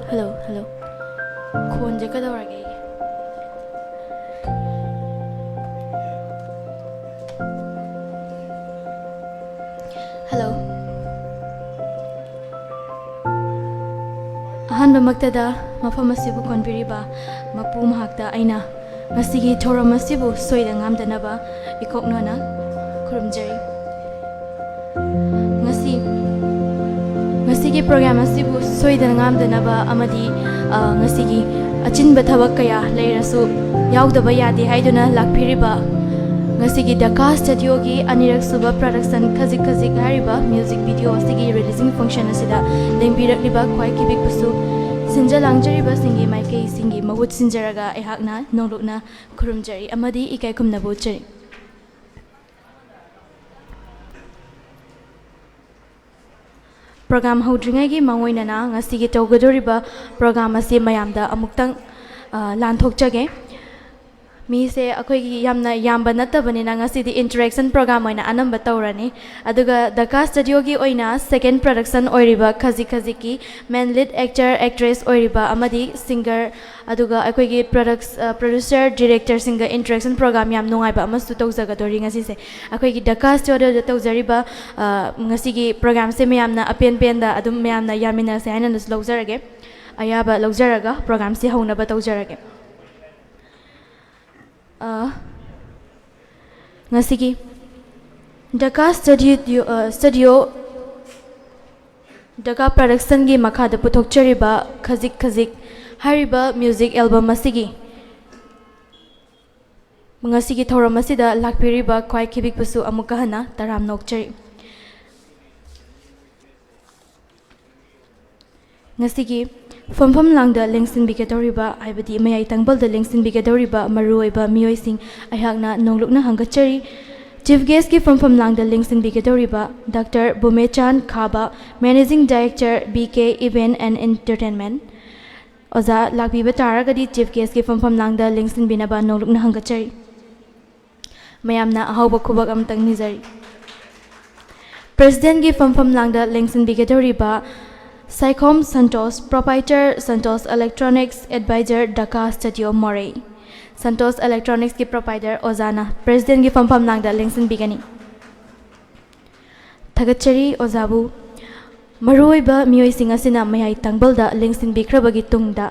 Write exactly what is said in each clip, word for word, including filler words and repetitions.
Hello, hello. ꯈꯣꯟꯁꯦ ꯀꯩꯗꯧꯔꯒꯦ ꯑꯩꯒꯤ? ꯍꯜꯂꯣ꯫ ꯑꯍꯥꯟꯕꯃꯛꯇꯗ ꯃꯐꯝ ꯑꯁꯤꯕꯨ ꯀꯣꯟꯕꯤꯔꯤꯕ ꯃꯄꯨ ꯃꯍꯥꯛꯇ ꯑꯩꯅ ꯉꯁꯤꯒꯤ ꯊꯧꯔꯝ ꯑꯁꯤꯕꯨ ꯁꯣꯏꯗ ꯉꯥꯝꯗꯅꯕ ꯏꯀꯣꯛꯅꯅ ꯈꯨꯔꯨꯝꯖꯔꯤ꯫ ꯉꯁꯤ, ꯉꯁꯤꯒꯤ ꯄ꯭ꯔꯣꯒ꯭ꯔꯥꯝ ꯑꯁꯤꯕꯨ ꯁꯣꯏꯗꯅ ꯉꯥꯝꯗꯅꯕ ꯑꯃꯗꯤ, ꯑ, ꯉꯁꯤꯒꯤ ꯑꯆꯤꯟꯕ ꯊꯕꯛ ꯀꯌꯥ ꯂꯩꯔꯁꯨ ꯌꯥꯎꯗꯕ ꯌꯥꯗꯦ ꯍꯥꯏꯗꯨꯅ ꯂꯥꯛꯄꯤꯔꯤꯕ ꯉꯁꯤꯒꯤ ꯗꯀꯥ ꯁ꯭ꯇꯨꯗꯤꯑꯣꯒꯤ ꯑꯅꯤꯔꯛ ꯁꯨꯕ ꯄ꯭ꯔꯗꯛꯁꯟ ꯈꯖꯤꯛ ꯈꯖꯤꯛ ꯍꯥꯏꯔꯤꯕ ꯃ꯭ꯌꯨꯖꯤꯛ ꯚꯤꯗꯤꯑꯣ ꯑꯁꯤꯒꯤ ꯔꯤꯂꯤꯖꯤꯡ ꯐꯪꯁꯟ ꯑꯁꯤꯗ ꯂꯦꯡꯕꯤꯔꯛꯂꯤꯕ ꯈ꯭ꯋꯥꯏ ꯀꯤꯕꯤꯛꯄꯁꯨ ꯁꯤꯟꯖ ꯂꯥꯡꯖꯔꯤꯕꯁꯤꯡꯒꯤ ꯃꯥꯏꯀꯩꯁꯤꯡꯒꯤ ꯃꯍꯨꯠ ꯁꯤꯟꯖꯔꯒ ꯑꯩꯍꯥꯛꯅ ꯅꯣꯡꯂꯨꯛꯅ ꯈꯨꯔꯨꯝꯖꯔꯤ ꯑꯃꯗꯤ ꯏꯀꯥꯏ ꯈꯨꯝꯅꯕ ꯎꯠꯆꯔꯤ꯫ ꯄ꯭ꯔꯣꯒ꯭ꯔꯥꯝ ꯍꯧꯗ꯭ꯔꯤꯉꯩꯒꯤ ꯃꯥꯡꯑꯣꯏꯅꯅ ꯉꯁꯤꯒꯤ ꯇꯧꯒꯗꯧꯔꯤꯕ ꯄ꯭ꯔꯣꯒ꯭ꯔꯥꯝ ꯑꯁꯤ ꯃꯌꯥꯝꯗ ꯑꯃꯨꯛꯇꯪ, ꯑ, ꯂꯥꯟꯊꯣꯛꯆꯒꯦ꯫ ꯃꯤꯁꯦ ꯑꯩꯈꯣꯏꯒꯤ ꯌꯥꯝꯅ ꯌꯥꯝꯕ ꯅꯠꯇꯕꯅꯤꯅ ꯉꯁꯤꯗꯤ ꯏꯟꯇꯔꯦꯛꯁꯟ ꯄ꯭ꯔꯣꯒ꯭ꯔꯥꯝ ꯑꯣꯏꯅ ꯑꯅꯝꯕ ꯇꯧꯔꯅꯤ꯫ ꯑꯗꯨꯒ ꯗꯀꯥ ꯁ꯭ꯇꯨꯗꯤꯑꯣꯒꯤ ꯑꯣꯏꯅ ꯁꯦꯀꯦꯟ ꯄ꯭ꯔꯗꯛꯁꯟ ꯑꯣꯏꯔꯤꯕ ꯈꯖꯤꯛ ꯈꯖꯤꯛꯀꯤ ꯃꯦꯟ ꯂꯤꯗ ꯑꯦꯛꯇꯔ, ꯑꯦꯛꯇ꯭ꯔꯦꯁ ꯑꯣꯏꯔꯤꯕ ꯑꯃꯗꯤ ꯁꯤꯡꯒꯔ, ꯑꯗꯨꯒ ꯑꯩꯈꯣꯏꯒꯤ ꯄ꯭ꯔꯗꯛꯁ-, ꯑ, ꯄ꯭ꯔꯣꯗ꯭ꯌꯨꯁꯔ, ꯗꯤꯔꯦꯛꯇꯔꯁꯤꯡꯒ ꯏꯟꯇꯔꯦꯛꯁꯟ ꯄ꯭ꯔꯣꯒ꯭ꯔꯥꯝ ꯌꯥꯝ ꯅꯨꯡꯉꯥꯏꯕ ꯑꯃꯁꯨ ꯇꯧꯖꯒꯗꯣꯔꯤ ꯉꯁꯤꯁꯦ꯫ ꯑꯩꯈꯣꯏꯒꯤ ꯗꯀꯥ ꯁ꯭ꯇꯨꯗꯤꯑꯣꯗ ꯇꯧꯖꯔꯤꯕ, ꯑ, ꯉꯁꯤꯒꯤ ꯄ꯭ꯔꯣꯒ꯭ꯔꯥꯝꯁꯦ ꯃꯌꯥꯝꯅ ꯑꯄꯦꯟ ꯄꯦꯟꯗ ꯑꯗꯨꯝ ꯃꯌꯥꯝꯅ ꯌꯥꯃꯤꯟꯅꯁꯦ ꯍꯥꯏꯅꯅꯁꯨ ꯂꯧꯖꯔꯒꯦ꯫ ꯑꯌꯥꯕ ꯂꯧꯖꯔꯒ ꯄ꯭ꯔꯣꯒ꯭ꯔꯥꯝꯁꯦ ꯍꯧꯅꯕ ꯇꯧꯖꯔꯒꯦ꯫ ꯑ, ꯉꯁꯤꯒꯤ ꯗꯀꯥ ꯁ꯭ꯇꯨꯗꯤꯑꯣ, ꯑ, ꯁ꯭ꯇꯨꯗꯤꯑꯣ ꯗꯀꯥ ꯄ꯭ꯔꯗꯛꯁꯟꯒꯤ ꯃꯈꯥꯗ ꯄꯨꯊꯣꯛꯆꯔꯤꯕ ꯈꯖꯤꯛ ꯈꯖꯤꯛ ꯍꯥꯏꯔꯤꯕ ꯃ꯭ꯌꯨꯖꯤꯛ ꯑꯦꯜꯕꯝ ꯑꯁꯤꯒꯤ ꯉꯁꯤꯒꯤ ꯊꯧꯔꯝ ꯑꯁꯤꯗ ꯂꯥꯛꯄꯤꯔꯤꯕ ꯈ꯭ꯋꯥꯏ ꯈꯤꯕꯤꯛꯄꯁꯨ ꯑꯃꯨꯛꯀ ꯍꯟꯅ ꯇꯔꯥꯝꯅ ꯑꯣꯛꯆꯔꯤ꯫ ꯉꯁꯤꯒꯤ ꯐꯝꯐꯝ ꯂꯥꯡꯗ ꯂꯦꯡꯁꯤꯟꯕꯤꯒꯗꯧꯔꯤꯕ, ꯍꯥꯏꯕꯗꯤ ꯃꯌꯥꯏ ꯇꯥꯡꯕꯜꯗ ꯂꯦꯡꯁꯤꯟꯕꯤꯒꯗꯧꯔꯤꯕ ꯃꯔꯨꯑꯣꯏꯕ ꯃꯤꯑꯣꯏꯁꯤꯡ ꯑꯩꯍꯥꯛꯅ ꯅꯣꯡꯂꯨꯛꯅ ꯍꯪꯒꯠꯆꯔꯤ꯫ ꯆꯤꯐ ꯒꯦꯁꯀꯤ ꯐꯝꯐꯝ ꯂꯥꯡꯗ ꯂꯦꯡꯁꯤꯟꯕꯤꯒꯗꯧꯔꯤꯕ ꯗꯥꯛꯇꯔ ꯕꯨꯃꯦꯆꯥꯟ ꯈꯥꯕ, managing director, B K even N entertainment. ꯑꯣꯖꯥ ꯂꯥꯛꯄꯤꯕ ꯇꯥꯔꯒꯗꯤ ꯆꯤꯐ ꯒꯦꯁꯀꯤ ꯐꯝꯐꯝ ꯂꯥꯡꯗ ꯂꯦꯡꯁꯤꯟꯕꯤꯅꯕ ꯅꯣꯡꯂꯨꯛꯅ ꯍꯪꯒꯠꯆꯔꯤ꯫ ꯃꯌꯥꯝꯅ ꯑꯍꯧꯕ ꯈꯨꯕꯛ ꯑꯃꯇꯪ ꯅꯤꯖꯔꯤ꯫ ꯄ꯭ꯔꯦꯁꯤꯗꯦꯟꯒꯤ ꯐꯝꯐꯝ ꯂꯥꯡꯗ ꯂꯦꯡꯁꯤꯟꯕꯤꯒꯗꯧꯔꯤꯕ Saikhom Santosh, Proprietor, Santos Electronics, Advisor, Dhaka Studio, Moreh꯫ Santosh Electronics ꯀꯤ proprietor ꯑꯣꯖꯥꯅ president ꯀꯤ ꯐꯝꯐꯝ ꯅꯥꯡꯗ ꯂꯦꯡꯁꯤꯟꯕꯤꯒꯅꯤ꯫ ꯊꯥꯒꯠꯆꯔꯤ ꯑꯣꯖꯥꯕꯨ꯫ ꯃꯔꯨꯑꯣꯏꯕ ꯃꯤꯑꯣꯏꯁꯤꯡ ꯑꯁꯤꯅ ꯃꯌꯥꯏ ꯇꯥꯡꯕꯜꯗ ꯂꯦꯡꯁꯤꯟꯕꯤꯈ꯭ꯔꯕꯒꯤ ꯇꯨꯡꯗ,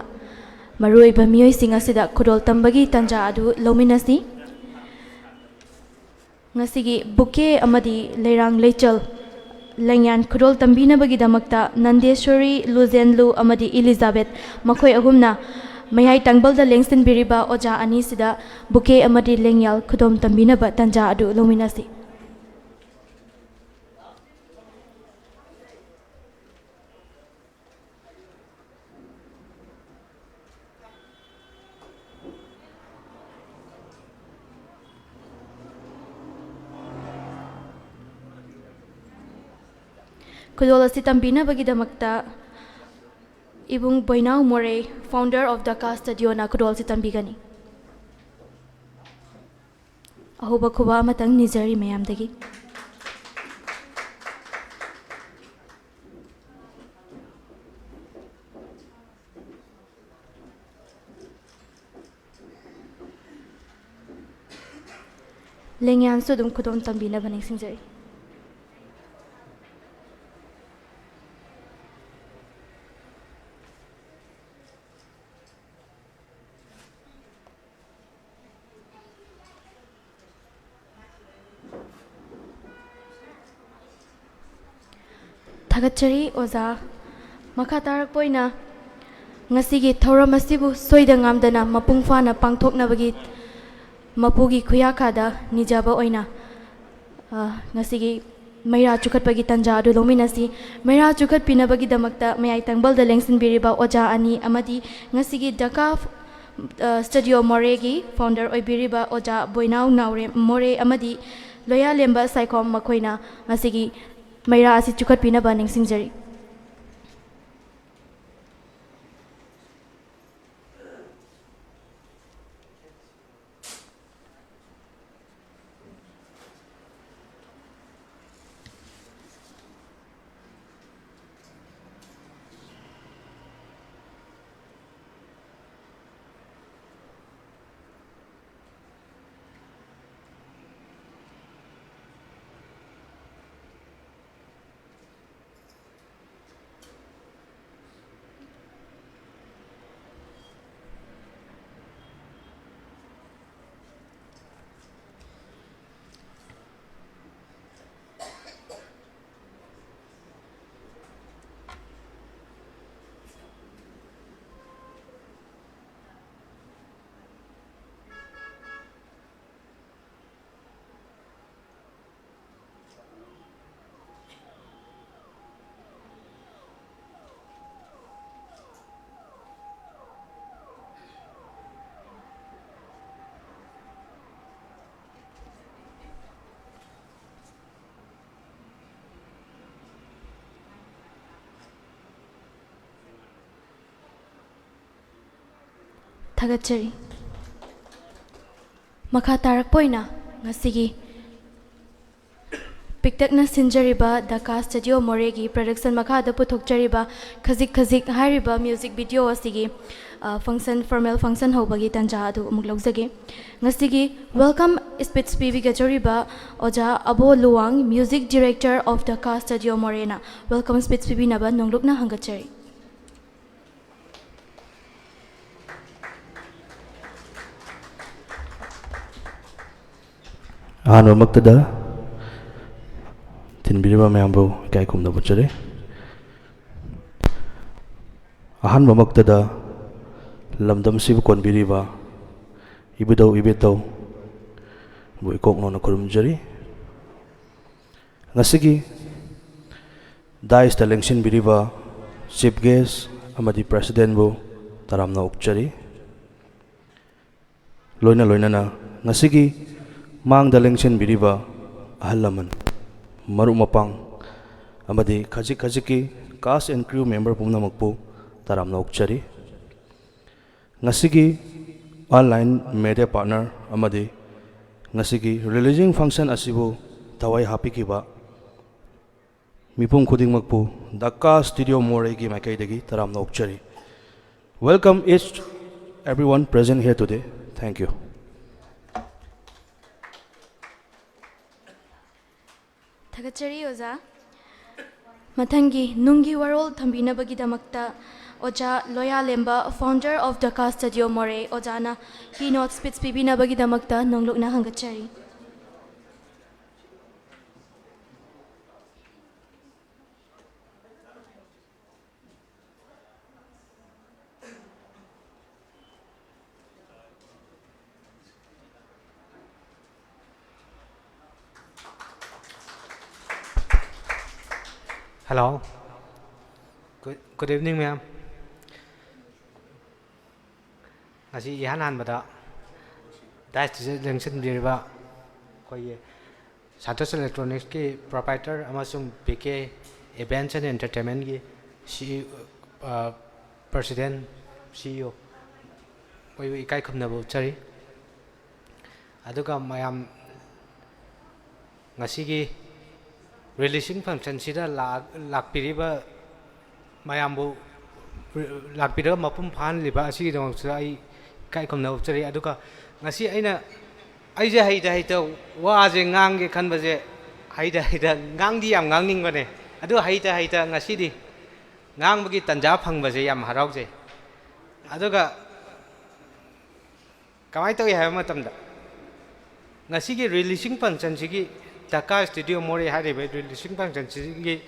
ꯃꯔꯨꯑꯣꯏꯕ ꯃꯤꯑꯣꯏꯁꯤꯡ ꯑꯁꯤꯗ ꯈꯨꯗꯣꯜ ꯇꯝꯕꯒꯤ ꯇꯥꯟꯖꯥ ꯑꯗꯨ ꯂꯧꯃꯤꯟꯅꯁꯤ꯫ ꯉꯁꯤꯒꯤ bouquet ꯑꯃꯗꯤ ꯂꯩꯔꯥꯡ ꯂꯩꯆꯜ ꯂꯦꯡꯌꯥꯟ ꯈꯨꯗꯣꯜ ꯇꯝꯕꯤꯅꯕꯒꯤꯗꯃꯛꯇ ꯅꯟꯗꯦꯁꯣꯔꯤ, ꯂꯨꯖꯦꯟꯂꯨ ꯑꯃꯗꯤ ꯏꯂꯤꯖꯥꯕꯦꯠ, ꯃꯈꯣꯏ ꯑꯍꯨꯝꯅ ꯃꯌꯥꯏ ꯇꯥꯡꯕꯜꯗ ꯂꯦꯡꯁꯤꯟꯕꯤꯔꯤꯕ ꯑꯣꯖꯥ ꯑꯅꯤꯁꯤꯗ bouquet ꯑꯃꯗꯤ ꯂꯦꯡꯌꯥꯜ ꯈꯨꯗꯣꯜ ꯇꯝꯕꯤꯅꯕ ꯇꯥꯟꯖꯥ ꯑꯗꯨ ꯂꯧꯃꯤꯟꯅꯁꯤ꯫ ꯈꯨꯗꯣꯜ ꯑꯁꯤ ꯇꯝꯕꯤꯅꯕꯒꯤꯗꯃꯛꯇ ꯏꯕꯨꯡ ꯕꯣꯏꯅꯥꯎ ꯃꯣꯔꯦ, founder of Dhaka Studio ꯅ ꯈꯨꯗꯣꯜ ꯑꯁꯤ ꯇꯝꯕꯤꯒꯅꯤ꯫ ꯑꯍꯧꯕ ꯈꯨꯕꯥꯛ ꯑꯃꯇꯪ ꯅꯤꯖꯔꯤ ꯃꯌꯥꯝꯗꯒꯤ꯫ ꯂꯦꯡꯌꯥꯟꯁꯨ ꯑꯗꯨꯝ ꯈꯨꯗꯣꯜ ꯇꯝꯕꯤꯅꯕ ꯅꯤꯡꯁꯤꯡꯖꯔꯤ꯫ ꯊꯥꯒꯠꯆꯔꯤ ꯑꯣꯖꯥ꯫ ꯃꯈꯥ ꯇꯥꯔꯛꯄ ꯑꯣꯏꯅ ꯉꯁꯤꯒꯤ ꯊꯧꯔꯝ ꯑꯁꯤꯕꯨ ꯁꯣꯏꯗ ꯉꯥꯝꯗꯅ ꯃꯄꯨꯡ ꯐꯥꯅ ꯄꯥꯡꯊꯣꯛꯅꯕꯒꯤ ꯃꯄꯨꯒꯤ ꯈꯨꯌꯥꯈꯥꯗ ꯅꯤꯖꯕ ꯑꯣꯏꯅ, ꯑ, ꯉꯁꯤꯒꯤ ꯃꯩꯔꯥ ꯆꯨꯈꯠꯄꯒꯤ ꯇꯥꯟꯖꯥ ꯑꯗꯨ ꯂꯧꯃꯤꯟꯅꯁꯤ꯫ ꯃꯩꯔꯥ ꯆꯨꯈꯠꯄꯤꯅꯕꯒꯤꯗꯃꯛꯇ ꯃꯌꯥꯏ ꯇꯥꯡꯕꯜꯗ ꯂꯦꯡꯁꯤꯟꯕꯤꯔꯤꯕ ꯑꯣꯖꯥ ꯑꯅꯤ ꯑꯃꯗꯤ ꯉꯁꯤꯒꯤ ꯙꯀꯥ, ꯑ, Studio ꯃꯣꯔꯦꯒꯤ founder ꯑꯣꯏꯕꯤꯔꯤꯕ ꯑꯣꯖꯥ ꯕꯣꯏꯅꯥꯎ ꯅꯥꯎꯔꯦꯝ ꯃꯣꯔꯦ ꯑꯃꯗꯤ ꯂꯣꯌꯥꯂꯦꯝꯕ ꯁꯥꯏꯈꯣꯝ, ꯃꯈꯣꯏꯅ ꯉꯁꯤꯒꯤ ꯃꯩꯔꯥ ꯑꯁꯤ ꯆꯨꯈꯠꯄꯤꯅꯕ ꯅꯤꯡꯁꯤꯡꯖꯔꯤ꯫ ꯊꯥꯒꯠꯆꯔꯤ꯫ ꯃꯈꯥ ꯇꯥꯔꯛꯄ ꯑꯣꯏꯅ ꯉꯁꯤꯒꯤ ꯄꯤꯛꯇꯛꯅ ꯁꯤꯟꯖꯔꯤꯕ ꯗꯀꯥ ꯁ꯭ꯇꯨꯗꯤꯑꯣ ꯃꯣꯔꯦꯒꯤ ꯄ꯭ꯔꯗꯛꯁꯟ ꯃꯈꯥꯗ ꯄꯨꯊꯣꯛꯆꯔꯤꯕ ꯈꯖꯤꯛ ꯈꯖꯤꯛ ꯍꯥꯏꯔꯤꯕ ꯃ꯭ꯌꯨꯖꯤꯛ ꯚꯤꯗꯤꯑꯣ ꯑꯁꯤꯒꯤ, ꯑ, ꯐꯪꯁꯟ, ꯐꯣꯔꯃꯦꯜ ꯐꯪꯁꯟ ꯍꯧꯕꯒꯤ ꯇꯥꯟꯖꯥ ꯑꯗꯨ ꯑꯃꯨꯛ ꯂꯧꯖꯒꯦ꯫ ꯉꯁꯤꯒꯤ ꯋꯦꯜꯀꯝ ꯁ꯭ꯄꯤꯆ ꯄꯤꯕꯤꯒꯗꯧꯔꯤꯕ ꯑꯣꯖꯥ Abo Luwang, music director of Daka studio ꯃꯣꯔꯦꯅ ꯋꯦꯜꯀꯝ ꯁ꯭ꯄꯤꯆ ꯄꯤꯕꯤꯅꯕ ꯅꯣꯡꯂꯨꯛꯅ ꯍꯪꯒꯠꯆꯔꯤ꯫ ꯑꯍꯥꯟꯕꯃꯛꯇꯗ ꯇꯤꯟꯕꯤꯔꯤꯕ ꯃꯌꯥꯝꯕꯨ ꯏꯀꯥꯏ ꯈꯨꯝꯅꯕ ꯎꯠꯆꯔꯤ꯫ ꯑꯍꯥꯟꯕꯃꯛꯇꯗ ꯂꯝꯗꯝꯁꯤꯕꯨ ꯀꯣꯟꯕꯤꯔꯤꯕ ꯏꯕꯨꯙꯧ ꯏꯕꯦꯟꯙꯧꯕꯨ ꯏꯀꯣꯛ ꯅꯧꯅ ꯈꯨꯔꯨꯝꯖꯔꯤ꯫ ꯉꯁꯤꯒꯤ ꯗꯥꯏꯁꯇ ꯂꯦꯡꯁꯤꯟꯕꯤꯔꯤꯕ ꯆꯤꯐ ꯒꯦꯁ ꯑꯃꯗꯤ ꯄ꯭ꯔꯦꯁꯤꯗꯦꯟꯕꯨ ꯇꯔꯥꯝꯅ ꯑꯣꯛꯆꯔꯤ꯫ ꯂꯣꯏꯅ ꯂꯣꯏꯅꯅ ꯉꯁꯤꯒꯤ ꯃꯥꯡꯗ ꯂꯦꯡꯁꯤꯟꯕꯤꯔꯤꯕ ꯑꯍꯜ ꯂꯃꯟ, ꯃꯔꯨꯞ ꯃꯄꯥꯡ ꯑꯃꯗꯤ ꯈꯖꯤꯛ ꯈꯖꯤꯛꯀꯤ cast and crew member ꯄꯨꯝꯅꯃꯛꯄꯨ ꯇꯔꯥꯝꯅ ꯑꯣꯛꯆꯔꯤ꯫ ꯉꯁꯤꯒꯤ online media partner ꯑꯃꯗꯤ ꯉꯁꯤꯒꯤ releasing function ꯑꯁꯤꯕꯨ ꯊꯋꯥꯏ ꯍꯥꯞꯄꯤꯈꯤꯕ ꯃꯤꯄꯨꯝ ꯈꯨꯗꯤꯡꯃꯛꯄꯨ ꯗꯀꯥ ꯁ꯭ꯇꯨꯗꯤꯑꯣ ꯃꯣꯔꯦꯒꯤ ꯃꯥꯏꯀꯩꯗꯒꯤ ꯇꯔꯥꯝꯅ ꯑꯣꯛꯆꯔꯤ꯫ Welcome each everyone present here today. Thank you. ꯊꯥꯒꯠꯆꯔꯤ ꯑꯣꯖꯥ꯫ ꯃꯊꯪꯒꯤ ꯅꯨꯡꯒꯤ ꯋꯥꯔꯣꯜ ꯊꯝꯕꯤꯅꯕꯒꯤꯗꯃꯛꯇ ꯑꯣꯖꯥ ꯂꯣꯌꯥꯂꯦꯝꯕ, founder of Dhaka Studio Moreh, ꯑꯣꯖꯥꯅ keynote speech ꯄꯤꯕꯤꯅꯕꯒꯤꯗꯃꯛꯇ ꯅꯣꯡꯂꯨꯛꯅ ꯍꯪꯒꯠꯆꯔꯤ꯫ Hello. Good, good evening, ma'am. ꯉꯁꯤ ꯏꯍꯥꯟ ꯍꯥꯟꯕꯗ ꯗꯥꯏꯁꯇ ꯂꯦꯡꯁꯤꯟꯕꯤꯔꯤꯕ ꯑꯩꯈꯣꯏꯒꯤ ꯁꯥꯟꯇꯣꯁ ꯏꯂꯦꯛꯇ꯭ꯔꯣꯅꯤꯛꯁꯀꯤ proprietor ꯑꯃꯁꯨꯡ ꯕꯤ ꯀꯦ Events and Entertainmentꯀꯤ ꯁꯤ, ꯑ, president, ꯁꯤ ꯏ ꯑꯣ, ꯑꯩꯈꯣꯏꯕꯨ ꯏꯀꯥꯏ ꯈꯨꯝꯅꯕ ꯎꯠꯆꯔꯤ꯫ ꯑꯗꯨꯒ ꯃꯌꯥꯝ ꯉꯁꯤꯒꯤ releasing functionꯁꯤꯗ ꯂꯥꯛ- ꯂꯥꯛꯄꯤꯔꯤꯕ ꯃꯌꯥꯝꯕꯨ, ꯂꯥꯛꯄꯤꯔꯒ ꯃꯄꯨꯡ ꯐꯥꯍꯜꯂꯤꯕ ꯑꯁꯤꯒꯤꯗꯃꯛꯇ ꯑꯩ ꯏꯀꯥꯏ ꯈꯨꯝꯅꯕ ꯎꯠꯆꯔꯤ꯫ ꯑꯗꯨꯒ ꯉꯁꯤ ꯑꯩꯅ, ꯑꯩꯁꯦ ꯍꯩꯇ ꯍꯩꯇ ꯋꯥꯁꯦ ꯉꯥꯡꯒꯦ ꯈꯟꯕꯁꯦ, ꯍꯩꯇ ꯍꯩꯇ ꯉꯥꯡꯗꯤ ꯌꯥꯝ ꯉꯥꯡꯅꯤꯡꯕꯅꯦ, ꯑꯗꯨ ꯍꯩꯇ ꯍꯩꯇ ꯉꯁꯤꯗꯤ ꯉꯥꯡꯕꯒꯤ ꯇꯥꯟꯖꯥ ꯐꯪꯕꯁꯦ ꯌꯥꯝ ꯍꯔꯥꯎꯖꯩ꯫ ꯑꯗꯨꯒ ꯀꯃꯥꯏꯅ ꯇꯧꯏ ꯍꯥꯏꯕ ꯃꯇꯝꯗ, ꯉꯁꯤꯒꯤ releasing functionꯁꯤꯒꯤ, ꯙꯀꯥ ꯁ꯭ꯇꯨꯗꯤꯑꯣ ꯃꯣꯔꯦ ꯍꯥꯏꯔꯤꯕ releasing functionꯁꯤꯒꯤ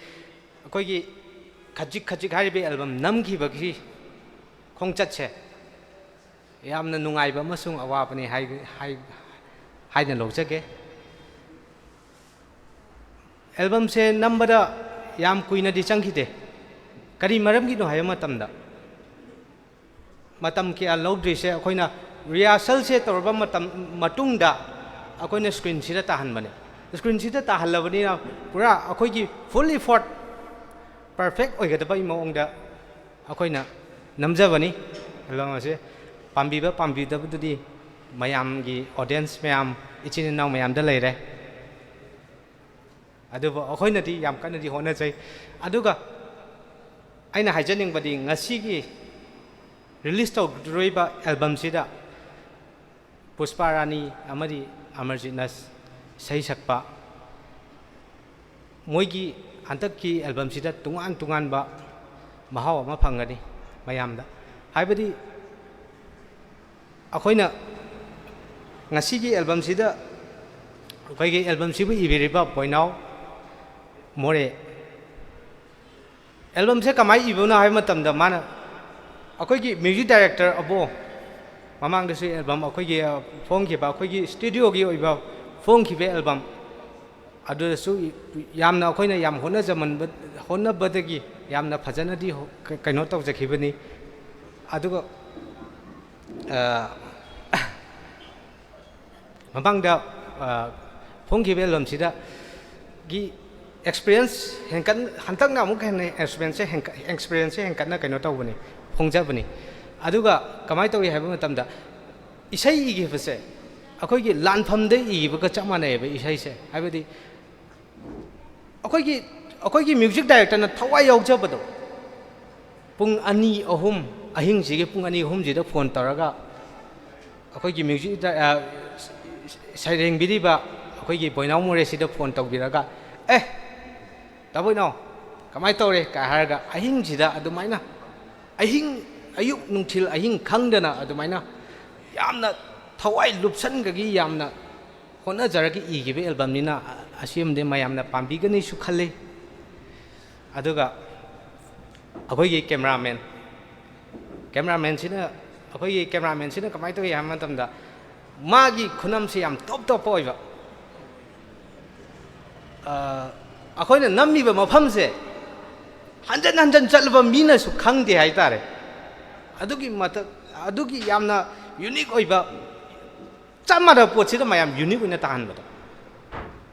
ꯑꯩꯈꯣꯏꯒꯤ ꯈꯖꯤꯛ ꯈꯖꯤꯛ ꯍꯥꯏꯔꯤꯕ album ꯅꯝꯈꯤꯕꯒꯤ ꯈꯣꯡꯆꯠꯁꯦ ꯌꯥꯝꯅ ꯅꯨꯡꯉꯥꯏꯕ ꯑꯃꯁꯨꯡ ꯑꯋꯥꯕꯅꯤ ꯍꯥꯏ-, ꯍꯥꯏ-, ꯍꯥꯏꯅ ꯂꯧꯖꯒꯦ꯫ Albumꯁꯦ ꯅꯝꯕꯗ ꯌꯥꯝ ꯀꯨꯏꯅꯗꯤ ꯆꯪꯈꯤꯗꯦ꯫ ꯀꯔꯤ ꯃꯔꯝꯒꯤꯅꯣ ꯍꯥꯏꯕ ꯃꯇꯝꯗ, ꯃꯇꯝ ꯀꯌꯥ ꯂꯧꯗ꯭ꯔꯤꯁꯦ ꯑꯩꯈꯣꯏꯅ rehearsalꯁꯦ ꯇꯧꯔꯕ ꯃꯇꯝ, ꯃꯇꯨꯡꯗ ꯑꯩꯈꯣꯏꯅ screenꯁꯤꯗ ꯇꯥꯍꯟꯕꯅꯦ꯫ Screenꯁꯤꯗ ꯇꯥꯍꯜꯂꯕꯅꯤꯅ ꯄꯨꯔꯥ ꯑꯩꯈꯣꯏꯒꯤ full effort, perfect ꯑꯣꯏꯒꯗꯕꯒꯤ ꯃꯑꯣꯡꯗ ꯑꯩꯈꯣꯏꯅ ꯅꯝꯖꯕꯅꯤ꯫ Album ꯑꯁꯦ ꯄꯥꯝꯕꯤꯕ ꯄꯥꯝꯕꯤꯗꯕꯗꯨꯗꯤ ꯃꯌꯥꯝꯒꯤ, audience ꯃꯌꯥꯝ, ꯏꯆꯤꯟ ꯏꯅꯥꯎ ꯃꯌꯥꯝꯗ ꯂꯩꯔꯦ꯫ ꯑꯗꯨꯕꯨ ꯑꯩꯈꯣꯏꯅꯗꯤ ꯌꯥꯝ ꯀꯟꯅꯗꯤ ꯍꯣꯠꯅꯖꯩ꯫ ꯑꯗꯨꯒ ꯑꯩꯅ ꯍꯥꯏꯖꯅꯤꯡꯕꯗꯤ, ꯉꯁꯤꯒꯤ release ꯇꯧꯗꯣꯔꯤꯕ albumꯁꯤꯗ ꯄꯨꯁꯄꯥ ꯔꯥꯅꯤ ꯑꯃꯗꯤ ꯑꯃꯔꯖꯤꯠꯅ ꯏꯁꯩ ꯁꯛꯄ, ꯃꯣꯏꯒꯤ ꯍꯟꯗꯛꯀꯤ albumꯁꯤꯗ ꯇꯣꯉꯥꯟ ꯇꯣꯉꯥꯟꯕ ꯃꯍꯥꯎ ꯑꯃ ꯐꯪꯒꯅꯤ ꯃꯌꯥꯝꯗ꯫ ꯍꯥꯏꯕꯗꯤ ꯑꯩꯈꯣꯏꯅ ꯉꯁꯤꯒꯤ albumꯁꯤꯗ, ꯑꯩꯈꯣꯏꯒꯤ albumꯁꯤꯕꯨ ꯏꯕꯤꯔꯤꯕ ꯕꯣꯏꯅꯥꯎ ꯃꯣꯔꯦ, albumꯁꯦ ꯀꯃꯥꯏꯅ ꯏꯕꯅꯣ ꯍꯥꯏꯕ ꯃꯇꯝꯗ, ꯃꯥꯅ ꯑꯩꯈꯣꯏꯒꯤ music director ꯑꯕꯣ, ꯃꯃꯥꯡꯗꯁꯨ album ꯑꯩꯈꯣꯏꯒꯤ, ꯑ, ꯐꯣꯡꯈꯤꯕ, ꯑꯩꯈꯣꯏꯒꯤ ꯁ꯭ꯇꯨꯗꯤꯑꯣꯒꯤ ꯑꯣꯏꯕ ꯐꯣꯡꯈꯤꯕ album, ꯑꯗꯨꯗꯁꯨ ꯌꯥꯝꯅ ꯑꯩꯈꯣꯏꯅ ꯌꯥꯝ ꯍꯣꯠꯅꯖꯃꯟꯕ, ꯍꯣꯠꯅꯕꯗꯒꯤ ꯌꯥꯝꯅ ꯐꯖꯅꯗꯤ ꯍꯣ-, ꯀ-, ꯀꯩꯅꯣ ꯇꯧꯖꯈꯤꯕꯅꯤ꯫ ꯑꯗꯨꯒ, ꯑ, ꯃꯃꯥꯡꯗ, ꯑ, ꯐꯣꯡꯈꯤꯕ albumꯁꯤꯗꯒꯤ experience ꯍꯦꯟꯀꯠ-, ꯍꯟꯗꯛꯅ ꯑꯃꯨꯛ ꯍꯦꯟꯅ experienceꯁꯦ ꯍꯦꯟꯀꯠ-, experienceꯁꯦ ꯍꯦꯟꯀꯠꯅ ꯀꯩꯅꯣ ꯇꯧꯕꯅꯤ, ꯐꯣꯡꯖꯕꯅꯤ꯫ ꯑꯗꯨꯒ ꯀꯃꯥꯏꯅ ꯇꯧꯏ ꯍꯥꯏꯕ ꯃꯇꯝꯗ, ꯏꯁꯩ ꯏꯈꯤꯕꯁꯦ ꯑꯩꯈꯣꯏꯒꯤ ꯂꯥꯟꯐꯝꯗ ꯏꯕꯒ ꯆꯞ ꯃꯥꯟꯅꯩꯌꯦꯕ ꯏꯁꯩꯁꯦ꯫ ꯍꯥꯏꯕꯗꯤ ꯑꯩꯈꯣꯏꯒꯤ, ꯑꯩꯈꯣꯏꯒꯤ ꯃ꯭ꯌꯨꯖꯤꯛ ꯗꯥꯏꯔꯦꯛꯇꯔꯅ ꯊꯋꯥꯏ ꯌꯥꯎꯖꯕꯗꯣ, ꯄꯨꯡ ꯑꯅꯤ ꯑꯍꯨꯝ, ꯑꯍꯤꯡꯁꯤꯒꯤ ꯄꯨꯡ ꯑꯅꯤ ꯑꯍꯨꯝꯁꯤꯗ ꯐꯣꯟ ꯇꯧꯔꯒ ꯑꯩꯈꯣꯏꯒꯤ ꯃ꯭ꯌꯨꯖꯤꯛ ꯗꯥ-, ꯑ, ꯁꯩꯔꯦꯡꯕꯤꯔꯤꯕ ꯑꯩꯈꯣꯏꯒꯤ ꯕꯣꯏꯅꯥꯎ ꯃꯣꯔꯦꯁꯤꯗ ꯐꯣꯟ ꯇꯧꯕꯤꯔꯒ, "ꯑꯦ, ꯇꯥꯕꯣꯏꯅꯥꯎ, ꯀꯃꯥꯏꯅ ꯇꯧꯔꯦ?" ꯀꯥꯏ ꯍꯥꯏꯔꯒ ꯑꯍꯤꯡꯁꯤꯗ ꯑꯗꯨꯃꯥꯏꯅ, ꯑꯍꯤꯡ, ꯑꯌꯨꯛ ꯅꯨꯡꯊꯤꯜ ꯑꯍꯤꯡ ꯈꯪꯗꯅ ꯑꯗꯨꯃꯥꯏꯅ ꯌꯥꯝꯅ ꯊꯋꯥꯏ ꯂꯨꯞꯁꯟꯒꯒꯤ ꯌꯥꯝꯅ ꯍꯣꯠꯅꯖꯔꯒ ꯏꯈꯤꯕ ꯑꯦꯜꯕꯝꯅꯤꯅ, ꯑꯁꯤꯃꯗꯤ ꯃꯌꯥꯝꯅ ꯄꯥꯝꯕꯤꯒꯅꯤꯁꯨ ꯈꯜꯂꯤ꯫ ꯑꯗꯨꯒ ꯑꯩꯈꯣꯏꯒꯤ ꯀꯦꯃꯦꯔꯥꯃꯦꯟ, ꯀꯦꯃꯦꯔꯥꯃꯦꯟꯁꯤꯅ, ꯑꯩꯈꯣꯏꯒꯤ ꯀꯦꯃꯦꯔꯥꯃꯦꯟꯁꯤꯅ ꯀꯃꯥꯏꯅ ꯇꯧꯏ ꯍꯥꯏꯕ ꯃꯇꯝꯗ, ꯃꯥꯒꯤ ꯈꯨꯅꯝꯁꯦ ꯌꯥꯝ ꯇꯣꯞ ꯇꯣꯞꯄ ꯑꯣꯏꯕ꯫ ꯑ, ꯑꯩꯈꯣꯏꯅ ꯅꯝꯃꯤꯕ ꯃꯐꯝꯁꯦ ꯍꯟꯖꯟ ꯍꯟꯖꯟ ꯆꯠꯂꯕ ꯃꯤꯅꯁꯨ ꯈꯪꯗꯦ ꯍꯥꯏꯇꯥꯔꯦ꯫ ꯑꯗꯨꯒꯤ ꯃꯊꯛ, ꯑꯗꯨꯒꯤ ꯌꯥꯝꯅ ꯌꯨꯅꯤꯛ ꯑꯣꯏꯕ, ꯆꯞ ꯃꯥꯟꯅꯕ ꯄꯣꯠꯁꯤꯗ ꯃꯌꯥꯝ ꯌꯨꯅꯤꯛ ꯑꯣꯏꯅ ꯇꯥꯍꯟꯕꯗꯣ,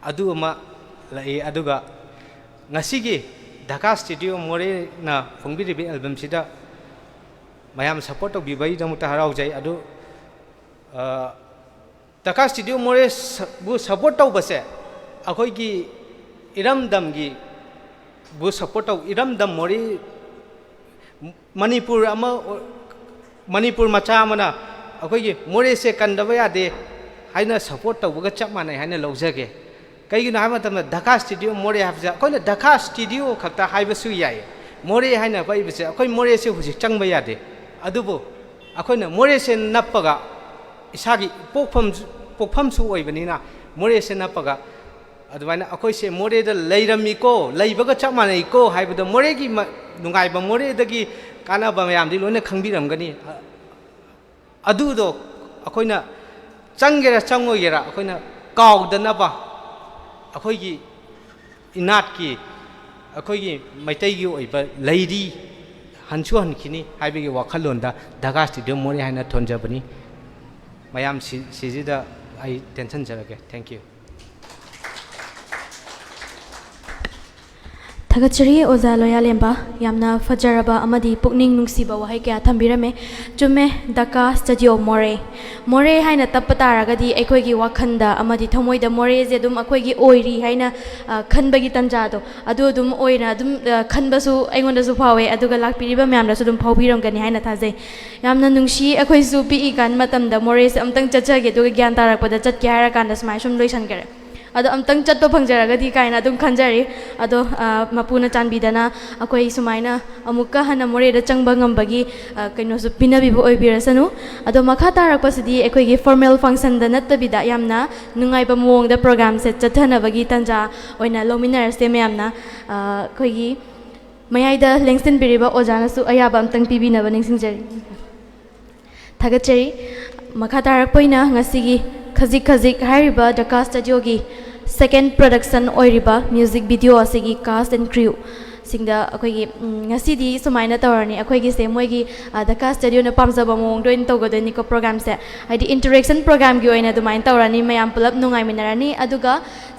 ꯑꯗꯨ ꯑꯃ ꯂꯩ꯫ ꯑꯗꯨꯒ ꯉꯁꯤꯒꯤ ꯙꯀꯥ ꯁ꯭ꯇꯨꯗꯤꯑꯣ ꯃꯣꯔꯦꯅ ꯐꯣꯡꯕꯤꯔꯤꯕ ꯑꯦꯜꯕꯝꯁꯤꯗ ꯃꯌꯥꯝ ꯁꯄꯣꯔꯠ ꯇꯧꯕꯤꯕꯒꯤꯗꯃꯛꯇ ꯍꯔꯥꯎꯖꯩ꯫ ꯑꯗꯨ, ꯑ, ꯙꯀꯥ ꯁ꯭ꯇꯨꯗꯤꯑꯣ ꯃꯣꯔꯦꯕꯨ ꯁꯄꯣꯔꯠ ꯇꯧꯕꯁꯦ ꯑꯩꯈꯣꯏꯒꯤ ꯏꯔꯝꯗꯝꯒꯤ ꯕꯨ ꯁꯄꯣꯔꯠ ꯇꯧ, ꯏꯔꯝꯗꯝ ꯃꯣꯔꯦ, ꯃꯅꯤꯄꯨꯔ ꯑꯃ, ꯃꯅꯤꯄꯨꯔ ꯃꯆꯥ ꯑꯃꯅ ꯑꯩꯈꯣꯏꯒꯤ ꯃꯣꯔꯦꯁꯦ ꯀꯟꯗꯕ ꯌꯥꯗꯦ ꯍꯥꯏꯅ ꯁꯄꯣꯔꯠ ꯇꯧꯕꯒ ꯆꯞ ꯃꯥꯟꯅꯩ ꯍꯥꯏꯅ ꯂꯧꯖꯒꯦ꯫ ꯀꯩꯒꯤꯅꯣ ꯍꯥꯏꯕ ꯃꯇꯝꯗ ꯙꯀꯥ ꯁ꯭ꯇꯨꯗꯤꯑꯣ ꯃꯣꯔꯦ ꯍꯥꯏꯕꯁꯦ, ꯑꯩꯈꯣꯏꯅ ꯙꯀꯥ ꯁ꯭ꯇꯨꯗꯤꯑꯣ ꯈꯛꯇ ꯍꯥꯏꯕꯁꯨ ꯌꯥꯏ, ꯃꯣꯔꯦ ꯍꯥꯏꯅ ꯄꯛꯏꯕꯁꯦ ꯑꯩꯈꯣꯏ ꯃꯣꯔꯦꯁꯦ ꯍꯧꯖꯤꯛ ꯆꯪꯕ ꯌꯥꯗꯦ꯫ ꯑꯗꯨꯕꯨ ꯑꯩꯈꯣꯏꯅ ꯃꯣꯔꯦꯁꯦ ꯅꯞꯄꯒ ꯏꯁꯥꯒꯤ ꯄꯣꯛꯐꯝ, ꯄꯣꯛꯐꯝꯁꯨ ꯑꯣꯏꯕꯅꯤꯅ ꯃꯣꯔꯦꯁꯦ ꯅꯞꯄꯒ ꯑꯗꯨꯃꯥꯏꯅ ꯑꯩꯈꯣꯏꯁꯦ ꯃꯣꯔꯦꯗ ꯂꯩꯔꯝꯃꯤꯀꯣ, ꯂꯩꯕꯒ ꯆꯞ ꯃꯥꯟꯅꯩꯀꯣ ꯍꯥꯏꯕꯗꯣ, ꯃꯣꯔꯦꯒꯤ ꯃ-, ꯅꯨꯡꯉꯥꯏꯕ, ꯃꯣꯔꯦꯗꯒꯤ ꯀꯥꯟꯅꯕ ꯃꯌꯥꯝꯗꯤ ꯂꯣꯏꯅ ꯈꯪꯕꯤꯔꯝꯒꯅꯤ꯫ ꯑ-, ꯑꯗꯨꯗꯣ ꯑꯩꯈꯣꯏꯅ ꯆꯪꯒꯦꯔꯥ ꯆꯪꯉꯣꯏꯒꯦꯔꯥ ꯑꯩꯈꯣꯏꯅ ꯀꯥꯎꯗꯅꯕ, ꯑꯩꯈꯣꯏꯒꯤ ꯏꯅꯥꯠꯀꯤ, ꯑꯩꯈꯣꯏꯒꯤ ꯃꯩꯇꯩꯒꯤ ꯑꯣꯏꯕ ꯂꯩꯔꯤ, ꯍꯟꯁꯨ ꯍꯟꯈꯤꯅꯤ ꯍꯥꯏꯕꯒꯤ ꯋꯥꯈꯜꯂꯣꯟꯗ ꯙꯀꯥ ꯁ꯭ꯇꯨꯗꯤꯑꯣ ꯃꯣꯔꯦ ꯍꯥꯏꯅ ꯊꯣꯟꯖꯕꯅꯤ꯫ ꯃꯌꯥꯝ ꯁꯤ-, ꯁꯤꯁꯤꯗ ꯑꯩ ꯇꯦꯟꯁꯟꯖꯔꯒꯦ꯫ Thank you꯫ ꯊꯥꯒꯠꯆꯔꯤ ꯑꯣꯖꯥ ꯂꯣꯌꯥꯂꯦꯝꯕ, ꯌꯥꯝꯅ ꯐꯖꯔꯕ ꯑꯃꯗꯤ ꯄꯨꯛꯅꯤꯡ ꯅꯨꯡꯁꯤꯕ ꯋꯥꯍꯩ ꯀꯌꯥ ꯊꯝꯕꯤꯔꯝꯃꯦ꯫ ꯆꯨꯝꯃꯦ, ꯗꯀꯥ ꯁ꯭ꯇꯨꯗꯤꯑꯣ ꯃꯣꯔꯦ꯫ ꯃꯣꯔꯦ ꯍꯥꯏꯅ ꯇꯞꯄ ꯇꯥꯔꯒꯗꯤ ꯑꯩꯈꯣꯏꯒꯤ ꯋꯥꯈꯜꯗ ꯑꯃꯗꯤ ꯊꯃꯣꯏꯗ ꯃꯣꯔꯦꯁꯦ ꯑꯗꯨꯝ ꯑꯩꯈꯣꯏꯒꯤ ꯑꯣꯏꯔꯤ ꯍꯥꯏꯅ, ꯑ, ꯈꯟꯕꯒꯤ ꯇꯥꯟꯖꯥꯗꯣ, ꯑꯗꯨ ꯑꯗꯨꯝ ꯑꯣꯏꯅ ꯑꯗꯨꯝ, ꯑ, ꯈꯟꯕꯁꯨ ꯑꯩꯉꯣꯟꯗꯁꯨ ꯐꯥꯎꯋꯦ, ꯑꯗꯨꯒ ꯂꯥꯛꯄꯤꯔꯤꯕ ꯃꯌꯥꯝꯗꯁꯨ ꯑꯗꯨꯝ ꯐꯥꯎꯕꯤꯔꯝꯒꯅꯤ ꯍꯥꯏꯅ ꯊꯥꯖꯩ꯫ ꯌꯥꯝꯅ ꯅꯨꯡꯁꯤ, ꯑꯩꯈꯣꯏꯁꯨ ꯄꯤꯛꯏꯀꯥꯟ ꯃꯇꯝꯗ ꯃꯣꯔꯦꯁꯦ ꯑꯝꯇꯪ ꯆꯠꯆꯒꯦ, ꯑꯗꯨꯒ ꯒ꯭ꯌꯥꯟ ꯇꯥꯔꯛꯄꯗ ꯆꯠꯀꯦ ꯍꯥꯏꯔ ꯀꯥꯟꯗ ꯁꯨꯃꯥꯏꯅ ꯁꯨꯝ ꯂꯣꯏꯁꯟꯈꯔꯦ꯫ ꯑꯗꯣ ꯑꯝꯇꯪ ꯆꯠꯄ ꯐꯪꯖꯔꯒꯗꯤ ꯀꯥꯏꯅ ꯑꯗꯨꯝ ꯈꯟꯖꯔꯤ꯫ ꯑꯗꯣ, ꯑ, ꯃꯄꯨꯅ ꯆꯥꯟꯕꯤꯗꯅ ꯑꯩꯈꯣꯏ ꯁꯨꯃꯥꯏꯅ ꯑꯃꯨꯛꯀ ꯍꯟꯅ ꯃꯣꯔꯦꯗ ꯆꯪꯕ ꯉꯝꯕꯒꯤ, ꯑ, ꯀꯩꯅꯣꯁꯨ ꯄꯤꯅꯕꯤꯕ ꯑꯣꯏꯕꯤꯔꯁꯅꯨ꯫ ꯑꯗꯣ ꯃꯈꯥ ꯇꯥꯔꯛꯄꯁꯤꯗꯤ ꯑꯩꯈꯣꯏꯒꯤ formal functionꯗ ꯅꯠꯇꯕꯤꯗ ꯌꯥꯝꯅ ꯅꯨꯡꯉꯥꯏꯕ ꯃꯑꯣꯡꯗ programꯁꯦ ꯆꯠꯊꯅꯕꯒꯤ ꯇꯥꯟꯖꯥ ꯑꯣꯏꯅ ꯂꯧꯃꯤꯟꯅꯔꯁꯦ ꯃꯌꯥꯝꯅ꯫ ꯑ, ꯑꯩꯈꯣꯏꯒꯤ ꯃꯌꯥꯏꯗ ꯂꯦꯡꯁꯤꯟꯕꯤꯔꯤꯕ ꯑꯣꯖꯥꯅꯁꯨ ꯑꯌꯥꯕ ꯑꯝꯇꯪ ꯄꯤꯕꯤꯅꯕ ꯅꯤꯡꯁꯤꯡꯖꯔꯤ꯫ ꯊꯥꯒꯠꯆꯔꯤ꯫ ꯃꯈꯥ ꯇꯥꯔꯛꯄ ꯑꯣꯏꯅ ꯉꯁꯤꯒꯤ ꯈꯖꯤꯛ ꯈꯖꯤꯛ ꯍꯥꯏꯔꯤꯕ ꯗꯀꯥ ꯁ꯭ꯇꯨꯗꯤꯑꯣꯒꯤ second production ꯑꯣꯏꯔꯤꯕ music video ꯑꯁꯤꯒꯤ cast and crew ꯁꯤꯡꯗ ꯑꯩꯈꯣꯏꯒꯤ, ꯎꯝ, ꯉꯁꯤꯗꯤ ꯁꯨꯃꯥꯏꯅ ꯇꯧꯔꯅꯤ꯫ ꯑꯩꯈꯣꯏꯒꯤꯁꯦ ꯃꯣꯏꯒꯤ, ꯑ, ꯗꯀꯥ ꯁ꯭ꯇꯨꯗꯤꯑꯣꯅ ꯄꯥꯝꯖꯕ ꯃꯑꯣꯡꯗ ꯑꯣꯏꯅ ꯇꯧꯒꯗꯣꯏꯅꯤꯀꯣ programꯁꯦ꯫ ꯍꯥꯏꯗꯤ interaction programꯒꯤ ꯑꯣꯏꯅ ꯑꯗꯨꯃꯥꯏꯅ ꯇꯧꯔꯅꯤ, ꯃꯌꯥꯝ ꯄꯨꯂꯞ ꯅꯨꯡꯉꯥꯏꯃꯤꯟꯅꯔꯅꯤ꯫ ꯑꯗꯨꯒ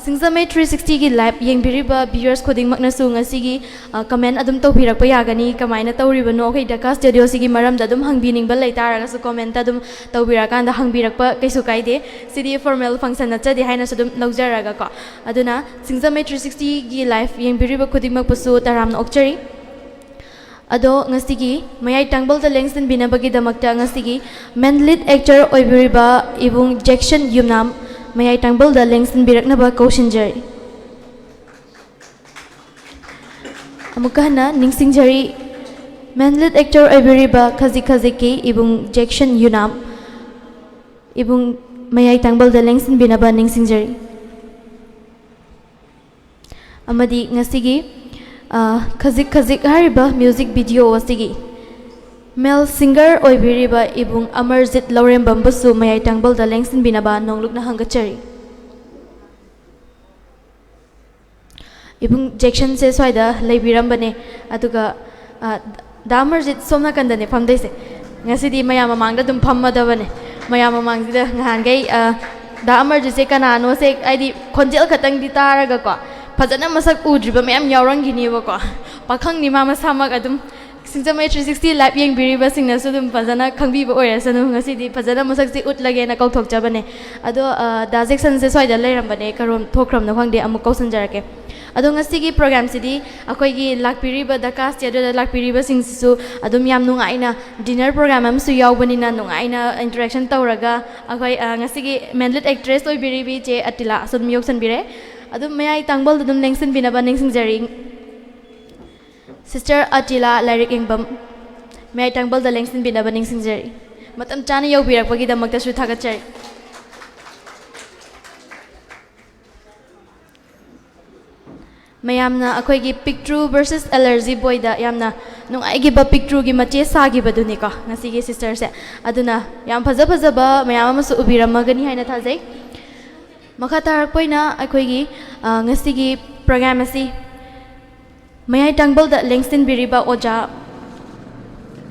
ꯁꯤꯡꯖꯃꯩ three sixtyꯒꯤ live ꯌꯦꯡꯕꯤꯔꯤꯕ viewers ꯈꯨꯗꯤꯡꯃꯛꯅꯁꯨ ꯉꯁꯤꯒꯤ, ꯑ, comment ꯑꯗꯨꯝ ꯇꯧꯕꯤꯔꯛꯄ ꯌꯥꯒꯅꯤ꯫ ꯀꯃꯥꯏꯅ ꯇꯧꯔꯤꯕꯅꯣ, ꯑꯩꯈꯣꯏ ꯗꯀꯥ ꯁ꯭ꯇꯨꯗꯤꯑꯣꯁꯤꯒꯤ ꯃꯔꯝꯗ ꯑꯗꯨꯝ ꯍꯪꯕꯤꯅꯤꯡꯕ ꯂꯩꯇꯥꯔꯒꯁꯨ commentꯇ ꯑꯗꯨꯝ ꯇꯧꯕꯤꯔꯛꯑꯀꯥꯟꯗ ꯍꯪꯕꯤꯔꯛꯄ ꯀꯩꯁꯨ ꯀꯥꯏꯗꯦ꯫ ꯁꯤꯗꯤ formal function ꯅꯠꯆꯗꯦ ꯍꯥꯏꯅꯁꯨ ꯑꯗꯨꯝ ꯂꯧꯖꯔꯒꯀꯣ꯫ ꯑꯗꯨꯅ ꯁꯤꯡꯖꯃꯩ three sixtyꯒꯤ live ꯌꯦꯡꯕꯤꯔꯤꯕ ꯈꯨꯗꯤꯡꯃꯛꯄꯨꯁꯨ ꯇꯔꯥꯝꯅ ꯑꯣꯛꯆꯔꯤ꯫ ꯑꯗꯣ ꯉꯁꯤꯒꯤ ꯃꯌꯥꯏ ꯇꯥꯡꯕꯜꯗ ꯂꯦꯡꯁꯤꯟꯕꯤꯅꯕꯒꯤꯗꯃꯛꯇ ꯉꯁꯤꯒꯤ main lead actor ꯑꯣꯏꯕꯤꯔꯤꯕ ꯏꯕꯨꯡ ꯖꯦꯛꯁꯟ ꯌꯨꯝꯅꯥꯝ ꯃꯌꯥꯏ ꯇꯥꯡꯕꯜꯗ ꯂꯦꯡꯁꯤꯟꯕꯤꯔꯛꯅꯕ ꯀꯧꯁꯤꯟꯖꯔꯤ꯫ ꯑꯃꯨꯛꯀ ꯍꯟꯅ ꯅꯤꯡꯁꯤꯡꯖꯔꯤ, main lead actor ꯑꯣꯏꯕꯤꯔꯤꯕ ꯈꯖꯤꯛ ꯈꯖꯤꯛꯀꯤ ꯏꯕꯨꯡ ꯖꯦꯛꯁꯟ ꯌꯨꯅꯥꯝ, ꯏꯕꯨꯡ ꯃꯌꯥꯏ ꯇꯥꯡꯕꯜꯗ ꯂꯦꯡꯁꯤꯟꯕꯤꯅꯕ ꯅꯤꯡꯁꯤꯡꯖꯔꯤ꯫ ꯑꯃꯗꯤ ꯉꯁꯤꯒꯤ, ꯑ, ꯈꯖꯤꯛ ꯈꯖꯤꯛ ꯍꯥꯏꯔꯤꯕ music video ꯑꯁꯤꯒꯤ male singer ꯑꯣꯏꯕꯤꯔꯤꯕ ꯏꯕꯨꯡ ꯑꯃꯔꯖꯤꯠ ꯂꯧꯔꯦꯝꯕꯝꯕꯨꯁꯨ ꯃꯌꯥꯏ ꯇꯥꯡꯕꯜꯗ ꯂꯦꯡꯁꯤꯟꯕꯤꯅꯕ ꯅꯣꯡꯂꯨꯛꯅ ꯍꯪꯒꯠꯆꯔꯤ꯫ ꯏꯕꯨꯡ ꯖꯦꯛꯁꯟꯁꯦ ꯁ꯭ꯋꯥꯏꯗ ꯂꯩꯕꯤꯔꯝꯕꯅꯦ, ꯑꯗꯨꯒ, ꯑ, ꯗꯥ ꯑꯃꯔꯖꯤꯠ ꯁꯣꯝ ꯅꯥꯀꯟꯗꯅꯦ ꯐꯝꯗꯣꯏꯁꯦ꯫ ꯉꯁꯤꯗꯤ ꯃꯌꯥꯝ ꯃꯃꯥꯡꯗ ꯑꯗꯨꯝ ꯐꯝꯃꯗꯕꯅꯦ꯫ ꯃꯌꯥꯝ ꯃꯃꯥꯡꯁꯤꯗ ꯉꯍꯥꯟꯈꯩ, ꯑ, ꯗꯥ ꯑꯃꯔꯖꯤꯠꯁꯦ ꯀꯅꯥꯅꯣꯁꯦ, ꯍꯥꯏꯗꯤ ꯈꯣꯟꯖꯦꯜ ꯈꯛꯇꯪꯗꯤ ꯇꯥꯔꯒꯀꯣ, ꯐꯖꯅ ꯃꯁꯛ ꯎꯗ꯭ꯔꯤꯕ ꯃꯌꯥꯝ ꯌꯥꯎꯔꯝꯈꯤꯅꯦꯕꯀꯣ꯫ ꯄꯥꯈꯪꯅꯤ ꯃꯥ ꯃꯁꯥꯃꯛ꯫ ꯑꯗꯨꯝ ꯁꯤꯡꯖꯃꯩ ꯊ꯭ꯔꯤ ꯁꯤꯛꯁꯇꯤ ꯂꯥꯏꯚ ꯌꯦꯡꯕꯤꯔꯤꯕꯁꯤꯡꯅꯁꯨ ꯑꯗꯨꯝ ꯐꯖꯅ ꯈꯪꯕꯤꯕ ꯑꯣꯏꯔꯁꯅꯨ꯫ ꯉꯁꯤꯗꯤ ꯐꯖꯅ ꯃꯁꯛꯁꯤ ꯎꯠꯂꯒꯦꯅ ꯀꯧꯊꯣꯛꯆꯕꯅꯦ꯫ ꯑꯗꯣ, ꯑ, ꯗꯥ ꯖꯦꯛꯁꯟꯁꯦ ꯁ꯭ꯋꯥꯏꯗ ꯂꯩꯔꯝꯕꯅꯦ, ꯀꯔꯣꯝ ꯊꯣꯛꯈ꯭ꯔꯕꯅꯣ ꯈꯪꯗꯦ, ꯑꯃꯨꯛ ꯀꯧꯁꯟꯖꯔꯛꯀꯦ꯫ ꯑꯗꯣ ꯉꯁꯤꯒꯤ ꯄ꯭ꯔꯣꯒ꯭ꯔꯥꯝꯁꯤꯗꯤ ꯑꯩꯈꯣꯏꯒꯤ ꯂꯥꯛꯄꯤꯔꯤꯕ ꯗꯀꯥ ꯁ꯭ꯇꯨꯗꯤꯑꯣꯗ ꯂꯥꯛꯄꯤꯔꯤꯕꯁꯤꯡꯁꯤꯁꯨ ꯑꯗꯨꯝ ꯌꯥꯝ ꯅꯨꯡꯉꯥꯏꯅ, ꯗꯤꯅꯔ ꯄ꯭ꯔꯣꯒ꯭ꯔꯥꯝ ꯑꯃꯁꯨ ꯌꯥꯎꯕꯅꯤꯅ ꯅꯨꯡꯉꯥꯏꯅ ꯏꯟꯇꯔꯦꯛꯁꯟ ꯇꯧꯔꯒ ꯑꯩꯈꯣꯏ, ꯑ, ꯉꯁꯤꯒꯤ ꯃꯦꯟꯂꯤꯠ ꯑꯦꯛꯇ꯭ꯔꯦꯁ ꯑꯣꯏꯕꯤꯔꯤꯕꯤ ꯆꯦ ꯑꯇꯤꯂꯥꯁꯨ ꯑꯗꯨꯝ ꯌꯧꯁꯟꯕꯤꯔꯦ꯫ ꯑꯗꯨꯝ ꯃꯌꯥꯏ ꯇꯥꯡꯕꯜꯗ ꯑꯗꯨꯝ ꯂꯦꯡꯁꯤꯟꯕꯤꯅꯕ ꯅꯤꯡꯁꯤꯡꯖꯔꯤ꯫ ꯁꯤꯁꯇꯔ ꯑꯇꯤꯂꯥ ꯂꯥꯏꯔꯤꯛ ꯌꯦꯡꯐꯝ, ꯃꯌꯥꯏ ꯇꯥꯡꯕꯜꯗ ꯂꯦꯡꯁꯤꯟꯕꯤꯅꯕ ꯅꯤꯡꯁꯤꯡꯖꯔꯤ꯫ ꯃꯇꯝ ꯆꯥꯅ ꯌꯧꯕꯤꯔꯛꯄꯒꯤꯗꯃꯛꯇꯁꯨ ꯊꯥꯒꯠꯆꯔꯤ꯫ ꯃꯌꯥꯝꯅ ꯑꯩꯈꯣꯏꯒꯤ ꯄꯤꯛꯇ꯭ꯔꯨ ꯚꯔꯁꯦꯁ ꯑꯦꯂꯔꯖꯤ ꯕꯣꯏꯗ ꯌꯥꯝꯅ ꯅꯨꯡꯉꯥꯏꯈꯤꯕ ꯄꯤꯛꯇ꯭ꯔꯨꯒꯤ ꯃꯆꯦ ꯁꯥꯈꯤꯕꯗꯨꯅꯤꯀꯣ ꯉꯁꯤꯒꯤ ꯁꯤꯁꯇꯔꯁꯦ꯫ ꯑꯗꯨꯅ ꯌꯥꯝ ꯐꯖ ꯐꯖꯕ ꯃꯌꯥꯝ ꯑꯃꯁꯨ ꯎꯕꯤꯔꯝꯃꯒꯅꯤ ꯍꯥꯏꯅ ꯊꯥꯖꯩ꯫ ꯃꯈꯥ ꯇꯥꯔꯛꯄ ꯑꯣꯏꯅ ꯑꯩꯈꯣꯏꯒꯤ, ꯑ, ꯉꯁꯤꯒꯤ ꯄ꯭ꯔꯣꯒ꯭ꯔꯥꯝ ꯑꯁꯤ ꯃꯌꯥꯏ ꯇꯥꯡꯕꯜꯗ ꯂꯦꯡꯁꯤꯟꯕꯤꯔꯤꯕ ꯑꯣꯖꯥ,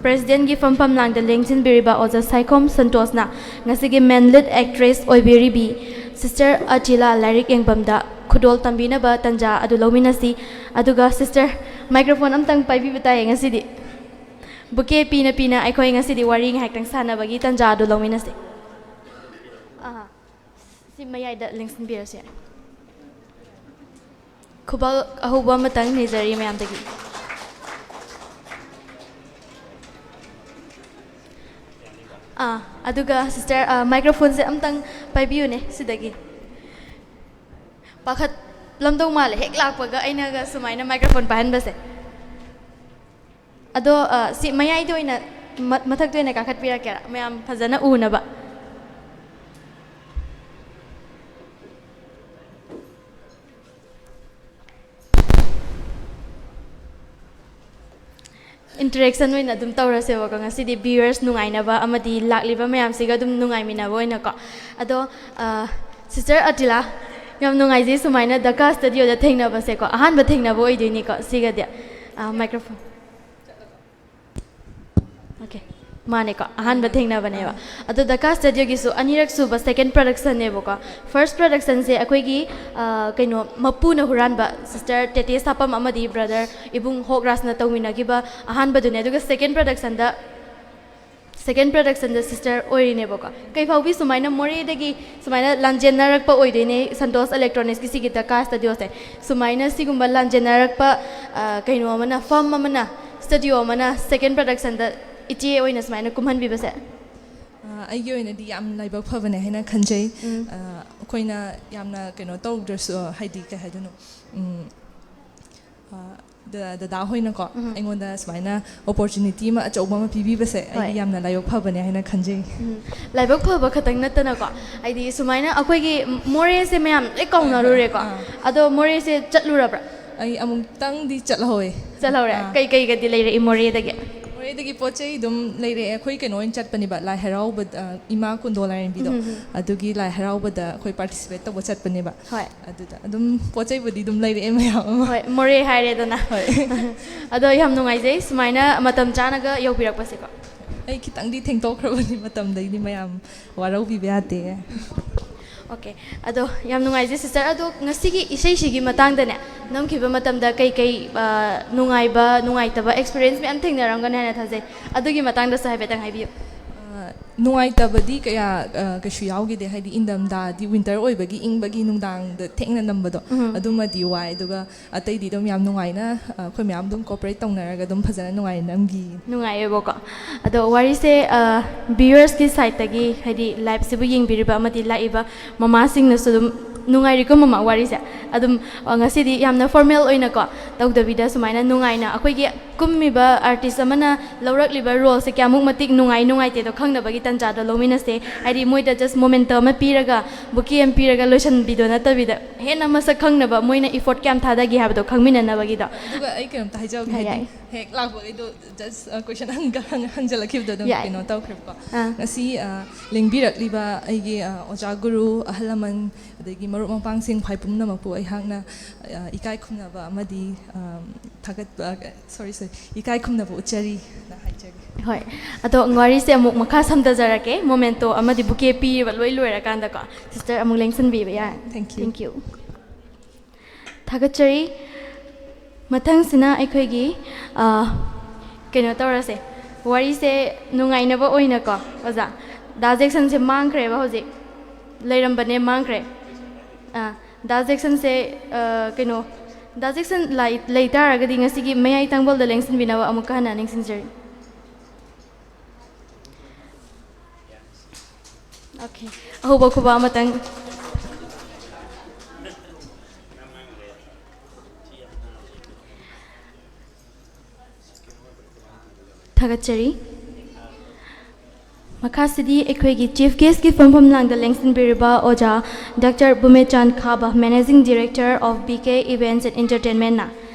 ꯄ꯭ꯔꯦꯁꯤꯗꯦꯟꯒꯤ ꯐꯝꯐꯝ ꯂꯥꯡꯗ ꯂꯦꯡꯁꯤꯟꯕꯤꯔꯤꯕ ꯑꯣꯖꯥ ꯁꯥꯏꯈꯣꯝ ꯁꯟꯇꯣꯁꯅ ꯉꯁꯤꯒꯤ ꯃꯦꯟꯂꯤꯠ ꯑꯦꯛꯇ꯭ꯔꯦꯁ ꯑꯣꯏꯕꯤꯔꯤꯕꯤ ꯁꯤꯁꯇꯔ ꯑꯇꯤꯂꯥ ꯂꯥꯏꯔꯤꯛ ꯌꯦꯡꯐꯝꯗ ꯈꯨꯗꯣꯜ ꯇꯝꯕꯤꯅꯕ ꯇꯟꯖꯥ ꯑꯗꯨ ꯂꯧꯃꯤꯟꯅꯁꯤ꯫ ꯑꯗꯨꯒ ꯁꯤꯁꯇꯔ, ꯃꯥꯏꯀ꯭ꯔꯣꯐꯣꯟ ꯑꯝꯇꯪ ꯄꯥꯏꯕꯤꯕ ꯇꯥꯏꯌꯦ ꯉꯁꯤꯗꯤ꯫ ꯕꯨꯀꯦ ꯄꯤꯅ ꯄꯤꯅ ꯑꯩꯈꯣꯏ ꯉꯁꯤꯗꯤ ꯋꯥꯔꯤ ꯉꯥꯏꯍꯥꯛꯇꯪ ꯁꯥꯟꯅꯕꯒꯤ ꯇꯟꯖꯥ ꯑꯗꯨ ꯂꯧꯃꯤꯟꯅꯁꯤ꯫ ꯑꯍꯥ꯫ ꯁꯤ ꯃꯌꯥꯏꯗ ꯂꯦꯡꯁꯤꯟꯕꯤꯔꯁꯨ ꯌꯥꯏ꯫ ꯈꯨꯕꯥꯛ ꯑꯍꯧꯕ ꯑꯃꯇꯪ ꯅꯤꯖꯔꯤ ꯃꯌꯥꯝꯗꯒꯤ꯫ ꯑꯥ, ꯑꯗꯨꯒ ꯁꯤꯁꯇꯔ, ꯑꯥ, ꯃꯥꯏꯀ꯭ꯔꯣꯐꯣꯟꯁꯦ ꯑꯝꯇꯪ ꯄꯥꯏꯕꯤꯌꯨꯅꯦ ꯁꯤꯗꯒꯤ꯫ ꯄꯥꯈꯠꯂꯝꯗꯧ ꯃꯥꯜꯂꯦ ꯍꯦꯛ ꯂꯥꯛꯄꯒ ꯑꯩꯅꯒ ꯁꯨꯃꯥꯏꯅ ꯃꯥꯏꯀ꯭ꯔꯣꯐꯣꯟ ꯄꯥꯏꯍꯟꯕꯁꯦ꯫ ꯑꯗꯣ, ꯑ, ꯁꯤ ꯃꯌꯥꯏꯗ ꯑꯣꯏꯅ, ꯃ-, ꯃꯊꯛꯇ ꯑꯣꯏꯅ ꯀꯥꯈꯠꯄꯤꯔꯛꯀꯦꯔꯥ, ꯃꯌꯥꯝ ꯐꯖꯅ ꯎꯅꯕ? ꯏꯟꯇꯔꯦꯛꯁꯟ ꯑꯣꯏꯅ ꯑꯗꯨꯝ ꯇꯧꯔꯁꯦꯕꯀꯣ, ꯉꯁꯤꯗꯤ ꯚ꯭ꯌꯨꯋꯔꯁ ꯅꯨꯡꯉꯥꯏꯅꯕ ꯑꯃꯗꯤ ꯂꯥꯛꯂꯤꯕ ꯃꯌꯥꯝꯁꯤꯒ ꯑꯗꯨꯝ ꯅꯨꯡꯉꯥꯏꯃꯤꯟꯅꯕ ꯑꯣꯏꯅꯀꯣ꯫ ꯑꯗꯣ, ꯑ, ꯁꯤꯁꯇꯔ ꯑꯇꯤꯂꯥ, ꯌꯥꯝ ꯅꯨꯡꯉꯥꯏꯖꯩ ꯁꯨꯃꯥꯏꯅ ꯗꯀꯥ ꯁ꯭ꯇꯨꯗꯤꯑꯣꯗ ꯊꯦꯡꯅꯕꯁꯦꯀꯣ, ꯑꯍꯥꯟꯕ ꯊꯦꯡꯅꯕ ꯑꯣꯏꯗꯣꯏꯅꯤꯀꯣ ꯁꯤꯒꯗꯤ꯫ ꯑ, ꯃꯥꯏꯀ꯭ꯔꯣꯐꯣꯟ꯫ ꯑꯣꯀꯦ꯫ ꯃꯥꯅꯦꯀꯣ, ꯑꯍꯥꯟꯕ ꯊꯦꯡꯅꯕꯅꯦꯕ꯫ ꯑꯗꯣ ꯗꯀꯥ ꯁ꯭ꯇꯨꯗꯤꯑꯣꯒꯤꯁꯨ ꯑꯅꯤꯔꯛ ꯁꯨꯕ second productionꯅꯦꯕꯀꯣ꯫ First productionꯁꯦ ꯑꯩꯈꯣꯏꯒꯤ, ꯑ, ꯀꯩꯅꯣ, ꯃꯄꯨꯅ ꯍꯨꯔꯥꯟꯕ, sister ꯇꯦꯇꯦ ꯁꯥꯄꯝ ꯑꯃꯗꯤ brother ꯏꯕꯨꯡ ꯍꯣꯛ ꯔꯥꯖꯅ ꯇꯧꯃꯤꯟꯅꯈꯤꯕ ꯑꯍꯥꯟꯕꯗꯨꯅꯦ꯫ ꯑꯗꯨꯒ second productionꯗ, second productionꯗ sister ꯑꯣꯏꯔꯤꯅꯦꯕꯀꯣ꯫ ꯀꯩ ꯐꯥꯎꯕꯤ ꯁꯨꯃꯥꯏꯅ ꯃꯣꯔꯦꯗꯒꯤ ꯁꯨꯃꯥꯏꯅ ꯂꯥꯟꯖꯦꯟꯅꯔꯛꯄ ꯑꯣꯏꯗꯣꯏꯅꯦ ꯁꯟꯇꯣꯁ ꯏꯂꯦꯛꯇ꯭ꯔꯣꯅꯤꯛꯁꯀꯤ ꯁꯤꯒꯤ ꯗꯀꯥ ꯁ꯭ꯇꯨꯗꯤꯑꯣꯁꯦ꯫ ꯁꯨꯃꯥꯏꯅ ꯁꯤꯒꯨꯝꯕ ꯂꯥꯟꯖꯦꯟꯅꯔꯛꯄ, ꯑ, ꯀꯩꯅꯣ ꯑꯃꯅ, firm ꯑꯃꯅ, studio ꯑꯃꯅ second productionꯗ ꯏꯆꯦ ꯑꯣꯏꯅ ꯁꯨꯃꯥꯏꯅ ꯀꯨꯝꯍꯟꯕꯤꯕꯁꯦ? ꯑ, ꯑꯩꯒꯤ ꯑꯣꯏꯅꯗꯤ ꯌꯥꯝ ꯂꯥꯏꯕꯛ ꯐꯕꯅꯦ ꯍꯥꯏꯅ ꯈꯟꯖꯩ꯫ ꯎꯝ꯫ ꯑ, ꯑꯩꯈꯣꯏꯅ ꯌꯥꯝꯅ ꯀꯩꯅꯣ ꯇꯧꯗ꯭ꯔꯁꯨ, ꯍꯥꯏꯗꯤ ꯀꯩ ꯍꯥꯏꯗꯣꯏꯅꯣ, ꯎꯝ, ꯑ, ꯗ-, ꯗꯗꯥ ꯍꯣꯏꯅꯀꯣ, ꯎꯝ꯫ ꯑꯩꯉꯣꯟꯗ ꯁꯨꯃꯥꯏꯅ opportunity ꯑꯃ ꯑꯆꯧꯕ ꯑꯃ ꯄꯤꯕꯤꯕꯁꯦ ꯑꯩ ꯍꯣꯏ꯫ ꯌꯥꯝꯅ ꯂꯥꯏꯕꯛ ꯐꯕꯅꯦ ꯍꯥꯏꯅ ꯈꯟꯖꯩ꯫ ꯎꯝ, ꯂꯥꯏꯕꯛ ꯐꯕ ꯈꯛꯇꯪ ꯅꯠꯇꯅꯀꯣ, ꯍꯥꯏꯗꯤ ꯁꯨꯃꯥꯏꯅ ꯑꯩꯈꯣꯏꯒꯤ ꯃꯣꯔꯦꯁꯦ ꯃꯌꯥꯝ ꯂꯣꯏ ꯀꯥꯎꯅꯔꯨꯔꯦꯀꯣ꯫ ꯑꯥ꯫ ꯑꯗꯣ ꯃꯣꯔꯦꯁꯦ ꯆꯠꯂꯨꯔꯕ꯭ꯔꯥ? ꯑꯩ ꯑꯃꯨꯛꯇꯪꯗꯤ ꯆꯠꯍꯧꯋꯦ꯫ ꯆꯠꯍꯧꯔꯦ꯫ ꯑꯥ꯫ ꯀꯩ ꯀꯩꯒꯗꯤ ꯂꯩꯔꯛꯏ ꯃꯣꯔꯦꯗꯒꯤ? ꯃꯣꯔꯦꯗꯒꯤ ꯄꯣꯠ ꯆꯩ ꯑꯗꯨꯝ ꯂꯩꯔꯛꯑꯦ꯫ ꯑꯩꯈꯣꯏ ꯀꯩꯅꯣ ꯑꯣꯏꯅ ꯆꯠꯄꯅꯦꯕ, ꯂꯥꯏ ꯍꯔꯥꯎꯕ, ꯑ, ꯏꯃꯥ ꯀꯨꯟꯗꯣ ꯂꯥꯏꯔꯦꯝꯕꯤꯗꯣ, ꯎꯝ, ꯎꯝ, ꯎꯝ꯫ ꯑꯗꯨꯒꯤ ꯂꯥꯏ ꯍꯔꯥꯎꯕꯗ ꯑꯩꯈꯣꯏ participate ꯇꯧꯕ ꯆꯠꯄꯅꯦꯕ꯫ ꯍꯣꯏ꯫ ꯑꯗꯨꯗ ꯑꯗꯨꯝ ꯄꯣꯠ ꯆꯩꯕꯨꯗꯤ ꯑꯗꯨꯝ ꯂꯩꯔꯛꯑꯦ ꯃꯌꯥꯝ ꯑꯃ꯫ ꯍꯣꯏ, ꯃꯣꯔꯦ ꯍꯥꯏꯔꯦꯗꯅ꯫ ꯍꯣꯏ꯫ ꯑꯗꯣ ꯌꯥꯝ ꯅꯨꯡꯉꯥꯏꯖꯩ ꯁꯨꯃꯥꯏꯅ ꯃꯇꯝ ꯆꯥꯅꯒ ꯌꯧꯕꯤꯔꯛꯄꯁꯦꯀꯣ꯫ ꯑꯩ ꯈꯤꯇꯪꯗꯤ ꯊꯦꯡꯗꯣꯛꯈ꯭ꯔꯕꯅꯤ ꯃꯇꯝꯗꯩꯗꯤ, ꯃꯌꯥꯝ ꯋꯥꯔꯧꯕꯤꯕ ꯌꯥꯗꯦ꯫ Okay, ꯑꯗꯣ ꯌꯥꯝ ꯅꯨꯡꯉꯥꯏꯖꯩ sister꯫ ꯑꯗꯣ ꯉꯁꯤꯒꯤ ꯏꯁꯩꯁꯤꯒꯤ ꯃꯇꯥꯡꯗꯅꯦ, ꯅꯝꯈꯤꯕ ꯃꯇꯝꯗ ꯀꯩꯀꯩ, ꯑ, ꯅꯨꯡꯉꯥꯏꯕ, ꯅꯨꯡꯉꯥꯏꯇꯕ experience ꯃꯌꯥꯝ ꯊꯦꯡꯅꯔꯝꯒꯅꯤ ꯍꯥꯏꯅ ꯊꯥꯖꯩ꯫ ꯑꯗꯨꯒꯤ ꯃꯇꯥꯡꯗꯁꯨ ꯍꯥꯏꯐꯦꯠꯇꯪ ꯍꯥꯏꯕꯤꯌꯨ꯫ ꯑ, ꯅꯨꯡꯉꯥꯏꯇꯕꯗꯤ ꯀꯌꯥ, ꯑ, ꯀꯩꯁꯨ ꯌꯥꯎꯈꯤꯗꯦ꯫ ꯍꯥꯏꯗꯤ ꯏꯪꯊꯝꯊꯥꯗꯤ winter ꯑꯣꯏꯕꯒꯤ ꯏꯪꯕꯒꯤ ꯅꯨꯡꯗꯥꯡꯗ ꯊꯦꯡꯅ ꯅꯝꯕꯗꯣ, ꯎꯝ꯫ ꯑꯗꯨꯃꯗꯤ ꯋꯥꯏ꯫ ꯑꯗꯨꯒ ꯑꯇꯩꯗꯤ ꯑꯗꯨꯝ ꯌꯥꯝ ꯅꯨꯡꯉꯥꯏꯅ, ꯑ, ꯑꯩꯈꯣꯏ ꯃꯌꯥꯝ ꯑꯗꯨꯝ cooperate ꯇꯧꯅꯔꯒ ꯑꯗꯨꯝ ꯐꯖꯅ ꯅꯨꯡꯉꯥꯏꯅ ꯅꯝꯈꯤ꯫ ꯅꯨꯡꯉꯥꯏꯌꯦꯕꯀꯣ꯫ ꯑꯗꯣ ꯋꯥꯔꯤꯁꯦ, ꯑ, viewersꯀꯤ sideꯇꯒꯤ, ꯍꯥꯏꯗꯤ liveꯁꯤꯕꯨ ꯌꯦꯡꯕꯤꯔꯤꯕ ꯑꯃꯗꯤ ꯂꯥꯛꯏꯕ ꯃꯃꯥꯁꯤꯡꯅꯁꯨ ꯑꯗꯨꯝ ꯅꯨꯡꯉꯥꯏꯔꯤꯀꯣ ꯃꯃꯥ ꯋꯥꯔꯤꯁꯦ? ꯑꯗꯨꯝ, ꯑ, ꯉꯁꯤꯗꯤ ꯌꯥꯝꯅ formal ꯑꯣꯏꯅꯀꯣ ꯇꯧꯗꯕꯤꯗ ꯁꯨꯃꯥꯏꯅ ꯅꯨꯡꯉꯥꯏꯅ ꯑꯩꯈꯣꯏꯒꯤ ꯀꯨꯝꯃꯤꯕ artist ꯑꯃꯅ ꯂꯧꯔꯛꯂꯤꯕ roleꯁꯦ ꯀꯌꯥꯃꯨꯛ ꯃꯇꯤꯛ ꯅꯨꯡꯉꯥꯏ ꯅꯨꯡꯉꯥꯏꯇꯦꯗꯣ ꯈꯪꯅꯕꯒꯤ ꯇꯟꯖꯥꯗꯣ ꯂꯧꯃꯤꯟꯅꯁꯦ꯫ ꯍꯥꯏꯗꯤ ꯃꯣꯏꯗ just memento ꯑꯃ ꯄꯤꯔꯒ bouquet ꯑꯃ ꯄꯤꯔꯒ ꯂꯣꯏꯁꯤꯟꯕꯤꯗꯣ ꯅꯠꯇꯕꯤꯗ ꯍꯦꯟꯅ ꯃꯁꯛ ꯈꯪꯅꯕ, ꯃꯣꯏꯅ effort ꯀꯌꯥꯝ ꯊꯥꯗꯒꯦ ꯍꯥꯏꯕꯗꯣ ꯈꯪꯃꯤꯟꯅꯅꯕꯒꯤꯗꯣ꯫ ꯑꯗꯨꯒ ꯑꯩ ꯀꯩꯅꯣꯝꯇ ꯍꯥꯏꯖꯍꯧꯒꯦ, ꯍꯥꯏꯗꯤ ꯌꯥꯏ꯫ ꯍꯦꯛ ꯂꯥꯛꯄꯒꯩꯗꯣ just, ꯑ, question ꯍꯪꯒ-, ꯍꯪ-, ꯍꯪꯖꯜꯂꯛꯈꯤꯕꯗꯣ ꯑꯗꯨꯝ ꯌꯥꯏ꯫ ꯀꯩꯅꯣ ꯇꯧꯈ꯭ꯔꯦꯕꯀꯣ꯫ ꯑꯥ꯫ ꯉꯁꯤ, ꯑ, ꯂꯦꯡꯕꯤꯔꯛꯂꯤꯕ ꯑꯩꯒꯤ, ꯑ, ꯑꯣꯖꯥ ꯒꯨꯔꯨ, ꯑꯍꯜ ꯂꯃꯟ, ꯑꯗꯒꯤ ꯃꯔꯨꯞ ꯃꯄꯥꯡꯁꯤꯡ ꯈ꯭ꯋꯥꯏ ꯄꯨꯝꯅꯃꯛꯄꯨ ꯑꯩꯍꯥꯛꯅ, ꯑ, ꯏꯀꯥꯏ ꯈꯨꯝꯅꯕ ꯑꯃꯗꯤ, ꯑ, ꯊꯥꯒꯠꯄ, ꯁꯣꯔꯤ, ꯁꯣꯔꯤ, ꯏꯀꯥꯏ ꯈꯨꯝꯅꯕ ꯎꯠꯆꯔꯤꯅ ꯍꯥꯏꯖꯒꯦ꯫ ꯍꯣꯏ, ꯑꯗꯣ ꯋꯥꯔꯤꯁꯦ ꯑꯃꯨꯛ ꯃꯈꯥ ꯁꯝꯊꯖꯔꯛꯀꯦ, ꯃꯣꯃꯦꯟꯇꯣ ꯑꯃꯗꯤ ꯕꯨꯀꯦ ꯄꯤꯔꯤꯕ ꯂꯣꯏ ꯂꯣꯏꯔꯀꯥꯟꯗꯀꯣ꯫ ꯁꯤꯁꯇꯔ ꯑꯃꯨꯛ ꯂꯦꯡꯁꯤꯟꯕꯤꯕ ꯌꯥꯔꯦ꯫ Thank you. Thank you. ꯊꯥꯒꯠꯆꯔꯤ꯫ ꯃꯊꯪꯁꯤꯅ ꯑꯩꯈꯣꯏꯒꯤ, ꯑ, ꯀꯩꯅꯣ ꯇꯧꯔꯁꯦ, ꯋꯥꯔꯤꯁꯦ ꯅꯨꯡꯉꯥꯏꯅꯕ ꯑꯣꯏꯅꯀꯣ, ꯑꯣꯖꯥ, ꯗꯥ ꯖꯦꯛꯁꯟꯁꯦ ꯃꯥꯡꯈ꯭ꯔꯦꯕ ꯍꯧꯖꯤꯛ, ꯂꯩꯔꯝꯕꯅꯦ, ꯃꯥꯡꯈ꯭ꯔꯦ꯫ ꯑ, ꯗꯥ ꯖꯦꯛꯁꯟꯁꯦ, ꯑ, ꯀꯩꯅꯣ, ꯗꯥ ꯖꯦꯛꯁꯟ ꯂꯥꯏ-, ꯂꯩ ꯇꯥꯔꯒꯗꯤ ꯉꯁꯤꯒꯤ ꯃꯌꯥꯏ ꯇꯥꯡꯕꯜꯗ ꯂꯦꯡꯁꯤꯟꯕꯤꯅꯕ ꯑꯃꯨꯛꯀ ꯍꯟꯅ ꯅꯤꯡꯁꯤꯡꯖꯔꯤ꯫ Okay, ꯑꯍꯧꯕ ꯈꯨꯕꯥꯛ ꯑꯃꯇꯪ꯫ ꯊꯥꯒꯠꯆꯔꯤ꯫ ꯃꯈꯥꯁꯤꯗꯤ ꯑꯩꯈꯣꯏꯒꯤ chief guestꯀꯤ ꯐꯝꯐꯝ ꯂꯥꯡꯗ ꯂꯦꯡꯁꯤꯟꯕꯤꯔꯤꯕ ꯑꯣꯖꯥ ꯗꯥꯛꯇꯔ ꯕꯨꯃꯦꯆꯥꯟ ꯈꯥꯕ, Managing Director of B K Events and Entertainmentꯅ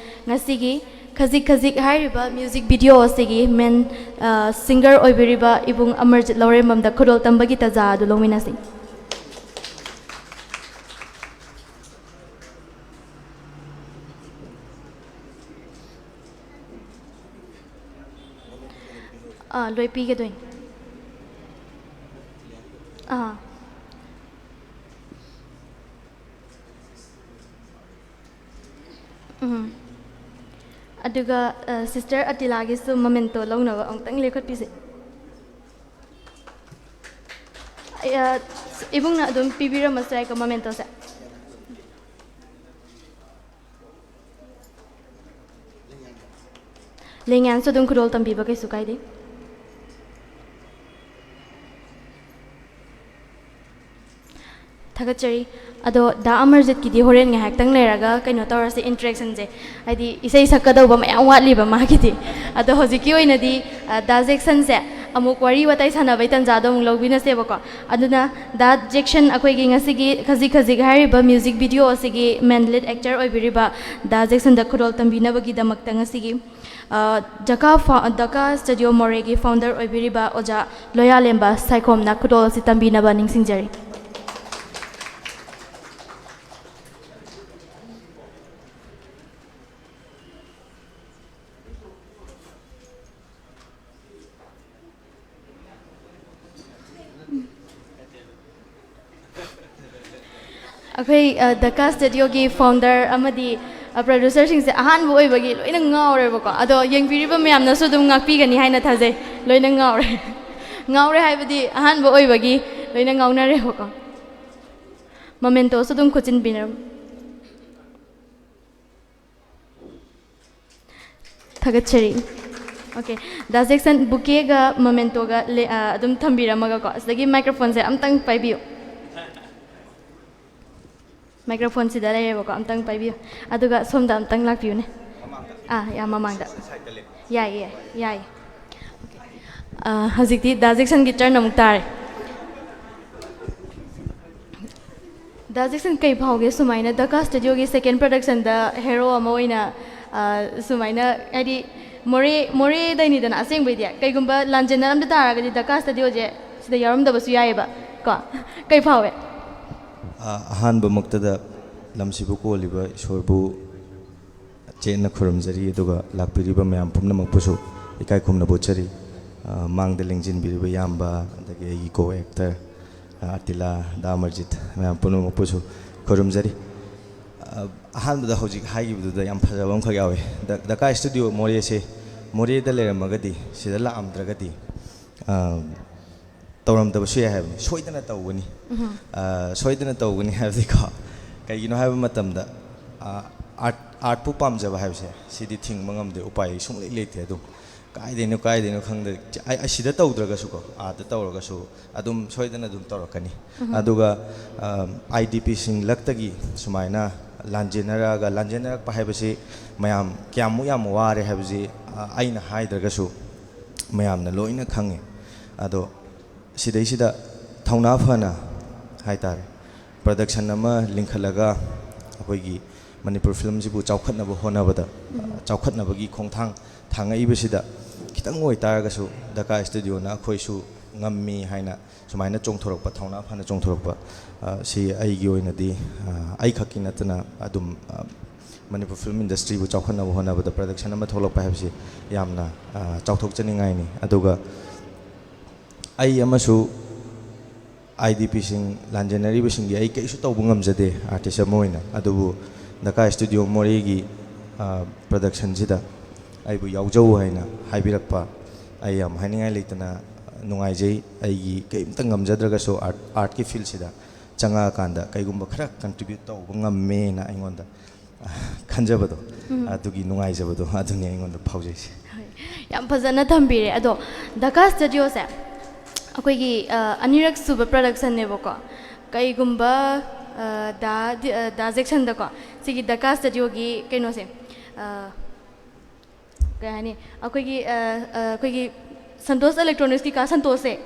ꯉꯁꯤꯒꯤ ꯈꯖꯤꯛ ꯈꯖꯤꯛ ꯍꯥꯏꯔꯤꯕ music video ꯑꯁꯤꯒꯤ main, ꯑ, singer ꯑꯣꯏꯕꯤꯔꯤꯕ ꯏꯕꯨꯡ ꯑꯃꯔꯖꯤꯠ ꯂꯧꯔꯦꯝꯕꯝꯗ ꯈꯨꯗꯣꯜ ꯇꯝꯕꯒꯤ ꯇꯥꯟꯖꯥ ꯑꯗꯨ ꯂꯧꯃꯤꯟꯅꯁꯤ꯫ ꯑꯥ, ꯂꯣꯏ ꯄꯤꯒꯗꯣꯏꯅꯤ꯫ ꯑꯥ꯫ ꯎꯝ꯫ ꯑꯗꯨꯒ, ꯑ, ꯁꯤꯁꯇꯔ ꯑꯇꯤꯂꯥꯒꯤꯁꯨ ꯃꯣꯃꯦꯟꯇꯣ ꯂꯧꯅꯕ ꯑꯃꯨꯛꯇꯪ ꯂꯦꯞꯈꯠꯄꯤꯁꯦ꯫ ꯑꯩ, ꯑ, ꯏꯕꯨꯡꯅ ꯑꯗꯨꯝ ꯄꯤꯕꯤꯔꯝꯃꯁꯨ ꯌꯥꯏꯀꯣ ꯃꯣꯃꯦꯟꯇꯣꯁꯦ꯫ ꯂꯦꯡꯌꯥꯟꯁꯨ ꯑꯗꯨꯝ ꯈꯨꯗꯣꯜ ꯇꯝꯕꯤꯕ ꯀꯩꯁꯨ ꯀꯥꯏꯗꯦ꯫ ꯊꯥꯒꯠꯆꯔꯤ꯫ ꯑꯗꯣ ꯗꯥ ꯑꯃꯔꯖꯤꯠꯀꯤꯗꯤ ꯍꯣꯔꯦꯟ ꯉꯥꯏꯍꯥꯛꯇꯪ ꯂꯩꯔꯒ ꯀꯩꯅꯣ ꯇꯧꯔꯁꯦ, interactionꯁꯦ꯫ ꯍꯥꯏꯗꯤ ꯏꯁꯩ ꯁꯛꯀꯗꯧꯕ ꯃꯌꯥꯝ ꯋꯥꯠꯂꯤꯕ ꯃꯥꯒꯤꯗꯤ꯫ ꯑꯗꯣ ꯍꯧꯖꯤꯛꯀꯤ ꯑꯣꯏꯅꯗꯤ, ꯑ, ꯗꯥ ꯖꯦꯛꯁꯟꯁꯦ ꯑꯃꯨꯛ ꯋꯥꯔꯤ ꯋꯥꯇꯥꯏ ꯁꯥꯟꯅꯕꯩ ꯇꯥꯟꯖꯥꯗꯣ ꯑꯃꯨꯛ ꯂꯧꯕꯤꯅꯁꯦꯕꯀꯣ꯫ ꯑꯗꯨꯅ ꯗꯥ ꯖꯦꯛꯁꯟ, ꯑꯩꯈꯣꯏꯒꯤ ꯉꯁꯤꯒꯤ ꯈꯖꯤꯛ ꯈꯖꯤꯛ ꯍꯥꯏꯔꯤꯕ music video ꯑꯁꯤꯒꯤ main lead actor ꯑꯣꯏꯕꯤꯔꯤꯕ ꯗꯥ ꯖꯦꯛꯁꯟꯗ ꯈꯨꯗꯣꯜ ꯇꯝꯕꯤꯅꯕꯒꯤꯗꯃꯛꯇ ꯉꯁꯤꯒꯤ, ꯑ, ꯖꯀꯥ ꯐꯥ-, ꯗꯀꯥ ꯁ꯭ꯇꯨꯗꯤꯑꯣ ꯃꯣꯔꯦꯒꯤ founder ꯑꯣꯏꯕꯤꯔꯤꯕ ꯑꯣꯖꯥ ꯂꯣꯌꯥꯂꯦꯝꯕ ꯁꯥꯏꯈꯣꯝꯅ ꯈꯨꯗꯣꯜ ꯑꯁꯤ ꯇꯝꯕꯤꯅꯕ ꯅꯤꯡꯁꯤꯡꯖꯔꯤ꯫ ꯑꯩꯈꯣꯏ ꯗꯀꯥ ꯁ꯭ꯇꯨꯗꯤꯑꯣꯒꯤ ꯐꯥꯎꯟꯗꯔ ꯑꯃꯗꯤ ꯄ꯭ꯔꯣꯗ꯭ꯌꯨꯁꯔꯁꯤꯡꯁꯦ ꯑꯍꯥꯟꯕ ꯑꯣꯏꯕꯒꯤ ꯂꯣꯏꯅ ꯉꯥꯎꯔꯦꯕꯀꯣ꯫ ꯑꯗꯣ ꯌꯦꯡꯕꯤꯔꯤꯕ ꯃꯌꯥꯝꯅꯁꯨ ꯑꯗꯨꯝ ꯉꯥꯛꯄꯤꯒꯅꯤ ꯍꯥꯏꯅ ꯊꯥꯖꯩ꯫ ꯂꯣꯏꯅ ꯉꯥꯎꯔꯦ꯫ ꯉꯥꯎꯔꯦ ꯍꯥꯏꯕꯗꯤ ꯑꯍꯥꯟꯕ ꯑꯣꯏꯕꯒꯤ ꯂꯣꯏꯅ ꯉꯥꯎꯅꯔꯦꯕꯀꯣ꯫ ꯃꯣꯃꯦꯟꯇꯣꯁꯨ ꯑꯗꯨꯝ ꯈꯨꯠꯆꯤꯟꯕꯤꯅꯔꯝꯃꯨ꯫ ꯊꯥꯒꯠꯆꯔꯤ꯫ ꯑꯣꯀꯦ, ꯗꯥ ꯖꯦꯛꯁꯟ, ꯕꯨꯀꯦꯒ ꯃꯣꯃꯦꯟꯇꯣꯒ ꯑꯗꯨꯝ ꯊꯝꯕꯤꯔꯝꯃꯒꯀꯣ, ꯑꯁꯤꯗꯒꯤ ꯃꯥꯏꯀ꯭ꯔꯣꯐꯣꯟꯁꯦ ꯑꯝꯇꯪ ꯄꯥꯏꯕꯤꯌꯨ꯫ ꯃꯥꯏꯀ꯭ꯔꯣꯐꯣꯟꯁꯤꯗ ꯂꯩꯔꯦꯕꯀꯣ, ꯑꯝꯇꯪ ꯄꯥꯏꯕꯤꯌꯨ꯫ ꯑꯗꯨꯒ ꯁꯣꯝꯗ ꯑꯝꯇꯪ ꯂꯥꯛꯄꯤꯌꯨꯅꯦ꯫ ꯑꯥ, ꯌꯥꯝ ꯃꯃꯥꯡꯗ꯫ ꯌꯥꯏꯌꯦ, ꯌꯥꯏꯌꯦ꯫ ꯑꯥ, ꯍꯧꯖꯤꯛꯇꯤ ꯗꯥ ꯖꯦꯛꯁꯟꯒꯤ ꯇꯔꯟ ꯑꯃꯨꯛ ꯇꯥꯔꯦ꯫ ꯗꯥ ꯖꯦꯛꯁꯟ, ꯀꯩ ꯐꯥꯎꯒꯦ ꯁꯨꯃꯥꯏꯅ ꯗꯀꯥ ꯁ꯭ꯇꯨꯗꯤꯑꯣꯒꯤ ꯁꯦꯀꯦꯟ ꯄ꯭ꯔꯗꯛꯁꯟꯗ ꯍꯦꯔꯣ ꯑꯃ ꯑꯣꯏꯅ, ꯑꯥ, ꯁꯨꯃꯥꯏꯅ ꯍꯥꯏꯗꯤ ꯃꯣꯔꯦ, ꯃꯣꯔꯦꯗꯩꯅꯤꯗꯅ ꯑꯁꯦꯡꯕꯩꯗꯤ꯫ ꯀꯩꯒꯨꯝꯕ ꯂꯥꯟꯖꯦꯟꯅꯔꯝꯗ ꯇꯥꯔꯒꯗꯤ ꯗꯀꯥ ꯁ꯭ꯇꯨꯗꯤꯑꯣꯁꯦ ꯁꯤꯗ ꯌꯥꯎꯔꯝꯗꯕꯁꯨ ꯌꯥꯏꯌꯦꯕ ꯀꯣ꯫ ꯀꯩ ꯐꯥꯎꯋꯦ? ꯑ, ꯑꯍꯥꯟꯕꯃꯛꯇꯗ ꯂꯝꯁꯤꯕꯨ ꯀꯣꯜꯂꯤꯕ ꯏꯁꯣꯔꯕꯨ ꯆꯦꯠꯅ ꯈꯨꯔꯨꯝꯖꯔꯤ, ꯑꯗꯨꯒ ꯂꯥꯛꯄꯤꯔꯤꯕ ꯃꯌꯥꯝ ꯄꯨꯝꯅꯃꯛꯄꯨꯁꯨ ꯏꯀꯥꯏ ꯈꯨꯝꯅꯕ ꯎꯠꯆꯔꯤ꯫ ꯑ, ꯃꯥꯡꯗ ꯂꯦꯡꯁꯤꯟꯕꯤꯔꯤꯕ ꯏꯌꯥꯝꯕ, ꯑꯗꯒꯤ ꯑꯩꯒꯤ ꯀꯣ ꯑꯦꯛꯇꯔ, ꯑ, ꯑꯇꯤꯂꯥ, ꯗꯥ ꯑꯃꯔꯖꯤꯠ, ꯃꯌꯥꯝ ꯄꯨꯝꯅꯃꯛꯄꯨꯁꯨ ꯈꯨꯔꯨꯝꯖꯔꯤ꯫ ꯑ, ꯑꯍꯥꯟꯕꯗ ꯍꯧꯖꯤꯛ ꯍꯥꯏꯈꯤꯕꯗꯨꯗ ꯌꯥꯝ ꯐꯖꯕ ꯑꯃꯈꯛ ꯌꯥꯎꯋꯤ꯫ ꯗ-, ꯗꯀꯥ ꯁ꯭ꯇꯨꯗꯤꯑꯣ ꯃꯣꯔꯦꯁꯦ ꯃꯣꯔꯦꯗ ꯂꯩꯔꯝꯃꯒꯗꯤ, ꯁꯤꯗ ꯂꯥꯛꯑꯝꯗ꯭ꯔꯒꯗꯤ, ꯑ, ꯇꯧꯔꯝꯗꯕꯁꯨ ꯌꯥꯏ ꯍꯥꯏꯕꯅꯤ꯫ ꯁꯣꯏꯗꯅ ꯇꯧꯒꯅꯤ꯫ ꯑ, ꯁꯣꯏꯗꯅ ꯇꯧꯒꯅꯤ ꯍꯥꯏꯕꯗꯤꯀꯣ, ꯀꯩꯒꯤꯅꯣ ꯍꯥꯏꯕ ꯃꯇꯝꯗ, ꯑ, ꯑꯥꯔꯠ, ꯑꯥꯔꯠꯄꯨ ꯄꯥꯝꯖꯕ ꯍꯥꯏꯕꯁꯦ ꯁꯤꯗꯤ ꯊꯤꯡꯕ ꯉꯝꯗꯦ, ꯎꯄꯥꯏ ꯁꯨꯡꯂꯩ ꯂꯩꯇꯦ꯫ ꯑꯗꯨꯝ ꯀꯥꯏꯗꯩꯅꯣ, ꯀꯥꯏꯗꯩꯅꯣ ꯈꯪꯗꯦ, ꯑ-, ꯑꯁꯤꯗ ꯇꯧꯗ꯭ꯔꯒꯁꯨꯀꯣ, ꯑꯥꯗ ꯇꯧꯔꯒꯁꯨ ꯑꯗꯨꯝ ꯁꯣꯏꯗꯅ ꯑꯗꯨꯝ ꯇꯧꯔꯛꯀꯅꯤ꯫ ꯑꯗꯨꯒ, ꯑ, ꯑꯥꯏ ꯗꯤ ꯄꯤꯁꯤꯡ ꯂꯛꯇꯒꯤ ꯁꯨꯃꯥꯏꯅ ꯂꯥꯟꯖꯦꯟꯅꯔꯛꯑꯒ, ꯂꯥꯟꯖꯦꯟꯅꯔꯛꯄ ꯍꯥꯏꯕꯁꯤ ꯃꯌꯥꯝ ꯀꯌꯥꯃꯨꯛ ꯌꯥꯝ ꯋꯥꯔꯦ ꯍꯥꯏꯕꯁꯤ, ꯑ, ꯑꯩꯅ ꯍꯥꯏꯗ꯭ꯔꯒꯁꯨ ꯃꯌꯥꯝꯅ ꯂꯣꯏꯅ ꯈꯪꯉꯤ꯫ ꯑꯗꯣ ꯁꯤꯗꯩꯁꯤꯗ ꯊꯧꯅꯥ ꯐꯅ ꯍꯥꯏꯇꯥꯔꯦ, ꯄ꯭ꯔꯗꯛꯁꯟ ꯑꯃ ꯂꯤꯡꯈꯠꯂꯒ ꯑꯩꯈꯣꯏꯒꯤ ꯃꯅꯤꯄꯨꯔ ꯐꯤꯂꯝꯁꯤꯕꯨ ꯆꯥꯎꯈꯠꯅꯕ ꯍꯣꯠꯅꯕꯗ, ꯆꯥꯎꯈꯠꯅꯕꯒꯤ ꯈꯣꯡꯊꯥꯡ ꯊꯥꯡꯉꯛꯏꯕꯁꯤꯗ ꯈꯤꯇꯪ ꯑꯣꯏꯇꯥꯔꯒꯁꯨ ꯗꯀꯥ ꯁ꯭ꯇꯨꯗꯤꯑꯣꯅ ꯑꯩꯈꯣꯏꯁꯨ ꯉꯝꯃꯤ ꯍꯥꯏꯅ ꯁꯨꯃꯥꯏꯅ ꯆꯣꯡꯊꯣꯔꯛꯄ, ꯊꯧꯅꯥ ꯐꯅ ꯆꯣꯡꯊꯣꯔꯛꯄ, ꯑ, ꯁꯤ ꯑꯩꯒꯤ ꯑꯣꯏꯅꯗꯤ, ꯑ, ꯑꯩ ꯈꯛꯀꯤ ꯅꯠꯇꯅ ꯑꯗꯨꯝ, ꯑ, ꯃꯅꯤꯄꯨꯔ ꯐꯤꯂꯝ ꯏꯟꯗꯁꯇ꯭ꯔꯤꯕꯨ ꯆꯥꯎꯈꯠꯅꯕ ꯍꯣꯠꯅꯕꯗ, ꯄ꯭ꯔꯗꯛꯁꯟ ꯑꯃ ꯊꯣꯛꯂꯛꯄ ꯍꯥꯏꯕꯁꯤ ꯌꯥꯝꯅ, ꯑ, ꯆꯥꯎꯊꯣꯛꯆꯅꯤꯡꯉꯥꯏꯅꯤ꯫ ꯑꯗꯨꯒ ꯑꯩ ꯑꯃꯁꯨ ꯑꯥꯏ ꯗꯤ ꯄꯤꯁꯤꯡ ꯂꯥꯟꯖꯦꯟꯅꯔꯤꯕꯁꯤꯡꯒꯤ ꯑꯩ ꯀꯩꯁꯨ ꯇꯧꯕ ꯉꯝꯖꯗꯦ ꯑꯥꯔꯇꯤꯁ ꯑꯃ ꯑꯣꯏꯅ꯫ ꯑꯗꯨꯕꯨ ꯗꯀꯥ ꯁ꯭ꯇꯨꯗꯤꯑꯣ ꯃꯣꯔꯦꯒꯤ ꯄ꯭ꯔꯗꯛꯁꯟꯁꯤꯗ ꯑꯩꯕꯨ ꯌꯥꯎꯖꯧ ꯍꯥꯏꯅ ꯍꯥꯏꯕꯤꯔꯛꯄ ꯑꯩ ꯌꯥꯝ ꯍꯥꯏꯅꯤꯡꯉꯥꯏ ꯂꯩꯇꯅ ꯅꯨꯡꯉꯥꯏꯖꯩ꯫ ꯑꯩꯒꯤ ꯀꯔꯤꯝꯇ ꯉꯝꯖꯗ꯭ꯔꯒꯁꯨ ꯑꯥꯔꯠ ꯑꯥꯔꯠꯀꯤ ꯐꯤꯜꯁꯤꯗ ꯆꯪꯉꯛꯑꯀꯥꯟꯗ ꯀꯩꯒꯨꯝꯕ ꯈꯔ ꯀꯟꯇ꯭ꯔꯤꯕ꯭ꯌꯨꯠ ꯇꯧꯕ ꯉꯝꯃꯦꯅ ꯑꯩꯉꯣꯟꯗ ꯈꯟꯖꯕꯗꯣ, ꯑꯗꯨꯒꯤ ꯅꯨꯡꯉꯥꯏꯖꯕꯗꯣ ꯑꯗꯨꯅꯤ ꯑꯩꯉꯣꯟꯗ ꯐꯥꯎꯖꯩꯁꯦ꯫ ꯍꯣꯏ, ꯌꯥꯝ ꯐꯖꯅ ꯊꯝꯕꯤꯔꯦ꯫ ꯑꯗꯣ ꯗꯀꯥ ꯁ꯭ꯇꯨꯗꯤꯑꯣꯁꯦ ꯑꯩꯈꯣꯏꯒꯤ ꯑ, ꯑꯅꯤꯔꯛ ꯁꯨꯕ ꯄ꯭ꯔꯗꯛꯁꯟꯅꯦꯕꯀꯣ꯫ ꯀꯩꯒꯨꯝꯕ ꯑ, ꯗꯥ ꯗꯤ- ꯑ, ꯗꯥ ꯖꯦꯛꯁꯟꯗꯀꯣ, ꯁꯤꯒꯤ ꯗꯀꯥ ꯁ꯭ꯇꯨꯗꯤꯑꯣꯒꯤ ꯀꯩꯅꯣꯁꯦ, ꯑ, ꯀꯩ ꯍꯥꯏꯅꯤ, ꯑꯩꯈꯣꯏꯒꯤ ꯑ, ꯑ, ꯑꯩꯈꯣꯏꯒꯤ ꯁꯟꯇꯣꯁ ꯏꯂꯦꯛꯇ꯭ꯔꯣꯅꯤꯛꯁꯀꯤ ꯀꯥ ꯁꯟꯇꯣꯁꯁꯦ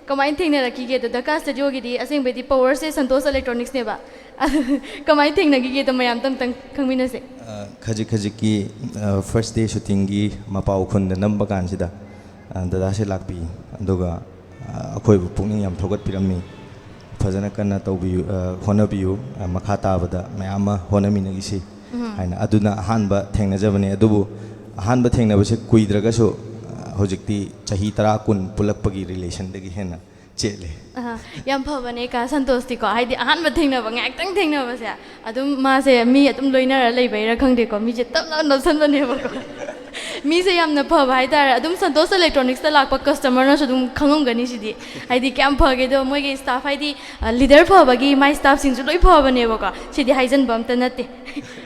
ꯀꯃꯥꯏꯅ ꯊꯦꯡꯅꯔꯛꯈꯤꯒꯦꯗꯣ? ꯗꯀꯥ ꯁ꯭ꯇꯨꯗꯤꯑꯣꯒꯤꯗꯤ ꯑꯁꯦꯡꯕꯩꯗꯤ ꯄꯋꯔꯁꯦ ꯁꯟꯇꯣꯁ ꯏꯂꯦꯛꯇ꯭ꯔꯣꯅꯤꯛꯁꯅꯦꯕ꯫ ꯑꯗꯨ ꯀꯃꯥꯏꯅ ꯊꯦꯡꯅꯈꯤꯒꯦꯗꯣ ꯃꯌꯥꯝ ꯇꯝꯇꯪ ꯈꯪꯃꯤꯟꯅꯁꯦ꯫ ꯑ, ꯈꯖꯤꯛ ꯈꯖꯤꯛꯀꯤ ꯐꯥꯔꯁ ꯗꯦ ꯁꯨꯇꯤꯡꯒꯤ ꯃꯄꯥ ꯎꯈ꯭ꯔꯨꯜꯗ ꯅꯝꯕ ꯀꯥꯟꯁꯤꯗ ꯑ, ꯗꯗꯥꯁꯦ ꯂꯥꯛꯄꯤ꯫ ꯑꯗꯨꯒ ꯑ, ꯑꯩꯈꯣꯏꯕꯨ ꯄꯨꯛꯅꯤꯡ ꯌꯥꯝ ꯊꯧꯒꯠꯄꯤꯔꯝꯃꯤ꯫ ꯐꯖꯅ ꯀꯟꯅ ꯇꯧꯕꯤꯌꯨ, ꯑ, ꯍꯣꯠꯅꯕꯤꯌꯨ꯫ ꯑ, ꯃꯈꯥ ꯇꯥꯕꯗ ꯃꯌꯥꯝ ꯑꯃ ꯍꯣꯠꯅꯃꯤꯟꯅꯈꯤꯁꯤ ꯍꯥꯏꯅ꯫ ꯑꯗꯨꯅ ꯑꯍꯥꯟꯕ ꯊꯦꯡꯅꯖꯕꯅꯤ꯫ ꯑꯗꯨꯕꯨ ꯑꯍꯥꯟꯕ ꯊꯦꯡꯅꯕꯁꯦ ꯀꯨꯏꯗ꯭ꯔꯒꯁꯨ, ꯑ, ꯍꯧꯖꯤꯛꯇꯤ ꯆꯍꯤ ꯇꯔꯥ ꯀꯨꯟ ꯄꯨꯜꯂꯛꯄꯒꯤ ꯔꯤꯂꯦꯁꯟꯗꯒꯤ ꯍꯦꯟꯅ ꯆꯦꯠꯂꯦ꯫ ꯑꯍ, ꯌꯥꯝ ꯐꯕꯅꯦ ꯀꯥ ꯁꯟꯇꯣꯁꯇꯤꯀꯣ꯫ ꯍꯥꯏꯗꯤ ꯑꯍꯥꯟꯕ ꯊꯦꯡꯅꯕ, ꯉꯥꯏꯍꯥꯛꯇꯪ ꯊꯦꯡꯅꯕꯁꯦ ꯑꯗꯨꯝ ꯃꯥꯁꯦ ꯃꯤ ꯑꯗꯨꯝ ꯂꯣꯏꯅꯔ ꯂꯩꯕꯩꯔꯥ ꯈꯪꯗꯦꯀꯣ, ꯃꯤꯁꯦ ꯇꯞ ꯂꯥꯎꯅ ꯅꯣꯛꯁꯟꯕꯅꯦꯕꯀꯣ꯫ ꯃꯤꯁꯦ ꯌꯥꯝꯅ ꯐꯕ ꯍꯥꯏꯇꯥꯔꯦ꯫ ꯑꯗꯨꯝ ꯁꯟꯇꯣꯁ ꯏꯂꯦꯛꯇ꯭ꯔꯣꯅꯤꯛꯁꯇ ꯂꯥꯛꯄ ꯀꯁꯇꯃꯔꯅꯁꯨ ꯑꯗꯨꯝ ꯈꯪꯉꯝꯒꯅꯤ ꯁꯤꯗꯤ꯫ ꯍꯥꯏꯗꯤ ꯀꯌꯥꯝ ꯐꯒꯦꯗꯣ, ꯃꯣꯏꯒꯤ ꯁ꯭ꯇꯥꯐ ꯍꯥꯏꯗꯤ, ꯑ, ꯂꯤꯗꯔ ꯐꯕꯒꯤ ꯃꯥꯏ ꯁ꯭ꯇꯥꯐꯁꯤꯡꯁꯨ ꯂꯣꯏ ꯐꯕꯅꯦꯕꯀꯣ꯫ ꯁꯤꯗꯤ ꯍꯥꯏꯖꯟꯕ ꯑꯝꯇ ꯅꯠꯇꯦ꯫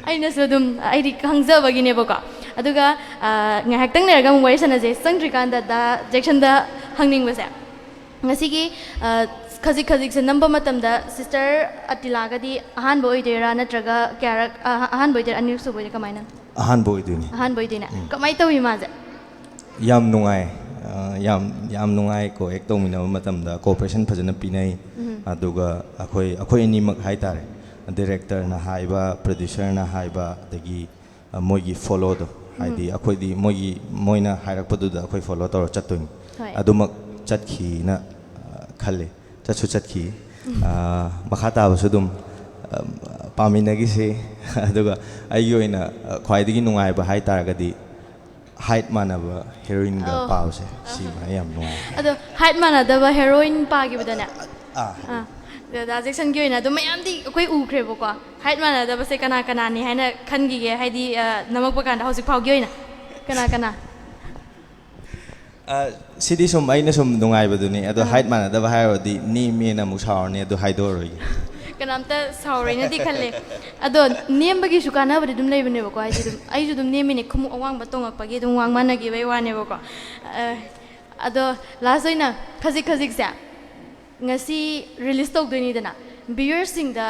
ꯑꯩꯅꯁꯨ ꯑꯗꯨꯝ ꯑꯩꯗꯤ ꯈꯪꯖꯕꯒꯤꯅꯦꯕꯀꯣ꯫ ꯑꯗꯨꯒ, ꯑ, ꯉꯥꯏꯍꯥꯛꯇꯪ ꯂꯩꯔꯒ ꯑꯃꯨꯛ ꯋꯥꯔꯤ ꯁꯥꯟꯅꯁꯦ꯫ ꯆꯪꯗ꯭ꯔꯤꯀꯥꯟꯗ ꯗꯥ ꯖꯦꯛꯁꯟꯗ ꯍꯪꯅꯤꯡꯕꯁꯦ, ꯉꯁꯤꯒꯤ, ꯑ, ꯈꯖꯤꯛ ꯈꯖꯤꯛꯁꯦ ꯅꯝꯕ ꯃꯇꯝꯗ ꯁꯤꯁꯇꯔ ꯑꯇꯤꯂꯥꯒꯗꯤ ꯑꯍꯥꯟꯕ ꯑꯣꯏꯗꯣꯏꯔꯥ, ꯅꯠꯇ꯭ꯔꯒ ꯀꯌꯥꯔꯛ, ꯑ, ꯑꯍꯥꯟꯕ ꯑꯣꯏꯗꯣꯏꯔꯥ, ꯑꯅꯤꯔꯛ ꯁꯨꯕ ꯑꯣꯏꯗꯣꯏꯔꯥ, ꯀꯃꯥꯏꯅ? ꯑꯍꯥꯟꯕ ꯑꯣꯏꯗꯣꯏꯅꯤ꯫ ꯑꯍꯥꯟꯕ ꯑꯣꯏꯗꯣꯏꯅꯦ꯫ ꯀꯃꯥꯏꯅ ꯇꯧꯏ ꯃꯥꯁꯦ? ꯌꯥꯝ ꯅꯨꯡꯉꯥꯏ꯫ ꯑ, ꯌꯥꯝ ꯌꯥꯝ ꯅꯨꯡꯉꯥꯏ꯫ ꯀꯣ ꯑꯦꯛ ꯇꯧꯃꯤꯟꯅꯕ ꯃꯇꯝꯗ ꯀꯣꯑꯣꯄꯔꯦꯁꯟ ꯐꯖꯅ ꯄꯤꯅꯩ꯫ ꯑꯗꯨꯒ ꯑꯩꯈꯣꯏ ꯑꯩꯈꯣꯏ ꯑꯅꯤꯃꯛ ꯍꯥꯏꯇꯥꯔꯦ, ꯗꯤꯔꯦꯛꯇꯔꯅ ꯍꯥꯏꯕ, ꯄ꯭ꯔꯗ꯭ꯌꯨꯁꯔꯅ ꯍꯥꯏꯕ, ꯑꯗꯒꯤ ꯑ, ꯃꯣꯏꯒꯤ ꯐꯣꯂꯣꯗꯣ, ꯍꯥꯏꯗꯤ ꯑꯩꯈꯣꯏꯗꯤ ꯃꯣꯏꯒꯤ, ꯃꯣꯏꯅ ꯍꯥꯏꯔꯛꯄꯗꯨꯗ ꯑꯩꯈꯣꯏ ꯐꯣꯂꯣ ꯇꯧꯔ ꯆꯠꯇꯣꯏꯅꯤ꯫ ꯍꯣꯏ꯫ ꯑꯗꯨꯃꯛ ꯆꯠꯈꯤꯅ, ꯑ, ꯈꯜꯂꯤ꯫ ꯆꯠꯁꯨ ꯆꯠꯈꯤ꯫ ꯑ, ꯃꯈꯥ ꯇꯥꯕꯁꯨ ꯑꯗꯨꯝ, ꯑ, ꯄꯥꯃꯤꯟꯅꯈꯤꯁꯤ꯫ ꯑꯗꯨꯒ ꯑꯩꯒꯤ ꯑꯣꯏꯅ, ꯑ, ꯈ꯭ꯋꯥꯏꯗꯒꯤ ꯅꯨꯡꯉꯥꯏꯕ ꯍꯥꯏ ꯇꯥꯔꯒꯗꯤ ꯍꯥꯏꯠ ꯃꯥꯟꯅꯕ ꯍꯦꯔꯣꯏꯟꯒ ꯑꯧ꯫ ꯄꯥꯕꯁꯦ, ꯁꯤꯃ ꯌꯥꯝ ꯅꯨꯡꯉꯥꯏ꯫ ꯑꯗꯣ ꯍꯥꯏꯠ ꯃꯥꯟꯅꯗꯕ ꯍꯦꯔꯣꯏꯟ ꯄꯥꯈꯤꯕꯗꯅꯦ, ꯑꯥ, ꯗꯥ ꯖꯦꯛꯁꯟꯒꯤ ꯑꯣꯏꯅ ꯑꯗꯨꯝ ꯃꯌꯥꯝꯗꯤ ꯑꯩꯈꯣꯏ ꯎꯈ꯭ꯔꯦꯕꯀꯣ꯫ ꯍꯥꯏꯠ ꯃꯥꯟꯅꯗꯕꯁꯦ ꯀꯅꯥ ꯀꯅꯥꯅꯤ ꯍꯥꯏꯅ ꯈꯟꯈꯤꯒꯦ? ꯍꯥꯏꯗꯤ, ꯑ, ꯅꯝꯃꯛꯄ ꯀꯥꯟꯗ ꯍꯧꯖꯤꯛ ꯐꯥꯎꯒꯤ ꯑꯣꯏꯅ ꯀꯅꯥ ꯀꯅꯥ? ꯑ, ꯁꯤꯗꯤ ꯁꯨꯝ ꯑꯩꯅ ꯁꯨꯝ ꯅꯨꯡꯉꯥꯏꯕꯗꯨꯅꯤ꯫ ꯑꯗꯣ ꯑꯥ꯫ ꯍꯥꯏꯠ ꯃꯥꯟꯅꯗꯕ ꯍꯥꯏꯔꯨꯔꯗꯤ ꯅꯦꯝꯃꯦꯅ ꯑꯃꯨꯛ ꯁꯥꯎꯔꯅꯤ, ꯑꯗꯨ ꯍꯥꯏꯗꯣꯛꯑꯔꯣꯏꯒꯦ꯫ ꯀꯅꯥꯝꯇ ꯁꯥꯎꯔꯣꯏꯅꯗꯤ ꯈꯜꯂꯦ꯫ ꯑꯗꯣ ꯅꯦꯝꯕꯒꯤꯁꯨ ꯀꯥꯟꯅꯕꯗꯤ ꯑꯗꯨꯝ ꯂꯩꯕꯅꯦꯕꯀꯣ꯫ ꯍꯥꯏꯗꯤ ꯑꯗꯨꯝ, ꯑꯩꯁꯨ ꯑꯗꯨꯝ ꯅꯦꯝꯃꯤꯅꯦ, ꯈꯣꯡꯎꯞ ꯑꯋꯥꯡꯕ ꯇꯣꯡꯉꯛꯄꯒꯤ ꯑꯗꯨꯝ ꯋꯥꯡ ꯃꯥꯟꯅꯈꯤꯕꯩ ꯋꯥꯅꯦꯕꯀꯣ꯫ ꯑ, ꯑꯗꯣ ꯂꯥꯁ ꯑꯣꯏꯅ ꯈꯖꯤꯛ ꯈꯖꯤꯛꯁꯦ ꯉꯁꯤ ꯔꯤꯂꯤꯁ ꯇꯧꯗꯣꯏꯅꯤꯗꯅ, ꯚ꯭ꯌꯨꯌꯔꯁꯤꯡꯗ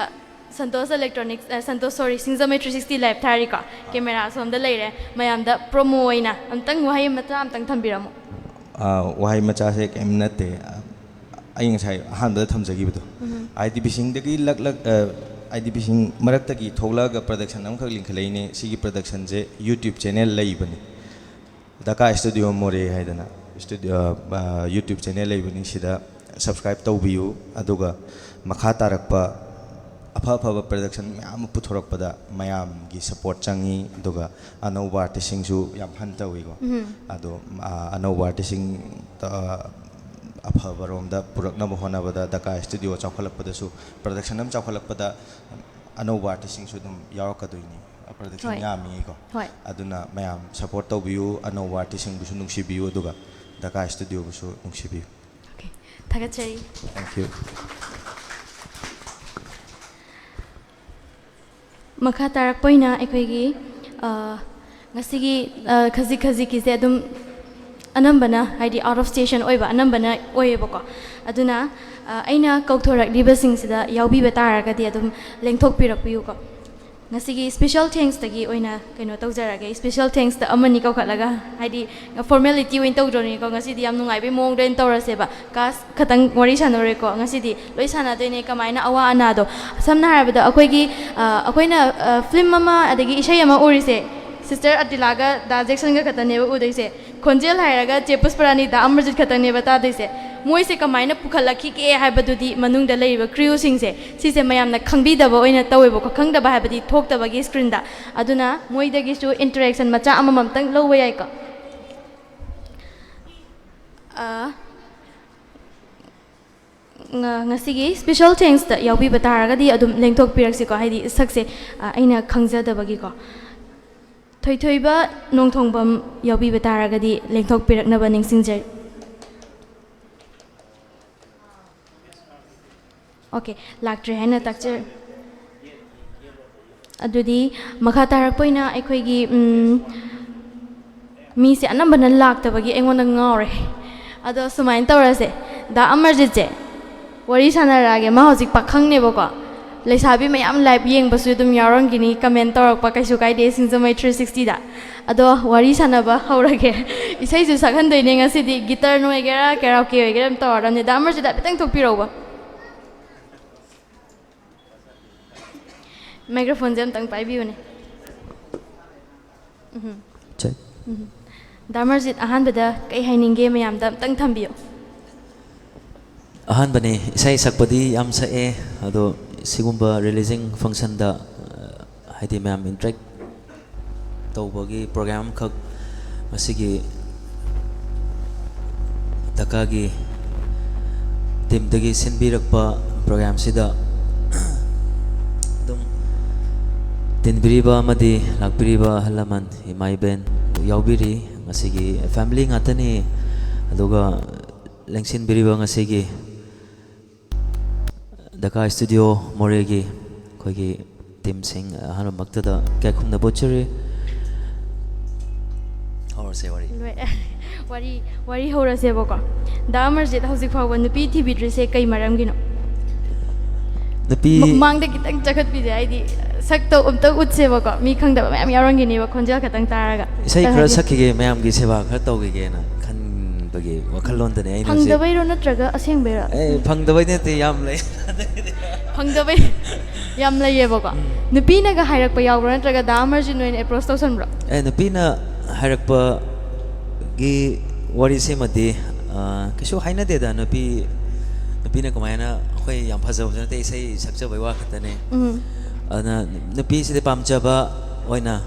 ꯁꯟꯇꯣꯁ ꯏꯂꯦꯛꯇ꯭ꯔꯣꯅꯤꯛꯁ, ꯑ, ꯁꯟꯇꯣꯁ, ꯁꯣꯔꯤ, ꯁꯤꯡꯖꯃꯩ ꯊ꯭ꯔꯤ ꯁꯤꯛꯁꯇꯤ ꯂꯥꯏꯚ ꯊꯥꯔꯤꯀꯣ, ꯀꯦꯃꯦꯔꯥ ꯑꯁꯣꯝꯗ ꯂꯩꯔꯦ, ꯃꯌꯥꯝꯗ ꯄ꯭ꯔꯣꯃꯣ ꯑꯣꯏꯅ ꯑꯝꯇꯪ ꯋꯥꯍꯩ ꯃꯆꯥ ꯑꯝꯇꯪ ꯊꯝꯕꯤꯔꯝꯃꯣ꯫ ꯑ, ꯋꯥꯍꯩ ꯃꯆꯥꯁꯦ ꯀꯩꯝ ꯅꯠꯇꯦ꯫ ꯑ, ꯑꯩ ꯉꯁꯥꯏ ꯑꯍꯥꯟꯕꯗ ꯊꯝꯖꯈꯤꯕꯗꯣ, ꯎꯝ꯫ ꯑꯥꯏ ꯗꯤ ꯄꯤꯁꯤꯡꯗꯒꯤ ꯂꯛ ꯂꯛ, ꯑ, ꯑꯥꯏ ꯗꯤ ꯄꯤꯁꯤꯡ ꯃꯔꯛꯇꯒꯤ ꯊꯣꯛꯂꯛꯑꯒ ꯄ꯭ꯔꯗꯛꯁꯟ ꯑꯃꯈꯛ ꯂꯤꯡꯈꯠꯂꯛꯏꯅꯦ꯫ ꯁꯤꯒꯤ ꯄ꯭ꯔꯗꯛꯁꯟꯁꯦ ꯌꯨꯇ꯭ꯌꯨꯕ ꯆꯦꯅꯦꯜ ꯂꯩꯕꯅꯤ, ꯗꯀꯥ ꯁ꯭ꯇꯨꯗꯤꯑꯣ ꯃꯣꯔꯦ ꯍꯥꯏꯗꯅ ꯁ꯭ꯇꯨꯗꯤꯑꯣ, ꯑ, ꯌꯨꯇ꯭ꯌꯨꯕ ꯆꯦꯅꯦꯜ ꯂꯩꯕꯅꯤ꯫ ꯁꯤꯗ ꯁꯕꯁꯀ꯭ꯔꯥꯏꯕ ꯇꯧꯕꯤꯌꯨ, ꯑꯗꯨꯒ ꯃꯈꯥ ꯇꯥꯔꯛꯄ ꯑꯐ ꯑꯐꯕ ꯄ꯭ꯔꯗꯛꯁꯟ ꯃꯌꯥꯝ ꯑꯃ ꯄꯨꯊꯣꯔꯛꯄꯗ ꯃꯌꯥꯝꯒꯤ ꯁꯄꯣꯔꯠ ꯆꯪꯉꯤ꯫ ꯑꯗꯨꯒ ꯑꯅꯧꯕ ꯑꯥꯔꯇꯤꯁꯁꯤꯡꯁꯨ ꯌꯥꯝ ꯍꯟ ꯇꯧꯏꯀꯣ꯫ ꯎꯝ꯫ ꯑꯗꯣ, ꯑ, ꯑꯅꯧꯕ ꯑꯥꯔꯇꯤꯁꯁꯤꯡ, ꯑ, ꯑꯐꯕꯔꯣꯝꯗ ꯄꯨꯔꯛꯅꯕ ꯍꯣꯠꯅꯕꯗ ꯗꯀꯥ ꯁ꯭ꯇꯨꯗꯤꯑꯣ ꯆꯥꯎꯈꯠꯂꯛꯄꯗꯁꯨ, ꯄ꯭ꯔꯗꯛꯁꯟ ꯑꯃ ꯆꯥꯎꯈꯠꯂꯛꯄꯗ ꯑꯅꯧꯕ ꯑꯥꯔꯇꯤꯁꯁꯤꯡꯁꯨ ꯑꯗꯨꯝ ꯌꯥꯎꯔꯛꯀꯗꯣꯏꯅꯤ꯫ ꯄ꯭ꯔꯗꯛꯁꯟ ꯍꯣꯏ꯫ ꯌꯥꯝꯃꯤꯀꯣ꯫ ꯍꯣꯏ꯫ ꯑꯗꯨꯅ ꯃꯌꯥꯝ ꯁꯄꯣꯔꯠ ꯇꯧꯕꯤꯌꯨ, ꯑꯅꯧꯕ ꯑꯥꯔꯇꯤꯁꯁꯤꯡꯕꯨꯁꯨ ꯅꯨꯡꯁꯤꯕꯤꯌꯨ, ꯑꯗꯨꯒ ꯗꯀꯥ ꯁ꯭ꯇꯨꯗꯤꯑꯣꯕꯨꯁꯨ ꯅꯨꯡꯁꯤꯕꯤꯌꯨ꯫ ꯑꯣꯀꯦ꯫ ꯊꯥꯒꯠꯆꯔꯤ꯫ Thank you꯫ ꯃꯈꯥ ꯇꯥꯔꯛꯄ ꯑꯣꯏꯅ ꯑꯩꯈꯣꯏꯒꯤ, ꯑ, ꯉꯁꯤꯒꯤ, ꯑ, ꯈꯖꯤꯛ ꯈꯖꯤꯛꯀꯤꯁꯦ ꯑꯗꯨꯝ ꯑꯅꯝꯕꯅ, ꯍꯥꯏꯗꯤ, out of station ꯑꯣꯏꯕ ꯑꯅꯝꯕꯅ ꯑꯣꯏꯌꯦꯕꯀꯣ꯫ ꯑꯗꯨꯅ, ꯑ, ꯑꯩꯅ ꯀꯧꯊꯣꯔꯛꯂꯤꯕꯁꯤꯡꯁꯤꯗ ꯌꯥꯎꯕꯤꯕ ꯇꯥꯔꯒꯗꯤ ꯑꯗꯨꯝ ꯂꯦꯡꯊꯣꯛꯄꯤꯔꯛꯄꯤꯌꯨꯀꯣ꯫ ꯉꯁꯤꯒꯤ special thanksꯇꯒꯤ ꯑꯣꯏꯅ ꯀꯩꯅꯣ ꯇꯧꯖꯔꯒꯦ꯫ Special thanksꯇ ꯑꯃꯅꯤ ꯀꯧꯈꯠꯂꯒ, ꯍꯥꯏꯗꯤ, formality ꯑꯣꯏꯅ ꯇꯧꯗ꯭ꯔꯣꯅꯤꯀꯣ, ꯉꯁꯤꯗꯤ ꯌꯥꯝ ꯅꯨꯡꯉꯥꯏꯕꯩ ꯃꯑꯣꯡꯗ ꯑꯣꯏꯅ ꯇꯧꯔꯁꯦꯕ꯫ Cast ꯈꯇꯪ ꯋꯥꯔꯤ ꯁꯥꯟꯅꯔꯣꯏꯀꯣ ꯉꯁꯤꯗꯤ, ꯂꯣꯏ ꯁꯥꯟꯅꯗꯣꯏꯅꯦ ꯀꯃꯥꯏꯅ ꯑꯋꯥ ꯑꯅꯥꯗꯣ꯫ ꯁꯝꯅ ꯍꯥꯏꯔꯕꯗ ꯑꯩꯈꯣꯏꯒꯤ, ꯑ, ꯑꯩꯈꯣꯏꯅ, ꯑ, film ꯑꯃ ꯑꯗꯒꯤ ꯏꯁꯩ ꯑꯃ ꯎꯔꯤꯁꯦ, Sister Adilꯒ ꯗꯥ ꯖꯦꯛꯁꯟꯒ ꯈꯛꯇꯅꯦꯕ ꯎꯗꯣꯏꯁꯦ꯫ ꯈꯣꯟꯖꯦꯜ ꯍꯥꯏꯔꯒ ꯆꯦ ꯄꯨꯁꯄꯔꯥꯅꯤ, ꯗꯥ ꯑꯃꯔꯖꯤꯠ ꯈꯛꯇꯅꯦꯕ ꯇꯥꯗꯣꯏꯁꯦ꯫ ꯃꯣꯏꯁꯦ ꯀꯃꯥꯏꯅ ꯄꯨꯈꯠꯂꯛꯈꯤꯒꯦ ꯍꯥꯏꯕꯗꯨꯗꯤ ꯃꯅꯨꯡꯗ ꯂꯩꯔꯤꯕ crewꯁꯤꯡꯁꯦ, ꯁꯤꯁꯦ ꯃꯌꯥꯝꯅ ꯈꯪꯕꯤꯗꯕ ꯑꯣꯏꯅ ꯇꯧꯋꯦꯕꯀꯣ, ꯈꯪꯗꯕ ꯍꯥꯏꯕꯗꯤ ꯊꯣꯛꯇꯕꯒꯤ screenꯗ꯫ ꯑꯗꯨꯅ ꯃꯣꯏꯗꯒꯤꯁꯨ interaction ꯃꯆꯥ ꯑꯃꯃꯝꯇꯪ ꯂꯧꯕ ꯌꯥꯏꯀꯣ꯫ ꯑ, ꯉ-, ꯉꯁꯤꯒꯤ special thanksꯇ ꯌꯥꯎꯕꯤꯕ ꯇꯥꯔꯒꯗꯤ ꯑꯗꯨꯝ ꯂꯦꯡꯊꯣꯛꯄꯤꯔꯛꯁꯤꯀꯣ, ꯍꯥꯏꯗꯤ ꯁꯛꯁꯦ, ꯑ, ꯑꯩꯅ ꯈꯪꯖꯗꯕꯒꯤꯀꯣ꯫ ꯊꯣꯏꯊꯣꯏꯕ ꯅꯣꯡꯊꯣꯡꯕꯝ ꯌꯥꯎꯕꯤꯕ ꯇꯥꯔꯒꯗꯤ ꯂꯦꯡꯊꯣꯛꯄꯤꯔꯛꯅꯕ ꯅꯤꯡꯁꯤꯡꯖꯔꯤ꯫ ꯑꯣꯀꯦ, ꯂꯥꯛꯇ꯭ꯔꯦ ꯍꯥꯏꯅ ꯇꯥꯛꯆꯔꯤ꯫ ꯑꯗꯨꯗꯤ ꯃꯈꯥ ꯇꯥꯔꯛꯄ ꯑꯣꯏꯅ ꯑꯩꯈꯣꯏꯒꯤ, ꯎꯝ, ꯃꯤꯁꯦ ꯑꯅꯝꯕꯅ ꯂꯥꯛꯇꯕꯒꯤ ꯑꯩꯉꯣꯟꯗ ꯉꯥꯎꯔꯦ꯫ ꯑꯗꯣ ꯁꯨꯃꯥꯏꯅ ꯇꯧꯔꯁꯦ, ꯗꯥ ꯑꯃꯔꯖꯤꯠꯁꯦ ꯋꯥꯔꯤ ꯁꯥꯟꯅꯔꯛꯑꯒꯦ꯫ ꯃꯥ ꯍꯧꯖꯤꯛ ꯄꯥꯈꯪꯅꯦꯕꯀꯣ꯫ ꯂꯩꯁꯥꯕꯤ ꯃꯌꯥꯝ live ꯌꯦꯡꯕꯁꯨ ꯑꯗꯨꯝ ꯌꯥꯎꯔꯝꯈꯤꯅꯤ, comment ꯇꯧꯔꯛꯄ, ꯀꯩꯁꯨ ꯀꯥꯏꯗꯦ, ꯁꯤꯡꯖꯃꯩ three sixtyꯗ꯫ ꯑꯗꯣ ꯋꯥꯔꯤ ꯁꯥꯟꯅꯕ ꯍꯧꯔꯒꯦ꯫ ꯏꯁꯩꯁꯨ ꯁꯛꯍꯟꯗꯣꯏꯅꯦ ꯉꯁꯤꯗꯤ, guitar ꯅꯨꯡ ꯑꯣꯏꯒꯦꯔꯥ, karaoke ꯑꯣꯏꯒꯦꯔꯥ ꯑꯗꯨꯝ ꯇꯧꯔꯗꯕꯅꯦ꯫ ꯗꯥ ꯑꯃꯔꯖꯤꯠ ꯍꯥꯏꯐꯦꯠꯇꯪ ꯊꯣꯛꯄꯤꯔꯛꯎꯕ꯫ Microphoneꯁꯦ ꯑꯝꯇꯪ ꯄꯥꯏꯕꯤꯌꯨꯅꯦ꯫ ꯎꯝ꯫ Check꯫ ꯎꯝ꯫ ꯗꯥ ꯑꯃꯔꯖꯤꯠ, ꯑꯍꯥꯟꯕꯗ ꯀꯩ ꯍꯥꯏꯅꯤꯡꯒꯦ ꯃꯌꯥꯝꯗ ꯑꯝꯇꯪ ꯊꯝꯕꯤꯌꯨ꯫ ꯑꯍꯥꯟꯕꯅꯦ, ꯏꯁꯩ ꯁꯛꯄꯗꯤ ꯌꯥꯝ ꯁꯛꯑꯦ, ꯑꯗꯣ ꯁꯤꯒꯨꯝꯕ releasing functionꯗ, ꯑ, ꯍꯥꯏꯗꯤ ꯃꯌꯥꯝ interact ꯇꯧꯕꯒꯤ program ꯑꯃꯈꯛ ꯉꯁꯤꯒꯤ ꯗꯀꯥꯒꯤ teamꯗꯒꯤ ꯁꯤꯟꯕꯤꯔꯛꯄ programꯁꯤꯗ ꯑꯗꯨꯝ ꯇꯤꯟꯕꯤꯔꯤꯕ ꯑꯃꯗꯤ ꯂꯥꯛꯄꯤꯔꯤꯕ ꯑꯍꯜ ꯂꯃꯟ, ꯏꯃꯥ ꯏꯕꯦꯟ ꯌꯥꯎꯕꯤꯔꯤ꯫ ꯉꯁꯤꯒꯤ family ꯉꯥꯛꯇꯅꯤ꯫ ꯑꯗꯨꯒ ꯂꯦꯡꯁꯤꯟꯕꯤꯔꯤꯕ ꯉꯁꯤꯒꯤ ꯗꯀꯥ studio ꯃꯣꯔꯦꯒꯤ ꯑꯩꯈꯣꯏꯒꯤ teamꯁꯤꯡ ꯑꯍꯥꯟꯕꯃꯛꯇꯗ ꯏꯀꯥꯏ ꯈꯨꯝꯅꯕ ꯎꯠꯆꯔꯤ꯫ ꯍꯧꯔꯁꯦ ꯋꯥꯔꯤ꯫ ꯂꯣꯏ-, ꯋꯥꯔꯤ, ꯋꯥꯔꯤ ꯍꯧꯔꯁꯦꯕꯀꯣ꯫ ꯗꯥ ꯑꯃꯔꯖꯤꯠ, ꯍꯧꯖꯤꯛ ꯐꯥꯎꯕ ꯅꯨꯄꯤ ꯊꯤꯕꯤꯗ꯭ꯔꯤꯁꯦ ꯀꯩ ꯃꯔꯝꯒꯤꯅꯣ? ꯅꯨꯄꯤ ꯃ-, ꯃꯃꯥꯡꯗ ꯈꯤꯇꯪ ꯆꯈꯠꯄꯤꯁꯦ, ꯍꯥꯏꯗꯤ ꯁꯛꯇꯣ ꯑꯝꯇ ꯎꯠꯁꯦꯕꯀꯣ, ꯃꯤ ꯈꯪꯗꯕ ꯃꯌꯥꯝ ꯌꯥꯎꯔꯝꯒꯤꯅꯦꯕ ꯈꯣꯟꯖꯦꯜ ꯈꯛꯇꯪ ꯇꯥꯔꯒ꯫ ꯏꯁꯩ ꯈꯔ ꯍꯥꯏꯗꯤ ꯁꯛꯈꯤꯒꯦ, ꯃꯌꯥꯝꯒꯤ ꯁꯦꯕꯥ ꯈꯔ ꯇꯧꯈꯤꯒꯦꯅ ꯈꯟꯕꯒꯤ ꯋꯥꯈꯜꯂꯣꯟꯗꯅꯦ ꯑꯩꯅ ꯍꯧꯖꯤꯛ꯫ ꯐꯪꯗꯕꯩꯔꯣ ꯅꯠꯇ꯭ꯔꯒ ꯑꯁꯦꯡꯕꯩꯔꯣ? ꯑꯦ, ꯐꯪꯗꯕꯩ ꯅꯠꯇꯦ, ꯌꯥꯝ ꯂꯩ꯫ ꯐꯪꯗꯕꯩ ꯌꯥꯝ ꯂꯩꯌꯦꯕꯀꯣ꯫ ꯎꯝ꯫ ꯅꯨꯄꯤꯅꯒ ꯍꯥꯏꯔꯛꯄ ꯌꯥꯎꯕ꯭ꯔꯣ ꯅꯠꯇ꯭ꯔꯒ ꯗꯥ ꯑꯃꯔꯖꯤꯠ ꯑꯣꯏꯅ approach ꯇꯧꯁꯟꯕ꯭ꯔꯣ? ꯑꯦ, ꯅꯨꯄꯤꯅ ꯍꯥꯏꯔꯛꯄꯒꯤ ꯋꯥꯔꯤꯁꯤꯃꯗꯤ, ꯑ, ꯀꯩꯁꯨ ꯍꯥꯏꯅꯗꯦꯗ꯫ ꯅꯨꯄꯤ, ꯅꯨꯄꯤꯅ ꯀꯃꯥꯏꯅ, ꯑꯩꯈꯣꯏ ꯌꯥꯝ ꯐꯖꯕꯁꯨ ꯅꯠꯇꯦ, ꯏꯁꯩ ꯁꯛꯆꯕꯩ ꯋꯥ ꯈꯛꯇꯅꯦ꯫ ꯎꯝ꯫ ꯑꯗꯨꯅ ꯅꯨꯄꯤꯁꯤꯗꯤ ꯄꯥꯝꯖꯕ ꯑꯣꯏꯅ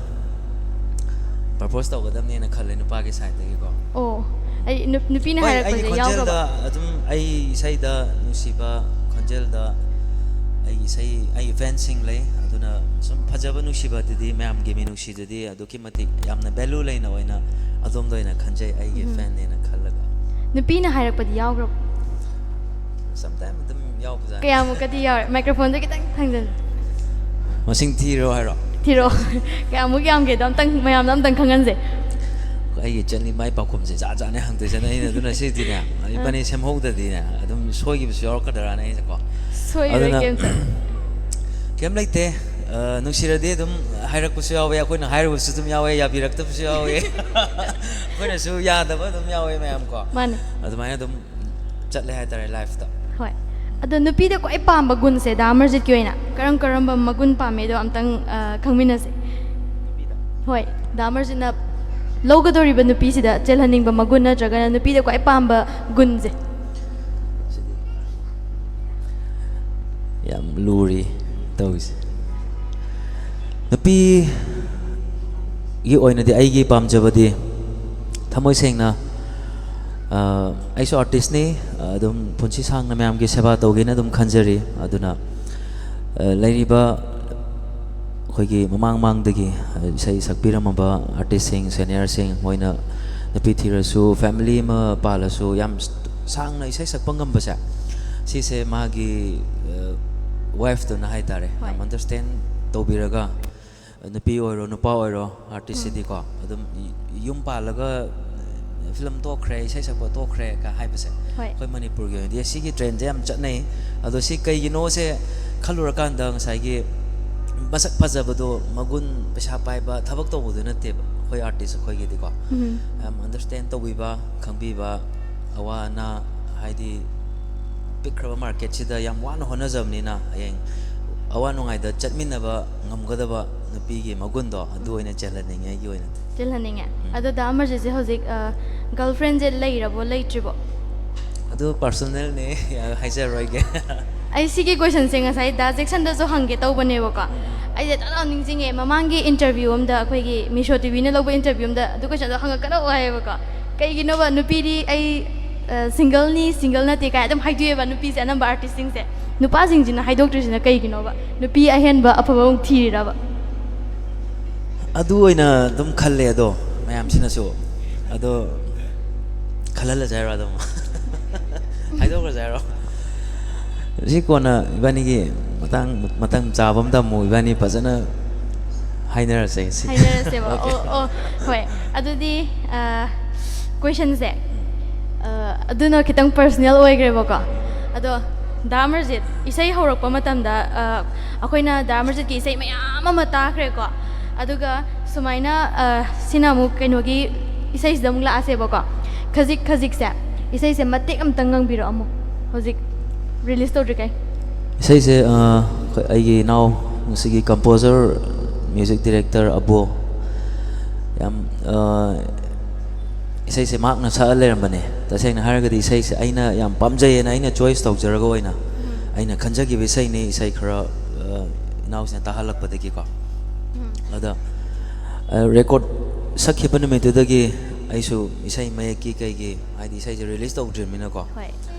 propose ꯇꯧꯒꯗꯕꯅꯦꯅ ꯈꯜꯂꯦ ꯅꯨꯄꯥꯒꯤ sideꯇꯒꯤꯀꯣ꯫ ꯑꯣ꯫ ꯑꯩ ꯅꯨ- ꯅꯨꯄꯤꯅ ꯍꯣꯏ, ꯑꯩꯒꯤ ꯍꯥꯏꯔꯛꯄꯁꯦ ꯈꯣꯟꯖꯦꯜꯗ ꯌꯥꯎꯈ꯭ꯔꯕ? ꯑꯗꯨꯝ, ꯑꯩ ꯏꯁꯩꯗ ꯅꯨꯡꯁꯤꯕ ꯈꯣꯟꯖꯦꯜꯗ ꯑꯩꯒꯤ ꯏꯁꯩ, ꯑꯩꯒꯤ ꯐꯦꯟꯁꯤꯡ ꯂꯩ꯫ ꯑꯗꯨꯅ ꯁꯨꯝ ꯐꯖꯕ ꯅꯨꯡꯁꯤꯕꯗꯨꯗꯤ, ꯃꯌꯥꯝꯒꯤ ꯃꯤꯅꯨꯡꯁꯤꯗꯨꯗꯤ ꯑꯗꯨꯛꯀꯤ ꯃꯇꯤꯛ ꯌꯥꯝꯅ ꯚꯦꯂꯨ ꯂꯩꯅ ꯑꯣꯏꯅ ꯑꯗꯣꯝꯗ ꯑꯣꯏꯅ ꯈꯟꯖꯩ, ꯑꯩꯒꯤ ꯎꯝ꯫ ꯐꯦꯟꯅꯦꯅ ꯈꯜꯂꯒ꯫ ꯅꯨꯄꯤꯅ ꯍꯥꯏꯔꯛꯄꯗꯤ ꯌꯥꯎꯈ꯭ꯔꯕ? ꯁꯝꯇꯥꯏꯝ ꯑꯗꯨꯝ ꯌꯥꯎꯕꯖꯥꯠꯅꯤ꯫ ꯀꯌꯥꯃꯨꯛꯀꯗꯤ ꯌꯥꯎꯔꯦ? ꯃꯥꯏꯀ꯭ꯔꯣꯐꯣꯟꯁꯦ ꯈꯤꯇꯪ ꯊꯥꯡꯖꯟ ꯃꯁꯤꯡ ꯊꯤꯔꯣ ꯍꯥꯏꯔꯣ? ꯊꯤꯔꯛꯑꯣ꯫ ꯀꯌꯥꯃꯨꯛ ꯌꯥꯝꯒꯦꯗꯣ ꯑꯝꯇꯪ, ꯃꯌꯥꯝꯗ ꯑꯝꯇꯪ ꯈꯪꯍꯟꯁꯦ꯫ ꯑꯩꯒꯤ ꯆꯠꯂꯤ ꯃꯥꯏ ꯄꯥꯎꯈꯨꯝꯁꯦ ꯖꯥꯠ ꯖꯥꯠꯅꯦ ꯍꯪꯗꯣꯏꯁꯦ꯫ ꯑꯗꯣ ꯑꯩꯅ ꯑꯗꯨꯅ ꯁꯤꯗꯤꯅꯦ, ꯏꯕꯥꯅꯤ ꯁꯦꯝꯍꯧꯗ꯭ꯔꯗꯤꯅꯦ ꯑꯗꯨꯝ ꯁꯣꯏꯈꯤꯕꯁꯨ ꯌꯥꯎꯔꯛꯀꯗ꯭ꯔꯥꯅ ꯑꯩꯁꯦꯀꯣ꯫ ꯁꯣꯏꯔꯣꯏ ꯑꯗꯨꯅ ꯀꯩꯝꯇ꯫ ꯀꯩꯝ ꯂꯩꯇꯦ꯫ ꯑ, ꯅꯨꯡꯁꯤꯔꯗꯤ ꯑꯗꯨꯝ ꯍꯥꯏꯔꯛꯄꯁꯨ ꯌꯥꯎꯋꯦ, ꯑꯩꯈꯣꯏꯅ ꯍꯥꯏꯔꯨꯕꯁꯨ ꯑꯗꯨꯝ ꯌꯥꯎꯋꯦ, ꯌꯥꯕꯤꯔꯛꯇꯕꯁꯨ ꯌꯥꯎꯋꯦ꯫ ꯑꯩꯈꯣꯏꯅꯁꯨ ꯌꯥꯗꯕ ꯑꯗꯨꯝ ꯌꯥꯎꯋꯦ ꯃꯌꯥꯝ ꯀꯣ꯫ ꯃꯥꯅꯦ꯫ ꯑꯗꯨꯃꯥꯏꯅ ꯑꯗꯨꯝ ꯆꯠꯂꯦ ꯍꯥꯏꯇꯥꯔꯦ ꯂꯥꯏꯐꯇ꯫ ꯍꯣꯏ꯫ ꯑꯗꯣ ꯅꯨꯄꯤꯗ ꯈ꯭ꯋꯥꯏ ꯄꯥꯝꯕ ꯒꯨꯟꯁꯦ ꯗꯥ ꯑꯃꯔꯖꯤꯠꯀꯤ ꯑꯣꯏꯅ ꯀꯔꯝ ꯀꯔꯝꯕ ꯃꯒꯨꯟ ꯄꯥꯝꯃꯦꯗꯣ ꯑꯝꯇꯪ, ꯑ, ꯈꯪꯃꯤꯟꯅꯁꯦ꯫ ꯍꯣꯏ, ꯗꯥ ꯑꯃꯔꯖꯤꯠꯅ ꯂꯧꯒꯗꯧꯔꯤꯕ ꯅꯨꯄꯤꯁꯤꯗ ꯆꯦꯜꯍꯟꯅꯤꯡꯕ ꯃꯒꯨꯟ ꯅꯠꯇ꯭ꯔꯒꯅ ꯅꯨꯄꯤꯗ ꯈ꯭ꯋꯥꯏ ꯄꯥꯝꯕ ꯒꯨꯟꯁꯦ꯫ ꯌꯥꯝ ꯂꯨꯔꯤ ꯇꯧꯔꯤꯁꯦ꯫ ꯅꯨꯄꯤꯒꯤ ꯑꯣꯏꯅꯗꯤ ꯑꯩꯒꯤ ꯄꯥꯝꯖꯕꯗꯤ ꯊꯃꯣꯏ ꯁꯦꯡꯅ, ꯑ, ꯑꯩꯁꯨ ꯑꯥꯔꯇꯤꯁꯅꯤ, ꯑꯗꯨꯝ ꯄꯨꯟꯁꯤ ꯁꯥꯡꯅ ꯃꯌꯥꯝꯒꯤ ꯁꯦꯕꯥ ꯇꯧꯒꯦꯅ ꯑꯗꯨꯝ ꯈꯟꯖꯔꯤ꯫ ꯑꯗꯨꯅ, ꯑ, ꯂꯩꯔꯤꯕ ꯑꯩꯈꯣꯏꯒꯤ ꯃꯃꯥꯡ ꯃꯃꯥꯡꯗꯒꯤ ꯏꯁꯩ ꯁꯛꯄꯤꯔꯝꯃꯕ ꯑꯥꯔꯇꯤꯁꯁꯤꯡ, ꯁꯦꯅꯤꯌꯔꯁꯤꯡ, ꯃꯣꯏꯅ ꯅꯨꯄꯤ ꯊꯤꯔꯁꯨ, ꯐꯦꯃꯤꯂꯤ ꯑꯃ ꯄꯥꯜꯂꯁꯨ, ꯌꯥꯝ ꯁꯥꯡꯅ ꯏꯁꯩ ꯁꯛꯄ ꯉꯝꯕꯁꯦ, ꯁꯤꯁꯦ ꯃꯥꯒꯤ, ꯑ, ꯋꯥꯏꯐꯇꯨꯅ ꯍꯥꯏꯇꯥꯔꯦ, ꯍꯣꯏ꯫ ꯌꯥꯝ ꯑꯟꯗꯔꯁꯇꯦꯟ ꯇꯧꯕꯤꯔꯒ, ꯅꯨꯄꯤ ꯑꯣꯏꯔꯣ ꯅꯨꯄꯥ ꯑꯣꯏꯔꯣ, ꯑꯥꯔꯇꯤꯁꯁꯤꯗꯤꯀꯣ ꯑꯗꯨꯝ ꯌꯨꯝ ꯄꯥꯜꯂꯒ ꯐꯤꯂꯝ ꯇꯣꯛꯈ꯭ꯔꯦ, ꯏꯁꯩ ꯁꯛꯄ ꯇꯣꯛꯈ꯭ꯔꯦ ꯀ ꯍꯥꯏꯕꯁꯦ, ꯍꯣꯏ꯫ ꯑꯩꯈꯣꯏ ꯃꯅꯤꯄꯨꯔꯒꯤ ꯑꯣꯏꯅꯗꯤ ꯁꯤꯒꯤ ꯇ꯭ꯔꯦꯟꯁꯦ ꯌꯥꯝ ꯆꯠꯅꯩ꯫ ꯑꯗꯣ ꯁꯤ ꯀꯩꯒꯤꯅꯣꯁꯦ ꯈꯜꯂꯨꯔꯀꯥꯟꯗ, ꯉꯁꯥꯏꯒꯤ ꯃꯁꯛ ꯐꯖꯕꯗꯣ, ꯃꯒꯨꯟ, ꯄꯩꯁꯥ ꯄꯥꯏꯕ, ꯊꯕꯛ ꯇꯧꯕꯗꯣ ꯅꯠꯇꯦꯕ ꯑꯩꯈꯣꯏ ꯑꯥꯔꯇꯤꯁ ꯑꯩꯈꯣꯏꯒꯤꯗꯤꯀꯣ꯫ ꯎꯝ꯫ ꯌꯥꯝ ꯑꯟꯗꯔꯁꯇꯦꯟ ꯇꯧꯕꯤꯕ, ꯈꯪꯕꯤꯕ, ꯑꯋꯥ ꯑꯅꯥ, ꯍꯥꯏꯗꯤ ꯄꯤꯛꯈ꯭ꯔꯕ ꯃꯥꯔꯀꯦꯠꯁꯤꯗ ꯌꯥꯝ ꯋꯥꯅ ꯍꯣꯠꯅꯖꯕꯅꯤꯅ, ꯍꯌꯦꯡ ꯑꯋꯥ ꯅꯨꯡꯉꯥꯏꯗ ꯆꯠꯃꯤꯟꯅꯕ ꯉꯝꯒꯗꯕ ꯅꯨꯄꯤꯒꯤ ꯃꯒꯨꯟꯗꯣ, ꯑꯗꯨ ꯑꯣꯏꯅ ꯆꯦꯜꯍꯟꯅꯤꯡꯉꯦ ꯑꯩꯒꯤ ꯑꯣꯏꯅꯗꯤ꯫ ꯆꯦꯜꯍꯟꯅꯤꯡꯉꯦ꯫ ꯎꯝ꯫ ꯑꯗꯣ ꯗꯥ ꯑꯃꯔꯖꯤꯠꯁꯦ ꯍꯧꯖꯤꯛ, ꯑ, ꯒꯔꯜꯐ꯭ꯔꯦꯟꯁꯦ ꯂꯩꯔꯕꯣ, ꯂꯩꯇ꯭ꯔꯤꯕꯣ? ꯑꯗꯨ ꯄꯥꯔꯁꯣꯅꯦꯜꯅꯦ, ꯍꯥꯏꯖꯔꯣꯏꯒꯦ꯫ ꯑꯩ ꯁꯤꯒꯤ ꯀꯣꯏꯁꯟꯁꯦ ꯉꯁꯥꯏ ꯗꯥ ꯖꯦꯛꯁꯟꯗꯁꯨ ꯍꯪꯒꯦ ꯇꯧꯕꯅꯦꯕꯀꯣ꯫ ꯑꯩꯁꯦ ꯇꯥ ꯇꯥ ꯅꯤꯡꯁꯤꯡꯉꯦ, ꯃꯃꯥꯡꯒꯤ ꯏꯟꯇꯔꯚ꯭ꯌꯨ ꯑꯃꯗ, ꯑꯩꯈꯣꯏꯒꯤ ꯃꯤꯁꯣ ꯇꯤ ꯚꯤꯅ ꯂꯧꯕ ꯏꯟꯇꯔꯚ꯭ꯌꯨ ꯑꯃꯗ ꯑꯗꯨ ꯀꯣꯏꯁꯟꯗꯣ ꯍꯪꯉꯛꯀꯅꯣ ꯍꯥꯏꯌꯦꯕꯀꯣ꯫ ꯀꯩꯒꯤꯅꯣꯕ ꯅꯨꯄꯤꯗꯤ ꯑꯩ ꯁꯤꯡꯒꯜꯅꯤ, ꯁꯤꯡꯒꯜ ꯅꯠꯇꯦ ꯀꯥꯏ ꯑꯗꯨꯝ ꯍꯥꯏꯗꯣꯛꯑꯦꯕ ꯅꯨꯄꯤꯁꯦ? ꯑꯅꯝꯕ ꯑꯥꯔꯇꯤꯁꯁꯤꯡꯁꯦ, ꯅꯨꯄꯥꯁꯤꯡꯁꯤꯅ ꯍꯥꯏꯗꯣꯛꯇ꯭ꯔꯤꯁꯤꯅ ꯀꯩꯒꯤꯅꯣꯕ? ꯅꯨꯄꯤ ꯑꯍꯦꯟꯕ ꯑꯐꯕ ꯑꯃꯨꯛ ꯊꯤꯔꯤꯔꯕ? ꯑꯗꯨ ꯑꯣꯏꯅ ꯑꯗꯨꯝ ꯈꯜꯂꯦ꯫ ꯑꯗꯣ ꯃꯌꯥꯝꯁꯤꯅꯁꯨ ꯑꯗꯣ ꯈꯜꯍꯜꯂꯁꯦ ꯍꯥꯏꯔꯣ? ꯑꯗꯨꯝ ꯍꯥꯏꯗꯣꯛꯈ꯭ꯔꯁꯦ ꯍꯥꯏꯔꯣ? ꯁꯤ ꯀꯣꯟꯅ ꯏꯕꯥꯅꯤꯒꯤ ꯃꯇꯥꯡ, ꯃꯇꯝ ꯆꯥꯕ ꯑꯝꯗ ꯑꯃꯨꯛ ꯏꯕꯥꯅꯤ ꯐꯖꯅ ꯍꯥꯏꯅꯔꯁꯦ ꯁꯤ꯫ ꯍꯥꯏꯅꯔꯁꯦꯕ꯫ Okay. ꯑꯣ, ꯑꯣ, ꯍꯣꯏ꯫ ꯑꯗꯨꯗꯤ ꯀꯣꯏꯁꯟꯁꯦ ꯑꯗꯨꯅ ꯈꯤꯇꯪ ꯄꯔꯁꯅꯦꯜ ꯑꯣꯏꯈ꯭ꯔꯦꯕꯀꯣ꯫ ꯑꯗꯣ ꯗꯥ ꯑꯃꯔꯖꯤꯠ, ꯏꯁꯩ ꯍꯧꯔꯛꯄ ꯃꯇꯝꯗ ꯑ, ꯑꯩꯈꯣꯏꯅ ꯗꯥ ꯑꯃꯔꯖꯤꯠꯀꯤ ꯏꯁꯩ ꯃꯌꯥꯝ ꯑꯃ ꯇꯥꯈ꯭ꯔꯦꯀꯣ꯫ ꯑꯗꯨꯒ ꯁꯨꯃꯥꯏꯅ ꯑ, ꯁꯤꯅ ꯑꯃꯨꯛ ꯀꯩꯅꯣꯒꯤ ꯏꯁꯩꯁꯤꯗ ꯑꯃꯨꯛ ꯂꯥꯛꯑꯁꯦꯕꯀꯣ꯫ ꯈꯖꯤꯛ ꯈꯖꯤꯛꯁꯦ, ꯏꯁꯩꯁꯦ ꯃꯇꯦꯛ ꯑꯃꯇꯪ ꯉꯪꯕꯤꯔꯛꯑꯣ ꯑꯃꯨꯛ, ꯍꯧꯖꯤꯛ ꯔꯤꯂꯤꯁ ꯇꯧꯗ꯭ꯔꯤꯈꯩ꯫ ꯏꯁꯩꯁꯦ ꯑ, ꯑꯩꯈꯣꯏ, ꯑꯩꯒꯤ ꯏꯅꯥꯎ, ꯉꯁꯤꯒꯤ ꯀꯝꯄꯣꯖꯔ, ꯃ꯭ꯌꯨꯖꯤꯛ ꯗꯤꯔꯦꯛꯇꯔ ꯑꯕꯣ, ꯌꯥꯝ ꯑ, ꯏꯁꯩꯁꯦ ꯃꯍꯥꯛꯅ ꯁꯛꯑ ꯂꯩꯔꯝꯕꯅꯦ꯫ ꯇꯁꯦꯡꯅ ꯍꯥꯏꯔꯒꯗꯤ ꯏꯁꯩꯁꯦ ꯑꯩꯅ ꯌꯥꯝ ꯄꯥꯝꯖꯩꯌꯦꯅ ꯑꯩꯅ ꯆꯣꯏꯁ ꯇꯧꯖꯔꯒ ꯑꯣꯏꯅ ꯑꯩꯅ ꯈꯟꯖꯈꯤꯕ ꯏꯁꯩꯅꯤ꯫ ꯏꯁꯩ ꯈꯔ ꯑ, ꯏꯅꯥꯎꯁꯤꯅ ꯇꯥꯍꯜꯂꯛꯄꯗꯒꯤꯀꯣ꯫ ꯑꯗ ꯔꯦꯀꯣꯔꯠ ꯁꯛꯈꯤꯕ ꯅꯨꯃꯤꯠꯇꯨꯗꯒꯤ ꯑꯩꯁꯨ ꯏꯁꯩ ꯃꯌꯦꯛꯀꯤ ꯀꯩꯒꯤ, ꯍꯥꯏꯗꯤ ꯏꯁꯩꯁꯦ ꯔꯤꯂꯤꯁ ꯇꯧꯗ꯭ꯔꯤꯕꯅꯤꯅꯀꯣ꯫ ꯍꯣꯏ꯫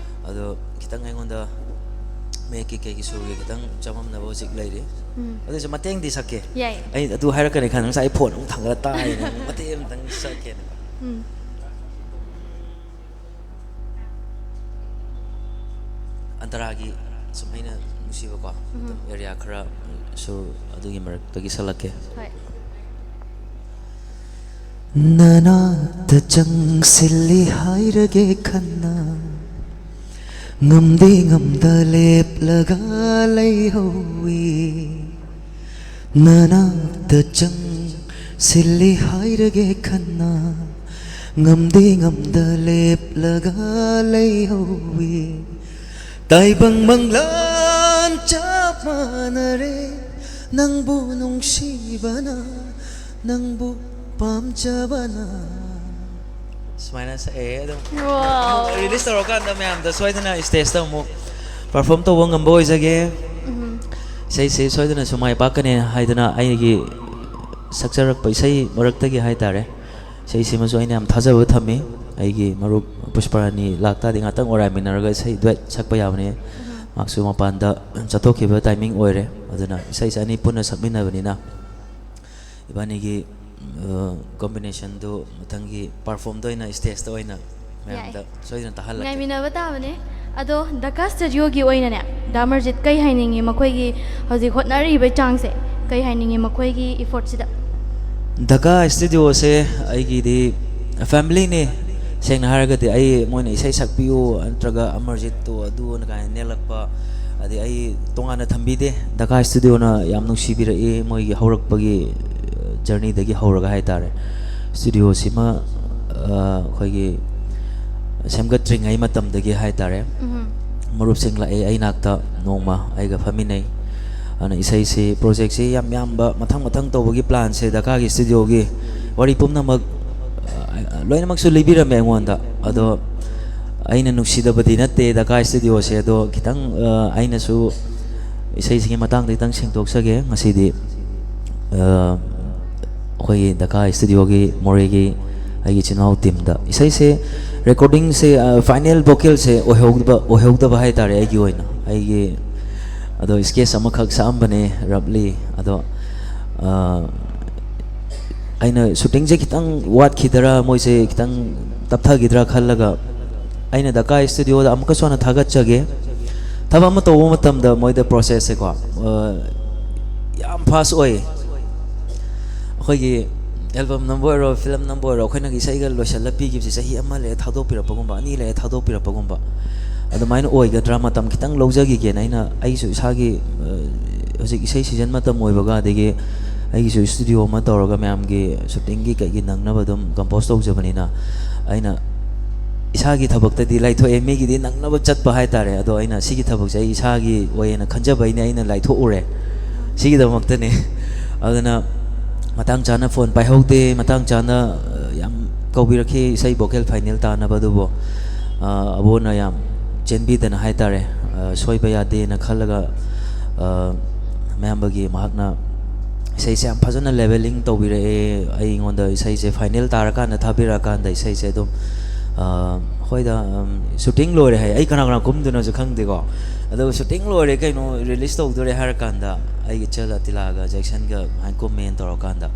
ꯑꯗꯣ ꯈꯤꯇꯪ ꯑꯩꯉꯣꯟꯗ ꯃꯌꯦꯛꯀꯤ ꯀꯩꯒꯤ ꯁꯨꯔꯒꯤ ꯈꯤꯇꯪ ꯆꯃꯝꯅꯕ ꯍꯧꯖꯤꯛ ꯂꯩꯔꯤ꯫ ꯎꯝ꯫ ꯑꯗꯨꯁꯨ ꯃꯇꯦꯡꯗꯤ ꯁꯛꯀꯦ꯫ ꯌꯥꯏ꯫ ꯑꯩ ꯑꯗꯨ ꯍꯥꯏꯔꯛꯀꯅꯤ ꯈꯟ, ꯉꯁꯥꯏ ꯑꯩ ꯐꯣꯟ ꯑꯃꯨꯛ ꯊꯥꯡꯒꯠꯂ ꯇꯥꯏꯅꯦ꯫ ꯃꯇꯦꯛ ꯑꯃꯇꯪ ꯁꯛꯀꯦꯅ꯫ ꯎꯝ꯫ ꯑꯟꯇꯔꯥꯒꯤ ꯁꯨꯝ ꯑꯩꯅ ꯅꯨꯡꯁꯤꯕꯀꯣ, ꯑꯗꯨꯝ ꯑꯦꯔꯤꯌꯥ ꯈꯔ ꯁꯨꯔ ꯑꯗꯨꯒꯤ ꯃꯔꯛꯇꯒꯤ ꯁꯛꯂꯛꯀꯦ꯫ ꯍꯣꯏ꯫ ꯅꯅꯥꯛꯇ ꯆꯪꯁꯤꯜꯂꯤ ꯍꯥꯏꯔꯒꯦ ꯈꯟꯅ, ꯉꯝꯗꯤ ꯉꯝꯗ ꯂꯦꯞꯂꯒ ꯂꯩꯍꯧꯏ꯫ ꯅꯅꯥꯛꯇ ꯆꯪꯁꯤꯜꯂꯤ ꯍꯥꯏꯔꯒꯦ ꯈꯟꯅ, ꯉꯝꯗꯤ ꯉꯝꯗ ꯂꯦꯞꯂꯒ ꯂꯩꯍꯧꯏ꯫ ꯇꯥꯏꯕꯪ ꯃꯪꯂꯥꯟ ꯆꯞ ꯃꯥꯟꯅꯔꯦ, ꯅꯪꯕꯨ ꯅꯨꯡꯁꯤꯕꯅ, ꯅꯪꯕꯨ ꯄꯥꯝꯖꯕꯅ꯫ ꯁꯨꯃꯥꯏꯅ ꯁꯛꯑꯦ ꯑꯗꯨꯝ꯫ Wow. ꯔꯤꯂꯤꯁ ꯇꯧꯔꯀꯥꯟꯗ ꯃꯌꯥꯝꯗ ꯁꯣꯏꯗꯅ ꯁ꯭ꯇꯦꯖꯇ ꯑꯃꯨꯛ ꯄꯔꯐꯣꯔꯝ ꯇꯧꯕ ꯉꯝꯕ ꯑꯣꯏꯖꯒꯦ꯫ ꯏꯁꯩꯁꯦ ꯁꯣꯏꯗꯅꯁꯨ ꯃꯥꯏ ꯄꯥꯛꯀꯅꯤ ꯍꯥꯏꯗꯅ ꯑꯩꯒꯤ ꯁꯛꯆꯔꯛꯄ ꯏꯁꯩ ꯃꯔꯛꯇꯒꯤ ꯍꯥꯏꯇꯥꯔꯦ꯫ ꯏꯁꯩꯁꯤꯃꯁꯨ ꯑꯩꯅ ꯌꯥꯝ ꯊꯥꯖꯕ ꯊꯝꯃꯤ꯫ ꯑꯩꯒꯤ ꯃꯔꯨꯞ ꯄꯨꯁꯄꯔꯥꯅꯤ ꯂꯥꯛꯇꯥꯔꯗꯤ ꯉꯥꯛꯇꯪ ꯑꯣꯔꯥꯏꯃꯤꯟꯅꯔꯒ ꯏꯁꯩ ꯗꯨꯋꯦꯠ ꯁꯛꯄ ꯌꯥꯕꯅꯤ꯫ ꯃꯍꯥꯛꯁꯨ ꯃꯄꯥꯟꯗ ꯆꯠꯊꯣꯛꯈꯤꯕ ꯇꯥꯏꯃꯤꯡ ꯑꯣꯏꯔꯦ꯫ ꯑꯗꯨꯅ ꯏꯁꯩꯁꯦ ꯑꯅꯤ ꯄꯨꯟꯅ ꯁꯛꯃꯤꯟꯅꯕꯅꯤꯅ ꯏꯕꯥꯅꯤꯒꯤ ꯀꯣꯝꯕꯤꯅꯦꯁꯟꯗꯨ ꯃꯊꯪꯒꯤ ꯄꯔꯐꯣꯝꯗ ꯑꯣꯏꯅ, ꯁ꯭ꯇꯦꯖꯇ ꯑꯣꯏꯅ ꯃꯌꯥꯝꯗ ꯁꯣꯏꯗꯅ ꯇꯥꯍꯜꯂꯛꯀꯦ꯫ ꯉꯥꯏꯃꯤꯟꯅꯕ ꯇꯥꯕꯅꯦ꯫ ꯑꯗꯣ ꯗꯀꯥ ꯁ꯭ꯇꯨꯗꯤꯑꯣꯒꯤ ꯑꯣꯏꯅꯅꯦ, ꯗꯥ ꯑꯃꯔꯖꯤꯠ, ꯀꯩ ꯍꯥꯏꯅꯤꯡꯉꯤ? ꯃꯈꯣꯏꯒꯤ ꯍꯧꯖꯤꯛ ꯍꯣꯠꯅꯔꯤꯕ ꯆꯥꯡꯁꯦ ꯀꯩ ꯍꯥꯏꯅꯤꯡꯉꯤ ꯃꯈꯣꯏꯒꯤ ꯏꯐꯣꯔꯠꯁꯤꯗ? ꯗꯀꯥ ꯁ꯭ꯇꯨꯗꯤꯑꯣꯁꯦ ꯑꯩꯒꯤꯗꯤ ꯐꯦꯃꯤꯂꯤꯅꯤ꯫ ꯁꯦꯡꯅ ꯍꯥꯏꯔꯒꯗꯤ ꯑꯩ, ꯃꯣꯏꯅ ꯏꯁꯩ ꯁꯛꯄꯤꯌꯨ ꯅꯠꯇ꯭ꯔꯒ ꯑꯃꯔꯖꯤꯠꯇꯨ ꯑꯗꯨꯅ ꯀꯥꯏꯅ ꯅꯦꯛꯂꯛꯄ, ꯑꯗꯩ ꯑꯩ ꯇꯣꯉꯥꯟꯅ ꯊꯝꯕꯤꯗꯦ꯫ ꯗꯀꯥ ꯁ꯭ꯇꯨꯗꯤꯑꯣꯅ ꯌꯥꯝ ꯅꯨꯡꯁꯤꯕꯤꯔꯛꯏ, ꯃꯣꯏꯒꯤ ꯍꯧꯔꯛꯄꯒꯤ ꯖꯔꯅꯤꯗꯒꯤ ꯍꯧꯔꯒ ꯍꯥꯏꯇꯥꯔꯦ꯫ ꯁ꯭ꯇꯨꯗꯤꯑꯣꯁꯤꯃ ꯑꯩꯈꯣꯏꯒꯤ ꯁꯦꯝꯒꯠꯇ꯭ꯔꯤꯉꯩ ꯃꯇꯝꯗꯒꯤ ꯍꯥꯏꯇꯥꯔꯦ, ꯃꯔꯨꯞꯁꯤꯡ ꯂꯥꯛꯑꯦ ꯑꯩ ꯅꯥꯛꯇ, ꯅꯣꯡꯃ ꯑꯩꯒ ꯐꯝꯃꯤꯟꯅꯩ꯫ ꯑꯗꯨꯅ ꯏꯁꯩꯁꯤ, ꯄ꯭ꯔꯣꯖꯦꯛꯁꯤ ꯌꯥꯝ ꯌꯥꯝꯕ, ꯃꯊꯪ ꯃꯊꯪ ꯇꯧꯕꯒꯤ ꯄ꯭ꯂꯥꯟꯁꯦ, ꯗꯀꯥꯒꯤ ꯁ꯭ꯇꯨꯗꯤꯑꯣꯒꯤ ꯋꯥꯔꯤ ꯄꯨꯝꯅꯃꯛ, ꯑ, ꯂꯣꯏꯅꯃꯛꯁꯨ ꯂꯤꯕꯤꯔꯝꯃꯦ ꯑꯩꯉꯣꯟꯗ꯫ ꯑꯗꯣ ꯑꯩꯅ ꯅꯨꯡꯁꯤꯗꯕꯗꯤ ꯅꯠꯇꯦ ꯗꯀꯥ ꯁ꯭ꯇꯨꯗꯤꯑꯣꯁꯦ, ꯑꯗꯣ ꯈꯤꯇꯪ, ꯑ, ꯑꯩꯅꯁꯨ ꯏꯁꯩꯁꯤꯒꯤ ꯃꯇꯥꯡꯗ ꯈꯤꯇꯪ ꯁꯦꯡꯗꯣꯛꯆꯒꯦ ꯉꯁꯤꯗꯤ꯫ ꯑ, ꯑꯩꯈꯣꯏꯒꯤ ꯗꯀꯥ ꯁ꯭ꯇꯨꯗꯤꯑꯣꯒꯤ ꯃꯣꯔꯦꯒꯤ ꯑꯩꯒꯤ ꯏꯆꯤꯟ ꯏꯅꯥꯎ ꯇꯤꯝꯗ ꯏꯁꯩꯁꯦ, ꯔꯦꯀꯣꯔꯗꯤꯡꯁꯦ, ꯑ, ꯐꯥꯏꯅꯦꯜ ꯚꯣꯀꯦꯜꯁꯦ ꯑꯣꯏꯍꯧꯗꯕ, ꯑꯣꯏꯍꯧꯗꯕ ꯍꯥꯏꯇꯥꯔꯦ ꯑꯩꯒꯤ ꯑꯣꯏꯅ꯫ ꯑꯩꯒꯤ, ꯑꯗꯣ ꯁ꯭ꯀꯦꯠꯆ ꯑꯃꯈꯛ ꯁꯛꯑꯝꯕꯅꯦ ꯔꯐꯂꯤ꯫ ꯑꯗꯣ, ꯑ, ꯑꯩꯅ ꯁꯨꯇꯤꯡꯁꯦ ꯈꯤꯇꯪ ꯋꯥꯠꯈꯤꯗ꯭ꯔꯥ, ꯃꯣꯏꯁꯦ ꯈꯤꯇꯪ ꯇꯞꯊꯈꯤꯗ꯭ꯔꯥ ꯈꯜꯂꯒ ꯑꯩꯅ ꯗꯀꯥ ꯁ꯭ꯇꯨꯗꯤꯑꯣꯗ ꯑꯃꯨꯛꯀꯁꯨ ꯍꯟꯅ ꯊꯥꯒꯠꯆꯒꯦ꯫ ꯊꯕꯛ ꯑꯃ ꯇꯧꯕ ꯃꯇꯝꯗ ꯃꯣꯏꯗ ꯄ꯭ꯔꯣꯁꯦꯁꯁꯦꯀꯣ, ꯑ, ꯌꯥꯝ ꯐꯥꯁ ꯑꯣꯏ꯫ ꯑꯩꯈꯣꯏꯒꯤ ꯑꯦꯜꯕꯝ ꯅꯝꯕ ꯑꯣꯏꯔꯣ, ꯐꯤꯂꯝ ꯅꯝꯕ ꯑꯣꯏꯔꯣ, ꯑꯩꯈꯣꯏꯅ ꯏꯁꯩꯒ ꯂꯣꯏꯁꯤꯜꯂ ꯄꯤꯈꯤꯕꯁꯦ ꯆꯍꯤ ꯑꯃ ꯂꯩꯔ ꯊꯥꯗꯣꯛꯄꯤꯔꯛꯄꯒꯨꯝꯕ, ꯑꯅꯤ ꯂꯩꯔ ꯊꯥꯗꯣꯛꯄꯤꯔꯛꯄꯒꯨꯝꯕ, ꯑꯗꯨꯃꯥꯏꯅ ꯑꯣꯏꯒꯗ꯭ꯔꯥ? ꯃꯇꯝ ꯈꯤꯇꯪ ꯂꯧꯖꯈꯤꯒꯦꯅ ꯑꯩꯅ, ꯑꯩꯁꯨ ꯏꯁꯥꯒꯤ, ꯑ, ꯍꯧꯖꯤꯛ ꯏꯁꯩ ꯁꯤꯖꯟ ꯃꯇꯝ ꯑꯣꯏꯕꯒ, ꯑꯗꯒꯤ ꯑꯩꯒꯤꯁꯨ ꯁ꯭ꯇꯨꯗꯤꯑꯣ ꯑꯃ ꯇꯧꯔꯒ ꯃꯌꯥꯝꯒꯤ ꯁꯨꯇꯤꯡꯒꯤ ꯀꯩꯒꯤ ꯅꯪꯅꯕ ꯑꯗꯨꯝ ꯀꯝꯄꯣꯁ ꯇꯧꯖꯕꯅꯤꯅ, ꯑꯩꯅ ꯏꯁꯥꯒꯤ ꯊꯕꯛꯇꯗꯤ ꯂꯥꯏꯊꯣꯛꯑꯦ, ꯃꯤꯒꯤꯗꯤ ꯅꯪꯅꯕ ꯆꯠꯄ ꯍꯥꯏꯇꯥꯔꯦ꯫ ꯑꯗꯣ ꯑꯩꯅ ꯁꯤꯒꯤ ꯊꯕꯛꯁꯦ ꯑꯩ ꯏꯁꯥꯒꯤ ꯑꯣꯏꯌꯦꯅ ꯈꯟꯖꯕꯩꯅꯦ ꯑꯩꯅ ꯂꯥꯏꯊꯣꯛꯎꯔꯦ ꯁꯤꯒꯤꯗꯃꯛꯇꯅꯦ꯫ ꯑꯗꯨꯅ ꯃꯇꯥꯡ ꯆꯥꯅ ꯐꯣꯟ ꯄꯥꯏꯍꯧꯗꯦ, ꯃꯇꯥꯡ ꯆꯥꯅ, ꯑ, ꯌꯥꯝ ꯀꯧꯕꯤꯔꯛꯈꯤ ꯏꯁꯩ ꯚꯣꯀꯦꯜ ꯐꯥꯏꯅꯦꯜ ꯇꯥꯅꯕ, ꯑꯗꯨꯕꯨ, ꯑ, ꯑꯕꯣꯅ ꯌꯥꯝ ꯆꯦꯟꯕꯤꯗꯅ ꯍꯥꯏꯇꯥꯔꯦ, ꯑ, ꯁꯣꯏꯕ ꯌꯥꯗꯦꯅ ꯈꯜꯂꯒ, ꯑ, ꯃꯌꯥꯝꯕꯒꯤ ꯃꯍꯥꯛꯅ ꯏꯁꯩꯁꯦ ꯌꯥꯝ ꯐꯖꯅ leveling ꯇꯧꯕꯤꯔꯛꯑꯦ꯫ ꯑꯩꯉꯣꯟꯗ ꯏꯁꯩꯁꯦ final ꯇꯥꯔꯀꯥꯟꯗ, ꯊꯥꯕꯤꯔꯛꯑꯀꯥꯟꯗ ꯏꯁꯩꯁꯦ ꯑꯗꯨꯝ, ꯑ, ꯍꯣꯏꯗ, ꯎꯝ, shooting ꯂꯣꯏꯔꯦ ꯍꯥꯏ꯫ ꯑꯩ ꯀꯅꯥ ꯀꯅꯥ ꯀꯨꯝꯗꯣꯏꯅꯣꯁꯨ ꯈꯪꯗꯦꯀꯣ꯫ ꯑꯗꯨꯒ "shooting ꯂꯣꯏꯔꯦ ꯀꯩꯅꯣ, release ꯇꯧꯗꯣꯔꯦ" ꯍꯥꯏꯔꯀꯥꯟꯗ, ꯑꯩꯒ ꯏꯆꯜ ꯑꯇꯤꯂꯥꯒ ꯖꯦꯛꯁꯟꯒ ꯑꯗꯨꯃꯥꯏꯅ ꯀꯨꯝꯃꯦꯅ ꯇꯧꯔꯀꯥꯟꯗ,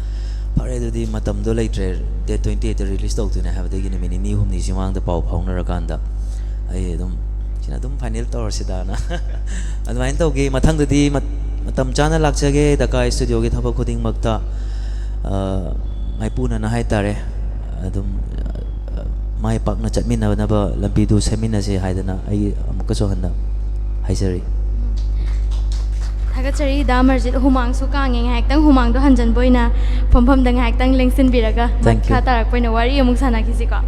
"ꯐꯔꯦ, ꯑꯗꯨꯗꯤ ꯃꯇꯝꯗꯣ ꯂꯩꯇ꯭ꯔꯦ, date twenty eight ꯇ release ꯇꯧꯗꯣꯏꯅꯦ" ꯍꯥꯏꯕꯗꯒꯤ ꯅꯨꯃꯤꯠ ꯅꯤꯅꯤ ꯍꯨꯝꯅꯤꯁꯤ ꯃꯃꯥꯡꯗ ꯄꯥꯎ ꯐꯥꯎꯅꯔꯀꯥꯟꯗ, ꯑꯩ ꯑꯗꯨꯝ, "ꯁꯤꯅ ꯑꯗꯨꯝ final ꯇꯧꯔꯁꯤꯗꯥꯅ" ꯑꯗꯨꯃꯥꯏꯅ ꯇꯧꯈꯤ꯫ ꯃꯊꯪꯗꯗꯤ ꯃꯠ-, ꯃꯇꯝ ꯆꯥꯅ ꯂꯥꯛꯆꯒꯦ꯫ ꯗꯀꯥ Studio ꯒꯤ ꯊꯕꯛ ꯈꯨꯗꯤꯡꯃꯛꯇ, ꯑ, ꯃꯥꯏꯄꯨꯅꯅ ꯍꯥꯏꯇꯥꯔꯦ, ꯑꯗꯨꯝ, ꯑ, ꯃꯥꯏ ꯄꯥꯛꯅ ꯆꯠꯃꯤꯟꯅꯅꯕ ꯂꯝꯕꯤꯗꯨ ꯁꯦꯝꯃꯤꯟꯅꯁꯦ ꯍꯥꯏꯗꯅ ꯑꯩ ꯑꯃꯨꯛꯀꯁꯨ ꯍꯟꯅ ꯍꯥꯏꯖꯔꯤ꯫ ꯊꯥꯒꯠꯆꯔꯤ ꯗꯥ ꯑꯃꯔꯖꯤꯠ꯫ ꯍꯨꯃꯥꯡꯁꯨ ꯀꯥꯡꯉꯦ, ꯉꯥꯏꯍꯥꯛꯇꯪ ꯍꯨꯃꯥꯡꯗꯣ ꯍꯟꯖꯟꯕ ꯑꯣꯏꯅ ꯐꯝꯐꯝꯗ ꯉꯥꯏꯍꯥꯛꯇꯪ ꯂꯦꯡꯁꯤꯟꯕꯤꯔꯒ, Thank you꯫ ꯃꯈꯥ ꯇꯥꯔꯛꯄ ꯑꯣꯏꯅ ꯋꯥꯔꯤ ꯑꯃꯨꯛ ꯁꯥꯟꯅꯈꯤꯁꯤꯀꯣ꯫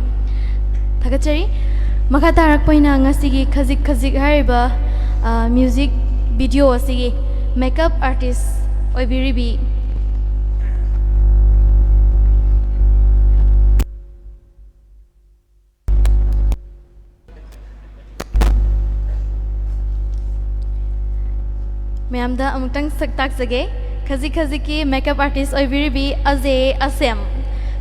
ꯊꯥꯒꯠꯆꯔꯤ꯫ ꯃꯈꯥ ꯇꯥꯔꯛꯄ ꯑꯣꯏꯅ ꯉꯁꯤꯒꯤ ꯈꯖꯤꯛ ꯈꯖꯤꯛ ꯍꯥꯏꯔꯤꯕ, ꯑ, music video ꯑꯁꯤꯒꯤ makeup artist ꯑꯣꯏꯕꯤꯔꯤꯕꯤ ꯃꯌꯥꯝꯗ ꯑꯃꯨꯛꯇꯪ ꯁꯛ ꯇꯥꯛꯆꯒꯦ꯫ ꯈꯖꯤꯛ ꯈꯖꯤꯛꯀꯤ makeup artist ꯑꯣꯏꯕꯤꯔꯤꯕꯤ ꯑꯖꯦ ꯑꯁꯦꯝ꯫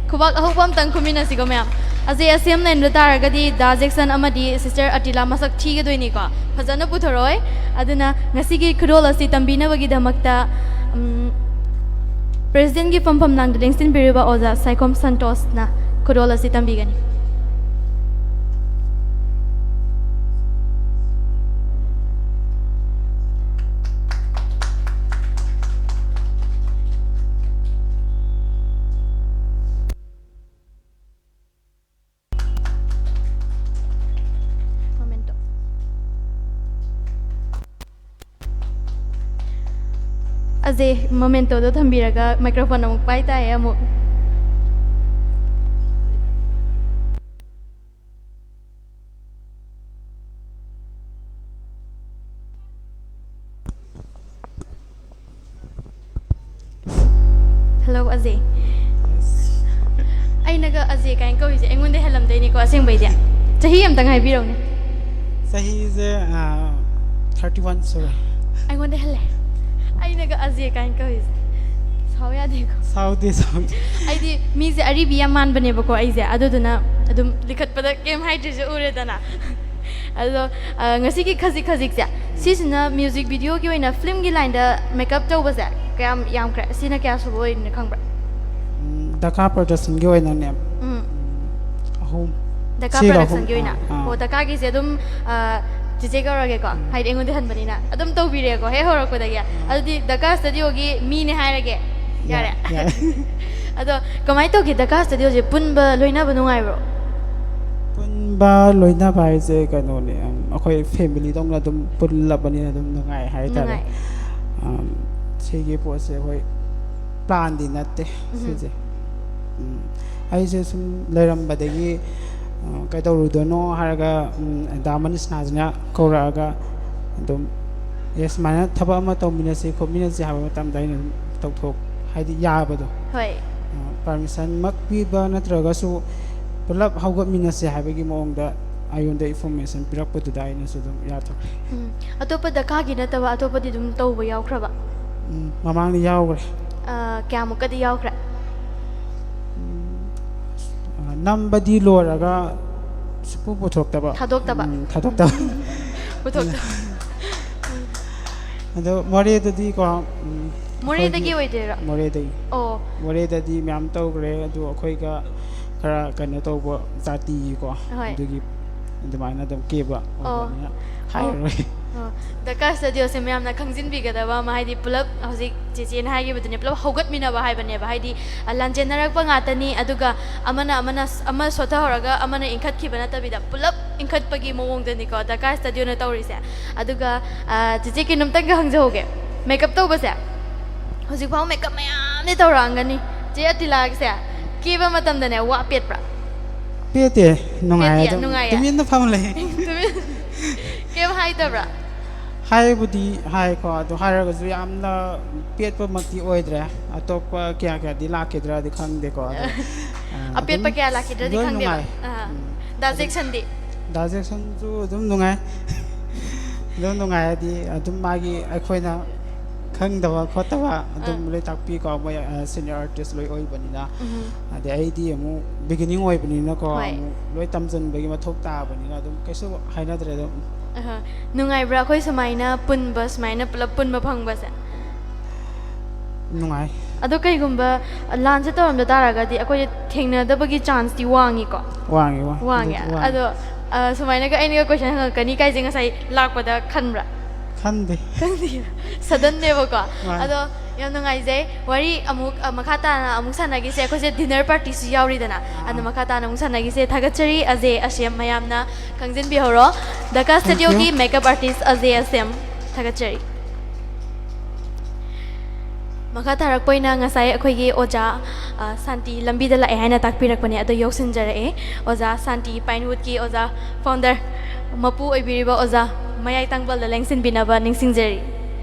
ꯈꯨꯕꯥꯛ ꯑꯍꯧꯕ ꯑꯝꯇꯪ ꯈꯨꯝꯃꯤꯟꯅꯁꯤꯀꯣ ꯃꯌꯥꯝ꯫ ꯑꯖꯦ ꯑꯁꯦꯝ ꯂꯩꯔꯝꯗ ꯇꯥꯔꯒꯗꯤ ꯗꯥ ꯖꯦꯛꯁꯟ ꯑꯃꯗꯤ sister ꯑꯇꯤꯂꯥ ꯃꯁꯛ ꯊꯤꯒꯗꯣꯏꯅꯤꯀꯣ꯫ ꯐꯖꯅ ꯄꯨꯊꯣꯔꯛꯑꯣꯏ꯫ ꯑꯗꯨꯅ ꯉꯁꯤꯒꯤ ꯈꯨꯗꯣꯜ ꯑꯁꯤ ꯇꯝꯕꯤꯅꯕꯒꯤꯗꯃꯛꯇ, ꯎꯝ, president ꯀꯤ ꯐꯝꯐꯝ ꯂꯥꯡꯗ ꯂꯦꯡꯁꯤꯟꯕꯤꯔꯤꯕ ꯑꯣꯖꯥ ꯁꯥꯏꯈꯣꯝ ꯁꯟꯇꯣꯁꯅ ꯈꯨꯗꯣꯜ ꯑꯁꯤ ꯇꯝꯕꯤꯒꯅꯤ꯫ Memento. ꯑꯖꯦ, memento ꯗꯣ ꯊꯝꯕꯤꯔꯒ microphone ꯑꯃꯨꯛ ꯄꯥꯏ ꯇꯥꯏꯌꯦ ꯑꯃꯨꯛ꯫ Hello, ꯑꯖꯦ꯫ ꯑꯩꯅꯒ ꯑꯖꯦ ꯀꯥꯏꯅ ꯀꯧꯔꯤꯁꯦ ꯑꯩꯉꯣꯟꯗ ꯍꯦꯜꯂꯝꯗꯣꯏꯅꯤꯀꯣ ꯑꯁꯦꯡꯕꯩꯗꯤ꯫ ꯆꯍꯤ ꯑꯝꯇꯪ ꯍꯥꯏꯕꯤꯔꯛꯎꯅꯦ꯫ ꯆꯍꯤꯁꯦ, ꯑ, thirty one ꯁꯨꯔꯦ꯫ ꯑꯩꯉꯣꯟꯗ ꯍꯦꯜꯂꯦ꯫ ꯑꯩꯅꯒ ꯑꯖꯦ ꯀꯥꯏꯅ ꯀꯧꯔꯤꯁꯦ꯫ ꯁꯥꯎ ꯌꯥꯗꯦꯀꯣ꯫ ꯁꯥꯎꯗꯦ, ꯁꯥꯎꯗꯦ꯫ ꯑꯩꯗꯤ ꯃꯤꯁꯦ ꯑꯔꯤꯕꯤ ꯌꯥꯝ ꯃꯥꯟꯕꯅꯦꯕꯀꯣ ꯑꯩꯁꯦ, ꯑꯗꯨꯗꯨꯅ ꯑꯗꯨꯝ ꯂꯤꯈꯠꯄꯗ ꯀꯩꯝ ꯍꯥꯏꯗ꯭ꯔꯤꯁꯦ ꯎꯔꯦꯗꯅ꯫ ꯑꯗꯣ ꯑ, ꯉꯁꯤꯒꯤ ꯈꯖꯤꯛ ꯈꯖꯤꯛꯁꯦ, ꯁꯤꯁꯤꯅ ꯃ꯭ꯌꯨꯖꯤꯛ ꯚꯤꯗꯤꯑꯣꯒꯤ ꯑꯣꯏꯅ ꯐꯤꯂꯝꯒꯤ ꯂꯥꯏꯟꯗ ꯃꯦꯀꯞ ꯇꯧꯕꯁꯦ ꯀꯌꯥꯝ ꯌꯥꯝꯈ꯭ꯔꯦ? ꯁꯤꯅ ꯀꯌꯥ ꯁꯨꯕ ꯑꯣꯏꯔꯤꯅꯣ ꯈꯪꯕ꯭ꯔꯥ? ꯎꯝ, ꯗꯀꯥ ꯄ꯭ꯔꯗꯛꯁꯟꯒꯤ ꯑꯣꯏꯅꯅꯦ, ꯎꯝ꯫ ꯑꯍꯨꯝ꯫ ꯗꯀꯥ ꯁꯤꯒ ꯑꯍꯨꯝ, ꯄ꯭ꯔꯗꯛꯁꯟꯒꯤ ꯑꯣꯏꯅ? ꯑꯥ, ꯑꯥ꯫ ꯑꯣ, ꯗꯀꯥꯒꯤꯁꯦ ꯑꯗꯨꯝ ꯑ, ꯆꯤꯆꯦ ꯀꯧꯔꯒꯦꯀꯣ, ꯍꯥꯏꯗꯤ ꯑꯩꯉꯣꯟꯗ ꯍꯟꯕꯅꯤꯅ ꯑꯗꯨꯝ ꯇꯧꯕꯤꯔꯦꯀꯣ ꯍꯦꯛ ꯍꯧꯔꯛꯄꯗꯒꯤ꯫ ꯑꯗꯨꯗꯤ ꯗꯀꯥ ꯁ꯭ꯇꯨꯗꯤꯑꯣꯒꯤ ꯃꯤꯅꯦ ꯍꯥꯏꯔꯒꯦ꯫ ꯌꯥꯔꯦ? ꯌꯥꯔꯦ꯫ ꯑꯗꯣ ꯀꯃꯥꯏꯅ ꯇꯧꯒꯦ, ꯗꯀꯥ ꯁ꯭ꯇꯨꯗꯤꯑꯣꯁꯦ ꯄꯨꯟꯕ ꯂꯣꯏꯅꯕ ꯅꯨꯡꯉꯥꯏꯕ꯭ꯔꯣ? ꯄꯨꯟꯕ ꯂꯣꯏꯅꯕ ꯍꯥꯏꯁꯦ ꯀꯩꯅꯣꯅꯦ, ꯎꯝ, ꯑꯩꯈꯣꯏ ꯐꯦꯃꯤꯂꯤꯗꯧꯅ ꯑꯗꯨꯝ ꯄꯨꯜꯂꯕꯅꯤꯅ ꯑꯗꯨꯝ ꯅꯨꯡꯉꯥꯏ ꯍꯥꯏꯇꯥꯔꯦ꯫ ꯅꯨꯡꯉꯥꯏ꯫ ꯑꯝ, ꯁꯤꯒꯤ ꯄꯣꯠꯁꯦ ꯑꯩꯈꯣꯏ ꯄ꯭ꯂꯥꯟꯗꯤ ꯅꯠꯇꯦ ꯎꯝ꯫ ꯁꯤꯁꯦ꯫ ꯎꯝ, ꯑꯩꯁꯦ ꯁꯨꯝ ꯂꯩꯔꯝꯕꯗꯒꯤ, ꯑ, ꯀꯩꯗꯧꯔꯨꯗꯣꯏꯅꯣ ꯍꯥꯏꯔꯒ, ꯎꯝ, ꯗꯥ ꯃꯅꯤꯁꯅꯥꯁꯤꯅ ꯀꯧꯔꯛꯑꯒ ꯑꯗꯨꯝ, "ꯑꯦ, ꯁꯨꯃꯥꯏꯅ ꯊꯕꯛ ꯑꯃ ꯇꯧꯃꯤꯟꯅꯁꯤ ꯈꯣꯠꯃꯤꯟꯅꯁꯤ" ꯍꯥꯏꯕ ꯃꯇꯝꯗ ꯑꯩꯅ ꯑꯗꯨꯝ ꯇꯧꯊꯣꯛ-, ꯍꯥꯏꯗꯤ ꯌꯥꯕꯗꯣ꯫ ꯍꯣꯏ꯫ ꯑ, ꯄꯥꯔꯃꯤꯁꯟꯃꯛ ꯄꯤꯕ ꯅꯠꯇ꯭ꯔꯒꯁꯨ ꯄꯨꯂꯞ ꯍꯧꯒꯠꯃꯤꯟꯅꯁꯦ ꯍꯥꯏꯕꯒꯤ ꯃꯑꯣꯡꯗ ꯑꯩꯉꯣꯟꯗ ꯏꯟꯐꯣꯔꯃꯦꯁꯟ ꯄꯤꯔꯛꯄꯗꯨꯗ ꯑꯩꯅꯁꯨ ꯑꯗꯨꯝ ꯌꯥꯊꯣꯛꯈ꯭ꯔꯦ꯫ ꯎꯝ꯫ ꯑꯇꯣꯞꯄ ꯗꯀꯥꯒꯤ ꯅꯠꯇꯕ ꯑꯇꯣꯞꯄꯗꯤ ꯑꯗꯨꯝ ꯇꯧꯕ ꯌꯥꯎꯈ꯭ꯔꯕ? ꯎꯝ, ꯃꯃꯥꯡꯗ ꯌꯥꯎꯈ꯭ꯔꯦ꯫ ꯑ, ꯀꯌꯥꯃꯨꯛꯀꯗꯤ ꯌꯥꯎꯈ꯭ꯔꯦ? ꯎꯝ, ꯑ, ꯅꯝꯕꯗꯤ ꯂꯣꯏꯔꯒ ꯁꯨꯄꯨ ꯄꯨꯊꯣꯛꯇꯕ꯫ ꯊꯥꯗꯣꯛꯇꯕ? ꯎꯝ, ꯊꯥꯗꯣꯛꯇꯕ꯫ ꯄꯨꯊꯣꯛꯇꯕ? ꯑꯗꯣ ꯃꯣꯔꯦꯗꯗꯤꯀꯣ, ꯎꯝ, ꯃꯣꯔꯦꯗꯒꯤ ꯑꯩꯈꯣꯏꯒꯤ ꯑꯣꯏꯗꯣꯏꯔꯣ? ꯃꯣꯔꯦꯗꯒꯤ꯫ ꯑꯣ꯫ ꯃꯣꯔꯦꯗꯗꯤ ꯃꯌꯥꯝ ꯇꯧꯈ꯭ꯔꯦ, ꯑꯗꯨ ꯑꯩꯈꯣꯏꯒ ꯈꯔ ꯀꯩꯅꯣ ꯇꯧꯕ ꯖꯥꯇꯤꯒꯤꯀꯣ, ꯍꯣꯏ꯫ ꯑꯗꯨꯒꯤ ꯑꯗꯨꯃꯥꯏꯅ ꯑꯗꯨꯝ ꯀꯦꯕ ꯑꯣ꯫ ꯑꯣꯏꯕꯅꯤꯅ ꯑꯣ꯫ ꯍꯥꯏꯔꯔꯣꯏ꯫ ꯑꯣ꯫ ꯗꯀꯥ ꯁ꯭ꯇꯨꯗꯤꯑꯣꯁꯦ ꯃꯌꯥꯝꯅ ꯈꯪꯖꯤꯟꯕꯤꯒꯗꯕ ꯑꯃ, ꯍꯥꯏꯗꯤ ꯄꯨꯂꯞ ꯍꯧꯖꯤꯛ ꯆꯦꯆꯦꯅ ꯍꯥꯏꯈꯤꯕꯗꯨꯅꯦ, ꯄꯨꯂꯞ ꯍꯧꯒꯠꯃꯤꯟꯅꯕ ꯍꯥꯏꯕꯅꯦꯕ꯫ ꯍꯥꯏꯗꯤ, ꯑ, ꯂꯥꯟꯖꯦꯟꯅꯔꯛꯄ ꯉꯥꯛꯇꯅꯤ, ꯑꯗꯨꯒ ꯑꯃꯅ ꯑꯃꯅ ꯁ-, ꯑꯃ ꯁꯣꯠꯊꯍꯧꯔꯒ ꯑꯃꯅ ꯏꯟꯈꯠꯈꯤꯕ ꯅꯠꯇꯕꯤꯗ ꯄꯨꯂꯞ ꯏꯟꯈꯠꯄꯒꯤ ꯃꯑꯣꯡꯗꯅꯤꯀꯣ ꯗꯀꯥ ꯁ꯭ꯇꯨꯗꯤꯑꯣꯅ ꯇꯧꯔꯤꯁꯦ꯫ ꯑꯗꯨꯒ, ꯑ, ꯆꯦꯆꯦ ꯀꯩꯅꯣꯝꯇꯪꯒ ꯍꯪꯖꯍꯧꯒꯦ, ꯃꯦꯀꯞ ꯇꯧꯕꯁꯦ ꯍꯧꯖꯤꯛꯐꯥꯎ ꯃꯦꯀꯞ ꯃꯌꯥꯝꯗꯤ ꯇꯧꯔꯛꯑꯝꯒꯅꯤ꯫ ꯆꯦ ꯑꯇꯤꯂꯥꯒꯤꯁꯦ ꯀꯦꯕ ꯃꯇꯝꯗꯅꯦ ꯋꯥ ꯄꯦꯠꯄ꯭ꯔꯥ? ꯄꯦꯠꯇꯦ, ꯅꯨꯡꯉꯥꯏ ꯄꯦꯠꯇꯦ, ꯑꯗꯨꯝ꯫ ꯅꯨꯡꯉꯥꯏꯌꯦ? ꯇꯨꯃꯤꯟꯅ ꯐꯝ ꯂꯩ꯫ ꯇꯨꯃꯤꯟ-, ꯀꯩꯝ ꯍꯥꯏꯗꯕ꯭ꯔꯥ? ꯍꯥꯏꯕꯨꯗꯤ ꯍꯥꯏꯀꯣ, ꯑꯗꯨ ꯍꯥꯏꯔꯒꯁꯨ ꯌꯥꯝꯅ ꯄꯦꯠꯄꯃꯛꯇꯤ ꯑꯣꯏꯗ꯭ꯔꯦ꯫ ꯑꯇꯣꯞꯄ ꯀꯌꯥ ꯀꯌꯥꯗꯤ ꯂꯥꯛꯈꯤꯗ꯭ꯔꯥꯗꯤ ꯈꯪꯗꯦꯀꯣ, ꯑꯗꯣ, ꯑ, ꯑꯄꯦꯠꯄ ꯑꯗꯨꯝ ꯀꯌꯥ ꯂꯥꯛꯈꯤꯗ꯭ꯔꯗꯤ ꯂꯣꯏ ꯈꯪꯗꯦꯕ꯫ ꯅꯨꯡꯉꯥꯏ꯫ ꯑꯥ꯫ ꯎꯝ꯫ ꯗꯥ ꯖꯦꯛꯁꯟꯗꯤ? ꯗꯥ ꯖꯦꯛꯁꯟꯁꯨ ꯑꯗꯨꯝ ꯅꯨꯡꯉꯥꯏ꯫ ꯑꯗꯨꯝ ꯅꯨꯡꯉꯥꯏ ꯍꯥꯏꯗꯤ ꯑꯗꯨꯝ ꯃꯥꯒꯤ ꯑꯩꯈꯣꯏꯅ ꯈꯪꯗꯕ ꯈꯣꯠꯇꯕ ꯑꯗꯨꯝ ꯂꯣꯏ ꯇꯥꯛꯄꯤꯀꯣ, ꯃꯣꯏ ꯁꯤꯅꯤꯌꯔ ꯑꯥꯔꯇꯤꯁ ꯂꯣꯏ ꯑꯣꯏꯕꯅꯤꯅ꯫ ꯑꯗꯩ ꯑꯩꯗꯤ ꯑꯃꯨꯛ ꯕꯤꯒꯤꯅꯤꯡ ꯑꯣꯏꯕꯅꯤꯅꯀꯣ, ꯍꯣꯏ꯫ ꯑꯃꯨꯛ ꯂꯣꯏ ꯇꯝꯁꯤꯟꯕꯒꯤ ꯃꯊꯧ ꯇꯥꯕꯅꯤꯅ ꯑꯗꯨꯝ ꯀꯩꯁꯨ ꯍꯥꯏꯅꯗ꯭ꯔꯦ ꯑꯗꯨꯝ꯫ ꯑꯍ꯫ ꯅꯨꯡꯉꯥꯏꯕ꯭ꯔꯥ ꯑꯩꯈꯣꯏ ꯁꯨꯃꯥꯏꯅ ꯄꯨꯟꯕ, ꯁꯨꯃꯥꯏꯅ ꯄꯨꯂꯞ ꯄꯨꯟꯕ ꯐꯪꯕꯁꯦ? ꯅꯨꯡꯉꯥꯏ꯫ ꯑꯗꯣ ꯀꯩꯒꯨꯝꯕ ꯂꯥꯟꯁꯦ ꯇꯧꯔꯝꯗ ꯇꯥꯔꯒꯗꯤ ꯑꯩꯈꯣꯏ ꯊꯦꯡꯅꯗꯕꯒꯤ ꯆꯥꯟꯁꯇꯤ ꯋꯥꯡꯉꯤꯀꯣ? ꯋꯥꯡꯉꯤ, ꯋꯥꯡꯉꯤ꯫ ꯋꯥꯡꯉꯦ꯫ ꯑꯗꯨꯗꯤ ꯋꯥꯡꯉꯤ꯫ ꯑꯗꯣ, ꯑ, ꯁꯨꯃꯥꯏꯅꯒ ꯑꯩꯅꯒ ꯀꯣꯏꯁꯟ ꯍꯪꯉꯛꯀꯅꯤ ꯀꯥꯏꯁꯦ ꯉꯁꯥꯏ ꯂꯥꯛꯄꯗ ꯈꯟꯕ꯭ꯔꯥ? ꯈꯟꯗꯦ꯫ ꯈꯪꯗꯦ꯫ ꯁꯗꯟꯅꯦꯕꯀꯣ꯫ ꯃꯥꯅꯤ꯫ ꯑꯗꯣ ꯌꯥꯝ ꯅꯨꯡꯉꯥꯏꯖꯩ꯫ ꯋꯥꯔꯤ ꯑꯃꯨꯛ, ꯑ, ꯃꯈꯥ ꯇꯥꯅ ꯑꯃꯨꯛ ꯁꯥꯟꯅꯈꯤꯁꯦ꯫ ꯑꯩꯈꯣꯏꯁꯦ ꯗꯤꯅꯔ ꯄꯥꯔꯇꯤꯁꯨ ꯌꯥꯎꯔꯤꯗꯅ꯫ ꯑꯗꯣ ꯑꯥ꯫ ꯃꯈꯥ ꯇꯥꯅ ꯑꯃꯨꯛ ꯁꯥꯟꯅꯈꯤꯁꯦ꯫ ꯊꯥꯒꯠꯆꯔꯤ, ꯑꯖꯦ ꯑꯁꯦꯝ꯫ ꯃꯌꯥꯝꯅ ꯈꯪꯖꯤꯟꯕꯤꯍꯧꯔꯣ꯫ Daka Thank you꯫ ꯁ꯭ꯇꯨꯗꯤꯑꯣꯒꯤ ꯃꯦꯀꯞ ꯑꯥꯔꯇꯤꯁ ꯑꯖꯦ ꯑꯁꯦꯝ꯫ ꯊꯥꯒꯠꯆꯔꯤ꯫ ꯃꯈꯥ ꯇꯥꯔꯛꯄ ꯑꯣꯏꯅ ꯉꯁꯥꯏ ꯑꯩꯈꯣꯏꯒꯤ ꯑꯣꯖꯥ, ꯑ, ꯁꯥꯟꯇꯤ ꯂꯝꯕꯤꯗ ꯂꯥꯛꯑꯦ ꯍꯥꯏꯅ ꯇꯥꯛꯄꯤꯔꯛꯄꯅꯦ, ꯑꯗꯣ ꯌꯧꯁꯤꯟꯖꯔꯛꯑꯦ꯫ ꯑꯣꯖꯥ ꯁꯥꯟꯇꯤ, ꯄꯥꯏꯟꯋꯨꯗꯀꯤ ꯑꯣꯖꯥ, ꯐꯥꯎꯟꯗꯔ, ꯃꯄꯨ ꯑꯣꯏꯕꯤꯔꯤꯕ ꯑꯣꯖꯥ ꯃꯌꯥꯏ ꯇꯪꯕꯜꯗ ꯂꯦꯡꯁꯤꯟꯕꯤꯅꯕ ꯅꯤꯡꯁꯤꯡꯖꯔꯤ꯫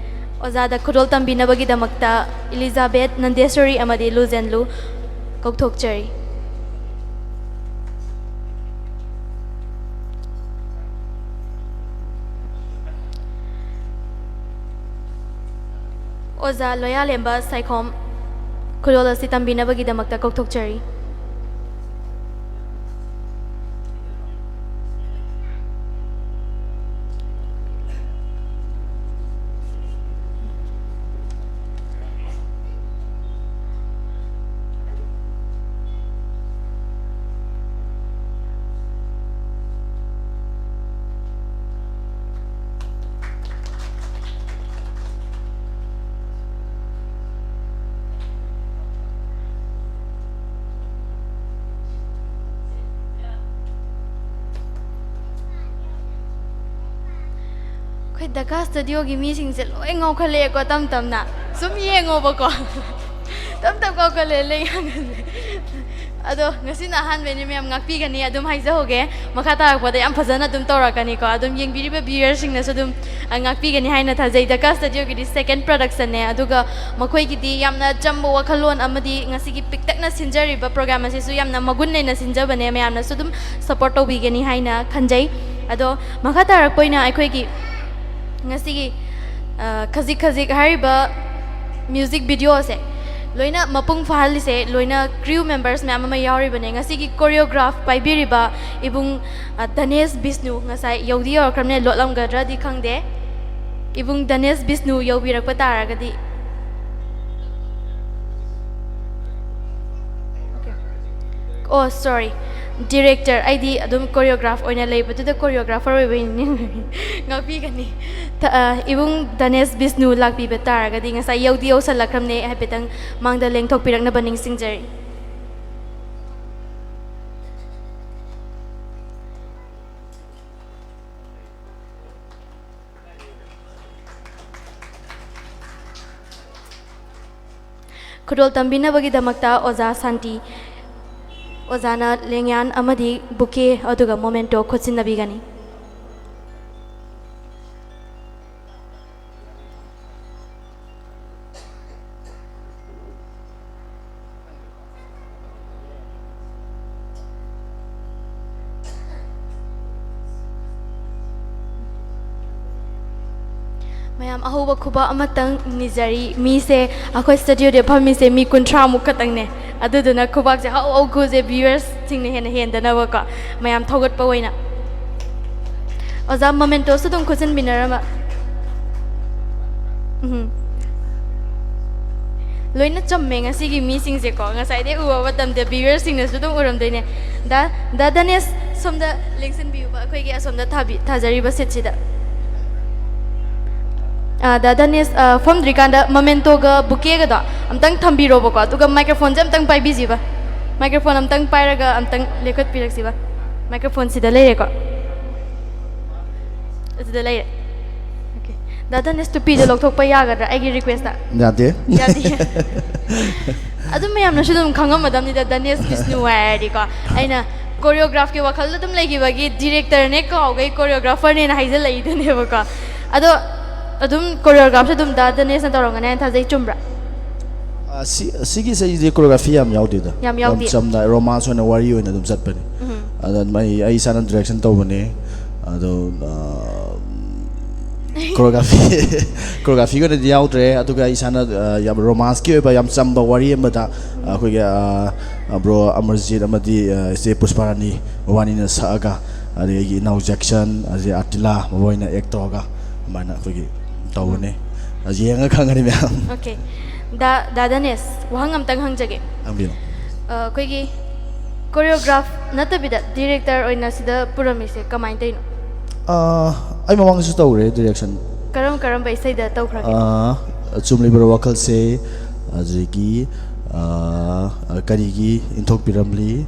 ꯑꯣꯖꯥꯗ ꯈꯨꯗꯣꯜ ꯇꯝꯕꯤꯅꯕꯒꯤꯗꯃꯛꯇ ꯏꯂꯤꯖꯥꯕꯦꯠ, ꯅꯟꯗꯦꯁꯣꯔꯤ ꯑꯃꯗꯤ ꯂꯨꯖꯦꯟꯂꯨ ꯀꯧꯊꯣꯛꯆꯔꯤ꯫ ꯑꯣꯖꯥ ꯂꯣꯌꯥꯂꯦꯝꯕ ꯁꯥꯏꯈꯣꯝ, ꯈꯨꯗꯣꯜ ꯑꯁꯤ ꯇꯝꯕꯤꯅꯕꯒꯤꯗꯃꯛꯇ ꯀꯧꯊꯣꯛꯆꯔꯤ꯫ ꯑꯩꯈꯣꯏ ꯗꯀꯥ ꯁ꯭ꯇꯨꯗꯤꯑꯣꯒꯤ ꯃꯤꯁꯤꯡꯁꯦ ꯂꯣꯏ ꯉꯥꯎꯈꯠꯂꯛꯑꯦꯀꯣ, ꯇꯞ ꯇꯞꯅ꯫ ꯁꯨꯝ ꯌꯦꯡꯉꯣꯕꯀꯣ꯫ ꯇꯞ ꯇꯞ ꯉꯥꯎꯈꯠꯂꯛꯑꯦ, ꯂꯩꯉꯥꯡꯒꯁꯦ꯫ ꯑꯗꯣ ꯉꯁꯤꯅ ꯑꯍꯥꯟꯕꯅꯤ, ꯃꯌꯥꯝ ꯉꯥꯛꯄꯤꯒꯅꯤ ꯑꯗꯨꯝ ꯍꯥꯏꯖꯍꯧꯒꯦ꯫ ꯃꯈꯥ ꯇꯥꯔꯛꯄꯗ ꯌꯥꯝ ꯐꯖꯅ ꯑꯗꯨꯝ ꯇꯧꯔꯛꯀꯅꯤꯀꯣ꯫ ꯑꯗꯨꯝ ꯌꯦꯡꯕꯤꯔꯤꯕ ꯚ꯭ꯌꯨꯌꯔꯁꯤꯡꯅꯁꯨ ꯑꯗꯨꯝ, ꯑ, ꯉꯥꯛꯄꯤꯒꯅꯤ ꯍꯥꯏꯅ ꯊꯥꯖꯩ꯫ ꯗꯀꯥ ꯁ꯭ꯇꯨꯗꯤꯑꯣꯒꯤꯗꯤ ꯁꯦꯀꯦꯟ ꯄ꯭ꯔꯗꯛꯁꯟꯅꯦ, ꯑꯗꯨꯒ ꯃꯈꯣꯏꯒꯤꯗꯤ ꯌꯥꯝꯅ ꯆꯝꯕ ꯋꯥꯈꯜꯂꯣꯟ ꯑꯃꯗꯤ ꯉꯁꯤꯒꯤ ꯄꯤꯛꯇꯛꯅ ꯁꯤꯟꯖꯔꯤꯕ ꯄ꯭ꯔꯣꯒ꯭ꯔꯥꯝ ꯑꯁꯤꯁꯨ ꯌꯥꯝꯅ ꯃꯒꯨꯟ ꯂꯩꯅ ꯁꯤꯟꯖꯕꯅꯦ꯫ ꯃꯌꯥꯝꯅꯁꯨ ꯑꯗꯨꯝ ꯁꯞꯄꯣꯔꯠ ꯇꯧꯕꯤꯒꯅꯤ ꯍꯥꯏꯅ ꯈꯟꯖꯩ꯫ ꯑꯗꯣ ꯃꯈꯥ ꯇꯥꯔꯛꯄ ꯑꯣꯏꯅ ꯑꯩꯈꯣꯏꯒꯤ ꯉꯁꯤꯒꯤ ꯑ, ꯈꯖꯤꯛ ꯈꯖꯤꯛ ꯍꯥꯏꯔꯤꯕ ꯃ꯭ꯌꯨꯖꯤꯛ ꯚꯤꯗꯤꯑꯣꯁꯦ ꯂꯣꯏꯅ ꯃꯄꯨꯡ ꯐꯥꯍꯜꯂꯤꯁꯦ ꯂꯣꯏꯅ ꯀ꯭ꯔꯤꯌꯨ ꯃꯦꯝꯕꯔꯁ ꯃꯌꯥꯝ ꯑꯃ ꯌꯥꯎꯔꯤꯕꯅꯦ꯫ ꯉꯁꯤꯒꯤ ꯀꯣꯔꯤꯌꯣꯒ꯭ꯔꯥꯐ ꯄꯥꯏꯕꯤꯔꯤꯕ ꯏꯕꯨꯡ, ꯑ, ꯙꯅꯦꯁ ꯕꯤꯁꯅꯨ ꯉꯁꯥꯏ ꯌꯧꯗꯤ ꯌꯧꯔꯛꯈ꯭ꯔꯕꯅꯦ, ꯂꯣꯠꯂꯝꯒꯗ꯭ꯔꯗꯤ ꯈꯪꯗꯦ꯫ ꯏꯕꯨꯡ ꯙꯅꯦꯁ ꯕꯤꯁꯅꯨ ꯌꯧꯕꯤꯔꯛꯄ ꯇꯥꯔꯒꯗꯤ꯫ ꯑꯣ, ꯁꯣꯔꯤ, ꯗꯤꯔꯦꯛꯇꯔ꯫ ꯑꯩꯗꯤ ꯑꯗꯨꯝ ꯀꯣꯔꯤꯌꯣꯒ꯭ꯔꯥꯐ ꯑꯣꯏꯅ ꯂꯩꯕꯗꯨꯗ ꯀꯣꯔꯤꯌꯣꯒ꯭ꯔꯥꯐꯔ ꯑꯣꯏꯕꯩꯅꯤ꯫ ꯉꯥꯛꯄꯤꯒꯅꯤ꯫ ꯊ-, ꯑ, ꯏꯕꯨꯡ ꯙꯅꯦꯁ ꯕꯤꯁꯅꯨ ꯂꯥꯛꯄꯤꯕ ꯇꯥꯔꯒꯗꯤ, ꯉꯁꯥꯏ ꯌꯧꯗꯤ ꯌꯧꯁꯜꯂꯛꯈ꯭ꯔꯕꯅꯦ, ꯍꯥꯏꯐꯦꯠꯇꯪ ꯃꯥꯡꯗ ꯂꯦꯡꯊꯣꯛꯄꯤꯔꯛꯅꯕ ꯅꯤꯡꯁꯤꯡꯖꯔꯤ꯫ ꯈꯨꯗꯣꯜ ꯇꯝꯕꯤꯅꯕꯒꯤꯗꯃꯛꯇ ꯑꯣꯖꯥ ꯁꯥꯟꯇꯤ, ꯑꯣꯖꯥꯅ ꯂꯦꯡꯌꯥꯟ ꯑꯃꯗꯤ ꯕꯨꯀꯦ ꯑꯗꯨꯒ ꯃꯣꯃꯦꯟꯇꯣ ꯈꯨꯠꯁꯤꯟꯅꯕꯤꯒꯅꯤ꯫ ꯃꯌꯥꯝ, ꯑꯍꯧꯕ ꯈꯨꯕꯥꯛ ꯑꯃꯇꯪ ꯅꯤꯖꯔꯤ꯫ ꯃꯤꯁꯦ, ꯑꯩꯈꯣꯏ ꯁ꯭ꯇꯨꯗꯤꯑꯣꯗ ꯐꯝꯃꯤꯁꯦ ꯃꯤ ꯀꯨꯟꯊ꯭ꯔꯥꯃꯨꯛ ꯈꯛꯇꯪꯅꯦ꯫ ꯑꯗꯨꯗꯨꯅ ꯈꯨꯕꯥꯛꯁꯦ ꯍꯧ ꯍꯧ ꯈꯨꯁꯦ, ꯚ꯭ꯌꯨꯋꯔꯁꯁꯤꯡꯅ ꯍꯦꯟꯅ ꯍꯦꯟꯗꯅꯕꯀꯣ, ꯃꯌꯥꯝ ꯊꯧꯒꯠꯄ ꯑꯣꯏꯅ꯫ ꯑꯣꯖꯥ, ꯃꯣꯃꯦꯟꯇꯣꯁꯨ ꯑꯗꯨꯝ ꯈꯨꯠꯆꯤꯟꯕꯤꯅꯔꯝꯃ꯫ ꯎꯝ꯫ ꯂꯣꯏꯅ ꯆꯝꯃꯦ ꯉꯁꯤꯒꯤ ꯃꯤꯁꯤꯡꯁꯦꯀꯣ꯫ ꯉꯁꯥꯏꯗꯩ ꯎꯕ ꯃꯇꯝꯗ ꯚ꯭ꯌꯨꯋꯔꯁꯤꯡꯅꯁꯨ ꯑꯗꯨꯝ ꯎꯔꯝꯗꯣꯏꯅꯦ꯫ ꯗꯥ, ꯗꯥ ꯙꯅꯦꯁ, ꯁꯣꯝꯗ ꯂꯦꯡꯁꯤꯟꯕꯤꯌꯨꯕ, ꯑꯩꯈꯣꯏꯒꯤ ꯑꯁꯣꯝꯗ ꯊꯥꯕꯤ-, ꯊꯥꯖꯔꯤꯕ ꯁꯤꯠꯁꯤꯗ꯫ ꯑꯥ, ꯗꯥ ꯙꯅꯦꯁ, ꯑꯥ, ꯐꯝꯗ꯭ꯔꯤꯀꯥꯟꯗ ꯃꯣꯃꯦꯟꯇꯣꯒ ꯕꯨꯀꯦꯒꯗꯣ ꯑꯝꯇꯪ ꯊꯝꯕꯤꯔꯣꯕꯀꯣ, ꯑꯗꯨꯒ ꯃꯥꯏꯀ꯭ꯔꯣꯐꯣꯟꯁꯦ ꯑꯝꯇꯪ ꯄꯥꯏꯕꯤꯁꯤꯕ꯫ ꯃꯥꯏꯀ꯭ꯔꯣꯐꯣꯟ ꯑꯝꯇꯪ ꯄꯥꯏꯔꯒ ꯑꯝꯇꯪ ꯂꯦꯞꯈꯠꯄꯤꯔꯛꯁꯤꯕ꯫ ꯃꯥꯏꯀ꯭ꯔꯣꯐꯣꯟ ꯁꯤꯗ ꯂꯩꯔꯦꯀꯣ꯫ ꯑꯗꯨꯗ ꯂꯩꯔꯦ꯫ ꯑꯣꯀꯦ꯫ ꯗꯥ ꯙꯅꯦꯁ, ꯇꯨꯄꯤꯗꯣ ꯂꯧꯊꯣꯛꯄ ꯌꯥꯒꯗ꯭ꯔꯥ ꯑꯩꯒꯤ ꯔꯤꯀ꯭ꯋꯦꯁꯇ? ꯌꯥꯗꯦ꯫ ꯌꯥꯗꯦ꯫ ꯑꯗꯨꯝ ꯃꯌꯥꯝꯅꯁꯨ ꯑꯗꯨꯝ ꯈꯪꯉꯝꯃꯗꯕꯅꯤꯗ, ꯙꯅꯦꯁ ꯕꯤꯁꯅꯨ ꯍꯥꯏꯔꯗꯤꯀꯣ꯫ ꯑꯩꯅ ꯀꯣꯔꯤꯌꯣꯒ꯭ꯔꯥꯐꯀꯤ ꯋꯥꯈꯜꯗ ꯑꯗꯨꯝ ꯂꯩꯈꯤꯕꯒꯤ ꯗꯤꯔꯦꯛꯇꯔꯅꯦ ꯀꯥꯎꯈꯩ ꯀꯣꯔꯤꯌꯣꯒ꯭ꯔꯥꯐꯔꯅꯦꯅ ꯍꯥꯏꯖꯜꯂꯛꯏꯗꯨꯅꯦꯕꯀꯣ꯫ ꯑꯗꯣ ꯑꯗꯨꯝ ꯀꯣꯔꯤꯌꯣꯒ꯭ꯔꯥꯐꯁꯨ ꯑꯗꯨꯝ ꯗꯥ ꯙꯅꯦꯁꯅ ꯇꯧꯔꯝꯒꯅꯤ ꯍꯥꯏꯅ ꯊꯥꯖꯩ, ꯆꯨꯝꯕ꯭ꯔꯥ? ꯑ, ꯁꯤ-, ꯁꯤꯒꯤ ꯆꯍꯤꯗꯤ ꯀꯣꯔꯤꯌꯣꯒ꯭ꯔꯥꯐꯤ ꯌꯥꯝ ꯌꯥꯎꯗꯦꯗ꯫ ꯌꯥꯝ ꯌꯥꯎꯗꯦ꯫ ꯆꯝꯅ ꯔꯣꯃꯥꯟꯁ ꯑꯣꯏꯅ ꯋꯥꯔꯤ ꯑꯣꯏꯅ ꯑꯗꯨꯝ ꯆꯠꯄꯅꯤ꯫ ꯎꯝ꯫ ꯑꯗ ꯑꯩ, ꯑꯩ ꯏꯁꯥꯅ ꯗꯤꯔꯦꯛꯁꯟ ꯇꯧꯕꯅꯦ꯫ ꯑꯗꯣ, ꯑ, ꯀꯣꯔꯤꯌꯣꯒ꯭ꯔꯥꯐꯤ ꯀꯣꯔꯤꯌꯣꯒ꯭ꯔꯥꯐꯤꯒꯤ ꯑꯣꯏꯅꯗꯤ ꯌꯥꯎꯗ꯭ꯔꯦ꯫ ꯑꯗꯨꯒ ꯏꯁꯥꯅ ꯑ, ꯌꯥꯝ ꯔꯣꯃꯥꯟꯁꯀꯤ ꯑꯣꯏꯕ ꯌꯥꯝ ꯆꯝꯕ ꯋꯥꯔꯤ ꯑꯃꯗ ꯑ, ꯑꯩꯈꯣꯏꯒꯤ ꯑ, ꯑ, ꯕ꯭ꯔꯣ ꯑꯃꯔꯖꯤꯠ ꯑꯃꯗꯤ ꯑ, ꯏꯆꯦ ꯄꯨꯁꯄꯥꯔꯥꯅꯤ ꯃꯕꯥꯅꯤꯅ ꯁꯛꯑꯒ, ꯑꯗꯒꯤ ꯑꯩꯒꯤ ꯏꯅꯥꯎ ꯖꯦꯛꯁꯟ, ꯑꯗꯒꯤ ꯑꯥꯔꯇꯤꯂꯥ ꯃꯕꯥꯅꯤꯅ ꯑꯦꯛ ꯇꯧꯔꯒ ꯑꯗꯨꯃꯥꯏꯅ ꯑꯩꯈꯣꯏꯒꯤ ꯇꯧꯕꯅꯦ꯫ ꯑ, ꯌꯦꯡꯉ ꯈꯪꯒꯅꯤ ꯃꯌꯥꯝ꯫ ꯑꯣꯀꯦ꯫ ꯗꯥ ꯗꯥ ꯗꯅꯦꯁ, ꯋꯥꯍꯪ ꯑꯝꯇꯪ ꯍꯪꯖꯒꯦ꯫ ꯍꯪꯕꯤꯌꯨ꯫ ꯑ, ꯑꯩꯈꯣꯏꯒꯤ ꯀꯣꯔꯤꯌꯣꯒ꯭ꯔꯥꯐ ꯅꯠꯇꯕꯤꯗ ꯗꯤꯔꯦꯛꯇꯔ ꯑꯣꯏꯅ ꯁꯤꯗ ꯄꯨꯔꯝꯃꯤꯁꯦ ꯀꯃꯥꯏꯅ ꯇꯧꯔꯤꯅꯣ? ꯑ, ꯑꯩ ꯃꯃꯥꯡꯗꯁꯨ ꯇꯧꯔꯦ ꯗꯤꯔꯦꯛꯁꯟ꯫ ꯀꯔꯝ ꯀꯔꯝꯕ ꯏꯁꯩꯗ ꯇꯧꯈ꯭ꯔꯒꯦ? ꯑ, ꯆꯨꯝꯂꯤꯕꯔꯣ ꯋꯥꯈꯜꯁꯦ, ꯑꯗꯒꯤ ꯑ, ꯀꯔꯤꯒꯤ ꯏꯟꯊꯣꯛꯄꯤꯔꯝꯂꯤ,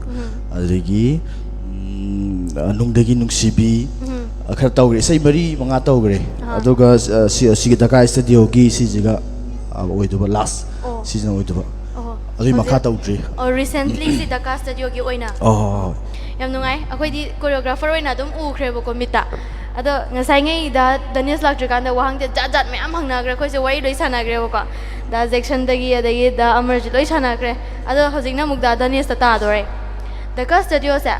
ꯑꯗꯒꯤ ꯎꯝ, ꯑ, ꯅꯨꯡꯗꯒꯤ ꯅꯨꯡꯁꯤꯕꯤ, ꯑ, ꯈꯔ ꯇꯧꯈ꯭ꯔꯦ꯫ ꯏꯁꯩ ꯃꯔꯤ ꯃꯉꯥ ꯇꯧꯈ꯭ꯔꯦ꯫ ꯑꯍꯥ꯫ ꯑꯗꯨꯒ ꯑ, ꯁꯤ, ꯑꯁꯤꯒꯤ ꯗꯀꯥ ꯁ꯭ꯇꯨꯗꯤꯑꯣꯒꯤ ꯁꯤꯁꯤꯒ ꯑ, ꯑꯣꯏꯗꯣꯏꯕ, ꯂꯥꯁ ꯑꯣ꯫ ꯁꯤꯖꯟ ꯑꯣꯏꯗꯣꯏꯕ꯫ ꯑꯣꯍꯣ꯫ ꯑꯗꯨꯒꯤ ꯃꯈꯥ ꯍꯧꯖꯤꯛ- ꯇꯧꯗ꯭ꯔꯤ꯫ ꯑꯣ, ꯔꯤꯁꯦꯟꯠꯂꯤ ꯁꯤ ꯗꯀꯥ ꯁ꯭ꯇꯨꯗꯤꯑꯣꯒꯤ ꯑꯣꯏꯅ? ꯑꯣ, ꯍꯣꯏ, ꯍꯣꯏ, ꯍꯣꯏ꯫ ꯌꯥꯝ ꯅꯨꯡꯉꯥꯏ꯫ ꯑꯩꯈꯣꯏꯗꯤ ꯀꯣꯔꯤꯌꯣꯒ꯭ꯔꯥꯐꯔ ꯑꯣꯏꯅ ꯑꯗꯨꯝ ꯎꯈ꯭ꯔꯦꯕꯀꯣ ꯃꯤꯠꯇ꯫ ꯑꯗꯣ ꯉꯁꯥꯏꯉꯩꯗ ꯗꯅꯦꯁ ꯂꯥꯛꯇ꯭ꯔꯤꯀꯥꯟꯗ ꯋꯥꯍꯪꯁꯦ ꯖꯥꯠ ꯖꯥꯠ ꯃꯌꯥꯝ ꯍꯪꯅꯈ꯭ꯔꯦ꯫ ꯑꯩꯈꯣꯏꯁꯦ ꯋꯥꯔꯤ ꯂꯣꯏ ꯁꯥꯟꯅꯈ꯭ꯔꯦꯕꯀꯣ꯫ ꯗꯥ ꯖꯦꯛꯁꯟꯗꯒꯤ, ꯑꯗꯒꯤ ꯗꯥ ꯑꯃꯔꯖꯤꯠ ꯂꯣꯏ ꯁꯥꯟꯅꯈ꯭ꯔꯦ꯫ ꯑꯗꯣ ꯍꯧꯖꯤꯛꯅ ꯑꯃꯨꯛ ꯗꯥ ꯗꯅꯦꯁꯇ ꯇꯥꯗꯣꯔꯦ꯫ ꯗꯀꯥ ꯁ꯭ꯇꯨꯗꯤꯑꯣꯁꯦ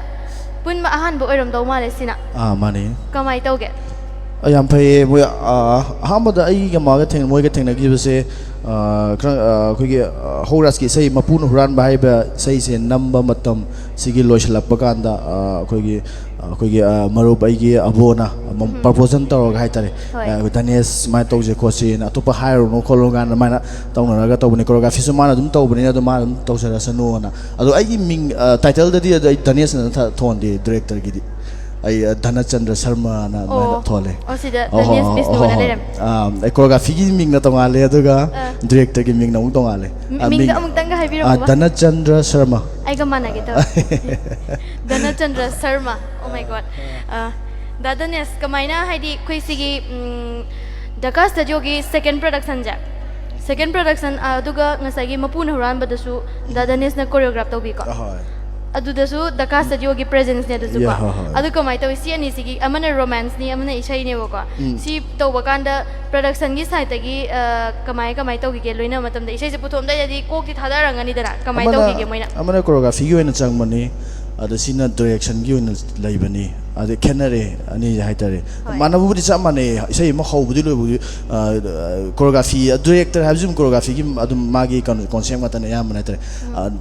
ꯄꯨꯟꯕ ꯑꯍꯥꯟꯕ ꯑꯣꯏꯔꯝꯗꯧ ꯃꯥꯜꯂꯦ ꯁꯤꯅ꯫ ꯑꯥ, ꯃꯥꯅꯦ꯫ ꯀꯃꯥꯏꯅ ꯇꯧꯒꯦ? ꯑ, ꯌꯥꯝ ꯐꯩꯌꯦ꯫ ꯃꯣꯏ, ꯑ, ꯑꯍꯥꯟꯕꯗ ꯑꯩꯒ ꯃꯥꯒ ꯊꯦꯡ-, ꯃꯣꯏꯒ ꯊꯦꯡꯅꯈꯤꯕꯁꯦ, ꯑ, ꯈꯔ, ꯑ, ꯑꯩꯈꯣꯏꯒꯤ, ꯑ, ꯍꯧꯔꯥꯖꯀꯤ ꯏꯁꯩ ꯃꯄꯨꯅ ꯍꯨꯔꯥꯟꯕ ꯍꯥꯏꯕ ꯏꯁꯩꯁꯦ ꯅꯝꯕ ꯃꯇꯝ ꯁꯤꯒꯤ ꯂꯣꯏꯁꯤꯜꯂꯛꯄ ꯀꯥꯟꯗ, ꯑ, ꯑꯩꯈꯣꯏꯒꯤ, ꯑ, ꯑꯩꯈꯣꯏꯒꯤ, ꯑ, ꯃꯔꯨꯞ ꯑꯩꯒꯤ ꯑꯕꯣꯅ ꯑꯃ ꯄ꯭ꯔꯄꯣꯖꯜ ꯇꯧꯔꯒ ꯍꯥꯏꯇꯥꯔꯦ, ꯍꯣꯏ꯫ ꯑ, "ꯗꯅꯦꯁ ꯁꯨꯃꯥꯏꯅ ꯇꯧꯁꯦ ꯈꯣꯠꯁꯦꯅ, ꯑꯇꯣꯞꯄ ꯍꯥꯏꯔꯨꯅꯨ ꯈꯣꯠꯂꯨꯅꯨ" ꯀꯥꯏꯅ ꯑꯗꯨꯃꯥꯏꯅ ꯇꯧꯅꯔꯒ ꯇꯧꯕꯅꯤ꯫ ꯀꯣꯔꯤꯌꯣꯒ꯭ꯔꯥꯐꯤꯁꯨ ꯃꯥꯅ ꯑꯗꯨꯝ ꯇꯧꯕꯅꯤꯅ ꯑꯗꯨꯝ ꯃꯥꯅ ꯑꯗꯨꯝ ꯇꯧꯖꯔꯁꯅꯨꯅ꯫ ꯑꯗꯣ ꯑꯩꯒꯤ ꯃꯤꯡ, ꯑ, ꯇꯥꯏꯇꯜꯗꯗꯤ ꯑꯗꯣ ꯑꯩ ꯗꯅꯦꯁꯅ ꯊ-, ꯊꯣꯟꯗꯦ, ꯗꯤꯔꯦꯛꯇꯔꯒꯤꯗꯤ꯫ ꯑꯩ, ꯑ, ꯙꯅꯆꯟꯗ꯭ꯔ ꯁꯔꯃꯅ ꯑꯗꯨꯃꯥꯏꯅ ꯑꯣ꯫ ꯊꯣꯜꯂꯦ꯫ ꯑꯣ, ꯁꯤꯗ ꯑꯣ, ꯍꯣ, ꯗꯅꯦꯁ ꯍꯣ, ꯕꯤꯁꯅꯨ ꯍꯣ, ꯑꯅ ꯍꯣ꯫ ꯂꯩꯔꯝꯃꯦ꯫ ꯑ, ꯑꯩ ꯀꯣꯔꯤꯌꯣꯒ꯭ꯔꯥꯐꯤꯒꯤ ꯃꯤꯡꯅ ꯇꯣꯉꯥꯜꯂꯦ, ꯑꯗꯨꯒ ꯑ꯫ ꯗꯤꯔꯦꯛꯇꯔꯒꯤ ꯃꯤꯡꯅ ꯑꯃꯨꯛ ꯇꯣꯉꯥꯜꯂꯦ꯫ ꯑ, ꯃꯤꯡꯗꯣ ꯃꯤꯡ-, ꯑꯃꯨꯛꯇꯪꯒ ꯑ, ꯍꯥꯏꯕꯤꯔꯝꯃꯨꯕ꯫ ꯙꯅꯆꯟꯗ꯭ꯔ ꯁꯔꯃ꯫ ꯑꯩꯒ ꯃꯥꯟꯅꯒꯦ ꯇꯧꯋꯦ꯫ ꯙꯅꯆꯟꯗ꯭ꯔ ꯁꯔꯃ꯫ Oh my God꯫ ꯑ, ꯗꯥ ꯗꯅꯦꯁ, ꯀꯃꯥꯏꯅ, ꯍꯥꯏꯗꯤ, ꯑꯩꯈꯣꯏ ꯁꯤꯒꯤ, ꯎꯝ, ꯗꯀꯥ ꯁ꯭ꯇꯨꯗꯤꯑꯣꯒꯤ ꯁꯦꯀꯦꯟ ꯄ꯭ꯔꯗꯛꯁꯟꯁꯦ, ꯁꯦꯀꯦꯟ ꯄ꯭ꯔꯗꯛꯁꯟ, ꯑ, ꯑꯗꯨꯒ ꯉꯁꯥꯏꯒꯤ ꯃꯄꯨꯅ ꯍꯨꯔꯥꯟꯕꯗꯁꯨ ꯗꯥ ꯗꯅꯦꯁꯅ ꯀꯣꯔꯤꯌꯣꯒ꯭ꯔꯥꯐ ꯇꯧꯕꯤꯀꯣ꯫ ꯑꯍꯣꯏ꯫ ꯑꯗꯨꯗꯁꯨ ꯗꯀꯥ ꯁ꯭ꯇꯨꯗꯤꯑꯣꯒꯤ ꯄ꯭ꯔꯦꯖꯦꯟꯁꯅꯦ ꯑꯗꯨꯁꯨꯀꯣ꯫ Yeah, ꯍꯣꯏ, ꯍꯣꯏ꯫ ꯑꯗꯨ ꯀꯃꯥꯏꯅ ꯇꯧꯋꯤ? ꯁꯤ ꯑꯅꯤꯁꯤꯒꯤ, ꯑꯃꯅ ꯔꯣꯃꯥꯟꯁꯅꯤ, ꯑꯃꯅ ꯏꯁꯩꯅꯦꯕꯀꯣ꯫ ꯎꯝ꯫ ꯑꯃꯅ, ꯇꯧꯈꯤꯒꯦ ꯃꯣꯏꯅ? ꯑꯃꯅ ꯀꯣꯔꯤꯌꯣꯒ꯭ꯔꯥꯐꯤꯒꯤ ꯑꯣꯏꯅ ꯆꯪꯕꯅꯤ, ꯑꯗꯣ ꯁꯤꯅ ꯗꯥꯏꯔꯦꯛꯁꯟꯒꯤ ꯑꯣꯏꯅ ꯂꯩꯕꯅꯤ꯫ ꯑꯗꯩ ꯈꯦꯠꯅꯔꯦ ꯑꯅꯤ ꯍꯥꯏꯇꯥꯔꯦ꯫ ꯍꯣꯏ꯫ ꯃꯥꯟꯅꯕꯕꯨꯗꯤ ꯆꯞ ꯃꯥꯟꯅꯩ, ꯏꯁꯩ ꯑꯃ ꯍꯧꯕꯗꯤ ꯂꯣꯏꯕꯗꯤ꯫ ꯀꯣꯔꯣꯒ꯭ꯔꯥꯐꯤ, ꯗꯥꯏꯔꯦꯛꯇꯔ ꯍꯥꯏꯕꯁꯤ ꯑꯗꯨꯝ ꯀꯣꯔꯣꯒ꯭ꯔꯥꯐꯤꯒꯤ ꯑꯗꯨꯝ ꯃꯥꯒꯤ ꯀꯩꯅꯣ ꯀꯣꯟꯁꯦꯞ ꯉꯥꯛꯇꯅꯦ ꯑꯌꯥꯝꯕꯅ ꯍꯥꯏꯇꯥꯔꯦ꯫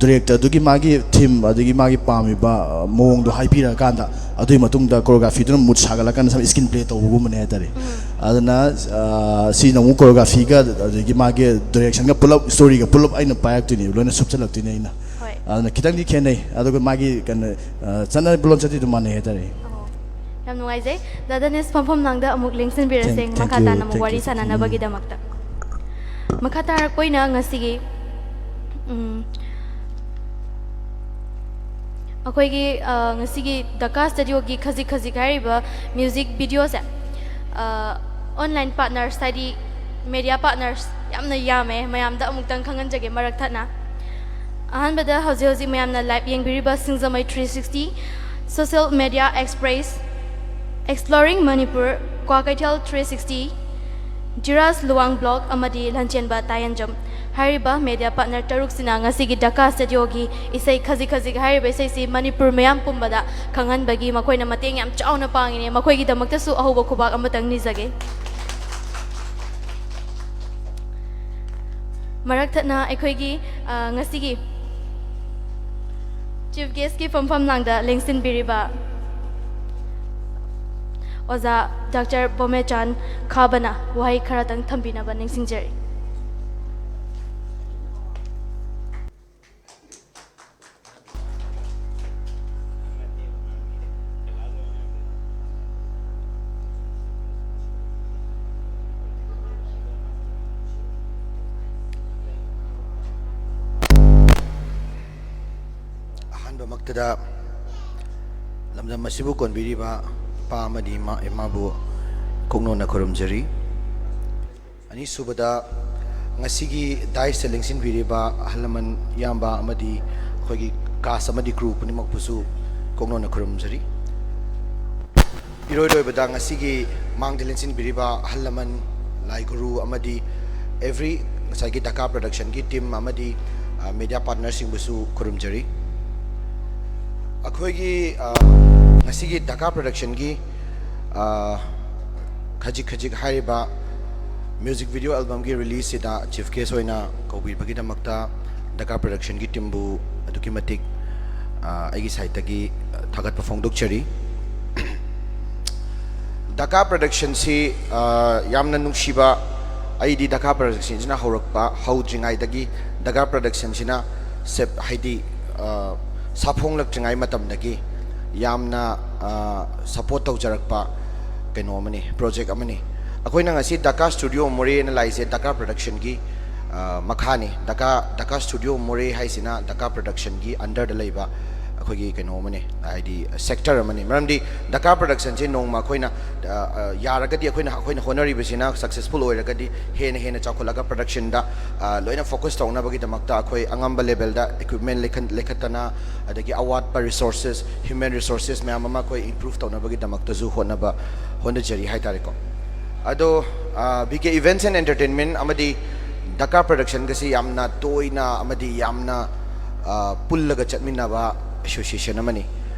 ꯗꯥꯏꯔꯦꯛꯇꯔꯗꯨꯒꯤ ꯃꯥꯒꯤ ꯊꯤꯝ, ꯑꯗꯒꯤ ꯃꯥꯒꯤ ꯄꯥꯝꯃꯤꯕ ꯑ, ꯃꯑꯣꯡꯗꯣ ꯍꯥꯏꯕꯤꯔꯀꯥꯟꯗ ꯑꯗꯨꯒꯤ ꯃꯇꯨꯡꯗ ꯀꯣꯔꯣꯒ꯭ꯔꯥꯐꯤꯗꯨꯅ ꯃꯨꯠ ꯁꯥꯒꯠꯂꯀꯥꯟꯗ ꯁꯝ ꯏꯁꯀ꯭ꯔꯤꯟ ꯄ꯭ꯂꯦ ꯇꯧꯕꯒꯨꯝꯕꯅꯦ ꯍꯥꯏꯇꯥꯔꯦ꯫ ꯑꯗꯨꯅ ꯑ, ꯁꯤꯅ ꯑꯃꯨꯛ ꯀꯣꯔꯣꯒ꯭ꯔꯥꯐꯤꯒ ꯑꯗꯒꯤ ꯃꯥꯒꯤ ꯗꯥꯏꯔꯦꯛꯁꯟꯒ ꯄꯨꯂꯞ, ꯁ꯭ꯇꯣꯔꯤꯒ ꯄꯨꯂꯞ ꯑꯩꯅ ꯄꯥꯏꯔꯛꯇꯣꯏꯅꯦꯕ, ꯂꯣꯏꯅ ꯁꯨꯞꯆꯜꯂꯛꯇꯣꯏꯅꯦ ꯑꯩꯅ꯫ ꯍꯣꯏ꯫ ꯑꯗꯨꯅ ꯈꯤꯇꯪꯗꯤ ꯈꯦꯠꯅꯩ, ꯑꯗꯨꯒ ꯃꯥꯒꯤ ꯀꯩꯅꯣ ꯑ, ꯆꯠꯅꯔꯤꯕ ꯂꯣꯟꯆꯠꯇꯤ ꯑꯗꯨꯝ ꯃꯥꯟꯅꯩ ꯍꯥꯏꯇꯥꯔꯦ꯫ ꯑꯣ, ꯌꯥꯝ ꯅꯨꯡꯉꯥꯏꯖꯩ꯫ ꯗꯥ ꯗꯅꯦꯁ ꯐꯝꯐꯝ ꯂꯥꯡꯗ ꯑꯃꯨꯛ ꯂꯦꯡꯁꯤꯟꯕꯤꯔꯁꯦ, Thank- thank ꯃꯈꯥ you, ꯇꯥꯅ ꯑꯃꯨꯛ thank ꯋꯥꯔꯤ you, thank you. ꯁꯥꯟꯅꯅꯕꯒꯤꯗꯃꯛꯇ꯫ ꯃꯈꯥ ꯇꯥꯔꯛꯄ ꯑꯣꯏꯅ ꯉꯁꯤꯒꯤ, ꯎꯝ, ꯑꯩꯈꯣꯏꯒꯤ, ꯑ, ꯉꯁꯤꯒꯤ ꯗꯀꯥ ꯁ꯭ꯇꯨꯗꯤꯑꯣꯒꯤ ꯈꯖꯤꯛ ꯈꯖꯤꯛ ꯍꯥꯏꯔꯤꯕ ꯃ꯭ꯌꯨꯖꯤꯛ ꯚꯤꯗꯤꯑꯣꯁꯦ, ꯑ, ꯑꯣꯟꯂꯥꯏꯟ ꯄꯥꯔꯠꯅꯔꯁ, ꯍꯥꯏꯗꯤ ꯃꯦꯗꯤꯌꯥ ꯄꯥꯔꯠꯅꯔꯁ ꯌꯥꯝꯅ ꯌꯥꯝꯃꯦ, ꯃꯌꯥꯝꯗ ꯑꯃꯨꯛꯇꯪ ꯈꯪꯍꯟꯖꯒꯦ ꯃꯔꯛ ꯊꯠꯅ꯫ ꯑꯍꯥꯟꯕꯗ ꯍꯧꯖꯤꯛ ꯍꯧꯖꯤꯛ ꯃꯌꯥꯝꯅ ꯂꯥꯏꯚ ꯌꯦꯡꯕꯤꯔꯤꯕ Singjamei three sixty, Social Media Express, Exploring Manipur, Kwakeithel three sixty, Jiras Luwang block ꯑꯃꯗꯤ ꯂꯟꯆꯦꯟꯕ ꯇꯥꯌꯦꯟꯖꯝ ꯍꯥꯏꯔꯤꯕ ꯃꯦꯗꯤꯌꯥ ꯄꯥꯔꯠꯅꯔ ꯇꯔꯨꯛꯁꯤꯅ ꯉꯁꯤꯒꯤ ꯗꯀꯥ ꯁ꯭ꯇꯨꯗꯤꯑꯣꯒꯤ ꯏꯁꯩ ꯈꯖꯤꯛ ꯈꯖꯤꯛ ꯍꯥꯏꯔꯤꯕ ꯏꯁꯩꯁꯤ ꯃꯅꯤꯄꯨꯔ ꯃꯌꯥꯝ ꯄꯨꯝꯕꯗ ꯈꯪꯍꯟꯕꯒꯤ ꯃꯈꯣꯏꯅ ꯃꯇꯦꯡ ꯌꯥꯝ ꯆꯥꯎꯅ ꯄꯥꯡꯉꯤꯅꯦ꯫ ꯃꯈꯣꯏꯒꯤꯗꯃꯛꯇꯁꯨ ꯑꯍꯧꯕ ꯈꯨꯕꯥꯛ ꯑꯃꯇꯪ ꯅꯤꯖꯒꯦ꯫ ꯃꯔꯛ ꯊꯠꯅ ꯑꯩꯈꯣꯏꯒꯤ, ꯑ, ꯉꯁꯤꯒꯤ ꯆꯤꯐ ꯒꯦꯁꯀꯤ ꯐꯝꯐꯝ ꯂꯥꯡꯗ ꯂꯦꯡꯁꯤꯟꯕꯤꯔꯤꯕ ꯑꯣꯖꯥ ꯗꯥꯛꯇꯔ ꯕꯣꯃꯦꯆꯥꯟ ꯈꯥꯕꯅ ꯋꯥꯍꯩ ꯈꯔꯇꯪ ꯊꯝꯕꯤꯅꯕ ꯅꯤꯡꯁꯤꯡꯖꯔꯤ꯫ ꯑꯍꯥꯟꯕꯃꯛꯇꯗ ꯂꯝꯗꯝ ꯑꯁꯤꯕꯨ ꯀꯣꯟꯕꯤꯔꯤꯕ ꯏꯄꯥ ꯑꯃꯗꯤ ꯏꯃꯥ, ꯏꯃꯥꯕꯨ ꯀꯣꯛꯅꯣꯟꯅ ꯈꯨꯔꯨꯝꯖꯔꯤ꯫ ꯑꯅꯤꯁꯨꯕꯗ, ꯉꯁꯤꯒꯤ ꯗꯥꯏꯁꯇ ꯂꯦꯡꯁꯤꯟꯕꯤꯔꯤꯕ ꯑꯍꯜ ꯂꯃꯟ, ꯏꯌꯥꯝꯕ ꯑꯃꯗꯤ ꯑꯩꯈꯣꯏꯒꯤ ꯀꯥꯁ ꯑꯃꯗꯤ ꯀ꯭ꯔꯨ ꯄꯨꯝꯅꯃꯛꯄꯨꯁꯨ ꯀꯣꯛꯅꯣꯟꯅ ꯈꯨꯔꯨꯝꯖꯔꯤ꯫ ꯏꯔꯣꯏ ꯂꯣꯏꯕꯗ, ꯉꯁꯤꯒꯤ ꯃꯥꯡꯗ ꯂꯦꯡꯁꯤꯟꯕꯤꯔꯤꯕ ꯑꯍꯜ ꯂꯃꯟ, ꯂꯥꯏ ꯒꯨꯔꯨ ꯑꯃꯗꯤ every ꯉꯁꯥꯏꯒꯤ ꯗꯀꯥ ꯄ꯭ꯔꯗꯛꯁꯟꯒꯤ ꯇꯤꯝ ꯑꯃꯗꯤ, ꯑ, ꯃꯦꯗꯤꯌꯥ ꯄꯥꯔꯠꯅꯔꯁꯤꯡꯕꯨꯁꯨ ꯈꯨꯔꯨꯝꯖꯔꯤ꯫ ꯑꯩꯈꯣꯏꯒꯤ ꯑ, ꯉꯁꯤꯒꯤ ꯗꯀꯥ ꯄ꯭ꯔꯗꯛꯁꯟꯒꯤ ꯑ, ꯈꯖꯤꯛ ꯈꯖꯤꯛ ꯍꯥꯏꯔꯤꯕ ꯃ꯭ꯌꯨꯖꯤꯛ ꯚꯤꯗꯤꯑꯣ ꯑꯦꯜꯕꯝꯒꯤ ꯔꯤꯂꯤꯖꯁꯤꯗ ꯆꯤꯐ ꯒꯦꯁ ꯑꯣꯏꯅ ꯀꯧꯕꯤꯕꯒꯤꯗꯃꯛꯇ ꯗꯀꯥ ꯄ꯭ꯔꯗꯛꯁꯟꯒꯤ ꯇꯤꯝꯕꯨ ꯑꯗꯨꯛꯀꯤ ꯃꯇꯤꯛ ꯑ, ꯑꯩꯒꯤ ꯁꯥꯏꯠꯇꯒꯤ ꯊꯥꯒꯠꯄ ꯐꯣꯡꯗꯣꯛꯆꯔꯤ꯫ ꯗꯀꯥ ꯄ꯭ꯔꯗꯛꯁꯟꯁꯤ ꯑ, ꯌꯥꯝꯅ ꯅꯨꯡꯁꯤꯕ, ꯑꯩꯗꯤ ꯗꯀꯥ ꯄ꯭ꯔꯗꯛꯁꯟꯁꯤꯅ ꯍꯧꯔꯛꯄ ꯍꯧꯗ꯭ꯔꯤꯉꯩꯗꯒꯤ ꯗꯀꯥ ꯄ꯭ꯔꯗꯛꯁꯟꯁꯤꯅ ꯁꯦꯞ ꯍꯥꯏꯗꯤ ꯑ, ꯁꯥꯐꯣꯡꯂꯛꯇ꯭ꯔꯤꯉꯩ ꯃꯇꯝꯗꯒꯤ ꯌꯥꯝꯅ ꯁꯄꯣꯔꯠ ꯇꯧꯖꯔꯛꯄ ꯀꯩꯅꯣ ꯑꯃꯅꯤ, ꯄ꯭ꯔꯣꯖꯦꯛ ꯑꯃꯅꯤ꯫ ꯑꯩꯈꯣꯏꯅ ꯉꯁꯤ ꯗꯀꯥ ꯁ꯭ꯇꯨꯗꯤꯑꯣ ꯃꯣꯔꯦꯅ ꯂꯥꯛꯏꯁꯦ ꯗꯀꯥ ꯄ꯭ꯔꯗꯛꯁꯟꯒꯤ ꯑ, ꯃꯈꯥꯅꯤ꯫ ꯗꯀꯥ ꯗꯀꯥ ꯁ꯭ꯇꯨꯗꯤꯑꯣ ꯃꯣꯔꯦ ꯍꯥꯏꯁꯤꯅ ꯗꯀꯥ ꯄ꯭ꯔꯗꯛꯁꯟꯒꯤ ꯑꯟꯗꯔꯗ ꯂꯩꯕ ꯑꯩꯈꯣꯏꯒꯤ ꯀꯩꯅꯣ ꯑꯃꯅꯤ, ꯍꯥꯏꯗꯤ ꯁꯦꯛꯇꯔ ꯑꯃꯅꯤ꯫ ꯃꯔꯝꯗꯤ ꯗꯀꯥ ꯄ꯭ꯔꯗꯛꯁꯟꯁꯦ ꯅꯣꯡꯃ ꯑꯩꯈꯣꯏꯅ ꯑ, ꯑ, ꯌꯥꯔꯒꯗꯤ ꯑꯩꯈꯣꯏꯅ ꯑꯩꯈꯣꯏꯅ ꯍꯣꯠꯅꯔꯤꯕꯁꯤꯅ ꯁꯛꯁꯦꯁꯐꯨꯜ ꯑꯣꯏꯔꯒꯗꯤ ꯍꯦꯟꯅ ꯍꯦꯟꯅ ꯆꯥꯎꯈꯠꯂꯒ ꯄ꯭ꯔꯗꯛꯁꯟꯗ ꯑ, ꯂꯣꯏꯅ ꯐꯣꯀꯁ ꯇꯧꯅꯕꯒꯤꯗꯃꯛꯇ ꯑꯩꯈꯣꯏ ꯑꯉꯝꯕ ꯂꯦꯚꯦꯜꯗ ꯏꯀ꯭ꯋꯤꯞꯃꯦꯟ ꯂꯩꯈꯠ- ꯂꯩꯈꯠꯇꯅ, ꯑꯗꯒꯤ ꯑꯋꯥꯠꯄ ꯔꯤꯁꯣꯔꯁꯦꯁ, ꯍ꯭ꯌꯨꯃꯦꯟ ꯔꯤꯁꯣꯔꯁꯦꯁ ꯃꯌꯥꯝ ꯑꯃ ꯑꯩꯈꯣꯏ ꯏꯝꯄ꯭ꯔꯨꯚ ꯇꯧꯅꯕꯒꯤꯗꯃꯛꯇꯁꯨ ꯍꯣꯠꯅꯕ ꯍꯣꯠꯅꯖꯔꯤ ꯍꯥꯏꯇꯥꯔꯦꯀꯣ꯫ ꯑꯗꯣ ꯕꯤ ꯀꯦ ꯏꯚꯦꯟꯠꯁ ꯑꯦꯟ ꯑꯦꯟꯇꯔꯇꯦꯟꯃꯦꯟꯠ ꯑꯃꯗꯤ ꯗꯀꯥ ꯄ꯭ꯔꯗꯛꯁꯟꯒꯁꯤ ꯌꯥꯝꯅ ꯇꯣꯏꯅ ꯑꯃꯗꯤ ꯌꯥꯝꯅ ꯑ, ꯄꯨꯜꯂꯒ ꯆꯠꯃꯤꯟꯅꯕ ꯑꯦꯁꯣꯁꯤꯌꯦꯁꯟ ꯑꯃꯅꯤ꯫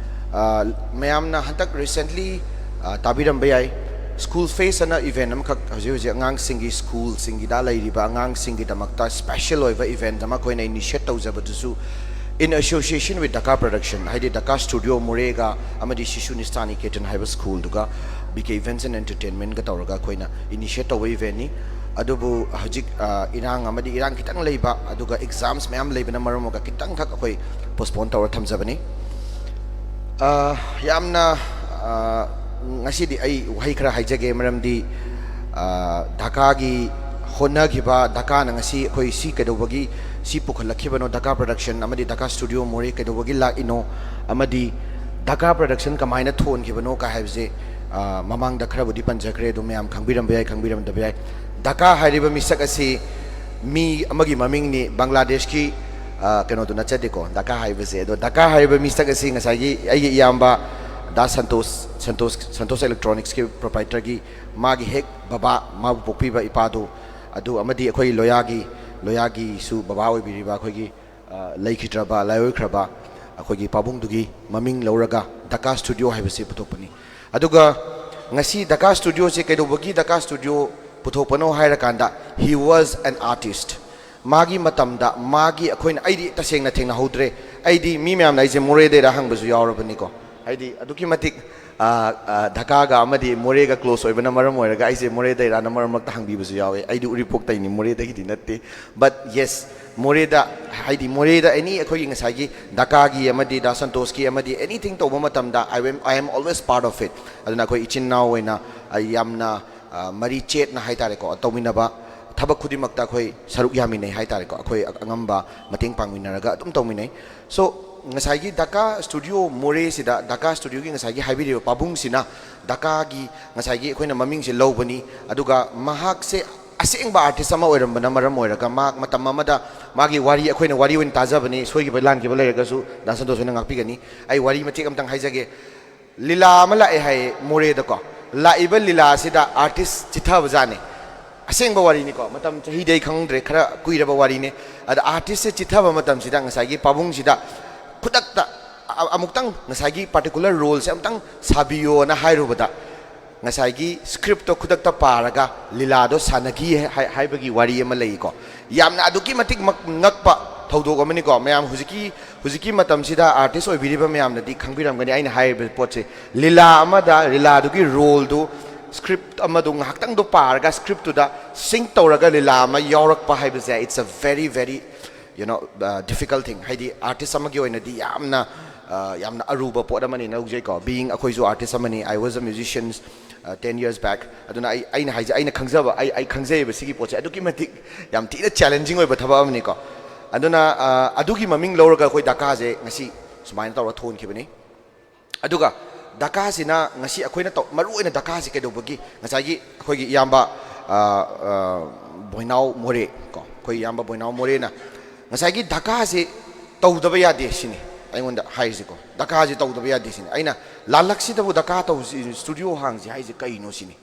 ꯑ, ꯃꯌꯥꯝꯅ ꯍꯟꯗꯛ ꯔꯤꯁꯦꯟꯠꯂꯤ ꯑ, ꯇꯥꯕꯤꯔꯝꯕ ꯌꯥꯏ, ꯁ꯭ꯀꯨꯜ ꯐꯦꯁ ꯑꯅ ꯏꯚꯦꯟꯠ ꯑꯃꯈꯛ ꯍꯧꯖꯤꯛ ꯍꯧꯖꯤꯛ ꯑꯉꯥꯡꯁꯤꯡꯒꯤ ꯁ꯭ꯀꯨꯜꯁꯤꯡꯒꯤꯗ ꯂꯩꯔꯤꯕ ꯑꯉꯥꯡꯁꯤꯡꯒꯤꯗꯃꯛꯇ ꯁ꯭ꯄꯦꯁꯦꯜ ꯑꯣꯏꯕ ꯏꯚꯦꯟꯠ ꯑꯃ ꯑꯩꯈꯣꯏꯅ ꯏꯅꯤꯁꯤꯌꯦꯠ ꯇꯧꯖꯕꯗꯨꯁꯨ in association with ꯗꯀꯥ ꯄ꯭ꯔꯗꯛꯁꯟ, ꯍꯥꯏꯗꯤ ꯗꯀꯥ ꯁ꯭ꯇꯨꯗꯤꯑꯣ ꯃꯣꯔꯦꯒ ꯑꯃꯗꯤ ꯁꯤꯁꯨ ꯅꯤꯁ꯭ꯇꯥ ꯅꯤꯀꯦꯇꯟ ꯍꯥꯏꯕ ꯁ꯭ꯀꯨꯜꯗꯨꯒ ꯕꯤ ꯀꯦ ꯏꯚꯦꯟꯠꯁ ꯑꯦꯟ ꯑꯦꯟꯇꯔꯇꯦꯟꯃꯦꯟꯠꯒ ꯇꯧꯔꯒ ꯑꯩꯈꯣꯏꯅ ꯏꯅꯤꯁꯤꯌꯦꯠ ꯇꯧꯕ ꯏꯚꯦꯟꯠꯅꯤ꯫ ꯑꯗꯨꯕꯨ ꯍꯧꯖꯤꯛ ꯑ, ꯏꯔꯥꯡ ꯑꯃꯗꯤ ꯏꯔꯥꯡ ꯈꯤꯇꯪ ꯂꯩꯕ, ꯑꯗꯨꯒ ꯑꯦꯛꯖꯥꯝꯁ ꯃꯌꯥꯝ ꯂꯩꯕꯅ ꯃꯔꯝ ꯑꯣꯏꯔꯒ ꯈꯤꯇꯪꯈꯛ ꯑꯩꯈꯣꯏ ꯄꯣꯁꯄꯣꯟ ꯇꯧꯔ ꯊꯝꯖꯕꯅꯤ꯫ ꯑ, ꯌꯥꯝꯅ ꯑ, ꯉꯁꯤꯗꯤ ꯑꯩ ꯋꯥꯍꯩ ꯈꯔ ꯍꯥꯏꯖꯒꯦ, ꯃꯔꯝꯗꯤ ꯑ, ꯗꯀꯥꯒꯤ ꯍꯣꯠꯅꯈꯤꯕ, ꯗꯀꯥꯅ ꯉꯁꯤ ꯑꯩꯈꯣꯏ ꯁꯤ ꯀꯩꯗꯧꯕꯒꯤ ꯁꯤ ꯄꯨꯈꯠꯂꯛꯈꯤꯕꯅꯣ, ꯗꯀꯥ ꯄ꯭ꯔꯗꯛꯁꯟ ꯑꯃꯗꯤ ꯗꯀꯥ ꯁ꯭ꯇꯨꯗꯤꯑꯣ ꯃꯣꯔꯦ ꯀꯩꯗꯧꯕꯒꯤ ꯂꯥꯛꯏꯅꯣ, ꯑꯃꯗꯤ ꯗꯀꯥ ꯄ꯭ꯔꯗꯛꯁꯟ ꯀꯃꯥꯏꯅ ꯊꯣꯟꯈꯤꯕꯅꯣ ꯀꯥꯏ ꯍꯥꯏꯕꯁꯦ ꯑ, ꯃꯃꯥꯡꯗ ꯈꯔꯕꯨꯗꯤ ꯄꯟꯖꯈ꯭ꯔꯦ, ꯑꯗꯨ ꯃꯌꯥꯝ ꯈꯪꯕꯤꯔꯝꯕ ꯌꯥꯏ, ꯈꯪꯕꯤꯔꯝꯗꯕ ꯌꯥꯏ꯫ ꯗꯀꯥ ꯍꯥꯏꯔꯤꯕ ꯃꯤꯁꯛ ꯑꯁꯤ ꯃꯤ ꯑꯃꯒꯤ ꯃꯃꯤꯡꯅꯤ, ꯕꯪꯒ꯭ꯂꯥꯗꯦꯁꯀꯤ ꯑ, ꯀꯩꯅꯣꯗꯨ ꯅꯠꯆꯗꯦꯀꯣ, ꯗꯀꯥ ꯍꯥꯏꯕꯁꯦ꯫ ꯑꯗꯣ ꯗꯀꯥ ꯍꯥꯏꯔꯤꯕ ꯃꯤꯁꯛ ꯑꯁꯤ ꯉꯁꯥꯏꯒꯤ ꯑꯩꯒꯤ ꯏꯌꯥꯝꯕ ꯗꯥ ꯁꯟꯇꯣꯁ, ꯁꯟꯇꯣꯁ, ꯁꯟꯇꯣꯁ ꯏꯂꯦꯛꯇ꯭ꯔꯣꯅꯤꯛꯁꯀꯤ ꯄ꯭ꯔꯣꯄꯥꯏꯇꯔꯒꯤ ꯃꯥꯒꯤ ꯍꯦꯛ ꯕꯕꯥ, ꯃꯥꯕꯨ ꯄꯣꯛꯄꯤꯕ ꯏꯄꯥꯗꯨ, ꯑꯗꯨ ꯑꯃꯗꯤ ꯑꯩꯈꯣꯏ ꯂꯣꯌꯥꯒꯤ, ꯂꯣꯌꯥꯒꯤꯁꯨ ꯕꯕꯥ ꯑꯣꯏꯕꯤꯔꯤꯕ ꯑꯩꯈꯣꯏꯒꯤ ꯑ, ꯂꯩꯈꯤꯗ꯭ꯔꯕ, ꯂꯥꯏꯑꯣꯏꯈ꯭ꯔꯕ ꯑꯩꯈꯣꯏꯒꯤ ꯄꯥꯕꯨꯡꯗꯨꯒꯤ ꯃꯃꯤꯡ ꯂꯧꯔꯒ ꯗꯀꯥ ꯁ꯭ꯇꯨꯗꯤꯑꯣ ꯍꯥꯏꯕꯁꯤ ꯄꯨꯊꯣꯛꯄꯅꯤ꯫ ꯑꯗꯨꯒ ꯉꯁꯤ ꯗꯀꯥ ꯁ꯭ꯇꯨꯗꯤꯑꯣꯁꯦ ꯀꯩꯗꯧꯕꯒꯤ ꯗꯀꯥ ꯁ꯭ꯇꯨꯗꯤꯑꯣ ꯄꯨꯊꯣꯛꯄꯅꯣ ꯍꯥꯏꯔꯀꯥꯟꯗ, he was an artist꯫ ꯃꯥꯒꯤ ꯃꯇꯝꯗ ꯃꯥꯒꯤ, ꯑꯩꯈꯣꯏꯅ, ꯑꯩꯗꯤ ꯇꯁꯦꯡꯅ ꯊꯦꯡꯅꯍꯧꯗ꯭ꯔꯦ꯫ ꯑꯩꯗꯤ ꯃꯤ ꯃꯌꯥꯝꯅ ꯑꯩꯁꯦ ꯃꯣꯔꯦꯗꯩꯔꯥ ꯍꯪꯕꯁꯨ ꯌꯥꯎꯔꯕꯅꯤꯀꯣ꯫ ꯍꯥꯏꯗꯤ ꯑꯗꯨꯛꯀꯤ ꯃꯇꯤꯛ, ꯑ, ꯑ, ꯙꯀꯥꯒ ꯑꯃꯗꯤ ꯃꯣꯔꯦꯒ close ꯑꯣꯏꯕꯅ ꯃꯔꯝ ꯑꯣꯏꯔꯒ ꯑꯩꯁꯦ ꯃꯣꯔꯦꯗꯩꯔꯥꯅ ꯃꯔꯛ ꯃꯔꯛꯇ ꯍꯪꯕꯤꯕꯁꯨ ꯌꯥꯎꯋꯦ꯫ ꯑꯩꯗꯤ ꯎꯔꯤꯄꯣꯛꯇꯩꯅꯤ, ꯃꯣꯔꯦꯗꯒꯤꯗꯤ ꯅꯠꯇꯦ꯫ But yes, ꯃꯣꯔꯦꯗ, ꯍꯥꯏꯗꯤ ꯃꯣꯔꯦꯗ any ꯑꯩꯈꯣꯏꯒꯤ ꯉꯁꯥꯏꯒꯤ ꯙꯀꯥꯒꯤ ꯑꯃꯗꯤ ꯗꯥ ꯁꯟꯇꯣꯁꯀꯤ ꯑꯃꯗꯤ anything ꯇꯧꯕ ꯃꯇꯝꯗ I am, I am always part of it꯫ ꯑꯗꯨꯅ ꯑꯩꯈꯣꯏ ꯏꯆꯤꯟ ꯏꯅꯥꯎ ꯑꯣꯏꯅ ꯑꯩ ꯌꯥꯝꯅ, ꯑ, ꯃꯔꯤ ꯆꯦꯠꯅ ꯍꯥꯏꯇꯥꯔꯦꯀꯣ, ꯇꯧꯃꯤꯟꯅꯕ ꯊꯕꯛ ꯈꯨꯗꯤꯡꯃꯛꯇ ꯑꯩꯈꯣꯏ ꯁꯔꯨꯛ ꯌꯥꯃꯤꯟꯅꯩ ꯍꯥꯏꯇꯥꯔꯦꯀꯣ꯫ ꯑꯩꯈꯣꯏ ꯑꯉꯝꯕ ꯃꯇꯦꯡ ꯄꯥꯡꯃꯤꯟꯅꯔꯒ ꯑꯗꯨꯝ ꯇꯧꯃꯤꯟꯅꯩ꯫ So, ꯉꯁꯥꯏꯒꯤ ꯙꯀꯥ ꯁ꯭ꯇꯨꯗꯤꯑꯣ ꯃꯣꯔꯦꯁꯤꯗ, ꯙꯀꯥ ꯁ꯭ꯇꯨꯗꯤꯑꯣꯒꯤ ꯉꯁꯥꯏꯒꯤ ꯍꯥꯏꯕꯤꯔꯤꯕ ꯄꯥꯕꯨꯡꯁꯤꯅ ꯙꯀꯥꯒꯤ ꯉꯁꯥꯏꯒꯤ ꯑꯩꯈꯣꯏꯅ ꯃꯃꯤꯡꯁꯦ ꯂꯧꯕꯅꯤ꯫ ꯑꯗꯨꯒ ꯃꯍꯥꯛꯁꯦ ꯑꯁꯦꯡꯕ artist ꯑꯃ ꯑꯣꯏꯔꯝꯕꯅ ꯃꯔꯝ ꯑꯣꯏꯔꯒ, ꯃꯍꯥꯛ ꯃꯇꯝ ꯑꯃꯗ, ꯃꯥꯒꯤ ꯋꯥꯔꯤ, ꯑꯩꯈꯣꯏꯅ ꯋꯥꯔꯤ ꯑꯣꯏꯅ ꯇꯥꯖꯕꯅꯤ, ꯁꯣꯏꯈꯤꯕ ꯂꯥꯟꯈꯤꯕ ꯂꯩꯔꯒꯁꯨ ꯗꯥ ꯁꯟꯇꯣꯁ ꯍꯣꯏꯅ ꯉꯥꯛꯄꯤꯒꯅꯤ꯫ ꯑꯩ ꯋꯥꯔꯤ ꯃꯇꯦꯛ ꯑꯃꯇꯪ ꯍꯥꯏꯖꯒꯦ꯫ ꯂꯤꯂꯥ ꯑꯃ ꯂꯥꯛꯑꯦ ꯍꯥꯏꯌꯦ ꯃꯣꯔꯦꯗꯀꯣ꯫ ꯂꯥꯛꯏꯕ ꯂꯤꯂꯥꯁꯤꯗ artist ꯆꯤꯊꯕ ꯖꯥꯠꯅꯤ꯫ ꯑꯁꯦꯡꯕ ꯋꯥꯔꯤꯅꯤꯀꯣ, ꯃꯇꯝ ꯆꯍꯤꯗꯤ ꯑꯩ ꯈꯪꯍꯧꯗ꯭ꯔꯦ, ꯈꯔ ꯀꯨꯏꯔꯕ ꯋꯥꯔꯤꯅꯤ꯫ ꯑꯗ artistꯁꯦ ꯆꯤꯊꯕ ꯃꯇꯝꯁꯤꯗ ꯉꯁꯥꯏꯒꯤ ꯄꯥꯕꯨꯡꯁꯤꯗ ꯈꯨꯗꯛꯇ ꯑ-, ꯑꯃꯨꯛꯇꯪ ꯉꯁꯥꯏꯒꯤ particular roleꯁꯦ ꯑꯃꯨꯛꯇꯪ ꯁꯥꯕꯤꯌꯣꯅ ꯍꯥꯏꯔꯨꯕꯗ, ꯉꯁꯥꯏꯒꯤ scriptꯇꯣ ꯈꯨꯗꯛꯇ ꯄꯥꯔꯒ ꯂꯤꯂꯥꯗꯣ ꯁꯥꯟꯅꯈꯤ ꯍꯥꯏ-, ꯍꯥꯏꯕꯒꯤ ꯋꯥꯔꯤ ꯑꯃ ꯂꯩꯀꯣ꯫ ꯌꯥꯝꯅ ꯑꯗꯨꯛꯀꯤ ꯃꯇꯤꯛ ꯃꯛ-, ꯉꯛꯄ ꯊꯧꯗꯣꯛ ꯑꯃꯅꯤꯀꯣ꯫ ꯃꯌꯥꯝ ꯍꯧꯖꯤꯛꯀꯤ, ꯍꯧꯖꯤꯛꯀꯤ ꯃꯇꯝꯁꯤꯗ artist ꯑꯣꯏꯕꯤꯔꯤꯕ ꯃꯌꯥꯝꯅꯗꯤ ꯈꯪꯕꯤꯔꯝꯒꯅꯤ ꯑꯩꯅ ꯍꯥꯏꯔꯤꯕ ꯄꯣꯠꯁꯦ꯫ ꯂꯤꯂꯥ ꯑꯃꯗ ꯂꯤꯂꯥꯗꯨꯒꯤ roleꯗꯨ, script ꯑꯃꯗꯨ ꯉꯥꯏꯍꯥꯛꯇꯪꯗꯣ ꯄꯥꯔꯒ scriptꯇꯨꯗ sync ꯇꯧꯔꯒ ꯂꯤꯂꯥ ꯑꯃ ꯌꯥꯎꯔꯛꯄ ꯍꯥꯏꯕꯁꯦ, it's a very, very, you know, uh, difficult thing꯫ ꯍꯥꯏꯗꯤ artist ꯑꯃꯒꯤ ꯑꯣꯏꯅꯗꯤ ꯌꯥꯝꯅ, uh, ꯌꯥꯝꯅ ꯑꯔꯨꯕ ꯄꯣꯠ ꯑꯃꯅꯤꯅ ꯂꯧꯖꯩꯀꯣ꯫ Being ꯑꯩꯈꯣꯏꯁꯨ artist ꯑꯃꯅꯤ, I was a musician, uh, ten years back꯫ ꯑꯗꯨꯅ ꯑꯩ, ꯑꯩꯅ ꯍꯥꯏꯖ-, ꯑꯩꯅ ꯈꯪꯖꯕ, ꯑꯩ, ꯑꯩ ꯈꯪꯖꯩꯕ ꯁꯤꯒꯤ ꯄꯣꯠꯁꯦ ꯑꯗꯨꯛꯀꯤ ꯃꯇꯤꯛ ꯌꯥꯝ ꯊꯤꯅ challenging ꯑꯣꯏꯕ ꯊꯕꯛ ꯑꯃꯅꯤꯀꯣ꯫ ꯑꯗꯨꯅ, uh, ꯑꯗꯨꯒꯤ ꯃꯃꯤꯡ ꯂꯧꯔꯒ ꯑꯩꯈꯣꯏ ꯙꯀꯥꯁꯦ ꯉꯁꯤ ꯁꯨꯃꯥꯏꯅ ꯇꯧꯔ ꯊꯣꯟꯈꯤꯕꯅꯤ꯫ ꯑꯗꯨꯒ ꯙꯀꯥꯁꯤꯅ ꯉꯁꯤ ꯑꯩꯈꯣꯏꯅ ꯇꯧ-, ꯃꯔꯨ ꯑꯣꯏꯅ ꯙꯀꯥꯁꯤ ꯀꯩꯗꯧꯕꯒꯤ, ꯉꯁꯥꯏꯒꯤ ꯑꯩꯈꯣꯏꯒꯤ ꯏꯌꯥꯝꯕ, ꯑ, ꯑ, ꯕꯣꯏꯅꯥꯎ ꯃꯣꯔꯦ ꯀꯣ, ꯑꯩꯈꯣꯏ ꯏꯌꯥꯝꯕ ꯕꯣꯏꯅꯥꯎ ꯃꯣꯔꯦꯅ ꯉꯁꯥꯏꯒꯤ ꯙꯀꯥꯁꯤ ꯇꯧꯗꯕ ꯌꯥꯗꯦ ꯁꯤꯅꯤ ꯑꯩꯉꯣꯟꯗ ꯍꯥꯏꯔꯤꯁꯤꯀꯣ꯫ ꯙꯀꯥꯁꯤ ꯇꯧꯗꯕ ꯌꯥꯗꯦ ꯁꯤꯅꯤ꯫ ꯑꯩꯅ ꯂꯥꯜꯂꯛꯁꯤꯗꯕꯨ ꯙꯀꯥ ꯇꯧꯁꯤ, ꯁ꯭ꯇꯨꯗꯤꯑꯣ ꯍꯥꯡꯁꯤ ꯍꯥꯏꯁꯦ ꯀꯩꯅꯣ ꯁꯤꯅꯤ꯫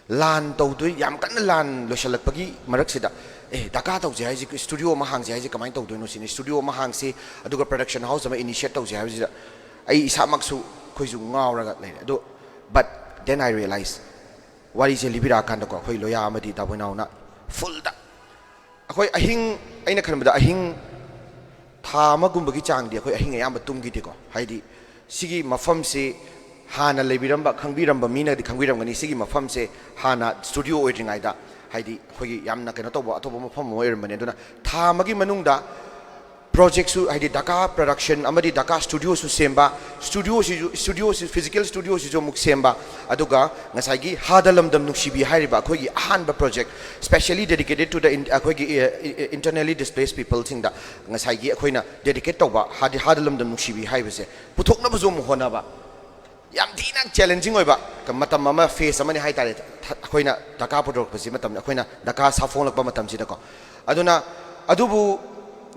ꯂꯥꯟ ꯇꯧꯗꯣꯏ, ꯌꯥꯝ ꯀꯟꯅ ꯂꯥꯟ ꯂꯣꯏꯁꯤꯜꯂꯛꯄꯒꯤ ꯃꯔꯛꯁꯤꯗ ꯑꯦ, ꯗꯀꯥ ꯇꯧꯁꯦ ꯍꯥꯏꯁꯦ, ꯁ꯭ꯇꯨꯗꯤꯑꯣ ꯑꯃ ꯍꯥꯡꯁꯦ ꯍꯥꯏꯁꯦ ꯀꯃꯥꯏꯅ ꯇꯧꯗꯣꯏꯅꯣ ꯁꯤꯅꯤ꯫ ꯁ꯭ꯇꯨꯗꯤꯑꯣ ꯑꯃ ꯍꯥꯡꯁꯤ, ꯑꯗꯨꯒ ꯄ꯭ꯔꯗꯛꯁꯟ ꯍꯥꯎꯁ ꯑꯃ ꯏꯅꯤꯁꯤꯌꯦꯠ ꯇꯧꯁꯦ ꯍꯥꯏꯕꯁꯤꯗ ꯑꯩ ꯏꯁꯥꯃꯛꯁꯨ ꯑꯩꯈꯣꯏꯁꯨ ꯉꯥꯎꯔꯒ ꯂꯩꯔꯦ꯫ ꯑꯗꯣ, but then I realize, ꯋꯥꯔꯤꯁꯦ ꯂꯤꯕꯤꯔꯛꯑꯀꯥꯟꯗꯀꯣ, ꯑꯩꯈꯣꯏ ꯂꯣꯌꯥ ꯑꯃꯗꯤ ꯗꯥꯕꯣꯏꯅꯥꯎꯅ ꯐꯨꯜꯗ, ꯑꯩꯈꯣꯏ ꯑꯍꯤꯡ, ꯑꯩꯅ ꯈꯟꯕꯗ ꯑꯍꯤꯡ ꯊꯥ ꯑꯃꯒꯨꯝꯕꯒꯤ ꯆꯥꯡꯗꯤ ꯑꯩꯈꯣꯏ ꯑꯍꯤꯡ ꯑꯌꯥꯝꯕ ꯇꯨꯝꯈꯤꯗꯦꯀꯣ꯫ ꯍꯥꯏꯗꯤ, ꯁꯤꯒꯤ ꯃꯐꯝꯁꯤ ꯍꯥꯟꯅ ꯂꯩꯕꯤꯔꯝꯕ, ꯈꯪꯕꯤꯔꯝꯕ ꯃꯤꯅꯗꯤ ꯈꯪꯕꯤꯔꯝꯒꯅꯤ, ꯁꯤꯒꯤ ꯃꯐꯝꯁꯦ ꯍꯥꯟꯅ ꯁ꯭ꯇꯨꯗꯤꯑꯣ ꯑꯣꯏꯗ꯭ꯔꯤꯉꯩꯗ, ꯍꯥꯏꯗꯤ, ꯑꯩꯈꯣꯏꯒꯤ ꯌꯥꯝꯅ ꯀꯩꯅꯣ ꯇꯧꯕ ꯑꯇꯣꯞꯄ ꯃꯐꯝ ꯑꯃ ꯑꯣꯏꯔꯝꯕꯅꯦ꯫ ꯑꯗꯨꯅ ꯊꯥ ꯑꯃꯒꯤ ꯃꯅꯨꯡꯗ ꯄ꯭ꯔꯣꯖꯦꯛꯁꯨ, ꯍꯥꯏꯗꯤ, ꯗꯀꯥ ꯄ꯭ꯔꯗꯛꯁꯟ ꯑꯃꯗꯤ ꯗꯀꯥ ꯁ꯭ꯇꯨꯗꯤꯑꯣꯁꯨ ꯁꯦꯝꯕ, ꯁ꯭ꯇꯨꯗꯤꯑꯣꯁꯤꯁꯨ, ꯁ꯭ꯇꯨꯗꯤꯑꯣꯁꯤ, ꯐꯤꯖꯤꯀꯦꯜ ꯁ꯭ꯇꯨꯗꯤꯑꯣꯁꯤꯁꯨ ꯑꯃꯨꯛ ꯁꯦꯝꯕ, ꯑꯗꯨꯒ ꯉꯁꯥꯏꯒꯤ ꯍꯥꯗ ꯂꯝꯗꯝ ꯅꯨꯡꯁꯤꯕꯤ ꯍꯥꯏꯔꯤꯕ ꯑꯩꯈꯣꯏꯒꯤ ꯑꯍꯥꯟꯕ project, specially dedicated to the in-, ꯑꯩꯈꯣꯏꯒꯤ, ꯑ, internally displaced peopleꯁꯤꯡꯗ ꯉꯁꯥꯏꯒꯤ ꯑꯩꯈꯣꯏꯅ ꯗꯦꯗꯤꯀꯦꯠ ꯇꯧꯕ, ꯍꯥꯏꯗꯤ, ꯍꯥꯗ ꯂꯝꯗꯝ ꯅꯨꯡꯁꯤꯕꯤ ꯍꯥꯏꯕꯁꯦ ꯄꯨꯊꯣꯛꯅꯕꯁꯨ ꯑꯃꯨꯛ ꯍꯣꯠꯅꯕ꯫ ꯌꯥꯝ ꯊꯤꯅ ꯆꯦꯂꯦꯟꯖꯤꯡ ꯑꯣꯏꯕ ꯃꯇꯝ ꯑꯃ, ꯐꯦꯁ ꯑꯃꯅꯤ ꯍꯥꯏꯇꯥꯔꯦ, ꯊ-, ꯑꯩꯈꯣꯏꯅ ꯗꯀꯥ ꯄꯨꯊꯣꯔꯛꯄꯁꯤ ꯃꯇꯝꯗ, ꯑꯩꯈꯣꯏꯅ ꯗꯀꯥ ꯁꯥꯐꯣꯡꯂꯛꯄ ꯃꯇꯝꯁꯤꯗꯀꯣ꯫ ꯑꯗꯨꯅ, ꯑꯗꯨꯕꯨ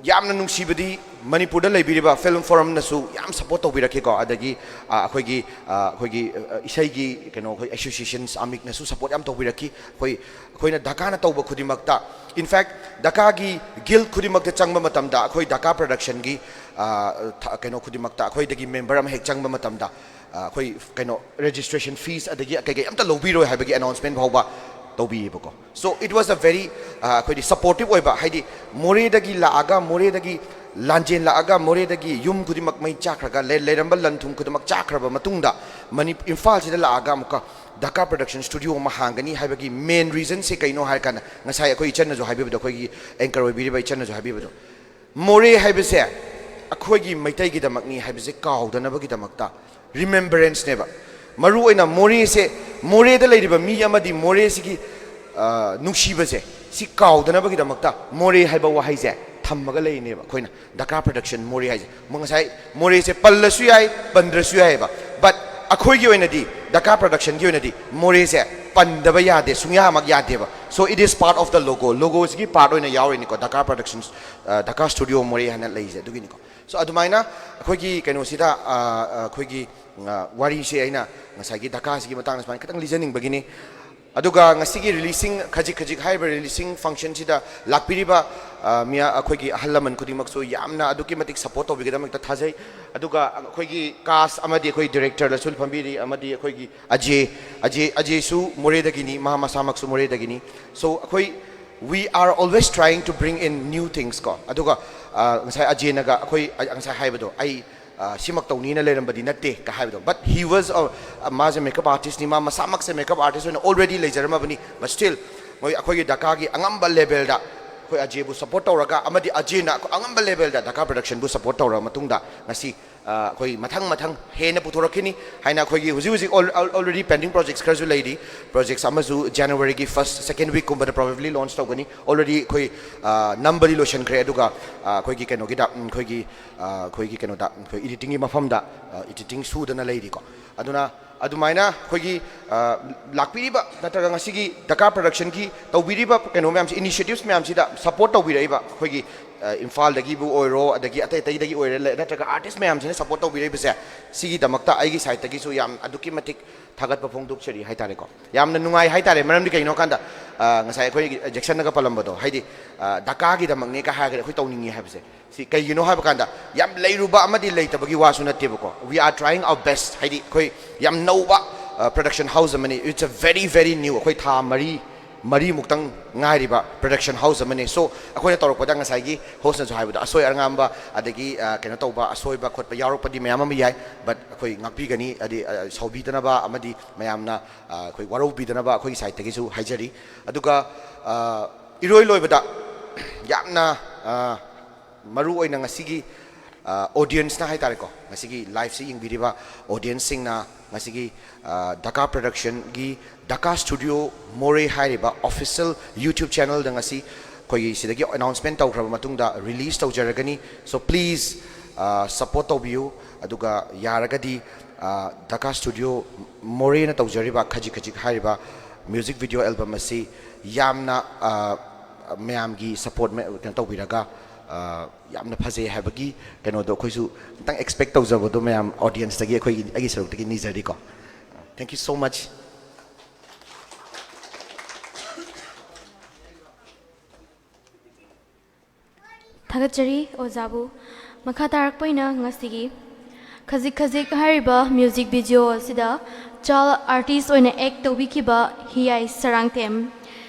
ꯌꯥꯝꯅ ꯅꯨꯡꯁꯤꯕꯗꯤ, ꯃꯅꯤꯄꯨꯔꯗ ꯂꯩꯕꯤꯔꯤꯕ ꯐꯤꯜꯝ ꯐꯣꯔꯝꯅꯁꯨ ꯌꯥꯝ ꯁꯄꯣꯔꯠ ꯇꯧꯕꯤꯔꯛꯈꯤꯀꯣ, ꯑꯗꯒꯤ, ꯑ, ꯑꯩꯈꯣꯏꯒꯤ, ꯑ, ꯑꯩꯈꯣꯏꯒꯤ, ꯑ, ꯏꯁꯩꯒꯤ ꯀꯩꯅꯣ, ꯑꯩꯈꯣꯏ ꯑꯦꯁꯣꯁꯤꯌꯦꯁꯟꯁ, ꯑꯃꯤꯛꯅꯁꯨ ꯁꯄꯣꯔꯠ ꯌꯥꯝ ꯇꯧꯕꯤꯔꯛꯈꯤ꯫ ꯑꯩꯈꯣꯏ, ꯑꯩꯈꯣꯏꯅ ꯗꯀꯥꯅ ꯇꯧꯕ ꯈꯨꯗꯤꯡꯃꯛꯇ, in fact, ꯗꯀꯥꯒꯤ ꯒꯤꯜ ꯈꯨꯗꯤꯡꯃꯛꯇ ꯆꯪꯕ ꯃꯇꯝꯗ, ꯑꯩꯈꯣꯏ ꯗꯀꯥ ꯄ꯭ꯔꯗꯛꯁꯟꯒꯤ, ꯑ, ꯊ-, ꯀꯩꯅꯣ ꯈꯨꯗꯤꯡꯃꯛꯇ, ꯑꯩꯈꯣꯏꯗꯒꯤ ꯃꯦꯝꯕꯔ ꯑꯃ ꯍꯦꯛ ꯆꯪꯕ ꯃꯇꯝꯗ, ꯑ, ꯑꯩꯈꯣꯏ ꯀꯩꯅꯣ, ꯔꯦꯖꯤꯁꯇ꯭ꯔꯦꯁꯟ ꯐꯤꯁ ꯑꯗꯒꯤ ꯀꯩꯀꯩ ꯑꯝꯇ ꯂꯧꯕꯤꯔꯣꯏ ꯍꯥꯏꯕꯒꯤ ꯑꯦꯅꯥꯎꯟꯁꯃꯦꯟ ꯐꯥꯎꯕ ꯇꯧꯕꯤꯌꯦꯕꯀꯣ꯫ So it was a very, ꯑ, ꯑꯩꯈꯣꯏꯗꯤ ꯁꯄꯣꯔꯇꯤꯞ ꯑꯣꯏꯕ, ꯍꯥꯏꯗꯤ, ꯃꯣꯔꯦꯗꯒꯤ ꯂꯥꯛꯑꯒ, ꯃꯣꯔꯦꯗꯒꯤ ꯂꯥꯟꯖꯦꯜ ꯂꯥꯛꯑꯒ, ꯃꯣꯔꯦꯗꯒꯤ ꯌꯨꯝ ꯈꯨꯗꯤꯡꯃꯛ ꯃꯩ ꯆꯥꯛꯈ꯭ꯔꯒ, ꯂꯩ-, ꯂꯩꯔꯝꯕ ꯂꯟ ꯊꯨꯝ ꯈꯨꯗꯤꯡꯃꯛ ꯆꯥꯛꯈ꯭ꯔꯕ ꯃꯇꯨꯡꯗ, ꯃꯅꯤ-, ꯏꯝꯐꯥꯜꯁꯤꯗ ꯂꯥꯛꯑꯒ ꯑꯃꯨꯛꯀ ꯗꯀꯥ ꯄ꯭ꯔꯗꯛꯁꯟ ꯁ꯭ꯇꯨꯗꯤꯑꯣ ꯑꯃ ꯍꯥꯡꯒꯅꯤ ꯍꯥꯏꯕꯒꯤ ꯃꯦꯟ ꯔꯤꯖꯟꯁꯦ ꯀꯩꯅꯣ ꯍꯥꯏꯔ ꯀꯥꯟꯗ, ꯉꯁꯥꯏ ꯑꯩꯈꯣꯏ ꯏꯆꯟꯅꯁꯨ ꯍꯥꯏꯕꯤꯕꯗꯣ, ꯑꯩꯈꯣꯏꯒꯤ ꯑꯦꯡꯀꯔ ꯑꯣꯏꯕꯤꯔꯤꯕ ꯏꯆꯟꯅꯁꯨ ꯍꯥꯏꯕꯤꯕꯗꯣ, ꯃꯣꯔꯦ ꯍꯥꯏꯕꯁꯦ ꯑꯩꯈꯣꯏꯒꯤ ꯃꯩꯇꯩꯒꯤꯗꯃꯛꯅꯤ ꯍꯥꯏꯕꯁꯦ ꯀꯥꯎꯗꯅꯕꯒꯤꯗꯃꯛꯇ, ꯔꯤꯃꯦꯝꯕꯔꯦꯟꯁꯅꯦꯕ꯫ ꯃꯔꯨ ꯑꯣꯏꯅ ꯃꯣꯔꯦꯁꯦ, ꯃꯣꯔꯦꯗ ꯂꯩꯔꯤꯕ ꯃꯤ ꯑꯃꯗꯤ ꯃꯣꯔꯦꯁꯤꯒꯤ, ꯑ, ꯅꯨꯡꯁꯤꯕꯁꯦ, ꯁꯤ ꯀꯥꯎꯗꯅꯕꯒꯤꯗꯃꯛꯇ ꯃꯣꯔꯦ ꯍꯥꯏꯕ ꯋꯥꯍꯩꯁꯦ ꯊꯝꯃꯒ ꯂꯩꯔꯤꯅꯦꯕ ꯑꯩꯈꯣꯏꯅ, ꯗꯀꯥ ꯄ꯭ꯔꯗꯛꯁꯟ ꯃꯣꯔꯦ ꯍꯥꯏꯁꯦ꯫ ꯃ-, ꯉꯁꯥꯏ ꯃꯣꯔꯦꯁꯦ ꯄꯜꯂꯁꯨ ꯌꯥꯏ, ꯄꯟꯗ꯭ꯔꯁꯨ ꯌꯥꯏꯑꯕ, but ꯑꯩꯈꯣꯏꯒꯤ ꯑꯣꯏꯅꯗꯤ, ꯗꯀꯥ ꯄ꯭ꯔꯗꯛꯁꯟꯒꯤ ꯑꯣꯏꯅꯗꯤ ꯃꯣꯔꯦꯁꯦ ꯄꯟꯗꯕ ꯌꯥꯗꯦ, ꯁꯨꯡꯌꯥꯃꯛ ꯌꯥꯗꯦꯕ꯫ So it is part of the logo, ꯂꯣꯒꯣꯁꯤꯒꯤ ꯄꯥꯔꯠ ꯑꯣꯏꯅ ꯌꯥꯎꯔꯤꯅꯤꯀꯣ, ꯗꯀꯥ ꯄ꯭ꯔꯗꯛꯁꯟ, ꯑ, ꯗꯀꯥ ꯁ꯭ꯇꯨꯗꯤꯑꯣ ꯃꯣꯔꯦ ꯍꯥꯏꯅ ꯂꯩꯔꯤꯁꯦ, ꯑꯗꯨꯒꯤꯅꯤꯀꯣ꯫ So ꯑꯗꯨꯃꯥꯏꯅ ꯑꯩꯈꯣꯏꯒꯤ ꯀꯩꯅꯣꯁꯤꯗ, ꯑ, ꯑ, ꯑꯩꯈꯣꯏꯒꯤ, ꯑ, ꯋꯥꯔꯤꯁꯦ ꯑꯩꯅ ꯉꯁꯥꯏꯒꯤ ꯗꯀꯥꯁꯤꯒꯤ ꯃꯇꯥꯡꯗ ꯁꯨꯃꯥꯏꯅ ꯈꯤꯇꯪ ꯂꯤꯖꯅꯤꯡꯕꯒꯤꯅꯤ꯫ ꯑꯗꯨꯒ ꯉꯁꯤꯒꯤ releasing, ꯈꯖꯤꯛ ꯈꯖꯤꯛ ꯍꯥꯏꯔꯤꯕ releasing functionꯁꯤꯗ ꯂꯥꯛꯄꯤꯔꯤꯕ, ꯑ, ꯃꯤꯌꯥ-, ꯑꯩꯈꯣꯏꯒꯤ ꯑꯍꯜ ꯂꯃꯟ ꯈꯨꯗꯤꯡꯃꯛꯁꯨ ꯌꯥꯝꯅ ꯑꯗꯨꯛꯀꯤ ꯃꯇꯤꯛ support ꯇꯧꯕꯤꯒꯗꯕꯃꯛꯇ ꯊꯥꯖꯩ꯫ ꯑꯗꯨꯒ ꯑꯩꯈꯣꯏꯒꯤ cast ꯑꯃꯗꯤ ꯑꯩꯈꯣꯏ directorꯗꯁꯨ ꯐꯝꯕꯤꯔꯤ, ꯑꯃꯗꯤ ꯑꯩꯈꯣꯏꯒꯤ ꯑꯖꯦ, ꯑꯖꯦ, ꯑꯖꯦꯁꯨ ꯃꯣꯔꯦꯗꯒꯤꯅꯤ, ꯃꯍꯥꯛ ꯃꯁꯥꯃꯛꯁꯨ ꯃꯣꯔꯦꯗꯒꯤꯅꯤ꯫ So ꯑꯩꯈꯣꯏ, we are always trying to bring in new things ꯀꯣ꯫ ꯑꯗꯨꯒ, ꯑ, ꯉꯁꯥꯏ ꯑꯖꯦꯅꯒ ꯑꯩꯈꯣꯏ, ꯑ, ꯉꯁꯥꯏ ꯍꯥꯏꯕꯗꯣ, ꯑꯩ, ꯑ, ꯁꯤꯃꯛ ꯇꯧꯅꯤꯅ ꯂꯩꯔꯝꯕꯗꯤ ꯅꯠꯇꯦ ꯀ ꯍꯥꯏꯕꯗꯣ, but he was a, ꯃꯥꯁꯦ makeup artistꯅꯤ, ꯃꯥ ꯃꯁꯥꯃꯛꯁꯦ makeup artist ꯑꯣꯏꯅ already ꯂꯩꯖꯔꯝꯃꯕꯅꯤ, but still ꯃꯣꯏ ꯑꯩꯈꯣꯏꯒꯤ ꯗꯀꯥꯒꯤ ꯑꯉꯝꯕ levelꯗ ꯑꯩꯈꯣꯏ ꯑꯖꯦꯕꯨ support ꯇꯧꯔꯒ, ꯑꯃꯗꯤ ꯑꯖꯦꯅ ꯑꯉꯝꯕ levelꯗ ꯗꯀꯥ productionꯕꯨ support ꯇꯧꯔꯕ ꯃꯇꯨꯡꯗ ꯉꯁꯤ, ꯑ, ꯑꯩꯈꯣꯏ ꯃꯊꯪ ꯃꯊꯪ ꯍꯦꯟꯅ ꯄꯨꯊꯣꯔꯛꯈꯤꯅꯤ ꯍꯥꯏꯅ ꯑꯩꯈꯣꯏꯒꯤ ꯍꯧꯖꯤꯛ ꯍꯧꯖꯤꯛ al-, al-, already pending projects ꯈꯔꯁꯨ ꯂꯩꯔꯤ꯫ Projects ꯑꯃꯁꯨ Januaryꯒꯤ first, second weekꯀꯨꯝꯕꯗ probably launch ꯇꯧꯒꯅꯤ꯫ Already ꯑꯩꯈꯣꯏ, ꯑ, ꯅꯝꯕꯗꯤ ꯂꯣꯏꯁꯤꯟꯈ꯭ꯔꯦ, ꯑꯗꯨꯒ, ꯑ, ꯑꯩꯈꯣꯏꯒꯤ ꯀꯩꯅꯣꯒꯤꯗ, ꯎꯝ, ꯑꯩꯈꯣꯏꯒꯤ, ꯑ, ꯑꯩꯈꯣꯏꯒꯤ ꯀꯩꯅꯣꯗ, ꯑꯩꯈꯣꯏ editingꯒꯤ ꯃꯐꯝꯗ, ꯑ, editing ꯁꯨꯗꯅ ꯂꯩꯔꯤꯀꯣ꯫ ꯑꯗꯨꯅ ꯑꯗꯨꯃꯥꯏꯅ ꯑꯩꯈꯣꯏꯒꯤ, ꯑ, ꯂꯥꯛꯄꯤꯔꯤꯕ ꯅꯠꯇ꯭ꯔꯒ ꯉꯁꯤꯒꯤ ꯗꯀꯥ productionꯒꯤ ꯇꯧꯕꯤꯔꯤꯕ ꯀꯩꯅꯣ ꯃꯌꯥꯝꯁꯤ, initiatives ꯃꯌꯥꯝꯁꯤꯗ support ꯇꯧꯕꯤꯔꯛꯏꯕ ꯑꯩꯈꯣꯏꯒꯤ, ꯑ, ꯏꯝꯐꯥꯜꯗꯒꯤꯕꯨ ꯑꯣꯏꯔꯣ, ꯑꯗꯒꯤ ꯑꯇꯩ ꯑꯇꯩꯗꯒꯤ ꯑꯣꯏꯔꯦ, ꯅꯠꯇ꯭ꯔꯒ artist ꯃꯌꯥꯝꯁꯤꯅ support ꯇꯧꯕꯤꯔꯛꯏꯕꯁꯦ, ꯁꯤꯒꯤꯗꯃꯛꯇ ꯑꯩꯒꯤ sideꯇꯒꯤꯁꯨ ꯌꯥꯝ ꯑꯗꯨꯛꯀꯤ ꯃꯇꯤꯛ ꯊꯥꯒꯠꯄ ꯐꯣꯡꯗꯣꯛꯆꯔꯤ ꯍꯥꯏꯇꯥꯔꯦꯀꯣ꯫ ꯌꯥꯝꯅ ꯅꯨꯡꯉꯥꯏ ꯍꯥꯏꯇꯥꯔꯦ, ꯃꯔꯝꯗꯤ ꯀꯩꯒꯤꯅꯣ ꯍꯥꯏ ꯀꯥꯟꯗ, ꯑ, ꯉꯁꯥꯏ ꯑꯩꯈꯣꯏ ꯖꯦꯛꯁꯟꯅꯒ ꯄꯜꯂꯝꯕꯗꯣ, ꯍꯥꯏꯗꯤ, ꯑ, ꯗꯀꯥꯒꯤꯗꯃꯛꯅꯦ ꯀ ꯍꯥꯏꯔꯒꯗꯤ ꯑꯩꯈꯣꯏ ꯇꯧꯅꯤꯡꯉꯤ ꯍꯥꯏꯕꯁꯦ, ꯁꯤ ꯀꯩꯒꯤꯅꯣ ꯍꯥꯏꯕ ꯀꯥꯟꯗ, ꯌꯥꯝ ꯂꯩꯔꯨꯕ ꯑꯃꯗꯤ ꯂꯩꯇꯕꯒꯤ ꯋꯥꯁꯨ ꯅꯠꯇꯦꯕꯀꯣ꯫ We are trying our best, ꯍꯥꯏꯗꯤ ꯑꯩꯈꯣꯏ ꯌꯥꯝ ꯅꯧꯕ, ꯑ, production house ꯑꯃꯅꯤ, it's a very very new, ꯑꯩꯈꯣꯏ ꯊꯥ ꯃꯔꯤ, ꯃꯔꯤꯃꯨꯛꯇꯪ ꯉꯥꯏꯔꯤꯕ production house ꯑꯃꯅꯤ꯫ So ꯑꯩꯈꯣꯏꯅ ꯇꯧꯔꯛꯄꯗ ꯉꯁꯥꯏꯒꯤ hostꯅꯁꯨ ꯍꯥꯏꯕꯗꯣ, ꯑꯁꯣꯏ ꯑꯉꯥꯝꯕ ꯑꯗꯒꯤ, ꯑ, ꯀꯩꯅꯣ ꯇꯧꯕ, ꯑꯁꯣꯏꯕ ꯈꯣꯠꯄ ꯌꯥꯎꯔꯛꯄꯗꯤ ꯃꯌꯥꯝ ꯑꯃ ꯌꯥꯏ, but ꯑꯩꯈꯣꯏ ꯉꯥꯛꯄꯤꯒꯅꯤ, ꯍꯥꯏꯗꯤ, ꯑ, ꯁꯥꯎꯕꯤꯗꯅꯕ ꯑꯃꯗꯤ ꯃꯌꯥꯝꯅ, ꯑ, ꯑꯩꯈꯣꯏ ꯋꯥꯔꯧꯕꯤꯗꯅꯕ ꯑꯩꯈꯣꯏꯒꯤ sideꯇꯒꯤꯁꯨ ꯍꯥꯏꯖꯔꯤ꯫ ꯑꯗꯨꯒ, ꯑ, ꯏꯔꯣꯏ ꯂꯣꯏꯕꯗ ꯌꯥꯝꯅ, ꯑ, ꯃꯔꯨ ꯑꯣꯏꯅ ꯉꯁꯤꯒꯤ, ꯑ, audienceꯅ ꯍꯥꯏꯇꯥꯔꯦꯀꯣ, ꯉꯁꯤꯒꯤ liveꯁꯤ ꯌꯦꯡꯕꯤꯔꯤꯕ audienceꯁꯤꯡꯅ ꯉꯁꯤꯒꯤ, ꯑ, ꯗꯀꯥ productionꯒꯤ ꯗꯀꯥ Studio ꯃꯣꯔꯦ ꯍꯥꯏꯔꯤꯕ official YouTube channelꯗ ꯉꯁꯤ ꯑꯩꯈꯣꯏꯒꯤ ꯁꯤꯗꯒꯤ announcement ꯇꯧꯈ꯭ꯔꯕ ꯃꯇꯨꯡꯗ release ꯇꯧꯖꯔꯒꯅꯤ꯫ So please, ꯑ, support ꯇꯧꯕꯤꯌꯨ, ꯑꯗꯨꯒ ꯌꯥꯔꯒꯗꯤ, ꯑ, ꯗꯀꯥ Studio ꯃꯣꯔꯦꯅ ꯇꯧꯖꯔꯤꯕ ꯈꯖꯤꯛ ꯈꯖꯤꯛ ꯍꯥꯏꯔꯤꯕ music video album ꯑꯁꯤ ꯌꯥꯝꯅ, ꯑ, ꯃꯌꯥꯝꯒꯤ support ꯃ-, ꯀꯩꯅꯣ ꯇꯧꯕꯤꯔꯒ, ꯑ, ꯌꯥꯝꯅ ꯐꯖꯩ ꯍꯥꯏꯕꯒꯤ ꯀꯩꯅꯣꯗꯣ ꯑꯩꯈꯣꯏꯁꯨ ꯈꯤꯇꯪ expect ꯇꯧꯖꯕꯗꯣ ꯃꯌꯥꯝ audienceꯇꯒꯤ ꯑꯩꯈꯣꯏꯒꯤ, ꯑꯩꯒꯤ ꯁꯔꯨꯛꯇꯒꯤ ꯅꯤꯖꯔꯤꯀꯣ꯫ Thank you so much. ꯊꯥꯒꯠꯆꯔꯤ ꯑꯣꯖꯥꯕꯨ꯫ ꯃꯈꯥ ꯇꯥꯔꯛꯄ ꯑꯣꯏꯅ ꯉꯁꯤꯒꯤ ꯈꯖꯤꯛ ꯈꯖꯤꯛ ꯍꯥꯏꯔꯤꯕ ꯃ꯭ꯌꯨꯖꯤꯛ ꯚꯤꯗꯤꯑꯣ ꯑꯁꯤꯗ ꯆꯥꯏꯜ ꯑꯥꯔꯇꯤꯁ ꯑꯣꯏꯅ ꯑꯦꯛ ꯇꯧꯕꯤꯈꯤꯕ ꯍꯤꯌꯥꯏ ꯁꯔꯥꯡꯊꯦꯝ,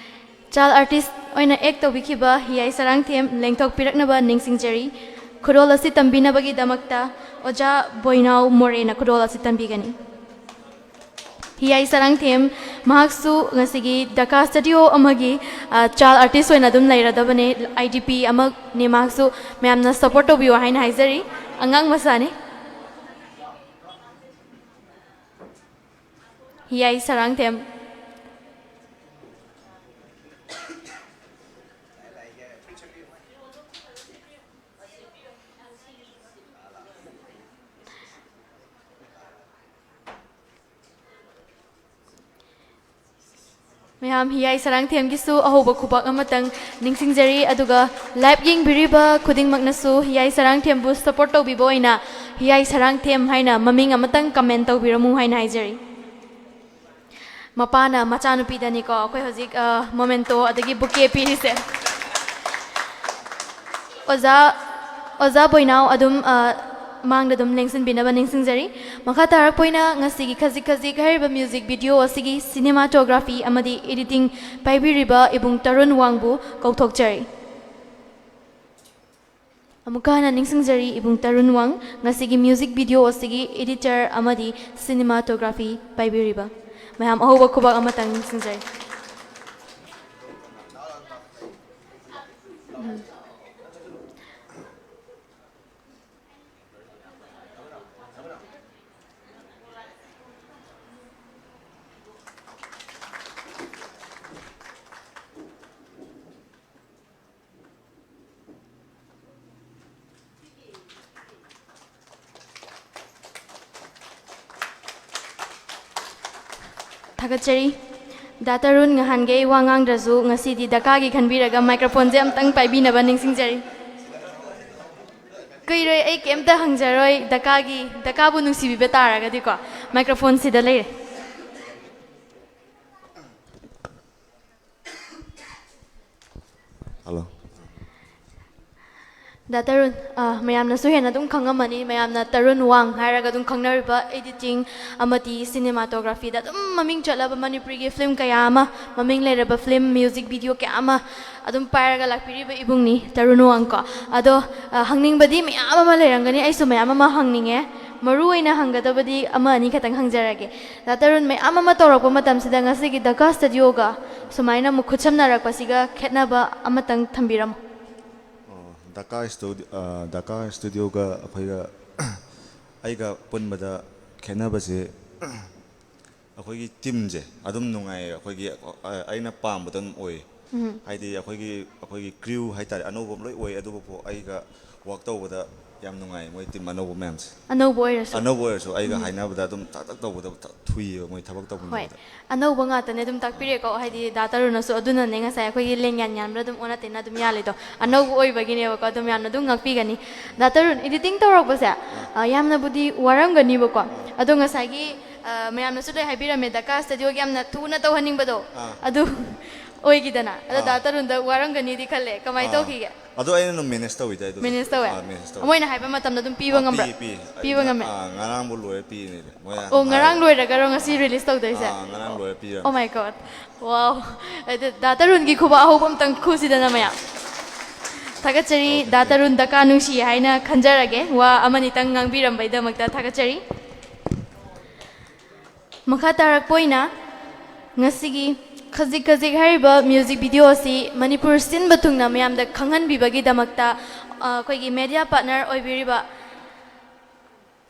ꯆꯥꯏꯜ ꯑꯥꯔꯇꯤꯁ ꯑꯣꯏꯅ ꯑꯦꯛ ꯇꯧꯕꯤꯈꯤꯕ ꯍꯤꯌꯥꯏ ꯁꯔꯥꯡꯊꯦꯝ ꯂꯦꯡꯊꯣꯛꯄꯤꯔꯛꯅꯕ ꯅꯤꯡꯁꯤꯡꯖꯔꯤ꯫ ꯈꯨꯗꯣꯜ ꯑꯁꯤ ꯇꯝꯕꯤꯅꯕꯒꯤꯗꯃꯛꯇ ꯑꯣꯖꯥ ꯕꯣꯏꯅꯥꯎ ꯃꯣꯔꯦꯅ ꯈꯨꯗꯣꯜ ꯑꯁꯤ ꯇꯝꯕꯤꯒꯅꯤ꯫ ꯍꯤꯌꯥꯏ ꯁꯔꯥꯡꯊꯦꯝ, ꯃꯍꯥꯛꯁꯨ ꯉꯁꯤꯒꯤ ꯗꯀꯥ ꯁ꯭ꯇꯨꯗꯤꯑꯣ ꯑꯃꯒꯤ, ꯑ, ꯆꯥꯏꯜ ꯑꯥꯔꯇꯤꯁ ꯑꯣꯏꯅ ꯑꯗꯨꯝ ꯂꯩꯔꯗꯕꯅꯦ, ꯑꯥꯏ ꯗꯤ ꯄꯤ ꯑꯃꯅꯦ, ꯃꯍꯥꯛꯁꯨ ꯃꯌꯥꯝꯅ ꯁꯄꯣꯔꯠ ꯇꯧꯕꯤꯌꯨ ꯍꯥꯏꯅ ꯍꯥꯏꯖꯔꯤ꯫ ꯑꯉꯥꯡ ꯃꯆꯥꯅꯤ꯫ ꯍꯤꯌꯥꯏ ꯁꯔꯥꯡꯊꯦꯝ꯫ ꯃꯌꯥꯝ, ꯍꯤꯌꯥꯏ ꯁꯔꯥꯡꯊꯦꯝꯒꯤꯁꯨ ꯑꯍꯧꯕ ꯈꯨꯕꯥꯛ ꯑꯃꯇꯪ ꯅꯤꯡꯁꯤꯡꯖꯔꯤ꯫ ꯑꯗꯨꯒ ꯂꯥꯏꯚ ꯌꯦꯡꯕꯤꯔꯤꯕ ꯈꯨꯗꯤꯡꯃꯛꯅꯁꯨ ꯍꯤꯌꯥꯏ ꯁꯔꯥꯡꯊꯦꯝꯕꯨ ꯁꯄꯣꯔꯠ ꯇꯧꯕꯤꯕ ꯑꯣꯏꯅ ꯍꯤꯌꯥꯏ ꯁꯔꯥꯡꯊꯦꯝ ꯍꯥꯏꯅ ꯃꯃꯤꯡ ꯑꯃꯇꯪ ꯀꯃꯦꯟ ꯇꯧꯕꯤꯔꯝꯃꯨ ꯍꯥꯏꯅ ꯍꯥꯏꯖꯔꯤ꯫ ꯃꯄꯥꯅ ꯃꯆꯥꯅꯨꯄꯤꯗꯅꯤꯀꯣ ꯑꯩꯈꯣꯏ ꯍꯧꯖꯤꯛ, ꯑ, ꯃꯣꯃꯦꯟꯇꯣ ꯑꯗꯒꯤ ꯕꯨꯀꯦ ꯄꯤꯔꯤꯁꯦ꯫ ꯑꯣꯖꯥ, ꯑꯣꯖꯥ ꯕꯣꯏꯅꯥꯎ ꯑꯗꯨꯝ, ꯑ, ꯃꯥꯡꯗ ꯑꯗꯨꯝ ꯂꯦꯡꯁꯤꯟꯕꯤꯅꯕ ꯅꯤꯡꯁꯤꯡꯖꯔꯤ꯫ ꯃꯈꯥ ꯇꯥꯔꯛꯄ ꯑꯣꯏꯅ ꯉꯁꯤꯒꯤ ꯈꯖꯤꯛ ꯈꯖꯤꯛ ꯍꯥꯏꯔꯤꯕ ꯃ꯭ꯌꯨꯖꯤꯛ ꯚꯤꯗꯤꯑꯣ ꯑꯁꯤꯒꯤ ꯁꯤꯅꯦꯃꯥꯇꯣꯒ꯭ꯔꯥꯐꯤ ꯑꯃꯗꯤ ꯏꯗꯤꯇꯤꯡ ꯄꯥꯏꯕꯤꯔꯤꯕ ꯏꯕꯨꯡ ꯇꯔꯨꯟ ꯋꯥꯡꯕꯨ ꯀꯧꯊꯣꯛꯆꯔꯤ꯫ ꯑꯃꯨꯛꯀ ꯍꯟꯅ ꯅꯤꯡꯁꯤꯡꯖꯔꯤ, ꯏꯕꯨꯡ ꯇꯔꯨꯟ ꯋꯥꯡ, ꯉꯁꯤꯒꯤ ꯃ꯭ꯌꯨꯖꯤꯛ ꯚꯤꯗꯤꯑꯣ ꯑꯁꯤꯒꯤ ꯏꯗꯤꯇꯔ ꯑꯃꯗꯤ ꯁꯤꯅꯦꯃꯥꯇꯣꯒ꯭ꯔꯥꯐꯤ ꯄꯥꯏꯕꯤꯔꯤꯕ꯫ ꯃꯌꯥꯝ ꯑꯍꯧꯕ ꯈꯨꯕꯥꯛ ꯑꯃꯇꯪ ꯅꯤꯡꯁꯤꯡꯖꯔꯤ꯫ ꯎꯝ꯫ ꯊꯥꯒꯠꯆꯔꯤ꯫ ꯗꯥ ꯇꯔꯨꯟ, ꯉꯍꯥꯟꯈꯩ ꯋꯥ ꯉꯥꯡꯗ꯭ꯔꯁꯨ ꯉꯁꯤꯗꯤ ꯗꯀꯥꯒꯤ ꯈꯟꯕꯤꯔꯒ ꯃꯥꯏꯀ꯭ꯔꯣꯐꯣꯟꯁꯦ ꯑꯝꯇꯪ ꯄꯥꯏꯕꯤꯅꯕ ꯅꯤꯡꯁꯤꯡꯖꯔꯤ꯫ ꯀꯨꯏꯔꯣꯏ, ꯑꯩ ꯀꯩꯝꯇ ꯍꯪꯖꯔꯣꯏ꯫ ꯗꯀꯥꯒꯤ, ꯗꯀꯥꯕꯨ ꯅꯨꯡꯁꯤꯕꯤꯕ ꯇꯥꯔꯒꯗꯤꯀꯣ, ꯃꯥꯏꯀ꯭ꯔꯣꯐꯣꯟ ꯁꯤꯗ ꯂꯩꯔꯦ꯫ ꯍꯜꯂꯣ꯫ ꯗꯥ ꯇꯔꯨꯟ, ꯑ, ꯃꯌꯥꯝꯅꯁꯨ ꯍꯦꯟꯅ ꯑꯗꯨꯝ ꯈꯪꯉꯝꯃꯅꯤ, ꯃꯌꯥꯝꯅ ꯇꯔꯨꯟ ꯋꯥꯡ ꯍꯥꯏꯔꯒ ꯑꯗꯨꯝ ꯈꯪꯅꯔꯤꯕ editing ꯑꯃꯗꯤ cinematographyꯗ ꯑꯗꯨꯝ ꯃꯃꯤꯡ ꯆꯠꯂꯕ ꯃꯅꯤꯄꯨꯔꯤꯒꯤ film ꯀꯌꯥ ꯑꯃ, ꯃꯃꯤꯡ ꯂꯩꯔꯕ film, music video ꯀꯌꯥ ꯑꯃ ꯑꯗꯨꯝ ꯄꯥꯏꯔꯒ ꯂꯥꯛꯄꯤꯔꯤꯕ ꯏꯕꯨꯡꯅꯤ ꯇꯔꯨꯟ ꯋꯥꯡ ꯀꯣ꯫ ꯑꯗꯣ, ꯑ, ꯍꯪꯅꯤꯡꯕꯗꯤ ꯃꯌꯥꯝ ꯑꯃ ꯂꯩꯔꯝꯒꯅꯤ, ꯑꯩꯁꯨ ꯃꯌꯥꯝ ꯑꯃ ꯍꯪꯅꯤꯡꯉꯦ꯫ ꯃꯔꯨ ꯑꯣꯏꯅ ꯍꯪꯒꯗꯕꯗꯤ ꯑꯃ ꯑꯅꯤ ꯈꯛꯇꯪ ꯍꯪꯖꯔꯒꯦ꯫ ꯗꯥ ꯇꯔꯨꯟ, ꯃꯌꯥꯝ ꯑꯃ ꯇꯧꯔꯛꯄ ꯃꯇꯝꯁꯤꯗ ꯉꯁꯤꯒꯤ ꯗꯀꯥ ꯁ꯭ꯇꯨꯗꯤꯑꯣꯒ ꯁꯨꯃꯥꯏꯅ ꯑꯃꯨꯛ ꯈꯨꯠꯁꯝꯅꯔꯛꯄꯁꯤꯒ ꯈꯦꯠꯅꯕ ꯑꯃꯇꯪ ꯊꯝꯕꯤꯔꯝꯃꯨ꯫ ꯑꯣ, ꯗꯀꯥ ꯁ꯭ꯇꯨꯗꯤ-, ꯑ, ꯗꯀꯥ ꯁ꯭ꯇꯨꯗꯤꯑꯣꯒ ꯑꯩꯈꯣꯏꯒ, ꯑꯩꯒ ꯄꯨꯟꯕꯗ ꯈꯦꯠꯅꯕꯁꯦ, ꯑꯩꯈꯣꯏꯒꯤ teamꯁꯦ ꯑꯗꯨꯝ ꯅꯨꯡꯉꯥꯏꯌꯦ꯫ ꯑꯩꯈꯣꯏꯒꯤ, ꯑ, ꯑꯩꯅ ꯄꯥꯝꯕꯗ ꯑꯗꯨꯝ ꯑꯣꯏꯌꯦ꯫ ꯎꯝ꯫ ꯍꯥꯏꯗꯤ ꯑꯩꯈꯣꯏꯒꯤ, ꯑꯩꯈꯣꯏꯒꯤ crew ꯍꯥꯏꯇꯥꯔꯦ, ꯑꯅꯧꯕ ꯑꯃ ꯂꯣꯏ ꯑꯣꯏ, ꯑꯗꯨꯕꯨ ꯑꯩꯒ work ꯇꯧꯕꯗ ꯌꯥꯝ ꯅꯨꯡꯉꯥꯏ꯫ ꯃꯣꯏ team ꯑꯅꯧꯕ ꯃꯌꯥꯝꯁꯦ꯫ ꯑꯅꯧꯕ ꯑꯣꯏꯔꯁꯨ꯫ ꯑꯅꯧꯕ ꯑꯣꯏꯔꯁꯨ ꯑꯩꯒ ꯎꯝ꯫ ꯍꯥꯏꯅꯕꯗ ꯑꯗꯨꯝ ꯇꯥꯛ ꯇꯥꯛ ꯇꯧꯕꯗ ꯊ-, ꯊꯨꯏꯌꯦꯕ ꯃꯣꯏ ꯊꯕꯛ ꯍꯣꯏ꯫ ꯇꯧꯃꯤꯟꯅꯕꯗ꯫ ꯑꯅꯧꯕ ꯉꯥꯛꯇꯅꯦ ꯑꯗꯨꯝ ꯇꯥꯛꯄꯤꯔꯦꯀꯣ, ꯍꯥꯏꯗꯤ ꯗꯥ ꯇꯔꯨꯟꯅꯁꯨ ꯑꯗꯨꯅꯅꯦ ꯉꯁꯥꯏ ꯑꯩꯈꯣꯏꯒꯤ ꯂꯦꯡꯌꯥꯟ ꯌꯥꯟꯕꯗ ꯑꯗꯨꯝ ꯑꯣꯟꯅ ꯇꯩꯅ ꯑꯗꯨꯝ ꯌꯥꯜꯂꯤꯗꯣ꯫ ꯑꯅꯧꯕ ꯑꯣꯏꯕꯒꯤꯅꯦꯕꯀꯣ, ꯑꯗꯨꯝ ꯌꯥꯝꯅ ꯑꯗꯨꯝ ꯉꯥꯛꯄꯤꯒꯅꯤ꯫ ꯗꯥ ꯇꯔꯨꯟ, editing ꯇꯧꯔꯛꯄꯁꯦ, ꯑꯥ꯫ ꯑ, ꯌꯥꯝꯅꯕꯨꯗꯤ ꯋꯥꯔꯝꯒꯅꯤꯕꯀꯣ, ꯑꯥ꯫ ꯑꯗꯣ ꯉꯁꯥꯏꯒꯤ, ꯑ, ꯃꯌꯥꯝꯅꯁꯨ ꯂꯣꯏ ꯍꯥꯏꯕꯤꯔꯝꯃꯦ, ꯗꯀꯥ ꯁ꯭ꯇꯨꯗꯤꯑꯣꯒꯤ ꯌꯥꯝꯅ ꯊꯨꯅ ꯇꯧꯍꯟꯅꯤꯡꯕꯗꯣ, ꯑꯥ꯫ ꯑꯗꯨ ꯑꯣꯏꯈꯤꯗꯅ꯫ ꯑꯗꯣ ꯑꯥ꯫ ꯗꯥ ꯇꯔꯨꯟꯗ ꯋꯥꯔꯝꯒꯅꯤꯗꯤ ꯈꯜꯂꯦ, ꯀꯃꯥꯏꯅ ꯑꯥ꯫ ꯇꯧꯈꯤꯒꯦ? ꯑꯗꯣ ꯑꯩꯅ ꯑꯗꯨꯝ manage ꯇꯧꯋꯤꯗ ꯑꯩ ꯑꯗꯨꯝ꯫ Manage ꯇꯧꯋꯦ? ꯑꯥ, manage ꯇꯧꯋꯦ꯫ ꯃꯣꯏꯅ ꯍꯥꯏꯕ ꯃꯇꯝꯗ ꯑꯗꯨꯝ ꯄꯤꯕ ꯑꯥ, ꯉꯝꯕ꯭ꯔꯥ? ꯄꯤ, ꯄꯤ꯫ ꯄꯤꯕ ꯑꯩꯅ, ꯉꯝꯃꯦ? ꯑꯥ, ꯉꯔꯥꯡꯕꯨ ꯂꯣꯏꯔꯦ ꯄꯤꯔꯤꯅꯦ꯫ ꯃꯣꯏꯅ ꯑꯣ, ꯉꯔꯥꯡ ꯍꯥꯏꯔꯦ꯫ ꯂꯣꯏꯔꯒ ꯉꯁꯤ release ꯇꯧꯗꯣꯏꯁꯦ? ꯑꯥ, ꯉꯔꯥꯡ ꯂꯣꯏꯔꯦ ꯄꯤꯔꯦ꯫ Oh my God. Wow. ꯑꯗꯨ ꯗꯥ ꯇꯔꯨꯟꯒꯤ ꯈꯨꯕꯥꯛ ꯑꯍꯧꯕ ꯑꯝꯇꯪ ꯈꯨꯁꯤꯗꯅ ꯃꯌꯥꯝ꯫ ꯊꯥꯒꯠꯆꯔꯤ, okay, the thank you꯫ Tarun ꯗꯀꯥ ꯅꯨꯡꯁꯤ ꯍꯥꯏꯅ ꯈꯟꯖꯔꯒꯦ꯫ ꯋꯥ ꯑꯃꯅꯤꯇꯪ ꯉꯥꯡꯕꯤꯔꯝꯕꯩꯗꯃꯛꯇ ꯊꯥꯒꯠꯆꯔꯤ꯫ ꯃꯈꯥ ꯇꯥꯔꯛꯄ ꯑꯣꯏꯅ ꯉꯁꯤꯒꯤ ꯈꯖꯤꯛ ꯈꯖꯤꯛ ꯍꯥꯏꯔꯤꯕ music video ꯑꯁꯤ ꯃꯅꯤꯄꯨꯔ ꯁꯤꯟꯕ ꯊꯨꯡꯅ ꯃꯌꯥꯝꯗ ꯈꯪꯍꯟꯕꯤꯕꯒꯤꯗꯃꯛꯇ, ꯑ, ꯑꯩꯈꯣꯏꯒꯤ media partner ꯑꯣꯏꯕꯤꯔꯤꯕ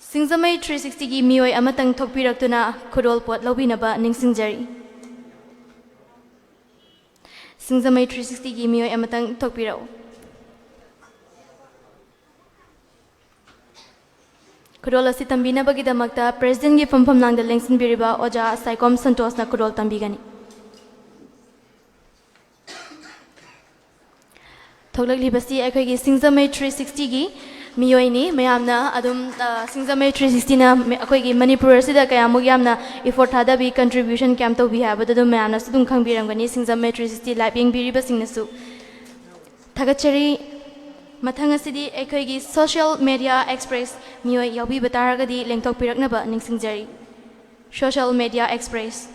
ꯁꯤꯡꯖꯃꯩ three sixtyꯒꯤ ꯃꯤꯑꯣꯏ ꯑꯃꯇꯪ ꯊꯣꯛꯄꯤꯔꯛꯇꯨꯅ ꯈꯨꯗꯣꯜꯄꯣꯠ ꯂꯧꯕꯤꯅꯕ ꯅꯤꯡꯁꯤꯡꯖꯔꯤ꯫ ꯁꯤꯡꯖꯃꯩ three sixtyꯒꯤ ꯃꯤꯑꯣꯏ ꯑꯃꯇꯪ ꯊꯣꯛꯄꯤꯔꯛꯎ꯫ ꯈꯨꯗꯣꯜ ꯑꯁꯤ ꯇꯝꯕꯤꯅꯕꯒꯤꯗꯃꯛꯇ presidentꯒꯤ ꯐꯝꯐꯝ ꯂꯥꯡꯗ ꯂꯦꯡꯁꯤꯟꯕꯤꯔꯤꯕ ꯑꯣꯖꯥ ꯁꯥꯏꯀꯣꯝ ꯁꯟꯇꯣꯁꯅ ꯈꯨꯗꯣꯜ ꯇꯝꯕꯤꯒꯅꯤ꯫ ꯊꯣꯛꯂꯛꯂꯤꯕꯁꯤ ꯑꯩꯈꯣꯏꯒꯤ ꯁꯤꯡꯖꯃꯩ three sixtyꯒꯤ ꯃꯤꯑꯣꯏꯅꯤ꯫ ꯃꯌꯥꯝꯅ ꯑꯗꯨꯝ, ꯑ, ꯁꯤꯡꯖꯃꯩ three sixtyꯅ ꯃ-, ꯑꯩꯈꯣꯏꯒꯤ ꯃꯅꯤꯄꯨꯔ ꯑꯁꯤꯗ ꯀꯌꯥꯃꯨꯛ ꯌꯥꯝꯅ effort ꯊꯥꯗꯕꯤ, contribution ꯀꯌꯥꯝ ꯇꯧꯕꯤ ꯍꯥꯏꯕꯗꯨ ꯑꯗꯨꯝ ꯃꯌꯥꯝꯅꯁꯨ ꯑꯗꯨꯝ ꯈꯪꯕꯤꯔꯝꯒꯅꯤ, ꯁꯤꯡꯖꯃꯩ three sixty live ꯌꯦꯡꯕꯤꯔꯤꯕꯁꯤꯡꯅꯁꯨ꯫ ꯊꯥꯒꯠꯆꯔꯤ꯫ ꯃꯊꯪ ꯑꯁꯤꯗꯤ ꯑꯩꯈꯣꯏꯒꯤ social media express ꯃꯤꯑꯣꯏ ꯌꯥꯎꯕꯤꯕ ꯇꯥꯔꯒꯗꯤ ꯂꯦꯡꯊꯣꯛꯄꯤꯔꯛꯅꯕ ꯅꯤꯡꯁꯤꯡꯖꯔꯤ꯫ Social media express꯫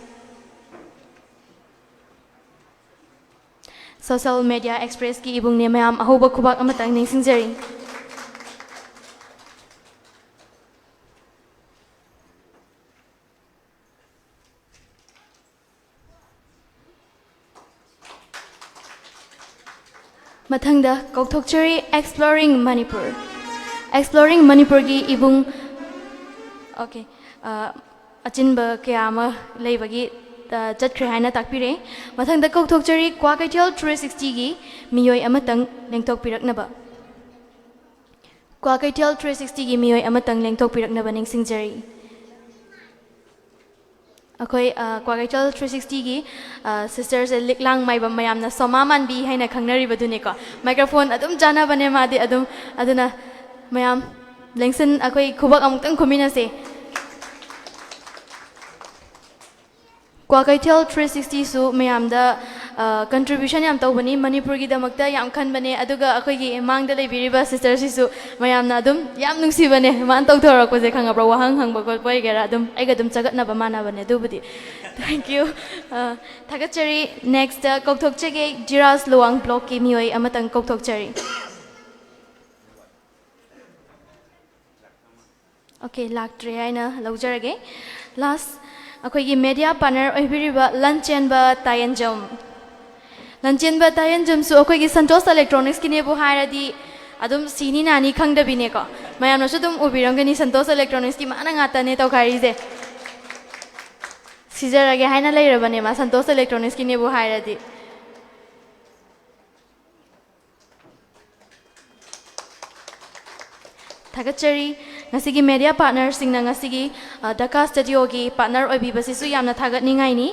Social media expressꯀꯤ ꯏꯕꯨꯡꯅꯦ ꯃꯌꯥꯝ, ꯑꯍꯧꯕ ꯈꯨꯕꯥꯛ ꯑꯃꯇꯪ ꯅꯤꯡꯁꯤꯡꯖꯔꯤ꯫ ꯃꯊꯪꯗ ꯀꯧꯊꯣꯛꯆꯔꯤ Exploring Manipur꯫ Exploring Manipurꯒꯤ ꯏꯕꯨꯡ, okay, ꯑ, ꯑꯆꯤꯟꯕ ꯀꯌꯥ ꯑꯃ ꯂꯩꯕꯒꯤ, ꯑ, ꯆꯠꯈ꯭ꯔꯦ ꯍꯥꯏꯅ ꯇꯥꯛꯄꯤꯔꯦ꯫ ꯃꯊꯪꯗ ꯀꯧꯊꯣꯛꯆꯔꯤ ꯀ꯭ꯋꯥꯀꯩꯊꯦꯜ three sixtyꯒꯤ ꯃꯤꯑꯣꯏ ꯑꯃꯇꯪ ꯂꯦꯡꯊꯣꯛꯄꯤꯔꯛꯅꯕ꯫ ꯀ꯭ꯋꯥꯀꯩꯊꯦꯜ three sixtyꯒꯤ ꯃꯤꯑꯣꯏ ꯑꯃꯇꯪ ꯂꯦꯡꯊꯣꯛꯄꯤꯔꯛꯅꯕ ꯅꯤꯡꯁꯤꯡꯖꯔꯤ꯫ ꯑꯩꯈꯣꯏ, ꯑ, ꯀ꯭ꯋꯥꯀꯩꯊꯦꯜ three sixtyꯒꯤ, ꯑ, sisterꯁꯦ ꯂꯤꯛꯂꯥꯡ ꯃꯥꯏꯕꯝ, ꯃꯌꯥꯝꯅ ꯁꯣꯃꯥ ꯃꯥꯟꯕꯤ ꯍꯥꯏꯅ ꯈꯪꯅꯔꯤꯕꯗꯨꯅꯤꯀꯣ꯫ Microphone ꯑꯗꯨꯝ ꯆꯥꯟꯅꯕꯅꯦ ꯃꯥꯗꯤ ꯑꯗꯨꯝ꯫ ꯑꯗꯨꯅ ꯃꯌꯥꯝ ꯂꯦꯡꯁꯤꯟ-, ꯑꯩꯈꯣꯏ ꯈꯨꯕꯛ ꯑꯃꯨꯛꯇꯪ ꯈꯨꯝꯃꯤꯟꯅꯁꯦ꯫ ꯀ꯭ꯋꯥꯀꯩꯊꯦꯜ three sixtyꯁꯨ ꯃꯌꯥꯝꯗ, ꯑ, contribution ꯌꯥꯝ ꯇꯧꯕꯅꯤ, ꯃꯅꯤꯄꯨꯔꯒꯤꯗꯃꯛꯇ ꯌꯥꯝ ꯈꯟꯕꯅꯦ꯫ ꯑꯗꯨꯒ ꯑꯩꯈꯣꯏꯒꯤ ꯃꯥꯡꯗ ꯂꯩꯕꯤꯔꯤꯕ sisterꯁꯤꯁꯨ ꯃꯌꯥꯝꯅ ꯑꯗꯨꯝ ꯌꯥꯝ ꯅꯨꯡꯁꯤꯕꯅꯦ, ꯃꯥꯅ ꯇꯧꯊꯣꯔꯛꯄꯁꯦ ꯈꯪꯉꯕ꯭ꯔꯥ? ꯋꯥꯍꯪ ꯍꯪꯕ ꯈꯣꯠꯄ ꯑꯣꯏꯒꯦꯔꯥ, ꯑꯗꯨꯝ ꯑꯩꯒ ꯑꯗꯨꯝ ꯆꯒꯠꯅꯕ ꯃꯥꯟꯅꯕꯅꯦ ꯑꯗꯨꯕꯨꯗꯤ꯫ Thank you꯫ ꯑ, ꯊꯥꯒꯠꯆꯔꯤ꯫ Next ꯀꯧꯊꯣꯛꯆꯒꯦ, ꯖꯤꯔꯥꯁ ꯂꯨꯋꯥꯡ blockꯀꯤ ꯃꯤꯑꯣꯏ ꯑꯃꯇꯪ ꯀꯧꯊꯣꯛꯆꯔꯤ꯫ Okay, ꯂꯥꯛꯇ꯭ꯔꯦ ꯍꯥꯏꯅ ꯂꯧꯖꯔꯒꯦ꯫ Last, ꯑꯩꯈꯣꯏꯒꯤ media partner ꯑꯣꯏꯕꯤꯔꯤꯕ ꯂꯟꯆꯦꯟꯕ ꯇꯥꯌꯦꯟꯖꯝ꯫ ꯂꯟꯆꯦꯟꯕ ꯇꯥꯌꯦꯟꯖꯝꯁꯨ ꯑꯩꯈꯣꯏꯒꯤ ꯁꯟꯇꯣꯁ Electronicsꯀꯤꯅꯦꯕꯨ ꯍꯥꯏꯔꯗꯤ ꯑꯗꯨꯝ ꯁꯤꯅꯤ ꯅꯥꯅꯤ ꯈꯪꯗꯕꯤꯅꯦꯀꯣ꯫ ꯃꯌꯥꯝꯅꯁꯨ ꯑꯗꯨꯝ ꯎꯕꯤꯔꯝꯒꯅꯤ, ꯁꯟꯇꯣꯁ Electronicsꯀꯤ ꯃꯥꯅ ꯉꯥꯛꯇꯅꯦ ꯇꯧꯈꯥꯏꯔꯤꯁꯦ꯫ ꯁꯤꯖꯔꯒꯦ ꯍꯥꯏꯅ ꯂꯩꯔꯕꯅꯦ ꯃꯥ, ꯁꯟꯇꯣꯁ Electronicsꯀꯤꯅꯦꯕꯨ ꯍꯥꯏꯔꯗꯤ꯫ ꯊꯥꯒꯠꯆꯔꯤ꯫ ꯉꯁꯤꯒꯤ media partnerꯁꯤꯡꯅ ꯉꯁꯤꯒꯤ, ꯑ, ꯗꯀꯥ Studioꯒꯤ partner ꯑꯣꯏꯕꯤꯕꯁꯤꯁꯨ ꯌꯥꯝꯅ ꯊꯥꯒꯠꯅꯤꯡꯉꯥꯏꯅꯤ꯫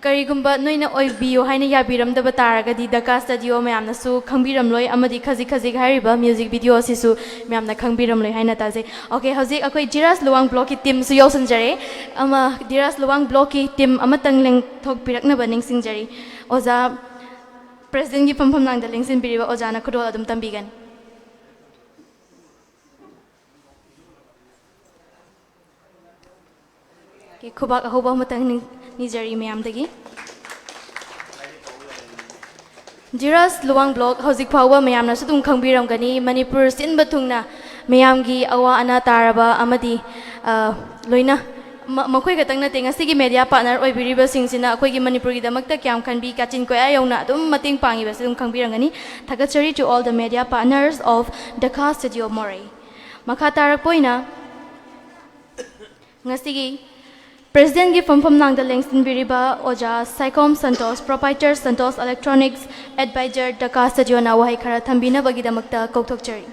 ꯀꯔꯤꯒꯨꯝꯕ ꯅꯣꯏꯅ ꯑꯣꯏꯕꯤꯌꯨ ꯍꯥꯏꯅ ꯌꯥꯕꯤꯔꯝꯗꯕ ꯇꯥꯔꯒꯗꯤ ꯗꯀꯥ Studio ꯃꯌꯥꯝꯅꯁꯨ ꯈꯪꯕꯤꯔꯝꯂꯣꯏ, ꯑꯃꯗꯤ ꯈꯖꯤꯛ ꯈꯖꯤꯛ ꯍꯥꯏꯔꯤꯕ music video ꯑꯁꯤꯁꯨ ꯃꯌꯥꯝꯅ ꯈꯪꯕꯤꯔꯝꯂꯣꯏ ꯍꯥꯏꯅ ꯇꯥꯖꯩ꯫ Okay, ꯍꯧꯖꯤꯛ ꯑꯩꯈꯣꯏ ꯖꯤꯔꯥꯁ ꯂꯨꯋꯥꯡ blockꯀꯤ teamꯁꯨ ꯌꯧꯁꯤꯟꯖꯔꯦ꯫ ꯑꯃ, ꯖꯤꯔꯥꯁ ꯂꯨꯋꯥꯡ blockꯀꯤ team ꯑꯃꯇꯪ ꯂꯦꯡꯊꯣꯛꯄꯤꯔꯛꯅꯕ ꯅꯤꯡꯁꯤꯡꯖꯔꯤ꯫ ꯑꯣꯖꯥ, presidentꯀꯤ ꯐꯝꯐꯝ ꯂꯥꯡꯗ ꯂꯦꯡꯁꯤꯟꯕꯤꯔꯤꯕ ꯑꯣꯖꯥꯅ ꯈꯨꯗꯣꯜ ꯑꯗꯨꯝ ꯇꯝꯕꯤꯒꯅꯤ꯫ ꯈꯨꯕꯥꯛ ꯑꯍꯧꯕ ꯑꯃꯇꯪ ꯅꯤꯡ- ꯅꯤꯖꯔꯤ ꯃꯌꯥꯝꯗꯒꯤ꯫ ꯖꯤꯔꯥꯁ ꯂꯨꯋꯥꯡ ꯕ꯭ꯂꯣꯛ ꯍꯧꯖꯤꯛ ꯐꯥꯎꯕ ꯃꯌꯥꯝꯅꯁꯨ ꯑꯗꯨꯝ ꯈꯪꯕꯤꯔꯝꯒꯅꯤ, ꯃꯅꯤꯄꯨꯔ ꯁꯤꯟꯕ ꯊꯨꯡꯅ ꯃꯌꯥꯝꯒꯤ ꯑꯋꯥ ꯑꯅꯥ ꯇꯥꯔꯕ ꯑꯃꯗꯤ, ꯑ, ꯂꯣꯏꯅ ꯃ- ꯃꯈꯣꯏ ꯈꯛꯇꯪ ꯅꯠꯇꯦ, ꯉꯁꯤꯒꯤ ꯃꯦꯗꯤꯌꯥ ꯄꯥꯔꯠꯅꯔ ꯑꯣꯏꯕꯤꯔꯤꯕꯁꯤꯡꯁꯤꯅ ꯑꯩꯈꯣꯏꯒꯤ ꯃꯅꯤꯄꯨꯔꯒꯤꯗꯃꯛꯇ ꯀꯌꯥꯝ ꯈꯟꯕꯤ, ꯀꯥꯆꯤꯟ ꯀꯣꯌꯥ ꯌꯧꯅ ꯑꯗꯨꯝ ꯃꯇꯦꯡ ꯄꯥꯡꯉꯤꯕꯁꯤ ꯑꯗꯨꯝ ꯈꯪꯕꯤꯔꯝꯒꯅꯤ꯫ ꯊꯥꯒꯠꯆꯔꯤ to all the media partners of Dhaka Studio Moreh꯫ ꯃꯈꯥ ꯇꯥꯔꯛꯄ ꯑꯣꯏꯅ ꯉꯁꯤꯒꯤ ꯄ꯭ꯔꯦꯁꯤꯗꯦꯟꯒꯤ ꯐꯝꯐꯝ ꯅꯥꯡꯗ ꯂꯦꯡꯁꯤꯟꯕꯤꯔꯤꯕ ꯑꯣꯖꯥ Saikhom Santosh, proprietor Santosh electronics adviser ꯗꯀꯥ ꯁ꯭ꯇꯨꯗꯤꯑꯣꯅ ꯋꯥꯍꯩ ꯈꯔ ꯊꯝꯕꯤꯅꯕꯒꯤꯗꯃꯛꯇ ꯀꯧꯊꯣꯛꯆꯔꯤ꯫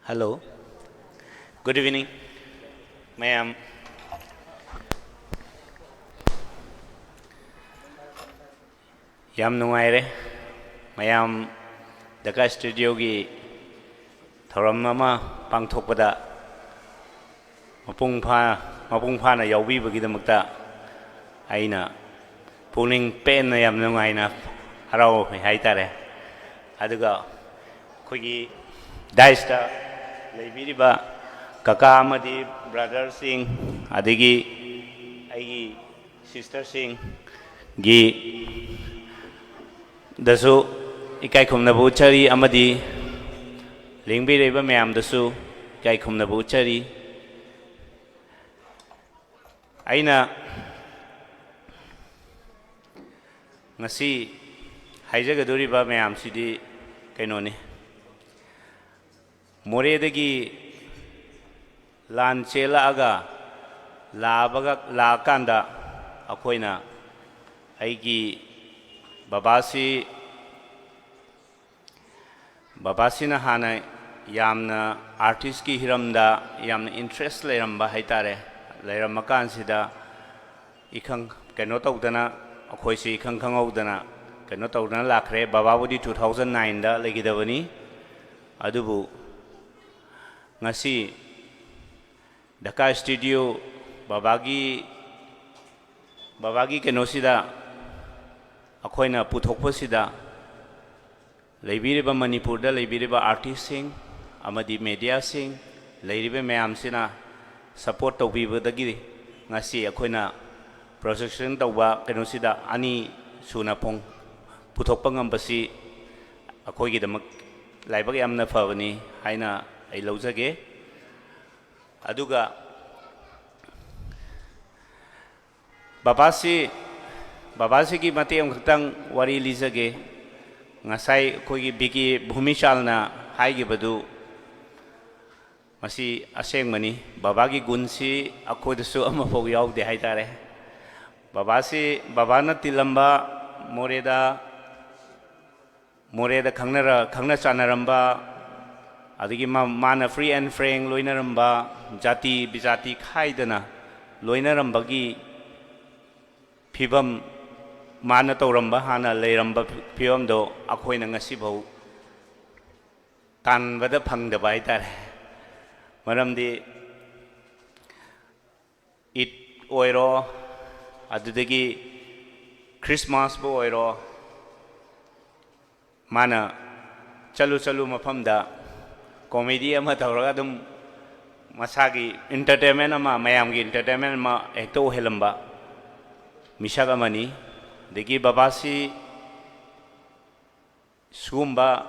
Hello. Good evening, ꯃꯌꯥꯝ꯫ ꯌꯥꯝ ꯅꯨꯡꯉꯥꯏꯔꯦ, ꯃꯌꯥꯝ ꯗꯀꯥ ꯁ꯭ꯇꯨꯗꯤꯑꯣꯒꯤ ꯊꯧꯔꯝ ꯑꯃ ꯄꯥꯡꯊꯣꯛꯄꯗ ꯃꯄꯨꯡ ꯐꯥ-, ꯃꯄꯨꯡ ꯐꯥꯅ ꯌꯥꯎꯕꯤꯕꯒꯤꯗꯃꯛꯇ ꯑꯩꯅ ꯄꯨꯛꯅꯤꯡ ꯄꯦꯟꯅ ꯌꯥꯝ ꯅꯨꯡꯉꯥꯏꯅ ꯍꯔꯥꯎꯏ ꯍꯥꯏꯇꯥꯔꯦ꯫ ꯑꯗꯨꯒ ꯑꯩꯈꯣꯏꯒꯤ ꯗꯥꯏꯁꯇ ꯂꯩꯕꯤꯔꯤꯕ ꯀꯀꯥ ꯑꯃꯗꯤ ꯕ꯭ꯔꯗꯔꯁꯤꯡ, ꯑꯗꯒꯤ ꯑꯩꯒꯤ ꯁꯤꯁꯇꯔꯁꯤꯡꯒꯤ ꯗꯁꯨ ꯏꯀꯥꯏ ꯈꯨꯝꯅꯕ ꯎꯠꯆꯔꯤ ꯑꯃꯗꯤ ꯂꯦꯡꯕꯤꯔꯛꯏꯕ ꯃꯌꯥꯝꯗꯁꯨ ꯏꯀꯥꯏ ꯈꯨꯝꯅꯕ ꯎꯠꯆꯔꯤ꯫ ꯑꯩꯅ ꯉꯁꯤ ꯍꯥꯏꯖꯒꯗꯧꯔꯤꯕ ꯃꯌꯥꯝꯁꯤꯗꯤ ꯀꯩꯅꯣꯅꯤ, ꯃꯣꯔꯦꯗꯒꯤ ꯂꯥꯟ ꯆꯦꯜꯂꯛꯑꯒ ꯂꯥꯛꯑꯕꯒ-, ꯂꯥꯛꯑꯀꯥꯟꯗ ꯑꯩꯈꯣꯏꯅ ꯑꯩꯒꯤ ꯕꯕꯥꯁꯤ, ꯕꯕꯥꯁꯤꯅ ꯍꯥꯟꯅ ꯌꯥꯝꯅ ꯑꯥꯔꯇꯤꯁꯀꯤ ꯍꯤꯔꯝꯗ ꯌꯥꯝꯅ ꯏꯟꯇꯔꯦꯁ ꯂꯩꯔꯝꯕ ꯍꯥꯏꯇꯥꯔꯦ꯫ ꯂꯩꯔꯝꯃꯀꯥꯟꯁꯤꯗ ꯏꯈꯪ ꯀꯩꯅꯣ ꯇꯧꯗꯅ, ꯑꯩꯈꯣꯏꯁꯤ ꯏꯈꯪ ꯈꯪꯍꯧꯗꯅ ꯀꯩꯅꯣ ꯇꯧꯗꯅ ꯂꯥꯛꯈ꯭ꯔꯦ꯫ ꯕꯕꯥꯕꯨꯗꯤ two thousand nineꯗ ꯂꯩꯈꯤꯗꯕꯅꯤ, ꯑꯗꯨꯕꯨ ꯉꯁꯤ ꯗꯀꯥ ꯁ꯭ꯇꯨꯗꯤꯑꯣ ꯕꯕꯥꯒꯤ, ꯕꯕꯥꯒꯤ ꯀꯩꯅꯣꯁꯤꯗ ꯑꯩꯈꯣꯏꯅ ꯄꯨꯊꯣꯛꯄꯁꯤꯗ ꯂꯩꯕꯤꯔꯤꯕ, ꯃꯅꯤꯄꯨꯔꯗ ꯂꯩꯕꯤꯔꯤꯕ ꯑꯥꯔꯇꯤꯁꯁꯤꯡ ꯑꯃꯗꯤ ꯃꯦꯗꯤꯌꯥꯁꯤꯡ, ꯂꯩꯔꯤꯕ ꯃꯌꯥꯝꯁꯤꯅ ꯁꯄꯣꯔꯠ ꯇꯧꯕꯤꯕꯗꯒꯤ ꯉꯁꯤ ꯑꯩꯈꯣꯏꯅ ꯄ꯭ꯔꯣꯖꯦꯛꯁꯟ ꯇꯧꯕ ꯀꯩꯅꯣꯁꯤꯗ ꯑꯅꯤ ꯁꯨꯅ ꯐꯣꯡ-, ꯄꯨꯊꯣꯛꯄ ꯉꯝꯕꯁꯤ ꯑꯩꯈꯣꯏꯒꯤꯗꯃꯛ ꯂꯥꯏꯕꯛ ꯌꯥꯝꯅ ꯐꯕꯅꯤ ꯍꯥꯏꯅ ꯑꯩ ꯂꯧꯖꯒꯦ꯫ ꯑꯗꯨꯒ ꯕꯕꯥꯁꯤ, ꯕꯕꯥꯁꯤꯒꯤ ꯃꯇꯦꯛ ꯑꯃꯈꯛꯇꯪ ꯋꯥꯔꯤ ꯂꯤꯖꯒꯦ꯫ ꯉꯁꯥꯏ ꯑꯩꯈꯣꯏꯒꯤ ꯕꯤ ꯀꯦ ꯚꯨꯃꯤꯆꯥꯜꯅ ꯍꯥꯏꯈꯤꯕꯗꯨ ꯃꯁꯤ ꯑꯁꯦꯡꯕꯅꯤ꯫ ꯕꯕꯥꯒꯤ ꯒꯨꯟꯁꯤ ꯑꯩꯈꯣꯏꯗꯁꯨ ꯑꯃꯐꯥꯎ ꯌꯥꯎꯗꯦ ꯍꯥꯏꯇꯥꯔꯦ꯫ ꯕꯕꯥꯁꯤ, ꯕꯕꯥꯅ ꯇꯤꯜꯂꯝꯕ ꯃꯣꯔꯦꯗ, ꯃꯣꯔꯦꯗ ꯈꯪꯅꯔ-, ꯈꯪꯅ ꯆꯥꯟꯅꯔꯝꯕ, ꯑꯗꯒꯤ ꯃꯥ-, ꯃꯥꯅ free and frank ꯂꯣꯏꯅꯔꯝꯕ, ꯖꯥꯇꯤ ꯕꯤꯖꯥꯇꯤ ꯈꯥꯏꯗꯅ ꯂꯣꯏꯅꯔꯝꯕꯒꯤ ꯐꯤꯕꯝ, ꯃꯥꯅ ꯇꯧꯔꯝꯕ ꯍꯥꯟꯅ ꯂꯩꯔꯝꯕ ꯐꯤꯕꯝꯗꯣ ꯑꯩꯈꯣꯏꯅ ꯉꯁꯤꯐꯥꯎ ꯇꯥꯟꯕꯗ ꯐꯪꯗꯕ ꯍꯥꯏꯇꯥꯔꯦ꯫ ꯃꯔꯝꯗꯤ ꯏꯗ ꯑꯣꯏꯔꯣ, ꯑꯗꯨꯗꯒꯤ ꯈ꯭ꯔꯤꯁꯃꯥꯁꯄꯨ ꯑꯣꯏꯔꯣ, ꯃꯥꯅ ꯆꯠꯂꯨ ꯆꯠꯂꯨ ꯃꯐꯝꯗ ꯀꯣꯃꯦꯗꯤ ꯑꯃ ꯇꯧꯔꯒ ꯑꯗꯨꯝ ꯃꯁꯥꯒꯤ entertainment ꯑꯃ, ꯃꯌꯥꯝꯒꯤ entertainment ꯑꯃ ꯍꯦꯛꯇ ꯑꯣꯏꯍꯜꯂꯝꯕ ꯃꯤꯁꯛ ꯑꯃꯅꯤ꯫ ꯑꯗꯒꯤ ꯕꯕꯥꯁꯤ ꯁꯤꯒꯨꯝꯕ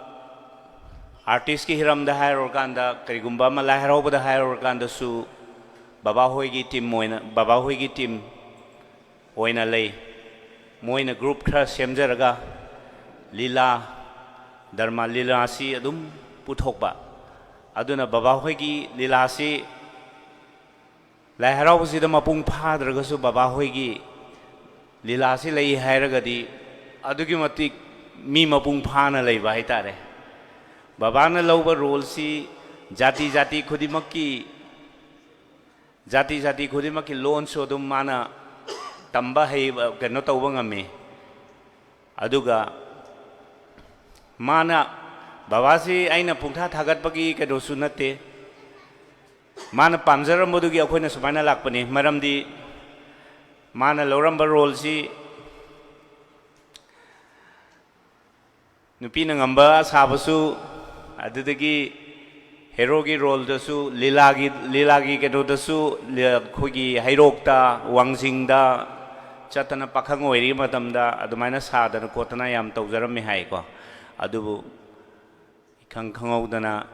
ꯑꯥꯔꯇꯤꯁꯀꯤ ꯍꯤꯔꯝꯗ ꯍꯥꯏꯔꯨꯔꯀꯥꯟꯗ, ꯀꯔꯤꯒꯨꯝꯕ ꯑꯃ ꯂꯥꯏ ꯍꯔꯥꯎꯕꯗ ꯍꯥꯏꯔꯨꯔꯀꯥꯟꯗꯁꯨ ꯕꯕꯥꯍꯣꯏꯒꯤ ꯇꯤꯝ ꯑꯣꯏꯅ, ꯕꯕꯥꯍꯣꯏꯒꯤ ꯇꯤꯝ ꯑꯣꯏꯅ ꯂꯩ꯫ ꯃꯣꯏꯅ ꯒ꯭ꯔꯨꯞ ꯈꯔ ꯁꯦꯝꯖꯔꯒ ꯂꯤꯂꯥ, ꯗ꯭ꯔꯃꯥ ꯂꯤꯂꯥꯁꯤ ꯑꯗꯨꯝ ꯄꯨꯊꯣꯛꯄ꯫ ꯑꯗꯨꯅ ꯕꯕꯥꯍꯣꯏꯒꯤ ꯂꯤꯂꯥꯁꯤ ꯂꯥꯏ ꯍꯔꯥꯎꯕꯁꯤꯗ ꯃꯄꯨꯡ ꯐꯥꯗ꯭ꯔꯒꯁꯨ ꯕꯕꯥꯍꯣꯏꯒꯤ ꯂꯤꯂꯥꯁꯤ ꯂꯩ ꯍꯥꯏꯔꯒꯗꯤ ꯑꯗꯨꯛꯀꯤ ꯃꯇꯤꯛ ꯃꯤ ꯃꯄꯨꯡ ꯐꯥꯅ ꯂꯩꯕ ꯍꯥꯏꯇꯥꯔꯦ꯫ ꯕꯕꯥꯅ ꯂꯧꯕ ꯔꯣꯜꯁꯤ ꯖꯥꯇꯤ ꯖꯥꯇꯤ ꯈꯨꯗꯤꯡꯃꯛꯀꯤ, ꯖꯥꯇꯤ ꯖꯥꯇꯤ ꯈꯨꯗꯤꯡꯃꯛꯀꯤ ꯂꯣꯟꯁꯨ ꯑꯗꯨꯝ ꯃꯥꯅ ꯇꯝꯕ ꯍꯩꯕ, ꯀꯩꯅꯣ ꯇꯧꯕ ꯉꯝꯃꯤ꯫ ꯑꯗꯨꯒ ꯃꯥꯅ, ꯕꯕꯥꯁꯤ ꯑꯩꯅ ꯄꯨꯡꯊꯥ ꯊꯥꯒꯠꯄꯒꯤ ꯀꯩꯅꯣꯁꯨ ꯅꯠꯇꯦ, ꯃꯥꯅ ꯄꯥꯝꯖꯔꯝꯕꯗꯨꯒꯤ ꯑꯩꯈꯣꯏꯅ ꯁꯨꯃꯥꯏꯅ ꯂꯥꯛꯄꯅꯤ꯫ ꯃꯔꯝꯗꯤ ꯃꯥꯅ ꯂꯧꯔꯝꯕ ꯔꯣꯜꯁꯤ ꯅꯨꯄꯤꯅ ꯉꯝꯕ ꯁꯥꯕꯁꯨ, ꯑꯗꯨꯗꯒꯤ ꯍꯦꯔꯣꯒꯤ ꯔꯣꯜꯗꯁꯨ, ꯂꯤꯂꯥꯒꯤ, ꯂꯤꯂꯥꯒꯤ ꯀꯩꯅꯣꯗꯁꯨ, ꯂꯤ-, ꯑꯩꯈꯣꯏꯒꯤ ꯍꯩꯔꯣꯛꯇ, ꯋꯥꯡꯖꯤꯡꯗ ꯆꯠꯇꯅ ꯄꯥꯈꯪ ꯑꯣꯏꯔꯤꯉꯩ ꯃꯇꯝꯗ ꯑꯗꯨꯃꯥꯏꯅ ꯁꯥꯗꯅ ꯈꯣꯠꯇꯅ ꯌꯥꯝ ꯇꯧꯖꯔꯝꯃꯤ ꯍꯥꯏꯀꯣ꯫ ꯑꯗꯨꯕꯨ ꯏꯈꯪ ꯈꯪꯍꯧꯗꯅ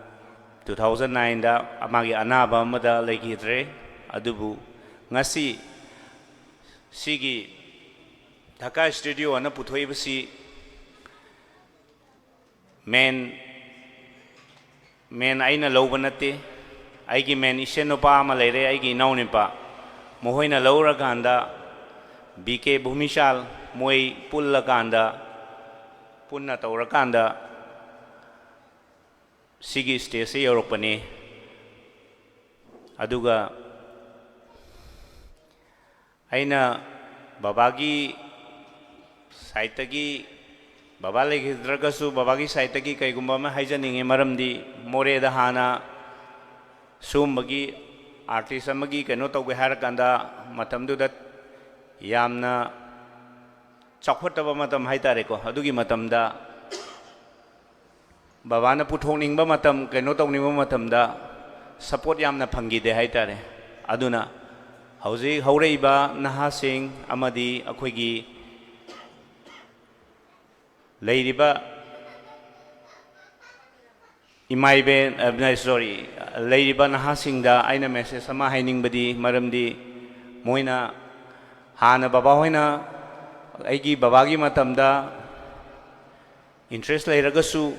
two thousand nineꯗ ꯃꯥꯒꯤ ꯑꯅꯥꯕ ꯑꯃꯗ ꯂꯩꯈꯤꯗ꯭ꯔꯦ꯫ ꯑꯗꯨꯕꯨ ꯉꯁꯤ ꯁꯤꯒꯤ ꯙꯀꯥ ꯁ꯭ꯇꯨꯗꯤꯑꯣ ꯑꯅ ꯄꯨꯊꯣꯛꯏꯕꯁꯤ ꯃꯦꯟ, ꯃꯦꯟ ꯑꯩꯅ ꯂꯧꯕ ꯅꯠꯇꯦ꯫ ꯑꯩꯒꯤ ꯃꯦꯟ ꯏꯆꯦꯟ ꯅꯨꯄꯥ ꯑꯃ ꯂꯩꯔꯦ, ꯑꯩꯒꯤ ꯏꯅꯥꯎꯅꯨꯄꯥ, ꯃꯈꯣꯏꯅ ꯂꯧꯔꯀꯥꯟꯗ ꯕꯤ ꯀꯦ ꯚꯨꯃꯤꯆꯥꯜ, ꯃꯣꯏ ꯄꯨꯜꯂꯀꯥꯟꯗ, ꯄꯨꯟꯅ ꯇꯧꯔꯀꯥꯟꯗ ꯁꯤꯒꯤ ꯁ꯭ꯇꯦꯖꯁꯦ ꯌꯧꯔꯛꯄꯅꯤ꯫ ꯑꯗꯨꯒ ꯑꯩꯅ ꯕꯕꯥꯒꯤ ꯁꯥꯏꯠꯇꯒꯤ, ꯕꯕꯥ ꯂꯩꯈꯤꯗ꯭ꯔꯒꯁꯨ ꯕꯕꯥꯒꯤ ꯁꯥꯏꯠꯇꯒꯤ ꯀꯩꯒꯨꯝꯕ ꯑꯃ ꯍꯥꯏꯖꯅꯤꯡꯉꯤ꯫ ꯃꯔꯝꯗꯤ ꯃꯣꯔꯦꯗ ꯍꯥꯟꯅ ꯁꯤꯒꯨꯝꯕꯒꯤ ꯑꯥꯔꯇꯤꯁ ꯑꯃꯒꯤ ꯀꯩꯅꯣ ꯇꯧꯒꯦ ꯍꯥꯏꯔꯀꯥꯟꯗ ꯃꯇꯝꯗꯨꯗ ꯌꯥꯝꯅ ꯆꯥꯎꯈꯠꯇꯕ ꯃꯇꯝ ꯍꯥꯏꯇꯥꯔꯦꯀꯣ꯫ ꯑꯗꯨꯒꯤ ꯃꯇꯝꯗ ꯕꯕꯥꯅ ꯄꯨꯊꯣꯛꯅꯤꯡꯕ ꯃꯇꯝ, ꯀꯩꯅꯣ ꯇꯧꯅꯤꯡꯕ ꯃꯇꯝꯗ ꯁꯄꯣꯔꯠ ꯌꯥꯝꯅ ꯐꯪꯈꯤꯗꯦ ꯍꯥꯏꯇꯥꯔꯦ꯫ ꯑꯗꯨꯅ ꯍꯧꯖꯤꯛ ꯍꯧꯔꯛꯏꯕ ꯅꯍꯥꯁꯤꯡ ꯑꯃꯗꯤ ꯑꯩꯈꯣꯏꯒꯤ ꯂꯩꯔꯤꯕ ꯏꯃꯥ ꯏꯕꯦꯟ, ꯑ, ꯁꯣꯔꯤ, ꯂꯩꯔꯤꯕ ꯅꯍꯥꯁꯤꯡꯗ ꯑꯩꯅ ꯃꯦꯁꯦꯖ ꯑꯃ ꯍꯥꯏꯅꯤꯡꯕꯗꯤ, ꯃꯔꯝꯗꯤ ꯃꯣꯏꯅ ꯍꯥꯟꯅ ꯕꯕꯥ ꯍꯣꯏꯅ, ꯑꯩꯒꯤ ꯕꯕꯥꯒꯤ ꯃꯇꯝꯗ ꯏꯟꯇꯔꯦꯁ ꯂꯩꯔꯒꯁꯨ,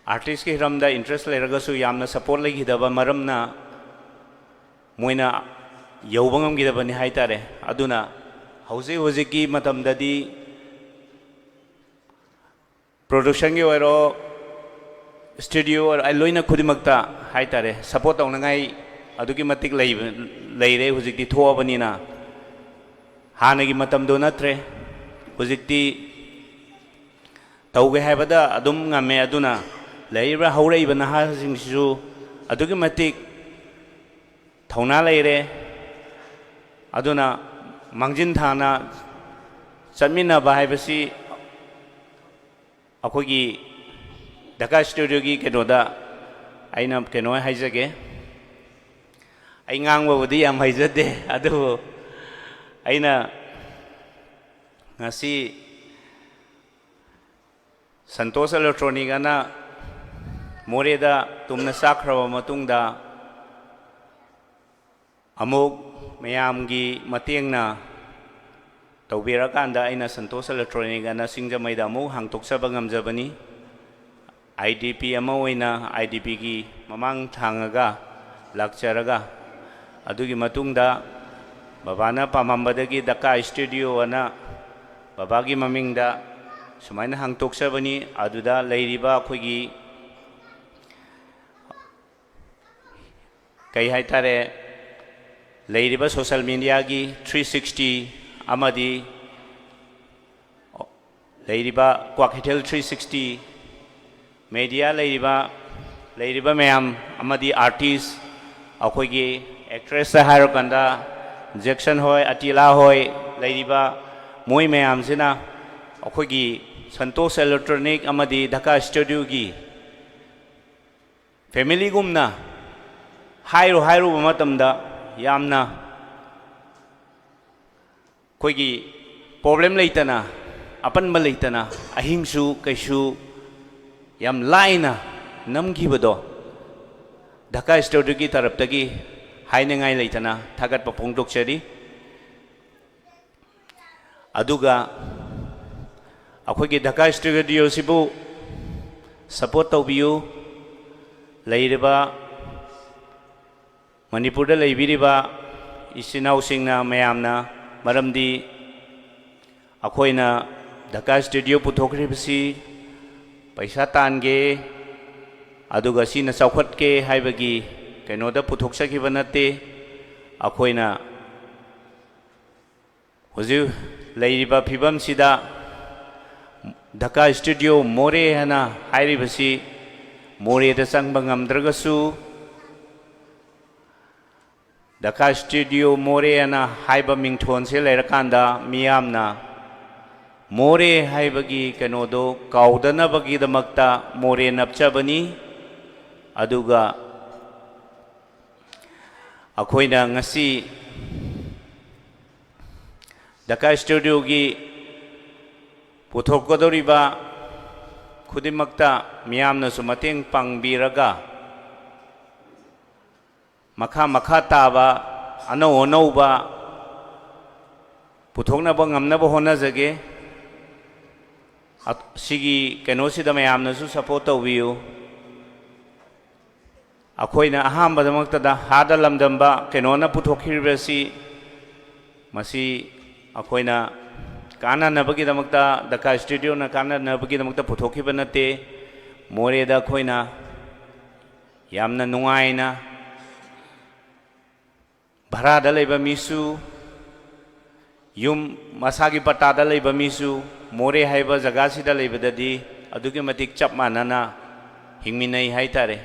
ꯑꯥꯔꯇꯤꯁꯀꯤ ꯍꯤꯔꯝꯗ ꯏꯟꯇꯔꯦꯁ ꯂꯩꯔꯒꯁꯨ ꯌꯥꯝꯅ ꯁꯄꯣꯔꯠ ꯂꯩꯈꯤꯗꯕ ꯃꯔꯝꯅ ꯃꯣꯏꯅ ꯌꯧꯕ ꯉꯝꯈꯤꯗꯕꯅꯤ ꯍꯥꯏꯇꯥꯔꯦ꯫ ꯑꯗꯨꯅ ꯍꯧꯖꯤꯛ ꯍꯧꯖꯤꯛꯀꯤ ꯃꯇꯝꯗꯗꯤ ꯄ꯭ꯔꯣꯗꯛꯁꯟꯒꯤ ꯑꯣꯏꯔꯣ, ꯁ꯭ꯇꯨꯗꯤꯑꯣ ꯑꯣꯏꯔꯣ, ꯑꯩ ꯂꯣꯏꯅ ꯈꯨꯗꯤꯡꯃꯛꯇ ꯍꯥꯏꯇꯥꯔꯦ, ꯁꯄꯣꯔꯠ ꯇꯧꯅꯉꯥꯏ ꯑꯗꯨꯛꯀꯤ ꯃꯇꯤꯛ ꯂꯩꯕ, ꯂꯩꯔꯦ꯫ ꯍꯧꯖꯤꯛꯇꯤ ꯊꯣꯛꯑꯕꯅꯤꯅ ꯍꯥꯟꯅꯒꯤ ꯃꯇꯝꯗꯣ ꯅꯠꯇ꯭ꯔꯦ꯫ ꯍꯧꯖꯤꯛꯇꯤ ꯇꯧꯒꯦ ꯍꯥꯏꯕꯗ ꯑꯗꯨꯝ ꯉꯝꯃꯦ꯫ ꯑꯗꯨꯅ ꯂꯩꯔꯤꯕ ꯍꯧꯔꯛꯏꯕ ꯅꯍꯥꯁꯤꯡꯁꯤꯁꯨ ꯑꯗꯨꯛꯀꯤ ꯃꯇꯤꯛ ꯊꯧꯅꯥ ꯂꯩꯔꯦ꯫ ꯑꯗꯨꯅ ꯃꯥꯡꯖꯤꯟ ꯊꯥꯅ ꯆꯠꯃꯤꯟꯅꯕ ꯍꯥꯏꯕꯁꯤ ꯑꯩꯈꯣꯏꯒꯤ ꯙꯀꯥ ꯁ꯭ꯇꯨꯗꯤꯑꯣꯒꯤ ꯀꯩꯅꯣꯗ ꯑꯩꯅ ꯀꯩꯅꯣ ꯍꯥꯏꯖꯒꯦ꯫ ꯑꯩ ꯉꯥꯡꯕꯕꯨꯗꯤ ꯌꯥꯝ ꯍꯩꯖꯗꯦ, ꯑꯗꯨꯕꯨ ꯑꯩꯅ ꯉꯁꯤ ꯁꯟꯇꯣꯁ ꯏꯂꯦꯛꯇ꯭ꯔꯣꯅꯤꯛ ꯑꯅ ꯃꯣꯔꯦꯗ ꯇꯨꯝꯅ ꯆꯥꯈ꯭ꯔꯕ ꯃꯇꯨꯡꯗ, ꯑꯃꯨꯛ ꯃꯌꯥꯝꯒꯤ ꯃꯇꯦꯡꯅ ꯇꯧꯕꯤꯔꯀꯥꯟꯗ ꯑꯩꯅ ꯁꯟꯇꯣꯁ ꯏꯂꯦꯛꯇ꯭ꯔꯣꯅꯤꯛ ꯑꯅ ꯁꯤꯡꯖꯃꯩꯗ ꯑꯃꯨꯛ ꯍꯥꯡꯗꯣꯛꯆꯕ ꯉꯝꯖꯕꯅꯤ꯫ ꯑꯥꯏ ꯗꯤ ꯄꯤ ꯑꯃ ꯑꯣꯏꯅ ꯑꯥꯏ ꯗꯤ ꯄꯤꯒꯤ ꯃꯃꯥꯡ ꯊꯥꯡꯉꯒ ꯂꯥꯛꯆꯔꯒ, ꯑꯗꯨꯒꯤ ꯃꯇꯨꯡꯗ ꯕꯕꯥꯅ ꯄꯥꯝꯃꯝꯕꯗꯒꯤ ꯙꯀꯥ ꯁ꯭ꯇꯨꯗꯤꯑꯣ ꯑꯅ ꯕꯕꯥꯒꯤ ꯃꯃꯤꯡꯗ ꯁꯨꯃꯥꯏꯅ ꯍꯥꯡꯗꯣꯛꯆꯕꯅꯤ꯫ ꯑꯗꯨꯗ ꯂꯩꯔꯤꯕ ꯑꯩꯈꯣꯏꯒꯤ ꯀꯩ ꯍꯥꯏꯇꯥꯔꯦ, ꯂꯩꯔꯤꯕ ꯁꯣꯁꯦꯜ ꯃꯦꯗꯤꯌꯥꯒꯤ ꯊ꯭ꯔꯤ ꯁꯤꯛꯁꯇꯤ ꯑꯃꯗꯤ ꯂꯩꯔꯤꯕ ꯀ꯭ꯋꯥꯀꯩꯊꯦꯜ ꯊ꯭ꯔꯤ ꯁꯤꯛꯁꯇꯤ ꯃꯦꯗꯤꯌꯥ ꯂꯩꯔꯤꯕ, ꯂꯩꯔꯤꯕ ꯃꯌꯥꯝ ꯑꯃꯗꯤ ꯑꯥꯔꯇꯤꯁ, ꯑꯩꯈꯣꯏꯒꯤ ꯑꯦꯛꯇ꯭ꯔꯦꯁꯇ ꯍꯥꯏꯔꯀꯥꯟꯗ ꯖꯦꯛꯁꯟ ꯍꯣꯏ, ꯑꯇꯤꯂꯥ ꯍꯣꯏ, ꯂꯩꯔꯤꯕ ꯃꯣꯏ ꯃꯌꯥꯝꯁꯤꯅ ꯑꯩꯈꯣꯏꯒꯤ ꯁꯟꯇꯣꯁ ꯏꯂꯦꯛꯇ꯭ꯔꯣꯅꯤꯛ ꯑꯃꯗꯤ ꯙꯀꯥ ꯁ꯭ꯇꯨꯗꯤꯑꯣꯒꯤ ꯐꯦꯃꯤꯂꯤꯒꯨꯝꯅ ꯍꯥꯏꯔꯨ ꯍꯥꯏꯔꯨꯕ ꯃꯇꯝꯗ ꯌꯥꯝꯅ ꯑꯩꯈꯣꯏꯒꯤ ꯄ꯭ꯔꯣꯕ꯭ꯂꯦꯝ ꯂꯩꯇꯅ, ꯑꯄꯟꯕ ꯂꯩꯇꯅ, ꯑꯍꯤꯡꯁꯨ ꯀꯩꯁꯨ ꯌꯥꯝ ꯂꯥꯏꯅ ꯅꯝꯈꯤꯕꯗꯣ ꯙꯀꯥ ꯁ꯭ꯇꯨꯗꯤꯑꯣꯒꯤ ꯇꯔꯞꯇꯒꯤ ꯍꯥꯏꯅꯤꯡꯉꯥꯏ ꯂꯩꯇꯅ ꯊꯥꯒꯠꯄ ꯐꯣꯡꯗꯣꯛꯆꯔꯤ꯫ ꯑꯗꯨꯒ ꯑꯩꯈꯣꯏꯒꯤ ꯙꯀꯥ ꯁ꯭ꯇꯨꯗꯤꯑꯣꯁꯤꯕꯨ ꯁꯄꯣꯔꯠ ꯇꯧꯕꯤꯌꯨ꯫ ꯂꯩꯔꯤꯕ ꯃꯅꯤꯄꯨꯔꯗ ꯂꯩꯕꯤꯔꯤꯕ ꯏꯆꯤꯟ ꯏꯅꯥꯎꯁꯤꯡꯅ, ꯃꯌꯥꯝꯅ, ꯃꯔꯝꯗꯤ ꯑꯩꯈꯣꯏꯅ ꯙꯀꯥ ꯁ꯭ꯇꯨꯗꯤꯑꯣ ꯄꯨꯊꯣꯛꯈ꯭ꯔꯤꯕꯁꯤ ꯄꯩꯁꯥ ꯇꯥꯟꯒꯦ, ꯑꯗꯨꯒ ꯁꯤꯅ ꯆꯥꯎꯈꯠꯀꯦ ꯍꯥꯏꯕꯒꯤ ꯀꯩꯅꯣꯗ ꯄꯨꯊꯣꯛꯆꯈꯤꯕ ꯅꯠꯇꯦ꯫ ꯑꯩꯈꯣꯏꯅ ꯍꯧꯖꯤꯛ ꯂꯩꯔꯤꯕ ꯐꯤꯕꯝꯁꯤꯗ ꯙꯀꯥ ꯁ꯭ꯇꯨꯗꯤꯑꯣ ꯃꯣꯔꯦ ꯍꯥꯏꯅ ꯍꯥꯏꯔꯤꯕꯁꯤ ꯃꯣꯔꯦꯗ ꯆꯪꯕ ꯉꯝꯗ꯭ꯔꯒꯁꯨ, ꯗꯀꯥ ꯁ꯭ꯇꯨꯗꯤꯑꯣ ꯃꯣꯔꯦ ꯑꯅ ꯍꯥꯏꯕ ꯃꯤꯡꯊꯣꯟꯁꯦ ꯂꯩꯔꯀꯥꯟꯗ ꯃꯤꯌꯥꯝꯅ ꯃꯣꯔꯦ ꯍꯥꯏꯕꯒꯤ ꯀꯩꯅꯣꯗꯣ ꯀꯥꯎꯗꯅꯕꯒꯤꯗꯃꯛꯇ ꯃꯣꯔꯦ ꯅꯞꯆꯕꯅꯤ꯫ ꯑꯗꯨꯒ ꯑꯩꯈꯣꯏꯅ ꯉꯁꯤ ꯗꯀꯥ ꯁ꯭ꯇꯨꯗꯤꯑꯣꯒꯤ ꯄꯨꯊꯣꯛꯀꯗꯧꯔꯤꯕ ꯈꯨꯗꯤꯡꯃꯛꯇ ꯃꯤꯌꯥꯝꯅꯁꯨ ꯃꯇꯦꯡ ꯄꯥꯡꯕꯤꯔꯒ ꯃꯈꯥ ꯃꯈꯥ ꯇꯥꯕ ꯑꯅꯧ ꯑꯅꯧꯕ ꯄꯨꯊꯣꯛꯅꯕ ꯉꯝꯅꯕ ꯍꯣꯠꯅꯖꯒꯦ꯫ ꯑ-, ꯁꯤꯒꯤ ꯀꯩꯅꯣꯁꯤꯗ ꯃꯌꯥꯝꯅꯁꯨ ꯁꯞꯄꯣꯔꯠ ꯇꯧꯕꯤꯌꯨ꯫ ꯑꯩꯈꯣꯏꯅ ꯑꯍꯥꯟꯕꯗꯃꯛꯇꯗ ꯍꯥꯗ ꯂꯝꯗꯝꯕ ꯀꯩꯅꯣꯅ ꯄꯨꯊꯣꯛꯈꯤꯕꯁꯤ, ꯃꯁꯤ ꯑꯩꯈꯣꯏꯅ ꯀꯥꯟꯅꯅꯕꯒꯤꯗꯃꯛꯇ, ꯗꯀꯥ ꯁ꯭ꯇꯨꯗꯤꯑꯣꯅ ꯀꯥꯟꯅꯅꯕꯒꯤꯗꯃꯛꯇ ꯄꯨꯊꯣꯛꯈꯤꯕ ꯅꯠꯇꯦ꯫ ꯃꯣꯔꯦꯗ ꯑꯩꯈꯣꯏꯅ ꯌꯥꯝꯅ ꯅꯨꯡꯉꯥꯏꯅ ꯚꯔꯥꯗ ꯂꯩꯕ ꯃꯤꯁꯨ, ꯌꯨꯝ ꯃꯁꯥꯒꯤ ꯄꯇꯥꯗ ꯂꯩꯕ ꯃꯤꯁꯨ, ꯃꯣꯔꯦ ꯍꯥꯏꯕ ꯖꯒꯥꯁꯤꯗ ꯂꯩꯕꯗꯗꯤ ꯑꯗꯨꯛꯀꯤ ꯃꯇꯤꯛ ꯆꯞ ꯃꯥꯟꯅꯅ ꯍꯤꯡꯃꯤꯟꯅꯩ ꯍꯥꯏꯇꯥꯔꯦ꯫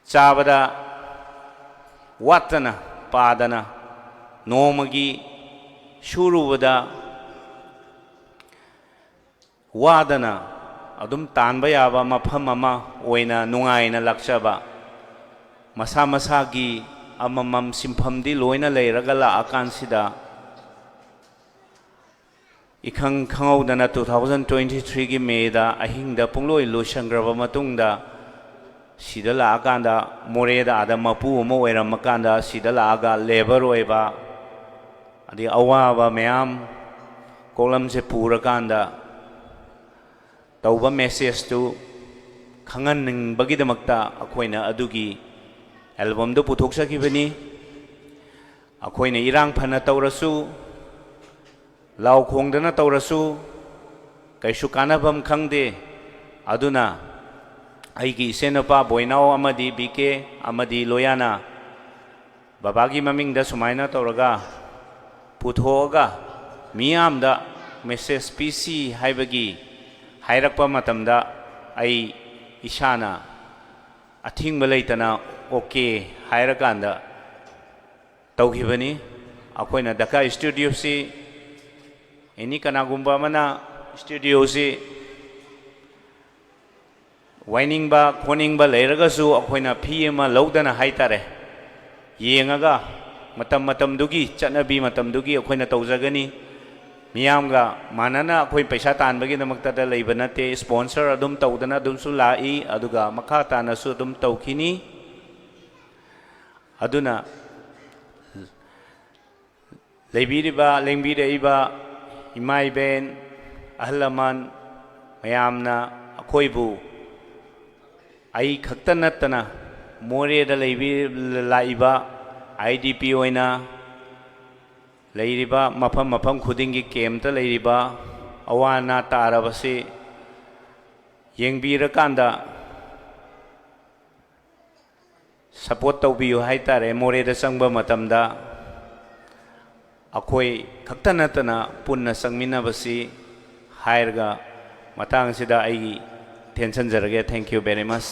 ꯆꯥꯕꯗ ꯋꯥꯠꯇꯅ ꯄꯥꯗꯅ, ꯅꯣꯡꯃꯒꯤ ꯁꯨꯔꯨꯕꯗ ꯋꯥꯗꯅ ꯑꯗꯨꯝ ꯇꯥꯟꯕ ꯌꯥꯕ ꯃꯐꯝ ꯑꯃ ꯑꯣꯏꯅ ꯅꯨꯡꯉꯥꯏꯅ ꯂꯥꯛꯆꯕ, ꯃꯁꯥ ꯃꯁꯥꯒꯤ ꯑꯃꯃꯝ ꯁꯤꯟꯐꯝꯗꯤ ꯂꯣꯏꯅ ꯂꯩꯔꯒ ꯂꯥꯛꯑꯀꯥꯟꯁꯤꯗ, ꯏꯈꯪ ꯈꯪꯍꯧꯗꯅ two thousand twenty threeꯒꯤ ꯃꯦꯗ ꯑꯍꯤꯡꯗ ꯄꯨꯡꯂꯣꯏ ꯂꯣꯏꯁꯟꯈ꯭ꯔꯕ ꯃꯇꯨꯡꯗ, ꯁꯤꯗ ꯂꯥꯛꯑꯀꯥꯟꯗ, ꯃꯣꯔꯦꯗ ꯑꯥꯗ ꯃꯄꯨ ꯑꯃ ꯑꯣꯏꯔꯝꯃꯀꯥꯟꯗ, ꯁꯤꯗ ꯂꯥꯛꯑꯒ ꯂꯦꯕꯔ ꯑꯣꯏꯕ, ꯑꯗꯩ ꯑꯋꯥꯕ ꯃꯌꯥꯝ ꯀꯣꯛꯂꯝꯁꯦ ꯄꯨꯔꯀꯥꯟꯗ ꯇꯧꯕ ꯃꯦꯁꯦꯖꯇꯨ ꯈꯪꯍꯟꯅꯤꯡꯕꯒꯤꯗꯃꯛꯇ ꯑꯩꯈꯣꯏꯅ ꯑꯗꯨꯒꯤ ꯑꯦꯜꯕꯝꯗꯨ ꯄꯨꯊꯣꯛꯆꯈꯤꯕꯅꯤ꯫ ꯑꯩꯈꯣꯏꯅ ꯏꯔꯥꯡ ꯐꯅ ꯇꯧꯔꯁꯨ, ꯂꯥꯎ ꯈꯣꯡꯗꯅ ꯇꯧꯔꯁꯨ, ꯀꯩꯁꯨ ꯀꯥꯟꯅꯐꯝ ꯈꯪꯗꯦ꯫ ꯑꯗꯨꯅ ꯑꯩꯒꯤ ꯏꯆꯦꯅꯨꯄꯥ ꯕꯣꯏꯅꯥꯎ ꯑꯃꯗꯤ ꯕꯤ ꯀꯦ ꯑꯃꯗꯤ ꯂꯣꯌꯥꯅ ꯕꯕꯥꯒꯤ ꯃꯃꯤꯡꯗ ꯁꯨꯃꯥꯏꯅ ꯇꯧꯔꯒ ꯄꯨꯊꯣꯛꯑꯒ ꯃꯤꯌꯥꯝꯗ ꯃꯦꯁꯦꯖ ꯄꯤꯁꯤ ꯍꯥꯏꯕꯒꯤ ꯍꯥꯏꯔꯛꯄ ꯃꯇꯝꯗ, ꯑꯩ ꯏꯁꯥꯅ ꯑꯊꯤꯡꯕ ꯂꯩꯇꯅ ꯑꯣꯀꯦ ꯍꯥꯏꯔꯀꯥꯟꯗ ꯇꯧꯈꯤꯕꯅꯤ꯫ ꯑꯩꯈꯣꯏꯅ ꯗꯀꯥ ꯁ꯭ꯇꯨꯗꯤꯑꯣꯁꯤ ꯑꯦꯅꯤ ꯀꯅꯥꯒꯨꯝꯕ ꯑꯃꯅ ꯁ꯭ꯇꯨꯗꯤꯑꯣꯁꯤ ꯋꯥꯏꯅꯤꯡꯕ ꯈꯣꯠꯅꯤꯡꯕ ꯂꯩꯔꯒꯁꯨ ꯑꯩꯈꯣꯏꯅ ꯐꯤ ꯑꯃ ꯂꯧꯗꯅ ꯍꯥꯏꯇꯥꯔꯦ, ꯌꯦꯡꯉꯒ ꯃꯇꯝ ꯃꯇꯝꯗꯨꯒꯤ ꯆꯠꯅꯕꯤ ꯃꯇꯝꯗꯨꯒꯤ ꯑꯩꯈꯣꯏꯅ ꯇꯧꯖꯒꯅꯤ꯫ ꯃꯤꯌꯥꯝꯒ ꯃꯥꯟꯅꯅ ꯑꯩꯈꯣꯏ ꯄꯩꯁꯥ ꯇꯥꯟꯕꯒꯤꯗꯃꯛꯇꯗ ꯂꯩꯕ ꯅꯠꯇꯦ, ꯁ꯭ꯄꯣꯟꯁꯔ ꯑꯗꯨꯝ ꯇꯧꯗꯅ ꯑꯗꯨꯝꯁꯨ ꯂꯥꯛꯏ, ꯑꯗꯨꯒ ꯃꯈꯥ ꯇꯥꯅꯁꯨ ꯑꯗꯨꯝ ꯇꯧꯈꯤꯅꯤ꯫ ꯑꯗꯨꯅ ꯂꯩꯕꯤꯔꯤꯕ ꯂꯦꯡꯕꯤꯔꯛꯏꯕ ꯏꯃꯥ ꯏꯕꯦꯟ, ꯑꯍꯜ ꯂꯃꯟ ꯃꯌꯥꯝꯅ ꯑꯩꯈꯣꯏꯕꯨ, ꯑꯩ ꯈꯛꯇ ꯅꯠꯇꯅ ꯃꯣꯔꯦꯗ ꯂꯩꯕꯤ ꯂꯥꯛꯏꯕ ꯑꯥꯏ ꯗꯤ ꯄꯤ ꯑꯣꯏꯅ ꯂꯩꯔꯤꯕ ꯃꯐꯝ ꯃꯐꯝ ꯈꯨꯗꯤꯡꯒꯤ ꯀꯦꯝꯇ ꯂꯩꯔꯤꯕ ꯑꯋꯥ ꯑꯅꯥ ꯇꯥꯔꯕꯁꯤ ꯌꯦꯡꯕꯤꯔꯀꯥꯟꯗ ꯁꯄꯣꯔꯠ ꯇꯧꯕꯤꯌꯨ ꯍꯥꯏꯇꯥꯔꯦ꯫ ꯃꯣꯔꯦꯗ ꯆꯪꯕ ꯃꯇꯝꯗ ꯑꯩꯈꯣꯏ ꯈꯛꯇ ꯅꯠꯇꯅ ꯄꯨꯟꯅ ꯆꯪꯃꯤꯟꯅꯕꯁꯤ ꯍꯥꯏꯔꯒ ꯃꯇꯥꯡꯁꯤꯗ ꯑꯩꯒꯤ ꯇꯦꯟꯁꯤꯟꯖꯔꯒꯦ꯫ Thank you very much꯫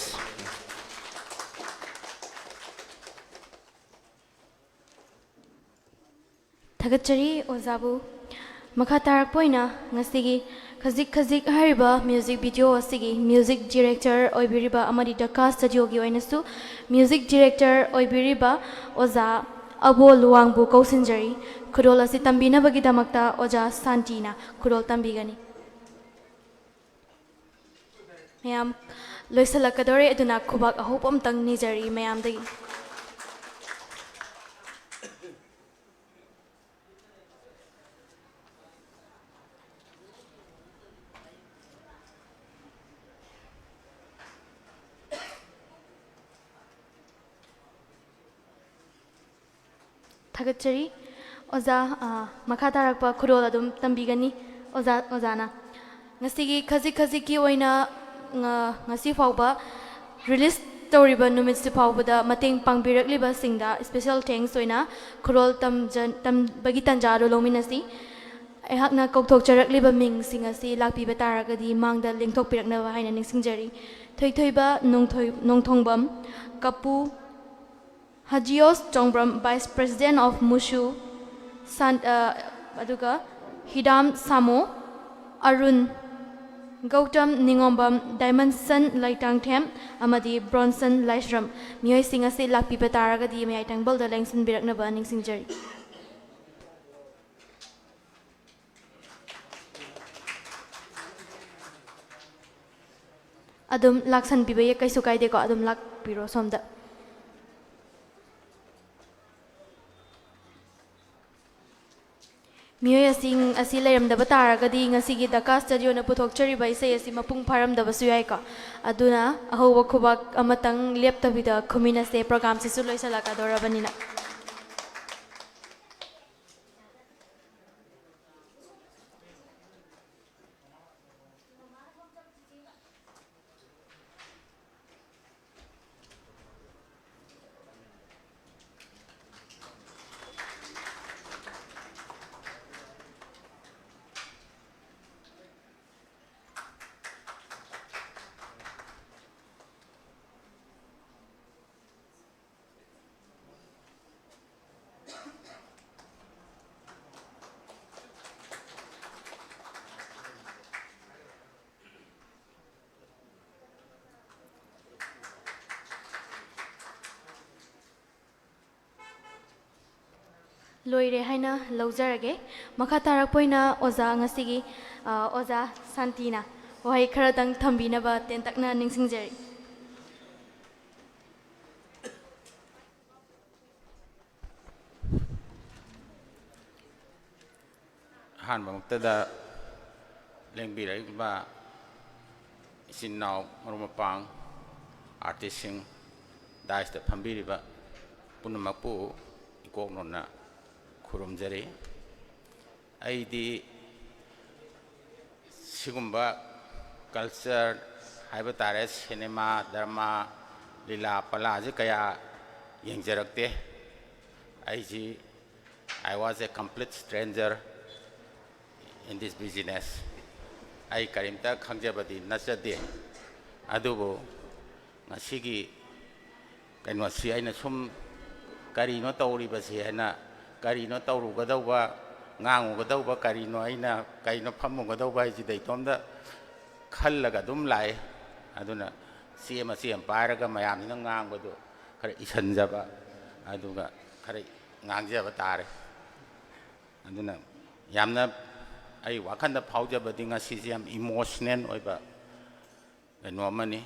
ꯊꯥꯒꯠꯆꯔꯤ ꯑꯣꯖꯥꯕꯨ꯫ ꯃꯈꯥ ꯇꯥꯔꯛꯄ ꯑꯣꯏꯅ ꯉꯁꯤꯒꯤ ꯈꯖꯤꯛ ꯈꯖꯤꯛ ꯍꯥꯏꯔꯤꯕ ꯃ꯭ꯌꯨꯖꯤꯛ ꯚꯤꯗꯤꯑꯣ ꯑꯁꯤꯒꯤ ꯃ꯭ꯌꯨꯖꯤꯛ ꯗꯤꯔꯦꯛꯇꯔ ꯑꯣꯏꯕꯤꯔꯤꯕ ꯑꯃꯗꯤ ꯗꯀꯥ ꯁ꯭ꯇꯨꯗꯤꯑꯣꯒꯤ ꯑꯣꯏꯅꯁꯨ ꯃ꯭ꯌꯨꯖꯤꯛ ꯗꯤꯔꯦꯛꯇꯔ ꯑꯣꯏꯕꯤꯔꯤꯕ ꯑꯣꯖꯥ ꯑꯕꯣ ꯂꯨꯋꯥꯡꯕꯨ ꯀꯧꯁꯤꯟꯖꯔꯤ꯫ ꯈꯨꯗꯣꯜ ꯑꯁꯤ ꯇꯝꯕꯤꯅꯕꯒꯤꯗꯃꯛꯇ ꯑꯣꯖꯥ ꯁꯥꯟꯇꯤꯅ ꯈꯨꯗꯣꯜ ꯇꯝꯕꯤꯒꯅꯤ꯫ ꯃꯌꯥꯝ ꯂꯣꯏꯁꯤꯜꯂꯛꯀꯗꯧꯔꯦ, ꯑꯗꯨꯅ ꯈꯨꯕꯥꯛ ꯑꯍꯧꯕ ꯑꯝꯇꯪ ꯅꯤꯖꯔꯤ ꯃꯌꯥꯝꯗꯒꯤ꯫ ꯊꯥꯒꯠꯆꯔꯤ꯫ ꯑꯣꯖꯥ, ꯑ, ꯃꯈꯥ ꯇꯥꯔꯛꯄ ꯈꯨꯗꯣꯜ ꯑꯗꯨꯝ ꯇꯝꯕꯤꯒꯅꯤ ꯑꯣꯖꯥ, ꯑꯣꯖꯥꯅ꯫ ꯉꯁꯤꯒꯤ ꯈꯖꯤꯛ ꯈꯖꯤꯛꯀꯤ ꯑꯣꯏꯅ, ꯉ-, ꯉꯁꯤ ꯐꯥꯎꯕ ꯔꯤꯂꯤꯁ ꯇꯧꯔꯤꯕ ꯅꯨꯃꯤꯠꯁꯤ ꯐꯥꯎꯕꯗ ꯃꯇꯦꯡ ꯄꯥꯡꯕꯤꯔꯛꯂꯤꯕꯁꯤꯡꯗ ꯏꯁꯄꯦꯁꯦꯜ ꯊꯦꯡꯛꯁ ꯑꯣꯏꯅ ꯈꯨꯗꯣꯜ ꯇꯝꯖ-, ꯇꯝꯕꯒꯤ ꯇꯥꯟꯖꯥ ꯑꯗꯨ ꯂꯧꯃꯤꯟꯅꯁꯤ꯫ ꯑꯩꯍꯥꯛꯅ ꯀꯧꯊꯣꯛꯆꯔꯛꯂꯤꯕ ꯃꯤꯡꯁꯤꯡ ꯑꯁꯤ ꯂꯥꯛꯄꯤꯕ ꯇꯥꯔꯒꯗꯤ ꯃꯥꯡꯗ ꯂꯦꯡꯊꯣꯛꯄꯤꯔꯛꯅꯕ ꯍꯥꯏꯅ ꯅꯤꯡꯁꯤꯡꯖꯔꯤ꯫ ꯊꯣꯏꯊꯣꯏꯕ ꯅꯣꯡꯊꯣꯏ-, ꯅꯣꯡꯊꯣꯡꯕꯝ, ꯀꯄꯨ ꯍꯖꯤꯌꯣꯁ ꯆꯣꯡꯕ꯭ꯔꯝ, Vice President of ꯃꯨꯁꯨ, ꯁꯟ-, ꯑ, ꯑꯗꯨꯒ ꯍꯤꯗꯥꯝ ꯁꯥꯃꯨ, ꯑꯔꯨꯟ, ꯒꯧꯇꯝ ꯅꯤꯉꯣꯝꯕꯝ, ꯗꯥꯏꯃꯟꯁꯟ ꯂꯩꯇꯥꯡꯊꯦꯝ ꯑꯃꯗꯤ ꯕ꯭ꯔꯣꯟꯁꯟ ꯂꯥꯏꯁ꯭ꯔꯝ꯫ ꯃꯤꯑꯣꯏꯁꯤꯡ ꯑꯁꯤ ꯂꯥꯛꯄꯤꯕ ꯇꯥꯔꯒꯗꯤ ꯃꯌꯥꯏ ꯊꯪꯕꯜꯗ ꯂꯦꯡꯁꯤꯟꯕꯤꯔꯛꯅꯕ ꯅꯤꯡꯁꯤꯡꯖꯔꯤ꯫ ꯑꯗꯨꯝ ꯂꯥꯛꯁꯟꯕꯤꯕ ꯌꯥꯏ, ꯀꯩꯁꯨ ꯀꯥꯏꯗꯦꯀꯣ, ꯑꯗꯨꯝ ꯂꯥꯛꯄꯤꯔꯣ ꯁꯣꯝꯗ꯫ ꯃꯤꯑꯣꯏꯁꯤꯡ ꯑꯁꯤ ꯂꯩꯔꯝꯗꯕ ꯇꯥꯔꯒꯗꯤ ꯉꯁꯤꯒꯤ ꯗꯀꯥ ꯁ꯭ꯇꯨꯗꯤꯑꯣꯅ ꯄꯨꯊꯣꯛꯆꯔꯤꯕ ꯏꯁꯩ ꯑꯁꯤ ꯃꯄꯨꯡ ꯐꯥꯔꯝꯗꯕꯁꯨ ꯌꯥꯏꯀꯣ꯫ ꯑꯗꯨꯅ ꯑꯍꯧꯕ ꯈꯨꯕꯥꯛ ꯑꯃꯇꯪ ꯂꯦꯞꯇꯕꯤꯗ ꯈꯨꯃꯤꯟꯅꯁꯦ, ꯄ꯭ꯔꯣꯒꯥꯝꯁꯤꯁꯨ ꯂꯣꯏꯁꯤꯜꯂꯛꯀꯗꯧꯔꯕꯅꯤꯅ꯫ ꯂꯣꯏꯔꯦ ꯍꯥꯏꯅ ꯂꯧꯖꯔꯒꯦ꯫ ꯃꯈꯥ ꯇꯥꯔꯛꯄ ꯑꯣꯏꯅ ꯑꯣꯖꯥ ꯉꯁꯤꯒꯤ, ꯑ, ꯑꯣꯖꯥ ꯁꯥꯟꯇꯤꯅ ꯋꯥꯍꯩ ꯈꯔꯗꯪ ꯊꯝꯕꯤꯅꯕ ꯇꯦꯟꯇꯛꯅ ꯅꯤꯡꯁꯤꯡꯖꯔꯤ꯫ ꯑꯍꯥꯟꯕꯃꯛꯇꯗ ꯂꯦꯡꯕꯤꯔꯛꯂꯤꯕ ꯏꯆꯤꯟ ꯏꯅꯥꯎ, ꯃꯔꯨꯞ ꯃꯄꯥꯡ, ꯑꯥꯔꯇꯤꯁꯁꯤꯡ, ꯗꯥꯏꯁꯇ ꯐꯝꯕꯤꯔꯤꯕ ꯄꯨꯝꯅꯃꯛꯄꯨ ꯏꯀꯣꯛ ꯅꯣꯟꯅ ꯈꯨꯔꯨꯝꯖꯔꯤ꯫ ꯑꯩꯗꯤ ꯁꯤꯒꯨꯝꯕ ꯀꯜꯆꯔ ꯍꯥꯏꯕ ꯇꯥꯔꯦ, ꯁꯤꯅꯦꯃꯥ, ꯗ꯭ꯔꯃꯥ, ꯂꯤꯂꯥ ꯄꯂꯥꯁꯦ ꯀꯌꯥ ꯌꯦꯡꯖꯔꯛꯇꯦ꯫ ꯑꯩꯁꯤ, I was a complete stranger in this business. ꯑꯩ ꯀꯔꯤꯝꯇ ꯈꯪꯖꯕꯗꯤ ꯅꯠꯆꯗꯦ꯫ ꯑꯗꯨꯕꯨ ꯉꯁꯤꯒꯤ ꯀꯩꯅꯣꯁꯤ ꯑꯩꯅ ꯁꯨꯝ ꯀꯔꯤꯅꯣ ꯇꯧꯔꯤꯕꯁꯤ ꯍꯥꯏꯅ, ꯀꯔꯤꯅꯣ ꯇꯧꯔꯨꯒꯗꯧꯕ, ꯉꯥꯡꯉꯨꯒꯗꯧꯕ ꯀꯔꯤꯅꯣ, ꯑꯩꯅ ꯀꯩꯅꯣ ꯐꯝꯃꯨꯒꯗꯧꯕ ꯍꯥꯏꯁꯤꯗ ꯏꯇꯣꯝꯗ ꯈꯜꯂꯒ ꯑꯗꯨꯝ ꯂꯥꯛꯑꯦ꯫ ꯑꯗꯨꯅ ꯆꯦ ꯃꯆꯦ ꯑꯃ ꯄꯥꯏꯔꯒ ꯃꯌꯥꯝꯁꯤꯅ ꯉꯥꯡꯕꯗꯨ ꯈꯔ ꯏꯁꯤꯟꯖꯕ, ꯑꯗꯨꯒ ꯈꯔ ꯉꯥꯡꯖꯕ ꯇꯥꯔꯦ꯫ ꯑꯗꯨꯅ ꯌꯥꯝꯅ ꯑꯩ ꯋꯥꯈꯜꯗ ꯐꯥꯎꯖꯕꯗꯤ ꯉꯁꯤꯁꯦ ꯌꯥꯝ ꯏꯃꯣꯁꯅꯦꯜ ꯑꯣꯏꯕ ꯀꯩꯅꯣ ꯑꯃꯅꯤ꯫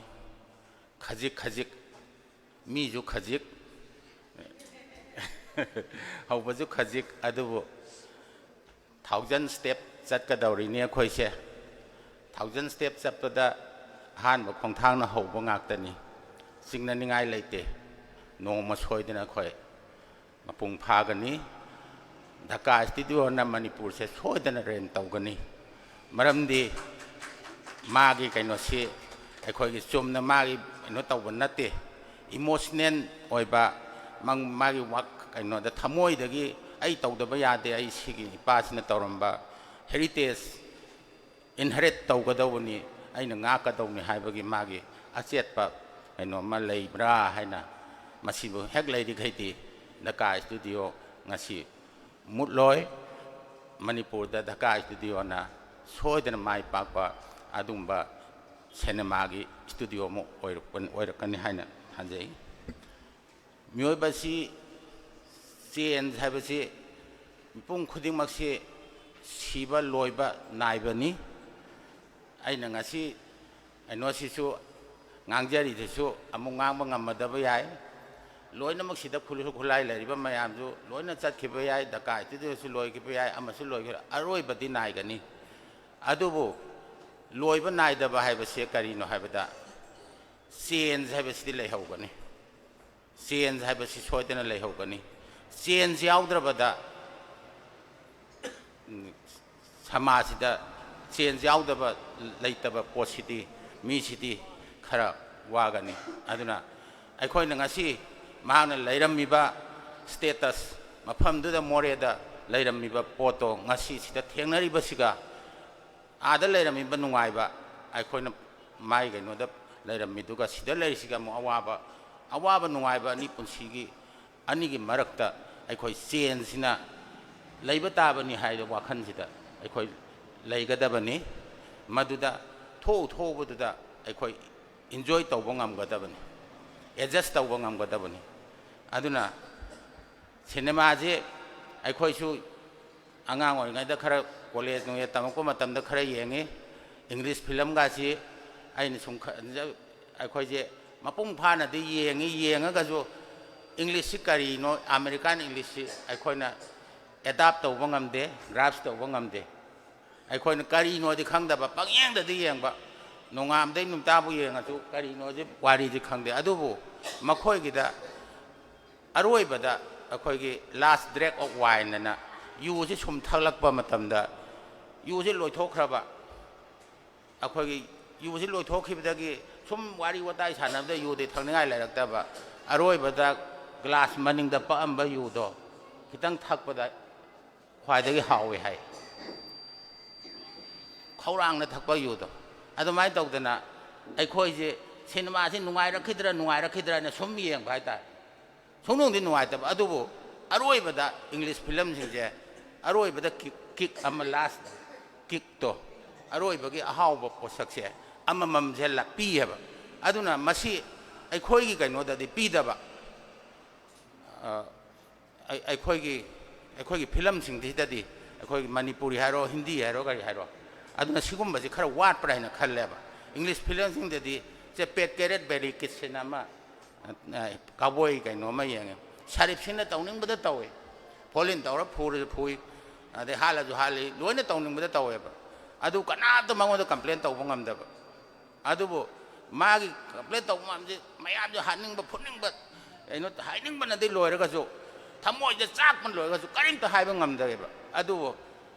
ꯈꯖꯤꯛ ꯈꯖꯤꯛ, ꯃꯤꯁꯨ ꯈꯖꯤꯛ, ꯍꯧꯕꯁꯨ ꯈꯖꯤꯛ, ꯑꯗꯨꯕꯨ ꯊꯥꯎꯖꯟ ꯁ꯭ꯇꯦꯞ ꯆꯠꯀꯗꯧꯔꯤꯅꯤ ꯑꯩꯈꯣꯏꯁꯦ꯫ ꯊꯥꯎꯖꯟ ꯁ꯭ꯇꯦꯞ ꯆꯠꯄꯗ ꯑꯍꯥꯟꯕ ꯈꯣꯡꯊꯥꯡꯅ ꯍꯧꯕ ꯉꯥꯛꯇꯅꯤ꯫ ꯆꯤꯡꯅꯅꯤꯡꯉꯥꯏ ꯂꯩꯇꯦ꯫ ꯅꯣꯡꯃ ꯁꯣꯏꯗꯅ ꯑꯩꯈꯣꯏ ꯃꯄꯨꯡ ꯐꯥꯒꯅꯤ꯫ ꯙꯀꯥ ꯁ꯭ꯇꯨꯗꯤꯑꯣꯅ ꯃꯅꯤꯄꯨꯔꯁꯦ ꯁꯣꯏꯗꯅ ꯔꯦꯟ ꯇꯧꯒꯅꯤ꯫ ꯃꯔꯝꯗꯤ ꯃꯥꯒꯤ ꯀꯩꯅꯣꯁꯤ ꯑꯩꯈꯣꯏꯒꯤ ꯆꯨꯝꯅ ꯃꯥꯒꯤ ꯀꯩꯅꯣ ꯇꯧꯕ ꯅꯠꯇꯦ, ꯏꯃꯣꯁꯅꯦꯜ ꯑꯣꯏꯕ, ꯃꯪ-, ꯃꯥꯒꯤ ꯋꯥ-, ꯀꯩꯅꯣꯗ ꯊꯃꯣꯏꯗꯒꯤ ꯑꯩ ꯇꯧꯗꯕ ꯌꯥꯗꯦ, ꯑꯩ ꯁꯤꯒꯤ ꯏꯄꯥꯁꯤꯅ ꯇꯧꯔꯝꯕ ꯍꯦꯔꯤꯇꯦꯖ ꯏꯟꯍꯦꯔꯤꯠ ꯇꯧꯒꯗꯧꯕꯅꯤ, ꯑꯩꯅ ꯉꯥꯛꯀꯗꯧꯕꯅꯤ ꯍꯥꯏꯕꯒꯤ ꯃꯥꯒꯤ ꯑꯆꯦꯠꯄ ꯀꯩꯅꯣꯝꯃ ꯂꯩꯕ꯭ꯔꯥ ꯍꯥꯏꯅ꯫ ꯃꯁꯤꯕꯨ ꯍꯦꯛ ꯂꯩꯔꯤꯈꯩꯗꯤ ꯙꯀꯥ ꯁ꯭ꯇꯨꯗꯤꯑꯣ ꯉꯁꯤ ꯃꯨꯠꯂꯣꯏ꯫ ꯃꯅꯤꯄꯨꯔꯗ ꯙꯀꯥ ꯁ꯭ꯇꯨꯗꯤꯑꯣꯅ ꯁꯣꯏꯗꯅ ꯃꯥꯏ ꯄꯥꯛꯄ ꯑꯗꯨꯒꯨꯝꯕ ꯁꯤꯅꯦꯃꯥꯒꯤ ꯁ꯭ꯇꯨꯗꯤꯑꯣ ꯑꯃ ꯑꯣꯏꯔꯛꯄ-, ꯑꯣꯏꯔꯛꯀꯅꯤ ꯍꯥꯏꯅ ꯊꯥꯖꯩ꯫ ꯃꯤꯑꯣꯏꯕꯁꯤ ꯆꯦꯟꯖ ꯍꯥꯏꯕꯁꯤ ꯃꯤꯄꯨꯝ ꯈꯨꯗꯤꯡꯃꯛꯁꯤ ꯁꯤꯕ ꯂꯣꯏꯕ ꯅꯥꯏꯕꯅꯤ꯫ ꯑꯩꯅ ꯉꯁꯤ ꯀꯩꯅꯣꯁꯤꯁꯨ ꯉꯥꯡꯖꯔꯤꯗꯨꯁꯨ ꯑꯃꯨꯛ ꯉꯥꯡꯕ ꯉꯝꯃꯗꯕ ꯌꯥꯏ꯫ ꯂꯣꯏꯅꯃꯛ ꯁꯤꯗ ꯈꯨꯠꯁꯨ ꯈꯨꯠꯂꯥꯏ ꯂꯩꯔꯤꯕ ꯃꯌꯥꯝꯁꯨ ꯂꯣꯏꯅ ꯆꯠꯈꯤꯕ ꯌꯥꯏ, ꯙꯀꯥ ꯁ꯭ꯇꯨꯗꯤꯑꯣꯁꯨ ꯂꯣꯏꯈꯤꯕ ꯌꯥꯏ, ꯑꯃꯁꯨ ꯂꯣꯏꯈꯤꯕ, ꯑꯔꯣꯏꯕꯗꯤ ꯅꯥꯏꯒꯅꯤ꯫ ꯑꯗꯨꯕꯨ ꯂꯣꯏꯕ ꯅꯥꯏꯗꯕ ꯍꯥꯏꯕꯁꯦ ꯀꯔꯤꯅꯣ ꯍꯥꯏꯕꯗ ꯆꯦꯟꯖ ꯍꯥꯏꯕꯁꯤꯗꯤ ꯂꯩꯍꯧꯒꯅꯤ꯫ ꯆꯦꯟꯖ ꯍꯥꯏꯕꯁꯤ ꯁꯣꯏꯗꯅ ꯂꯩꯍꯧꯒꯅꯤ꯫ ꯆꯦꯟꯖ ꯌꯥꯎꯗ꯭ꯔꯕꯗ, ꯎꯝ, ꯁꯃꯥꯖꯁꯤꯗ ꯆꯦꯟꯖ ꯌꯥꯎꯗꯕ, ꯂꯩꯇꯕ ꯄꯣꯠꯁꯤꯗꯤ, ꯃꯤꯁꯤꯗꯤ ꯈꯔ ꯋꯥꯒꯅꯤ꯫ ꯑꯗꯨꯅ ꯑꯩꯈꯣꯏꯅ ꯉꯁꯤ ꯃꯍꯥꯛꯅ ꯂꯩꯔꯝꯃꯤꯕ ꯁ꯭ꯇꯦꯇꯁ, ꯃꯐꯝꯗꯨꯗ ꯃꯣꯔꯦꯗ ꯂꯩꯔꯝꯃꯤꯕ ꯄꯣꯠꯇꯣ ꯉꯁꯤ ꯁꯤꯗ ꯊꯦꯡꯅꯔꯤꯕꯁꯤꯒ ꯑꯥꯗ ꯂꯩꯔꯝꯃꯤꯕ ꯅꯨꯡꯉꯥꯏꯕ, ꯑꯩꯈꯣꯏꯅ ꯃꯥꯏ ꯀꯩꯅꯣꯗ ꯂꯩꯔꯝꯃꯤꯗꯨꯒ ꯁꯤꯗ ꯂꯩꯔꯤꯁꯤꯒ ꯑꯃꯨꯛ ꯑꯋꯥꯕ, ꯑꯋꯥꯕ ꯅꯨꯡꯉꯥꯏꯕ ꯑꯅꯤ ꯄꯨꯟꯁꯤꯒꯤ ꯑꯅꯤꯒꯤ ꯃꯔꯛꯇ ꯑꯩꯈꯣꯏ ꯆꯦꯟꯖꯁꯤꯅ ꯂꯩꯕ ꯇꯥꯕꯅꯤ ꯍꯥꯏꯕ ꯋꯥꯈꯜꯁꯤꯗ ꯑꯩꯈꯣꯏ ꯂꯩꯒꯗꯕꯅꯤ꯫ ꯃꯗꯨꯗ ꯊꯣꯛꯎ ꯊꯣꯛꯎꯕꯗꯨꯗ ꯑꯩꯈꯣꯏ ꯏꯟꯖꯣꯏ ꯇꯧꯕ ꯉꯝꯒꯗꯕꯅꯤ, ꯑꯦꯗꯖꯁ ꯇꯧꯕ ꯉꯝꯒꯗꯕꯅꯤ꯫ ꯑꯗꯨꯅ ꯁꯤꯅꯦꯃꯥꯁꯤ ꯑꯩꯈꯣꯏꯁꯨ ꯑꯉꯥꯡ ꯑꯣꯏꯔꯤꯉꯩꯗ ꯈꯔ ꯀꯣꯂꯦꯖ ꯅꯨꯡꯂꯦꯖ ꯇꯝꯃꯛꯄ ꯃꯇꯝꯗ ꯈꯔ ꯌꯦꯡꯉꯤ꯫ ꯏꯪꯂꯤꯁ ꯐꯤꯂꯝꯒꯥꯁꯤ ꯑꯩꯅ ꯁꯨꯝ ꯈ-, ꯑꯩꯈꯣꯏꯁꯦ ꯃꯄꯨꯡ ꯐꯥꯅꯗꯤ ꯌꯦꯡꯉꯤ, ꯌꯦꯡꯉꯒꯁꯨ ꯏꯪꯂꯤꯁꯁꯤ ꯀꯔꯤꯅꯣ, ꯑꯃꯦꯔꯤꯀꯥꯟ ꯏꯪꯂꯤꯁꯁꯤ ꯑꯩꯈꯣꯏꯅ ꯑꯦꯗꯥꯞ ꯇꯧꯕ ꯉꯝꯗꯦ, ꯒ꯭ꯔꯥꯁ ꯇꯧꯕ ꯉꯝꯗꯦ꯫ ꯑꯩꯈꯣꯏꯅ ꯀꯔꯤꯅꯣꯗꯤ ꯈꯪꯗꯕ, ꯄꯪꯌꯦꯡꯗꯗꯤ ꯌꯦꯡꯕ, ꯅꯣꯡꯉꯥꯟꯕꯗꯩ ꯅꯨꯃꯤꯠ ꯇꯥꯕꯨ ꯌꯦꯡꯉꯁꯨ ꯀꯔꯤꯅꯣꯁꯤ ꯋꯥꯔꯤꯁꯤ ꯈꯪꯗꯦ꯫ ꯑꯗꯨꯕꯨ ꯃꯈꯣꯏꯒꯤꯗ ꯑꯔꯣꯏꯕꯗ ꯑꯩꯈꯣꯏꯒꯤ last drag of wine ꯑꯅ ꯌꯨꯁꯤ ꯁꯨꯝ ꯊꯛꯂꯛꯄ ꯃꯇꯝꯗ ꯌꯨꯁꯤ ꯂꯣꯏꯊꯣꯛꯈ꯭ꯔꯕ, ꯑꯩꯈꯣꯏꯒꯤ ꯌꯨꯁꯤ ꯂꯣꯏꯊꯣꯛꯈꯤꯕꯗꯒꯤ ꯁꯨꯝ ꯋꯥꯔꯤ ꯋꯥꯇꯥꯏ ꯁꯥꯟꯅꯕꯗ ꯌꯨꯗꯤ ꯊꯛꯅꯤꯡꯉꯥꯏ ꯂꯩꯔꯛꯇꯕ, ꯑꯔꯣꯏꯕꯗ ꯒ꯭ꯂꯥꯁ ꯃꯅꯤꯡꯗ ꯄꯛꯑꯝꯕ ꯌꯨꯗꯣ ꯈꯤꯇꯪ ꯊꯛꯄꯗ ꯈ꯭ꯋꯥꯏꯗꯒꯤ ꯍꯥꯎꯏ ꯍꯥꯏ, ꯈꯧꯔꯥꯡꯅ ꯊꯛꯄ ꯌꯨꯗꯣ꯫ ꯑꯗꯨꯃꯥꯏꯅ ꯇꯧꯗꯅ ꯑꯩꯈꯣꯏꯁꯦ ꯁꯤꯅꯦꯃꯥꯁꯤ ꯅꯨꯡꯉꯥꯏꯔꯛꯈꯤꯗ꯭ꯔꯥ ꯅꯨꯡꯉꯥꯏꯔꯛꯈꯤꯗ꯭ꯔꯥꯅ ꯁꯨꯝ ꯌꯦꯡꯕ ꯍꯥꯏꯇꯥꯔꯦ꯫ ꯁꯨꯡꯅꯨꯡꯗꯤ ꯅꯨꯡꯉꯥꯏꯇꯕ, ꯑꯗꯨꯕꯨ ꯑꯔꯣꯏꯕꯗ ꯏꯪꯂꯤꯁ ꯐꯤꯂꯝꯁꯤꯡꯁꯦ ꯑꯔꯣꯏꯕꯗ ꯀꯤꯛ, ꯀꯤꯛ ꯑꯃ, ꯂꯥꯁ ꯀꯤꯛꯇꯣ, ꯑꯔꯣꯏꯕꯒꯤ ꯑꯍꯥꯎꯕ ꯄꯣꯠꯁꯛꯁꯦ ꯑꯃꯃꯝꯁꯦ ꯂꯥꯛꯄꯤꯌꯦꯕ꯫ ꯑꯗꯨꯅ ꯃꯁꯤ ꯑꯩꯈꯣꯏꯒꯤ ꯀꯩꯅꯣꯗꯗꯤ ꯄꯤꯗꯕ, ꯑ, ꯑꯩ-, ꯑꯩꯈꯣꯏꯒꯤ, ꯑꯩꯈꯣꯏꯒꯤ ꯐꯤꯂꯝꯁꯤꯡꯁꯤꯗꯗꯤ, ꯑꯩꯈꯣꯏꯒꯤ ꯃꯅꯤꯄꯨꯔꯤ ꯍꯥꯏꯔꯣ, ꯍꯤꯟꯗꯤ ꯍꯥꯏꯔꯣ, ꯀꯔꯤ ꯍꯥꯏꯔꯣ, ꯑꯗꯨꯅ ꯁꯤꯒꯨꯝꯕꯁꯤ ꯈꯔ ꯋꯥꯠꯄ꯭ꯔꯥ ꯍꯥꯏꯅ ꯈꯜꯂꯦꯕ꯫ ꯏꯪꯂꯤꯁ ꯐꯤꯂꯝꯁꯤꯡꯗꯗꯤ ꯆꯦ ꯄꯦꯠ ꯀꯦꯔꯦꯠ ꯕꯦꯔꯤ ꯀꯤꯠꯁ ꯍꯥꯏꯅ ꯑꯃ, ꯑ, ꯀꯥꯎꯕꯣꯏ ꯀꯩꯅꯣ ꯑꯃ ꯌꯦꯡꯉꯦ꯫ ꯁꯥꯔꯤꯞꯁꯤꯅ ꯇꯧꯅꯤꯡꯕꯗ ꯇꯧꯏ, ꯐꯣꯜ ꯏꯟ ꯇꯧꯔ ꯐꯨꯔꯁꯨ ꯐꯨꯏ, ꯑꯗꯩ ꯍꯥꯠꯂꯁꯨ ꯍꯥꯠꯂꯤ, ꯂꯣꯏꯅ ꯇꯧꯅꯤꯡꯕꯗ ꯇꯧꯋꯦꯕ꯫ ꯑꯗꯨ ꯀꯅꯥꯝꯇ ꯃꯉꯣꯟꯗ ꯀꯝꯄ꯭ꯂꯦꯟ ꯇꯧꯕ ꯉꯝꯗꯕ꯫ ꯑꯗꯨꯕꯨ ꯃꯥꯒꯤ ꯀꯝꯄ꯭ꯂꯦꯟ ꯇꯧꯕ ꯃꯌꯥꯝꯁꯦ ꯃꯌꯥꯝꯁꯦ ꯍꯥꯠꯅꯤꯡꯕ, ꯐꯨꯅꯤꯡꯕ, ꯀꯩꯅꯣ ꯍꯥꯏꯅꯤꯡꯕꯅꯗꯤ ꯂꯣꯏꯔꯒꯁꯨ, ꯊꯃꯣꯏꯗ ꯆꯥꯛꯄꯅ ꯂꯣꯏꯔꯒꯁꯨ ꯀꯔꯤꯝꯇ ꯍꯥꯏꯕ ꯉꯝꯗꯦꯕ꯫ ꯑꯗꯨꯕꯨ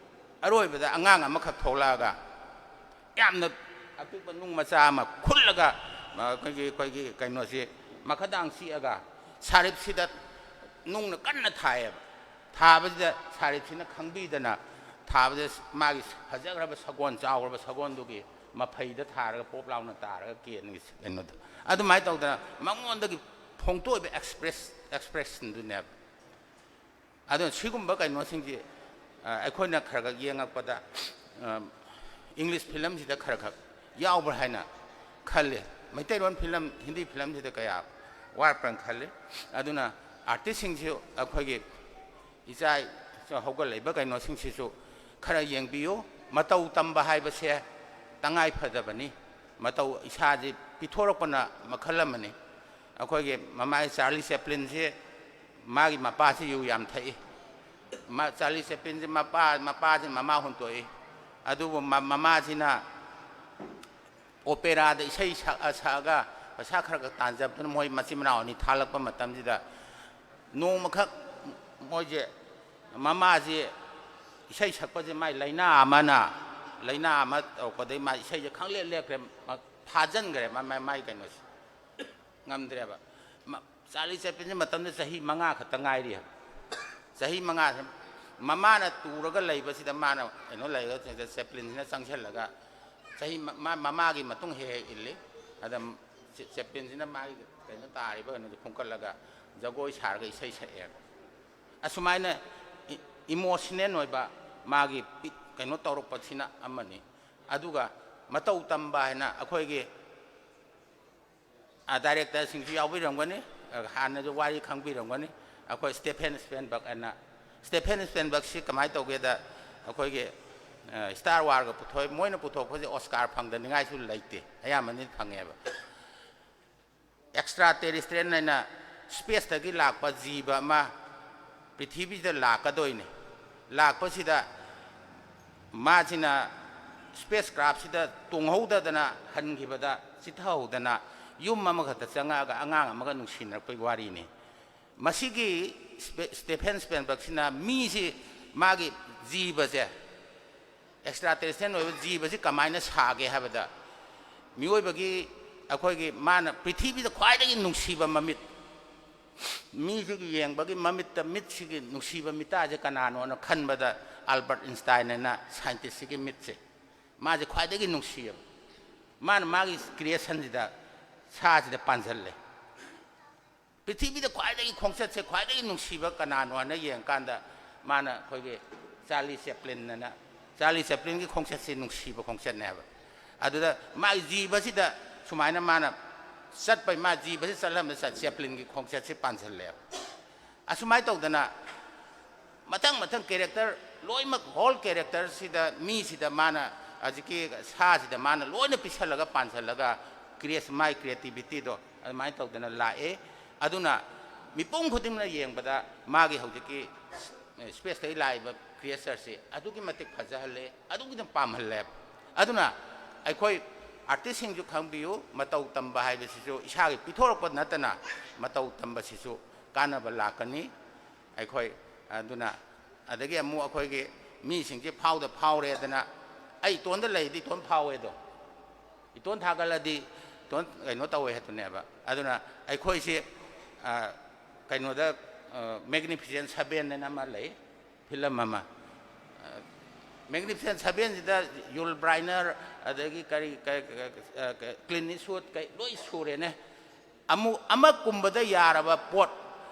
ꯑꯔꯣꯏꯕꯗ ꯑꯉꯥꯡ ꯑꯃꯈꯛ ꯊꯣꯛꯂꯛꯑꯒ ꯌꯥꯝꯅ ꯑꯄꯤꯛꯄ ꯅꯨꯡ ꯃꯆꯥ ꯑꯃ ꯈꯨꯜꯂꯒ, ꯑ, ꯑꯩꯈꯣꯏꯒꯤ, ꯑꯩꯈꯣꯏꯒꯤ ꯀꯩꯅꯣꯁꯤ ꯃꯈꯥꯗꯥꯡ ꯆꯤꯛꯑꯒ ꯁꯥꯔꯤꯞꯁꯤꯗ ꯅꯨꯡꯅ ꯀꯟꯅ ꯊꯥꯏꯌꯦꯕ꯫ ꯊꯥꯕꯁꯤꯗ ꯁꯥꯔꯤꯞꯁꯤꯅ ꯈꯪꯕꯤꯗꯅ ꯊꯥꯕꯗ ꯃꯥꯒꯤ ꯐꯖꯈ꯭ꯔꯕ ꯁꯒꯣꯜ, ꯆꯥꯎꯈ꯭ꯔꯕ ꯁꯒꯣꯜꯗꯨꯒꯤ ꯃꯐꯩꯗ ꯊꯥꯔꯒ ꯄꯣꯞ ꯂꯥꯎꯅ ꯇꯥꯔꯒ ꯀꯦꯟꯒꯤ ꯀꯩꯅꯣꯗꯣ꯫ ꯑꯗꯨꯃꯥꯏꯅ ꯇꯧꯗꯅ ꯃꯉꯣꯟꯗꯒꯤ ꯐꯣꯡꯗꯣꯛꯏꯕ ꯑꯦꯛꯁꯄ꯭ꯔꯦꯁ ꯑꯦꯛꯁꯄ꯭ꯔꯦꯁꯟꯗꯨꯅꯦꯕ꯫ ꯑꯗꯨꯅ ꯁꯤꯒꯨꯝꯕ ꯀꯩꯅꯣꯁꯤꯡꯁꯤ ꯑꯩꯈꯣꯏꯅ ꯈꯔ ꯈꯔ ꯌꯦꯡꯉꯛꯄꯗ ꯏꯪꯂꯤꯁ ꯐꯤꯂꯝꯁꯤꯗ ꯈꯔ ꯈꯔ ꯌꯥꯎꯕ꯭ꯔꯥ ꯍꯥꯏꯅ ꯈꯜꯂꯤ꯫ ꯃꯩꯇꯩꯂꯣꯟ ꯐꯤꯂꯝ, ꯍꯤꯟꯗꯤ ꯐꯤꯂꯝꯁꯤꯗ ꯀꯌꯥ ꯋꯥꯠꯄ꯭ꯔꯅ ꯈꯜꯂꯤ꯫ ꯑꯗꯨꯅ ꯑꯥꯔꯇꯤꯁꯁꯤꯡꯁꯨ, ꯑꯩꯈꯣꯏꯒꯤ ꯏꯆꯥ ꯍꯧꯒꯠꯂꯛꯏꯕ ꯀꯩꯅꯣꯁꯤꯡꯁꯤꯁꯨ ꯈꯔ ꯌꯦꯡꯕꯤꯌꯨ꯫ ꯃꯇꯧ ꯇꯝꯕ ꯍꯥꯏꯕꯁꯦ ꯇꯉꯥꯏ ꯐꯗꯕꯅꯤ꯫ ꯃꯇꯧ ꯏꯁꯥꯁꯤ ꯄꯤꯊꯣꯔꯛꯄꯅ ꯃꯈꯜ ꯑꯃꯅꯤ꯫ ꯑꯩꯈꯣꯏꯒꯤ ꯃꯃꯥꯏ ꯆꯥꯔꯂꯤ ꯆꯦꯄ꯭ꯂꯤꯟꯁꯤ, ꯃꯥꯒꯤ ꯃꯄꯥꯁꯤ ꯌꯨ ꯌꯥꯝ ꯊꯛꯏ꯫ ꯃꯥ, ꯆꯥꯔꯂꯤ ꯆꯦꯄ꯭ꯂꯤꯟꯁꯤ ꯃꯄꯥ, ꯃꯄꯥꯁꯤ ꯃꯃꯥ ꯍꯨꯟꯇꯣꯛꯏ꯫ ꯑꯗꯨꯕꯨ ꯃ-, ꯃꯃꯥꯁꯤꯅ ꯑꯣꯄꯦꯔꯥꯗ ꯏꯁꯩ ꯁꯛꯑ ꯁꯛꯑꯒ ꯄꯩꯁꯥ ꯈꯔ ꯈꯔ ꯇꯥꯟꯖꯕꯗꯨꯅ ꯃꯣꯏ ꯃꯆꯤꯟ ꯃꯅꯥꯎ ꯑꯅꯤ ꯊꯥꯜꯂꯛꯄ ꯃꯇꯝꯁꯤꯗ, ꯅꯣꯡꯃꯈꯛ ꯃꯣꯏꯁꯦ, ꯃꯃꯥꯁꯤ ꯏꯁꯩ ꯁꯛꯄꯁꯦ ꯃꯥꯏ ꯂꯥꯏꯅꯥ ꯑꯃꯅ, ꯂꯥꯏꯅꯥ ꯑꯃ ꯇꯧꯔꯛꯄꯗꯒꯤ ꯃꯥ ꯏꯁꯩꯁꯦ ꯈꯪꯂꯦꯞ ꯂꯦꯞꯈ꯭ꯔꯦ, ꯃ-, ꯐꯥꯖꯤꯟꯈ꯭ꯔꯦ ꯃ-, ꯃ-, ꯃꯥꯏ ꯀꯩꯅꯣꯁꯦ꯫ ꯉꯝꯗ꯭ꯔꯦꯕ꯫ ꯃ-, ꯆꯥꯔꯂꯤ ꯆꯦꯄ꯭ꯂꯤꯟꯁꯦ ꯃꯇꯝꯗ ꯆꯍꯤ ꯃꯉꯥ ꯈꯛꯇ ꯉꯥꯏꯔꯤ ꯍꯥꯏꯕ꯫ ꯆꯍꯤ ꯃꯉꯥꯁꯦ ꯃꯃꯥꯅ ꯇꯨꯔꯒ ꯂꯩꯕꯁꯤꯗ ꯃꯥꯅ ꯀꯩꯅꯣ ꯂꯩꯔꯒ ꯆꯦꯄ꯭ꯂꯤꯟꯁꯤꯅ ꯆꯪꯁꯤꯜꯂꯒ ꯆꯍꯤ ꯃ-, ꯃꯥ-, ꯃꯃꯥꯒꯤ ꯃꯇꯨꯡ ꯍꯦꯛ ꯍꯦꯛ ꯏꯜꯂꯤ꯫ ꯑꯗ ꯆꯦ-, ꯆꯦꯄ꯭ꯂꯤꯟꯁꯤꯅ ꯃꯥꯒꯤ ꯀꯩꯅꯣ ꯇꯥꯔꯤꯕ ꯀꯩꯅꯣꯁꯦ ꯈꯣꯡꯀꯠꯂꯒ ꯖꯒꯣꯏ ꯁꯥꯔꯒ ꯏꯁꯩ ꯁꯛꯑꯦꯕ꯫ ꯑꯁꯨꯃꯥꯏꯅ ꯏ-, ꯏꯃꯣꯁꯅꯦꯜ ꯑꯣꯏꯕ ꯃꯥꯒꯤ ꯄꯤ-, ꯀꯩꯅꯣ ꯇꯧꯔꯛꯄꯁꯤꯅ ꯑꯃꯅꯤ꯫ ꯑꯗꯨꯒ ꯃꯇꯧ ꯇꯝꯕ ꯍꯥꯏꯅ ꯑꯩꯈꯣꯏꯒꯤ ꯑ, ꯗꯥꯏꯔꯦꯛꯇꯔꯁꯤꯡꯁꯨ ꯌꯥꯎꯕꯤꯔꯝꯒꯅꯤ, ꯑ, ꯍꯥꯟꯅꯁꯨ ꯋꯥꯔꯤ ꯈꯪꯕꯤꯔꯝꯒꯅꯤ꯫ ꯑꯩꯈꯣꯏ ꯁ꯭ꯇꯦꯐꯦꯟ ꯁ꯭ꯄꯦꯟꯕꯔꯒ ꯑꯅ, ꯁ꯭ꯇꯦꯐꯦꯟ ꯁ꯭ꯄꯦꯟꯕꯔꯒꯁꯤ ꯀꯃꯥꯏꯅ ꯇꯧꯒꯦꯗ, ꯑꯩꯈꯣꯏꯒꯤ, ꯑ, ꯁ꯭ꯇꯥꯔ ꯋꯥꯔꯒ ꯄꯨꯊꯣꯛꯑꯦ꯫ ꯃꯣꯏꯅ ꯄꯨꯊꯣꯛꯄꯁꯦ ꯑꯣꯁꯀꯥꯔ ꯐꯪꯗꯅꯤꯡꯉꯥꯏꯁꯨ ꯂꯩꯇꯦ, ꯑꯌꯥꯝꯕꯅꯗꯤ ꯐꯪꯉꯦꯕ꯫ ꯑꯦꯛꯁꯇ꯭ꯔꯥ ꯇꯦꯔꯤꯁꯇ꯭ꯔꯤꯌꯦꯜ ꯍꯥꯏꯅ ꯁ꯭ꯄꯦꯁꯇꯒꯤ ꯂꯥꯛꯄ ꯖꯤꯕ ꯑꯃ ꯄ꯭ꯔꯤꯊꯤꯕꯤꯗ ꯂꯥꯛꯀꯗꯣꯏꯅꯤ꯫ ꯂꯥꯛꯄꯁꯤꯗ ꯃꯥꯁꯤꯅ ꯁ꯭ꯄꯦꯁ ꯀ꯭ꯔꯥꯐꯁꯤꯗ ꯇꯣꯡꯍꯧꯗꯗꯅ ꯍꯟꯈꯤꯕꯗ ꯆꯤꯠꯊꯍꯧꯗꯅ ꯌꯨꯝ ꯑꯃꯈꯛꯇ ꯆꯪꯉꯛꯑꯒ ꯑꯉꯥꯡ ꯑꯃꯒ ꯅꯨꯡꯁꯤꯅꯔꯛꯄꯒꯤ ꯋꯥꯔꯤꯅꯤ꯫ ꯃꯁꯤꯒꯤ ꯁ꯭ꯄꯦ-, ꯁ꯭ꯇꯦꯐꯦꯟ ꯁ꯭ꯄꯦꯟꯕꯔꯒꯁꯤꯅ ꯃꯤꯁꯤ, ꯃꯥꯒꯤ ꯖꯤꯕꯁꯦ, ꯑꯦꯛꯁꯇ꯭ꯔꯥ ꯇꯦꯔꯤꯁꯇ꯭ꯔꯤꯌꯦꯜ ꯑꯣꯏꯕ ꯖꯤꯕꯁꯤ ꯀꯃꯥꯏꯅ ꯁꯥꯒꯦ ꯍꯥꯏꯕꯗ, ꯃꯤꯑꯣꯏꯕꯒꯤ, ꯑꯩꯈꯣꯏꯒꯤ, ꯃꯥꯅ ꯄ꯭ꯔꯤꯊꯤꯕꯤꯗ ꯈ꯭ꯋꯥꯏꯗꯒꯤ ꯅꯨꯡꯁꯤꯕ ꯃꯃꯤꯠ, ꯃꯤꯁꯤꯒꯤ ꯌꯦꯡꯕꯒꯤ ꯃꯃꯤꯠꯇ, ꯃꯤꯠꯁꯤꯒꯤ ꯅꯨꯡꯁꯤꯕ ꯃꯤꯇꯥꯁꯦ ꯀꯅꯥꯅꯣꯅ ꯈꯟꯕꯗ ꯑꯜꯕꯔꯠ ꯑꯦꯟꯁꯇꯥꯏꯟ ꯍꯥꯏꯅ ꯁꯥꯏꯟꯇꯤꯁꯁꯤꯒꯤ ꯃꯤꯠꯁꯦ, ꯃꯥꯁꯦ ꯈ꯭ꯋꯥꯏꯗꯒꯤ ꯅꯨꯡꯁꯤꯌꯦꯕ꯫ ꯃꯥꯅ ꯃꯥꯒꯤ ꯀ꯭ꯔꯤꯌꯦꯁꯟꯁꯤꯗ ꯁꯥꯁꯤꯗ ꯄꯥꯟꯁꯤꯜꯂꯦ꯫ ꯄ꯭ꯔꯤꯊꯤꯕꯤꯗ ꯈ꯭ꯋꯥꯏꯗꯒꯤ ꯈꯣꯡꯆꯠꯁꯦ ꯈ꯭ꯋꯥꯏꯗꯒꯤ ꯅꯨꯡꯁꯤꯕ ꯀꯅꯥꯅꯣ ꯍꯥꯏꯅ ꯌꯦꯡꯀꯥꯟꯗ, ꯃꯥꯅ ꯑꯩꯈꯣꯏꯒꯤ ꯆꯥꯔꯂꯤ ꯆꯦꯄ꯭ꯂꯤꯟ ꯑꯅ, ꯆꯥꯔꯂꯤ ꯆꯦꯄ꯭ꯂꯤꯟꯒꯤ ꯈꯣꯡꯆꯠꯁꯦ ꯅꯨꯡꯁꯤꯕ ꯈꯣꯡꯆꯠꯅꯦꯕ꯫ ꯑꯗꯨꯗ ꯃꯥꯒꯤ ꯖꯤꯕꯁꯤꯗ ꯁꯨꯃꯥꯏꯅ ꯃꯥꯅ ꯆꯠꯄꯩ, ꯃꯥ ꯖꯤꯕꯁꯤ ꯆꯠꯂꯝꯗ ꯆꯠ ꯆꯦꯄ꯭ꯂꯤꯟꯒꯤ ꯈꯣꯡꯆꯠꯁꯤ ꯄꯥꯟꯁꯤꯜꯂꯦꯕ꯫ ꯑꯁꯨꯃꯥꯏꯅ ꯇꯧꯗꯅ ꯃꯊꯪ ꯃꯊꯪ ꯀꯦꯔꯦꯛꯇꯔ ꯂꯣꯏꯅꯃꯛ, ꯍꯣꯜ ꯀꯦꯔꯦꯛꯇꯔꯁꯤꯗ, ꯃꯤꯁꯤꯗ ꯃꯥꯅ, ꯍꯧꯖꯤꯛꯀꯤ ꯁꯥꯁꯤꯗ ꯃꯥꯅ ꯂꯣꯏꯅ ꯄꯤꯁꯜꯂꯒ ꯄꯥꯟꯁꯤꯜꯂꯒ ꯀ꯭ꯔꯤꯌꯦꯁ-, ꯃꯥꯏ ꯀ꯭ꯔꯤꯌꯦꯇꯤꯕꯤꯇꯤꯗꯣ ꯑꯗꯨꯃꯥꯏꯅ ꯇꯧꯗꯅ ꯂꯥꯛꯑꯦ꯫ ꯑꯗꯨꯅ ꯃꯤꯄꯨꯝ ꯈꯨꯗꯤꯡꯃꯛꯅ ꯌꯦꯡꯕꯗ ꯃꯥꯒꯤ ꯍꯧꯖꯤꯛꯀꯤ ꯁ꯭ꯄꯦꯁꯇꯒꯤ ꯂꯥꯛꯏꯕ ꯀ꯭ꯔꯤꯌꯦꯆꯔꯁꯤ ꯑꯗꯨꯛꯀꯤ ꯃꯇꯤꯛ ꯐꯖꯍꯜꯂꯦ, ꯑꯗꯨꯛꯀꯤ ꯃꯇꯤꯛ ꯄꯥꯝꯍꯜꯂꯦꯕ꯫ ꯑꯗꯨꯅ ꯑꯩꯈꯣꯏ ꯑꯥꯔꯇꯤꯁꯁꯤꯡꯁꯨ ꯈꯪꯕꯤꯌꯨ, ꯃꯇꯧ ꯇꯝꯕ ꯍꯥꯏꯕꯁꯤꯁꯨ ꯏꯁꯥꯒꯤ ꯄꯤꯊꯣꯔꯛꯄ ꯅꯠꯇꯅ ꯃꯇꯧ ꯇꯝꯕꯁꯤꯁꯨ ꯀꯥꯟꯅꯕ ꯂꯥꯛꯀꯅꯤ꯫ ꯑꯩꯈꯣꯏ ꯑꯗꯨꯅ, ꯑꯗꯒꯤ ꯑꯃꯨꯛ ꯑꯩꯈꯣꯏꯒꯤ ꯃꯤꯁꯤꯡꯁꯦ ꯐꯥꯎꯗ ꯐꯥꯎꯔꯦꯗꯅ, ꯑꯩ ꯏꯇꯣꯟꯗ ꯂꯩꯗꯤ ꯏꯇꯣꯟ ꯐꯥꯎꯋꯦꯗꯣ, ꯏꯇꯣꯟ ꯊꯥꯒꯠꯂꯗꯤ ꯏꯇꯣꯟ ꯀꯩꯅꯣ ꯇꯧꯋꯦ ꯍꯥꯏꯗꯨꯅꯦꯕ꯫ ꯑꯗꯨꯅ ꯑꯩꯈꯣꯏꯁꯤ, ꯑ, ꯀꯩꯅꯣꯗ, ꯑ, ꯃꯦꯒꯅꯤꯐꯤꯁꯦꯟ ꯁꯚꯦꯟ ꯍꯥꯏꯅ ꯑꯃ ꯂꯩ, ꯐꯤꯂꯝ ꯑꯃ꯫ ꯑ, ꯃꯦꯒꯅꯤꯐꯤꯁꯦꯟ ꯁꯚꯦꯟꯁꯤꯗ ꯌꯨꯜ ꯕ꯭ꯔꯥꯏꯅꯔ, ꯑꯗꯒꯤ ꯀꯔꯤ, ꯀ-, ꯀ-, ꯀ-, ꯑ, ꯀ-, ꯀ꯭ꯂꯤꯟ ꯏꯁꯋꯨꯗ, ꯀꯩ, ꯂꯣꯏ ꯁꯨꯔꯦꯅꯦ꯫ ꯑꯃꯨꯛ ꯑꯃ ꯀꯨꯝꯕꯗ ꯌꯥꯔꯕ ꯄꯣꯠ,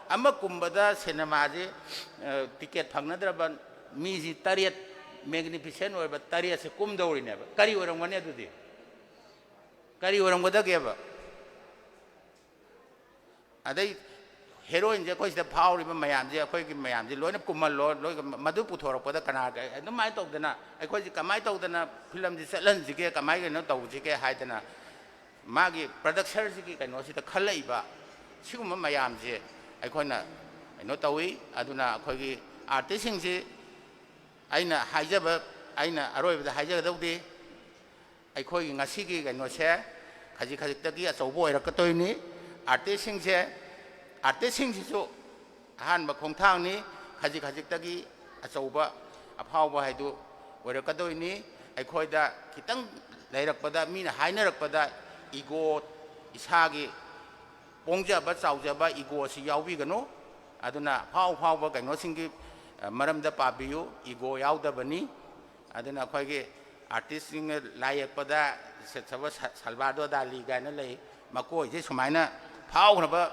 ꯑꯃ ꯀꯨꯝꯕꯗ ꯁꯤꯅꯦꯃꯥꯁꯤ, ꯑ, ꯇꯤꯀꯦꯠ ꯐꯪꯅꯗ꯭ꯔꯕ ꯃꯤꯁꯤ ꯇꯔꯦꯠ, ꯃꯦꯒꯅꯤꯐꯤꯁꯦꯟ ꯑꯣꯏꯕ ꯇꯔꯦꯠꯁꯦ ꯀꯨꯝꯗꯧꯔꯤꯅꯦꯕ꯫ ꯀꯔꯤ ꯑꯣꯏꯔꯝꯒꯅꯤ ꯑꯗꯨꯗꯤ? ꯀꯔꯤ ꯑꯣꯏꯔꯝꯒꯗꯒꯦꯕ? ꯑꯗꯩ ꯍꯦꯔꯣꯏꯟꯁꯦ ꯑꯩꯈꯣꯏ ꯁꯤꯗ ꯐꯥꯎꯔꯤꯕ ꯃꯌꯥꯝꯁꯦ, ꯑꯩꯈꯣꯏꯒꯤ ꯃꯌꯥꯝꯁꯦ ꯂꯣꯏꯅ ꯀꯨꯝꯍꯜꯂꯣ, ꯂꯣꯏ-, ꯃꯗꯨ ꯄꯨꯊꯣꯔꯛꯄꯗ ꯀꯅꯥ, ꯑꯗꯨꯃꯥꯏꯅ ꯇꯧꯗꯅ ꯑꯩꯈꯣꯏꯁꯦ ꯀꯃꯥꯏꯅ ꯇꯧꯗꯅ ꯐꯤꯂꯝꯁꯦ ꯆꯠꯍꯟꯁꯤꯒꯦ, ꯀꯃꯥꯏꯅ ꯀꯩꯅꯣ ꯇꯧꯁꯤꯒꯦ ꯍꯥꯏꯗꯅ ꯃꯥꯒꯤ ꯄ꯭ꯔꯗꯛꯁꯔꯁꯤꯒꯤ ꯀꯩꯅꯣꯁꯤꯗ ꯈꯜꯂꯛꯏꯕ ꯁꯤꯒꯨꯝꯕ ꯃꯌꯥꯝꯁꯦ ꯑꯩꯈꯣꯏꯅ ꯀꯩꯅꯣ ꯇꯧꯏ꯫ ꯑꯗꯨꯅ ꯑꯩꯈꯣꯏꯒꯤ ꯑꯥꯔꯇꯤꯁꯁꯤꯡꯁꯤ ꯑꯩꯅ ꯍꯥꯏꯖꯕ, ꯑꯩꯅ ꯑꯔꯣꯏꯕꯗ ꯍꯥꯏꯖꯒꯗꯧꯗꯤ, ꯑꯩꯈꯣꯏꯒꯤ ꯉꯁꯤꯒꯤ ꯀꯩꯅꯣꯁꯦ ꯈꯖꯤꯛ ꯈꯖꯤꯛꯇꯒꯤ ꯑꯆꯧꯕ ꯑꯣꯏꯔꯛꯀꯗꯣꯏꯅꯤ꯫ ꯑꯥꯔꯇꯤꯁꯁꯤꯡꯁꯦ, ꯑꯥꯔꯇꯤꯁꯁꯤꯡꯁꯤꯁꯨ ꯑꯍꯥꯟꯕ ꯈꯣꯡꯊꯥꯡꯅꯤ, ꯈꯖꯤꯛ ꯈꯖꯤꯛꯇꯒꯤ ꯑꯆꯧꯕ ꯑꯐꯥꯎꯕ ꯍꯥꯏꯗꯨ ꯑꯣꯏꯔꯛꯀꯗꯣꯏꯅꯤ꯫ ꯑꯩꯈꯣꯏꯗ ꯈꯤꯇꯪ ꯂꯩꯔꯛꯄꯗ, ꯃꯤꯅ ꯍꯥꯏꯅꯔꯛꯄꯗ ꯏꯒꯣ, ꯏꯁꯥꯒꯤ ꯄꯣꯡꯖꯕ ꯆꯥꯎꯖꯕ ꯏꯒꯣꯁꯤ ꯌꯥꯎꯕꯤꯒꯅꯨ꯫ ꯑꯗꯨꯅ ꯐꯥꯎ ꯐꯥꯎꯕ ꯀꯩꯅꯣꯁꯤꯡꯒꯤ, ꯑ, ꯃꯔꯝꯗ ꯄꯥꯕꯤꯌꯨ, ꯏꯒꯣ ꯌꯥꯎꯗꯕꯅꯤ꯫ ꯑꯗꯨꯅ ꯑꯩꯈꯣꯏꯒꯤ ꯑꯥꯔꯇꯤꯁꯁꯤꯡꯅ ꯂꯥꯏ ꯌꯦꯛꯄꯗ ꯁ-, ꯁ-, ꯁ-, ꯁꯜꯕꯥꯗꯣ ꯗꯥꯂꯤ ꯀꯥꯏꯅ ꯂꯩ, ꯃꯈꯣꯏꯁꯦ ꯁꯨꯃꯥꯏꯅ ꯐꯥꯎꯈ꯭ꯔꯕ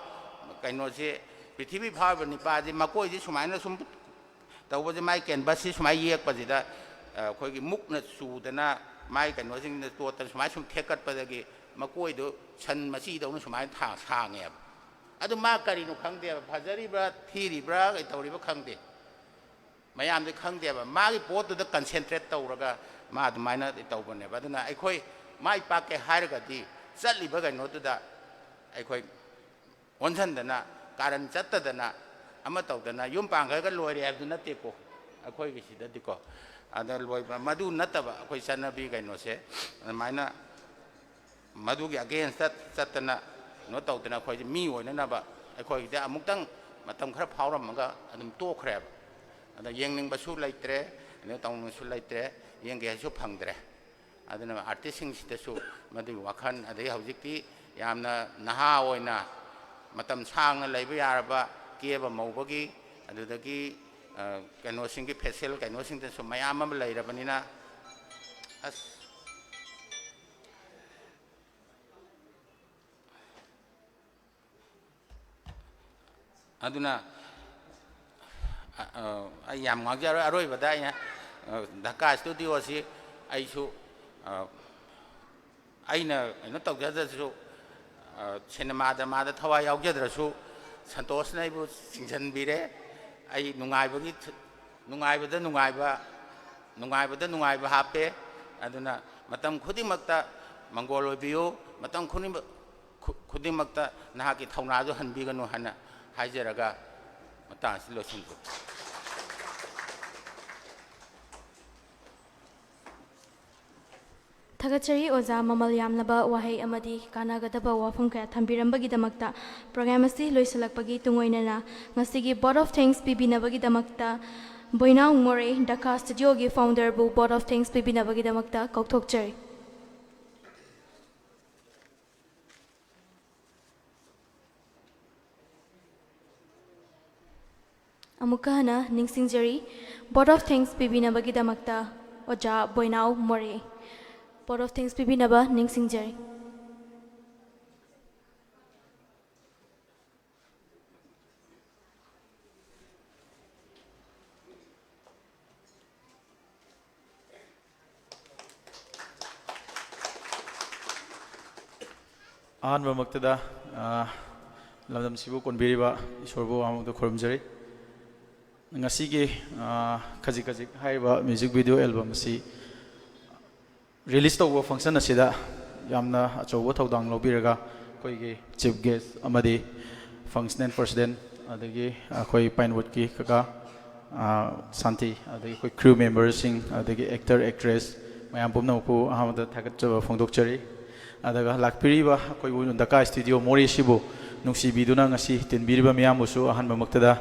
ꯀꯩꯅꯣꯁꯦ, ꯄ꯭ꯔꯤꯊꯤꯕꯤ ꯐꯥꯎꯔꯤꯕ ꯅꯤꯄꯥꯁꯦ ꯃꯀꯣꯏꯁꯦ ꯁꯨꯃꯥꯏꯅ ꯁꯨꯝ ꯇꯧꯕꯁꯦ, ꯃꯥꯏ ꯀꯦꯟꯚꯁꯁꯤ ꯁꯨꯃꯥꯏꯅ ꯌꯦꯛꯄꯁꯤꯗ, ꯑ, ꯑꯩꯈꯣꯏꯒꯤ ꯃꯨꯛꯅ ꯆꯨꯗꯅ, ꯃꯥꯏ ꯀꯩꯅꯣꯁꯤꯡꯗ ꯇꯣꯠꯇꯅ ꯁꯨꯃꯥꯏꯅ ꯁꯨꯝ ꯊꯦꯛꯀꯠꯄꯗꯒꯤ ꯃꯀꯣꯏꯗꯣ ꯁꯟ ꯃꯆꯤꯗꯧꯅ ꯁꯨꯃꯥꯏꯅ ꯊꯥ-, ꯁꯥꯡꯉꯦꯕ꯫ ꯑꯗꯨ ꯃꯥ ꯀꯔꯤꯅꯣ ꯈꯪꯗꯦꯕ, ꯐꯖꯔꯤꯕ꯭ꯔꯥ ꯊꯤꯔꯤꯕ꯭ꯔꯥ ꯀꯩ ꯇꯧꯔꯤꯕ ꯈꯪꯗꯦ, ꯃꯌꯥꯝꯗꯤ ꯈꯪꯗꯦꯕ꯫ ꯃꯥꯒꯤ ꯄꯣꯠꯇꯨꯗ ꯀꯟꯁꯦꯟꯇ꯭ꯔꯦꯠ ꯇꯧꯔꯒ ꯃꯥ ꯑꯗꯨꯃꯥꯏꯅ ꯇꯧꯕꯅꯦꯕ꯫ ꯑꯗꯨꯅ ꯑꯩꯈꯣꯏ ꯃꯥꯏ ꯄꯥꯛꯀꯦ ꯍꯥꯏꯔꯒꯗꯤ ꯆꯠꯂꯤꯕ ꯀꯩꯅꯣꯗꯨꯗ ꯑꯩꯈꯣꯏ ꯑꯣꯟꯁꯤꯟꯗꯅ, ꯀꯥꯔꯟ ꯆꯠꯇꯗꯅ, ꯑꯃ ꯇꯧꯗꯅ ꯌꯨꯝ ꯄꯥꯟꯈ꯭ꯔꯒ ꯂꯣꯏꯔꯦ ꯍꯥꯏꯕꯗꯨ ꯅꯠꯇꯦꯀꯣ, ꯑꯩꯈꯣꯏꯒꯤꯁꯤꯗꯗꯤꯀꯣ꯫ ꯑꯗ ꯂꯣꯏꯕ ꯃꯗꯨ ꯅꯠꯇꯕ, ꯑꯩꯈꯣꯏ ꯆꯠꯅꯕꯤ ꯀꯩꯅꯣꯁꯦ ꯑꯗꯨꯃꯥꯏꯅ ꯃꯗꯨꯒꯤ ꯑꯒꯦꯟꯁꯇ ꯆꯠꯇꯅ, ꯀꯩꯅꯣ ꯇꯧꯗꯅ, ꯑꯩꯈꯣꯏꯁꯦ ꯃꯤ ꯑꯣꯏꯅꯅꯕ ꯑꯩꯈꯣꯏꯒꯤꯗꯤ ꯑꯃꯨꯛꯇꯪ ꯃꯇꯝ ꯈꯔ ꯐꯥꯎꯔꯝꯃꯒ ꯑꯗꯨꯝ ꯇꯣꯛꯈ꯭ꯔꯦꯕ꯫ ꯑꯗ ꯌꯦꯡꯅꯤꯡꯕꯁꯨ ꯂꯩꯇ꯭ꯔꯦ, ꯀꯩꯅꯣ ꯇꯧꯅꯤꯡꯕꯁꯨ ꯂꯩꯇ꯭ꯔꯦ, ꯌꯦꯡꯒꯦ ꯍꯥꯏꯁꯨ ꯐꯪꯗ꯭ꯔꯦ꯫ ꯑꯗꯨꯅ ꯑꯥꯔꯇꯤꯁꯁꯤꯡꯁꯤꯗꯁꯨ ꯃꯗꯨꯒꯤ ꯋꯥꯈꯜ, ꯑꯗꯩ ꯍꯧꯖꯤꯛꯇꯤ ꯌꯥꯝꯅ ꯅꯍꯥ ꯑꯣꯏꯅ ꯃꯇꯝ ꯁꯥꯡꯅ ꯂꯩꯕ ꯌꯥꯔꯕ ꯀꯦꯕ ꯃꯧꯕꯒꯤ, ꯑꯗꯨꯗꯒꯤ, ꯑ, ꯀꯩꯅꯣꯁꯤꯡꯒꯤ ꯐꯦꯁꯤꯌꯦꯜ ꯀꯩꯅꯣꯁꯤꯡꯗꯁꯨ ꯃꯌꯥꯝ ꯑꯃ ꯂꯩꯔꯕꯅꯤꯅ, ꯑꯁ, ꯑꯗꯨꯅ, ꯑ, ꯑ, ꯑꯩ ꯌꯥꯝ ꯉꯥꯡꯖꯔꯣꯏ꯫ ꯑꯔꯣꯏꯕꯗ ꯑꯩꯅ, ꯑ, ꯙꯀꯥ ꯁ꯭ꯇꯨꯗꯤꯑꯣꯁꯤ ꯑꯩꯁꯨ, ꯑ, ꯑꯩꯅ ꯀꯩꯅꯣ ꯇꯧꯖꯗ꯭ꯔꯁꯨ, ꯑ, ꯁꯤꯅꯦꯃꯥ ꯗ꯭ꯔꯃꯥꯗ ꯊꯋꯥꯏ ꯌꯥꯎꯖꯗ꯭ꯔꯁꯨ, ꯁꯟꯇꯣꯁꯅ ꯑꯩꯕꯨ ꯆꯤꯡꯁꯤꯟꯕꯤꯔꯦ꯫ ꯑꯩ ꯅꯨꯡꯉꯥꯏꯕꯒꯤ ꯊ-, ꯅꯨꯡꯉꯥꯏꯕꯗ ꯅꯨꯡꯉꯥꯏꯕ, ꯅꯨꯡꯉꯥꯏꯕꯗ ꯅꯨꯡꯉꯥꯏꯕ ꯍꯥꯞꯄꯦ꯫ ꯑꯗꯨꯅ ꯃꯇꯝ ꯈꯨꯗꯤꯡꯃꯛꯇ ꯃꯪꯒꯣꯜ ꯑꯣꯏꯕꯤꯌꯨ, ꯃꯇꯝ ꯈꯨꯗꯤꯡꯃꯛ, ꯈꯨ-, ꯈꯨꯗꯤꯡꯃꯛꯇ ꯅꯍꯥꯛꯀꯤ ꯊꯧꯅꯥꯗꯨ ꯍꯟꯕꯤꯒꯅꯨ ꯍꯥꯏꯅ ꯍꯥꯏꯖꯔꯒ ꯃꯇꯥꯡ ꯑꯁꯤ ꯂꯣꯏꯁꯤꯟꯖꯒꯦ꯫ ꯊꯥꯒꯠꯆꯔꯤ ꯑꯣꯖꯥ, ꯃꯃꯜ ꯌꯥꯝꯂꯕ ꯋꯥꯍꯩ ꯑꯃꯗꯤ ꯀꯥꯟꯅꯒꯗꯕ ꯋꯥꯐꯝ ꯀꯌꯥ ꯊꯝꯕꯤꯔꯝꯕꯒꯤꯗꯃꯛꯇ꯫ ꯄ꯭ꯔꯣꯒ꯭ꯔꯥꯝ ꯑꯁꯤ ꯂꯣꯏꯁꯤꯜꯂꯛꯄꯒꯤ ꯇꯨꯡꯑꯣꯏꯅꯅ ꯉꯁꯤꯒꯤ vote of thanks ꯄꯤꯕꯤꯅꯕꯒꯤꯗꯃꯛꯇ ꯕꯣꯏꯅꯥꯎ ꯃꯣꯔꯦ, ꯙꯀꯥ ꯁ꯭ꯇꯨꯗꯤꯑꯣꯒꯤ ꯐꯥꯎꯟꯗꯔꯕꯨ vote of thanks ꯄꯤꯕꯤꯅꯕꯒꯤꯗꯃꯛꯇ ꯀꯧꯊꯣꯛꯆꯔꯤ꯫ ꯑꯃꯨꯛꯀ ꯍꯟꯅ ꯅꯤꯡꯁꯤꯡꯖꯔꯤ, vote of thanks ꯄꯤꯕꯤꯅꯕꯒꯤꯗꯃꯛꯇ ꯑꯣꯖꯥ ꯕꯣꯏꯅꯥꯎ ꯃꯣꯔꯦ꯫ Vote of thanks ꯄꯤꯕꯤꯅꯕ ꯅꯤꯡꯁꯤꯡꯖꯔꯤ꯫ ꯑꯍꯥꯟꯕꯃꯛꯇꯗ, ꯑ, ꯂꯝꯗꯝꯁꯤꯕꯨ ꯀꯣꯟꯕꯤꯔꯤꯕ ꯏꯁꯣꯔꯕꯨ ꯑꯍꯥꯟꯕꯗ ꯈꯨꯔꯨꯝꯖꯔꯤ꯫ ꯉꯁꯤꯒꯤ, ꯑ, ꯈꯖꯤꯛ ꯈꯖꯤꯛ ꯍꯥꯏꯔꯤꯕ ꯃ꯭ꯌꯨꯖꯤꯛ ꯚꯤꯗꯤꯑꯣ ꯑꯦꯜꯕꯝ ꯑꯁꯤ ꯔꯤꯂꯤꯁ ꯇꯧꯕ ꯐꯪꯁꯟ ꯑꯁꯤꯗ ꯌꯥꯝꯅ ꯑꯆꯧꯕ ꯊꯧꯗꯥꯡ ꯂꯧꯕꯤꯔꯒ ꯑꯩꯈꯣꯏꯒꯤ ꯆꯤꯐ ꯒꯦꯁ ꯑꯃꯗꯤ ꯐꯪꯁꯅꯦꯜ ꯄ꯭ꯔꯁꯤꯗꯦꯟ, ꯑꯗꯒꯤ ꯑꯩꯈꯣꯏ ꯄꯥꯏꯟꯋꯨꯗꯀꯤ ꯀꯀꯥ, ꯑ, ꯁꯥꯟꯇꯤ, ꯑꯗꯒꯤ ꯑꯩꯈꯣꯏ ꯀ꯭ꯔꯤꯎ ꯃꯦꯝꯕꯔꯁꯤꯡ, ꯑꯗꯒꯤ ꯑꯦꯛꯇꯔ, ꯑꯦꯛꯇ꯭ꯔꯦꯁ ꯃꯌꯥꯝ ꯄꯨꯝꯅꯃꯛꯄꯨ ꯑꯍꯥꯟꯕꯗ ꯊꯥꯒꯠꯆꯕ ꯐꯣꯡꯗꯣꯛꯆꯔꯤ꯫ ꯑꯗꯨꯒ ꯂꯥꯛꯄꯤꯔꯤꯕ ꯑꯩꯈꯣꯏꯕꯨ ꯗꯀꯥ ꯁ꯭ꯇꯨꯗꯤꯑꯣ ꯃꯣꯔꯦꯁꯤꯕꯨ ꯅꯨꯡꯁꯤꯕꯤꯗꯨꯅ ꯉꯁꯤ ꯇꯤꯟꯕꯤꯔꯤꯕ ꯃꯤꯌꯥꯝꯕꯨꯁꯨ ꯑꯍꯥꯟꯕꯃꯛꯇꯗ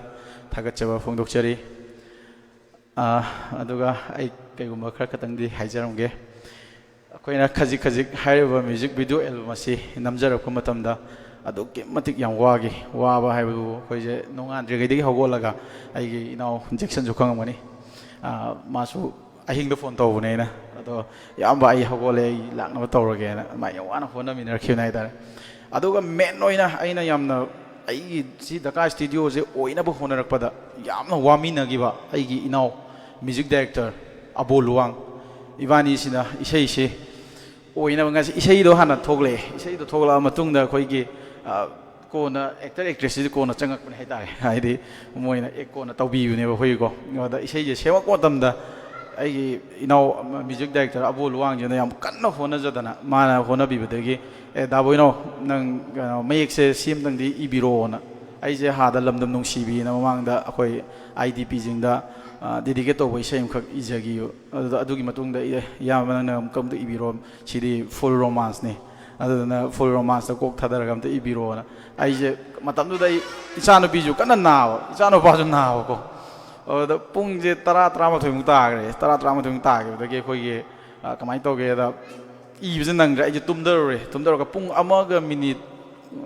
ꯊꯥꯒꯠꯆꯕ ꯐꯣꯡꯗꯣꯛꯆꯔꯤ꯫ ꯑ, ꯑꯗꯨꯒ ꯑꯩ ꯀꯩꯒꯨꯝꯕ ꯈꯔ ꯈꯛꯇꯪꯗꯤ ꯍꯥꯏꯖꯔꯝꯒꯦ꯫ ꯑꯩꯈꯣꯏꯅ ꯈꯖꯤꯛ ꯈꯖꯤꯛ ꯍꯥꯏꯔꯤꯕ ꯃ꯭ꯌꯨꯖꯤꯛ ꯚꯤꯗꯤꯑꯣ ꯑꯦꯜꯕꯝ ꯑꯁꯤ ꯅꯝꯖꯔꯛꯄ ꯃꯇꯝꯗ ꯑꯗꯨꯛꯀꯤ ꯃꯇꯤꯛ ꯌꯥꯝ ꯋꯥꯈꯤ꯫ ꯋꯥꯕ ꯍꯥꯏꯕꯕꯨ ꯑꯩꯈꯣꯏꯁꯦ ꯅꯣꯡꯉꯥꯟꯗ꯭ꯔꯤꯉꯩꯗꯒꯤ ꯍꯧꯒꯠꯂꯒ, ꯑꯩꯒꯤ ꯏꯅꯥꯎ ꯖꯦꯛꯁꯟꯁꯨ ꯈꯪꯉꯝꯒꯅꯤ, ꯑ, ꯃꯥꯁꯨ ꯑꯍꯤꯡꯗ ꯐꯣꯟ ꯇꯧꯕꯅꯦ ꯑꯩꯅ, "ꯑꯗꯣ ꯏꯌꯥꯝꯕ, ꯑꯩ ꯍꯧꯒꯠꯂꯦ, ꯑꯩ ꯂꯥꯛꯅꯕ ꯇꯧꯔꯒꯦꯅ", ꯑꯗꯨꯃꯥꯏꯅ ꯌꯥꯝ ꯋꯥꯅ ꯍꯣꯠꯅꯃꯤꯟꯅꯔꯛꯈꯤꯕꯅꯦ ꯍꯥꯏꯇꯥꯔꯦ꯫ ꯑꯗꯨꯒ ꯃꯦꯟ ꯑꯣꯏꯅ ꯑꯩꯅ ꯌꯥꯝꯅ, ꯑꯩꯒꯤ ꯁꯤ ꯗꯀꯥ ꯁ꯭ꯇꯨꯗꯤꯑꯣꯁꯦ ꯑꯣꯏꯅꯕ ꯍꯣꯠꯅꯔꯛꯄꯗ ꯌꯥꯝꯅ ꯋꯥꯃꯤꯟꯅꯈꯤꯕ ꯑꯩꯒꯤ ꯏꯅꯥꯎ ꯃ꯭ꯌꯨꯖꯤꯛ ꯗꯥꯏꯔꯦꯛꯇꯔ ꯑꯕꯣ ꯂꯨꯋꯥꯡ, ꯏꯕꯥꯅꯤꯁꯤꯅ ꯏꯁꯩꯁꯦ ꯑꯣꯏꯅꯕ, ꯉꯁꯤ ꯏꯁꯩꯗꯣ ꯍꯥꯟꯅ ꯊꯣꯛꯂꯛꯑꯦ꯫ ꯏꯁꯩꯗꯣ ꯊꯣꯛꯂꯛꯑ ꯃꯇꯨꯡꯗ ꯑꯩꯈꯣꯏꯒꯤ, ꯑ, ꯀꯣꯟꯅ ꯑꯦꯛꯇꯔ ꯑꯦꯛꯇ꯭ꯔꯦꯁꯁꯤꯗꯤ ꯀꯣꯟꯅ ꯆꯪꯉꯛꯄꯅꯦ ꯍꯥꯏꯇꯥꯔꯦ꯫ ꯍꯥꯏꯗꯤ ꯃꯣꯏꯅ ꯑꯦ ꯀꯣꯟꯅ ꯇꯧꯕꯤꯕꯅꯦꯕ ꯑꯩꯈꯣꯏꯒꯤꯀꯣ꯫ ꯑꯗ ꯏꯁꯩꯁꯦ ꯁꯦꯝꯃꯛꯄ ꯃꯇꯝꯗ ꯑꯩꯒꯤ ꯏꯅꯥꯎ ꯃ꯭ꯌꯨꯖꯤꯛ ꯗꯥꯏꯔꯦꯛꯇꯔ ꯑꯕꯣ ꯂꯨꯋꯥꯡꯁꯤꯅ ꯌꯥꯝ ꯀꯟꯅ ꯍꯣꯠꯅꯖꯗꯅ, ꯃꯥꯅ ꯍꯣꯠꯅꯕꯤꯕꯗꯒꯤ, "ꯑꯦ, ꯗꯥ ꯕꯣꯏꯅꯥꯎ, ꯅꯪ, ꯀꯩꯅꯣ, ꯃꯌꯦꯛꯁꯦ ꯁꯤ ꯑꯃꯇꯪꯗꯤ ꯏꯕꯤꯔꯛꯑꯣꯅ", ꯑꯩꯁꯦ ꯍꯥꯗ ꯂꯝꯗꯝ ꯅꯨꯡꯁꯤꯕꯤꯅ ꯃꯃꯥꯡꯗ ꯑꯩꯈꯣꯏ ꯑꯥꯏ ꯗꯤ ꯄꯤꯁꯤꯡꯗ, ꯑ, ꯗꯦꯗꯤꯀꯦꯠ ꯇꯧꯕ ꯏꯁꯩ ꯑꯃꯈꯛ ꯏꯖꯈꯤꯕ꯫ ꯑꯗꯨꯗ ꯑꯗꯨꯒꯤ ꯃꯇꯨꯡꯗ, "ꯑꯦ, ꯏꯌꯥꯝꯕ, ꯅꯪꯅ ꯑꯃꯨꯛꯇ ꯑꯝꯇ ꯏꯕꯤꯔꯣ, ꯁꯤꯗꯤ ꯐꯨꯜ ꯔꯣꯃꯥꯟꯁꯅꯤ, ꯑꯗꯨꯗꯨꯅ ꯐꯨꯜ ꯔꯣꯃꯥꯟꯁꯇ ꯀꯣꯛ ꯊꯥꯗꯔꯒ ꯑꯝꯇ ꯏꯕꯤꯔꯣꯅ", ꯑꯩꯁꯦ ꯃꯇꯝꯗꯨꯗ ꯑꯩ ꯏꯆꯥꯅꯨꯄꯤꯁꯨ ꯀꯟꯅ ꯅꯥꯕ, ꯏꯆꯥꯅꯨꯄꯥꯁꯨ ꯅꯥꯕꯀꯣ꯫ ꯑꯗꯨꯗ ꯄꯨꯡꯁꯦ ꯇꯔꯥ, ꯇꯔꯥꯃꯥꯊꯣꯏꯃꯨꯛ ꯇꯥꯈ꯭ꯔꯦ꯫ ꯇꯔꯥ, ꯇꯔꯥꯃꯥꯊꯣꯏꯃꯨꯛ ꯇꯥꯈꯤꯕꯗꯒꯤ ꯑꯩꯈꯣꯏꯒꯤ, ꯑ, ꯀꯃꯥꯏꯅ ꯇꯧꯒꯦꯗ, ꯏꯕꯁꯦ ꯅꯪꯗ꯭ꯔꯦ꯫ ꯑꯩꯁꯦ ꯇꯨꯝꯊꯔꯨꯔꯦ꯫ ꯇꯨꯝꯊꯔꯒ ꯄꯨꯡ ꯑꯃꯒ ꯃꯤꯅꯤꯠ,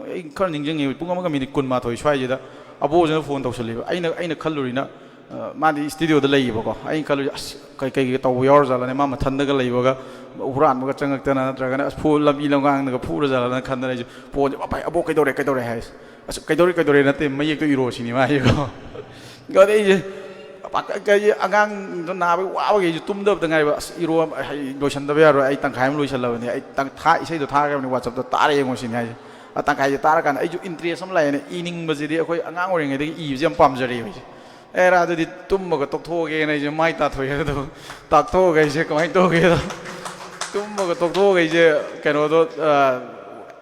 ꯑꯩ ꯈꯔ ꯅꯤꯡꯁꯤꯡꯉꯤ, ꯄꯨꯡ ꯑꯃꯒ ꯃꯤꯅꯤꯠ ꯀꯨꯟꯃꯥꯊꯣꯏ ꯁ꯭ꯋꯥꯏꯁꯤꯗ ꯑꯕꯣꯁꯤꯅ ꯐꯣꯟ ꯇꯧꯁꯜꯂꯦꯕ꯫ ꯑꯩꯅ, ꯑꯩꯅ ꯈꯜꯂꯨꯔꯤꯅ, ꯑ, ꯃꯥꯗꯤ ꯁ꯭ꯇꯨꯗꯤꯑꯣꯗ ꯂꯩꯌꯦꯕꯀꯣ꯫ ꯑꯩꯅ ꯈꯜꯂꯨꯔꯤ, "ꯑꯁ, ꯀꯩ, ꯀꯩ ꯇꯧꯕ ꯌꯥꯎꯔꯖꯥꯠꯂꯅꯦ? ꯃꯥ ꯃꯊꯟꯗꯒ ꯂꯩꯕꯒ ꯍꯨꯔꯥꯟꯕꯒ ꯆꯪꯉꯛꯇꯅ, ꯅꯠꯇ꯭ꯔꯒꯅ, ꯑꯁ, ꯐꯨ-, ꯂꯝꯕꯤ ꯂꯝꯒꯥꯡꯗꯒ ꯐꯨꯔꯖꯥꯠꯂꯅ" ꯈꯟꯗꯅ ꯑꯩꯁꯦ ꯐꯣꯟꯁꯦ, "ꯄꯥꯏ, ꯑꯕꯣ, ꯀꯩꯗꯧꯔꯦ, ꯀꯩꯗꯧꯔꯦ?" ꯍꯥꯏꯁꯦ꯫ "ꯑꯁ, ꯀꯩꯗꯧꯔꯦ, ꯀꯩꯗꯧꯔꯦ ꯅꯠꯇꯦ, ꯃꯌꯦꯛꯇꯣ ꯏꯔꯣ" ꯁꯤꯅꯤ ꯃꯥꯁꯦꯀꯣ꯫ ꯑꯗꯩ ꯑꯩꯁꯦ, ꯄꯥꯈꯠ-, ꯀꯩ, ꯑꯉꯥꯡꯗꯣ ꯅꯥꯕꯒꯤ ꯋꯥꯕꯒꯤ ꯑꯩꯁꯨ ꯇꯨꯝꯗꯕꯗ ꯉꯥꯏꯕ꯫ "ꯑꯁ, ꯏꯔꯣ, ꯑꯩ ꯂꯣꯏꯁꯤꯟꯗꯕ ꯌꯥꯔꯣꯏ, ꯑꯩ ꯇꯪꯈꯥꯏ ꯑꯃ ꯂꯣꯏꯁꯤꯜꯂꯕꯅꯤ, ꯑꯩ ꯇꯪ-, ꯊꯥ-, ꯏꯁꯩꯗꯣ ꯊꯥꯈ꯭ꯔꯕꯅꯤ WhatsApp-ꯇ, ꯇꯥꯔ ꯌꯦꯡꯉꯣ" ꯁꯤꯅꯤ ꯍꯥꯏꯁꯦ꯫ ꯑ, ꯇꯪꯈꯥꯏꯁꯦ ꯇꯥꯔꯀꯥꯟꯗ ꯑꯩꯁꯨ interest ꯑꯃ ꯂꯥꯛꯑꯦꯅꯦ, ꯏꯅꯤꯡꯕꯁꯤꯗꯤ꯫ ꯑꯩꯈꯣꯏ ꯑꯉꯥꯡ ꯑꯣꯏꯔꯤꯉꯩꯗꯒꯤ ꯏꯕꯁꯦ ꯌꯥꯝ ꯄꯥꯝꯖꯔꯛꯑꯦꯕ ꯑꯩꯁꯦ꯫ "ꯑꯦꯔꯥ, ꯑꯗꯨꯗꯤ ꯇꯨꯝꯃꯒ ꯇꯣꯛꯊꯣꯛꯑꯒꯦꯅ" ꯑꯩꯁꯦ ꯃꯥꯏ ꯇꯥꯊꯣꯛꯑꯦ꯫ ꯑꯗꯣ ꯇꯥꯛꯊꯣꯛꯑꯒ ꯑꯩꯁꯦ ꯀꯃꯥꯏꯅ ꯇꯧꯒꯦꯗ, ꯇꯨꯝꯃꯒ ꯇꯣꯛꯊꯣꯛꯑꯒ ꯑꯩꯁꯦ, ꯀꯩꯅꯣꯗꯣ, ꯑ,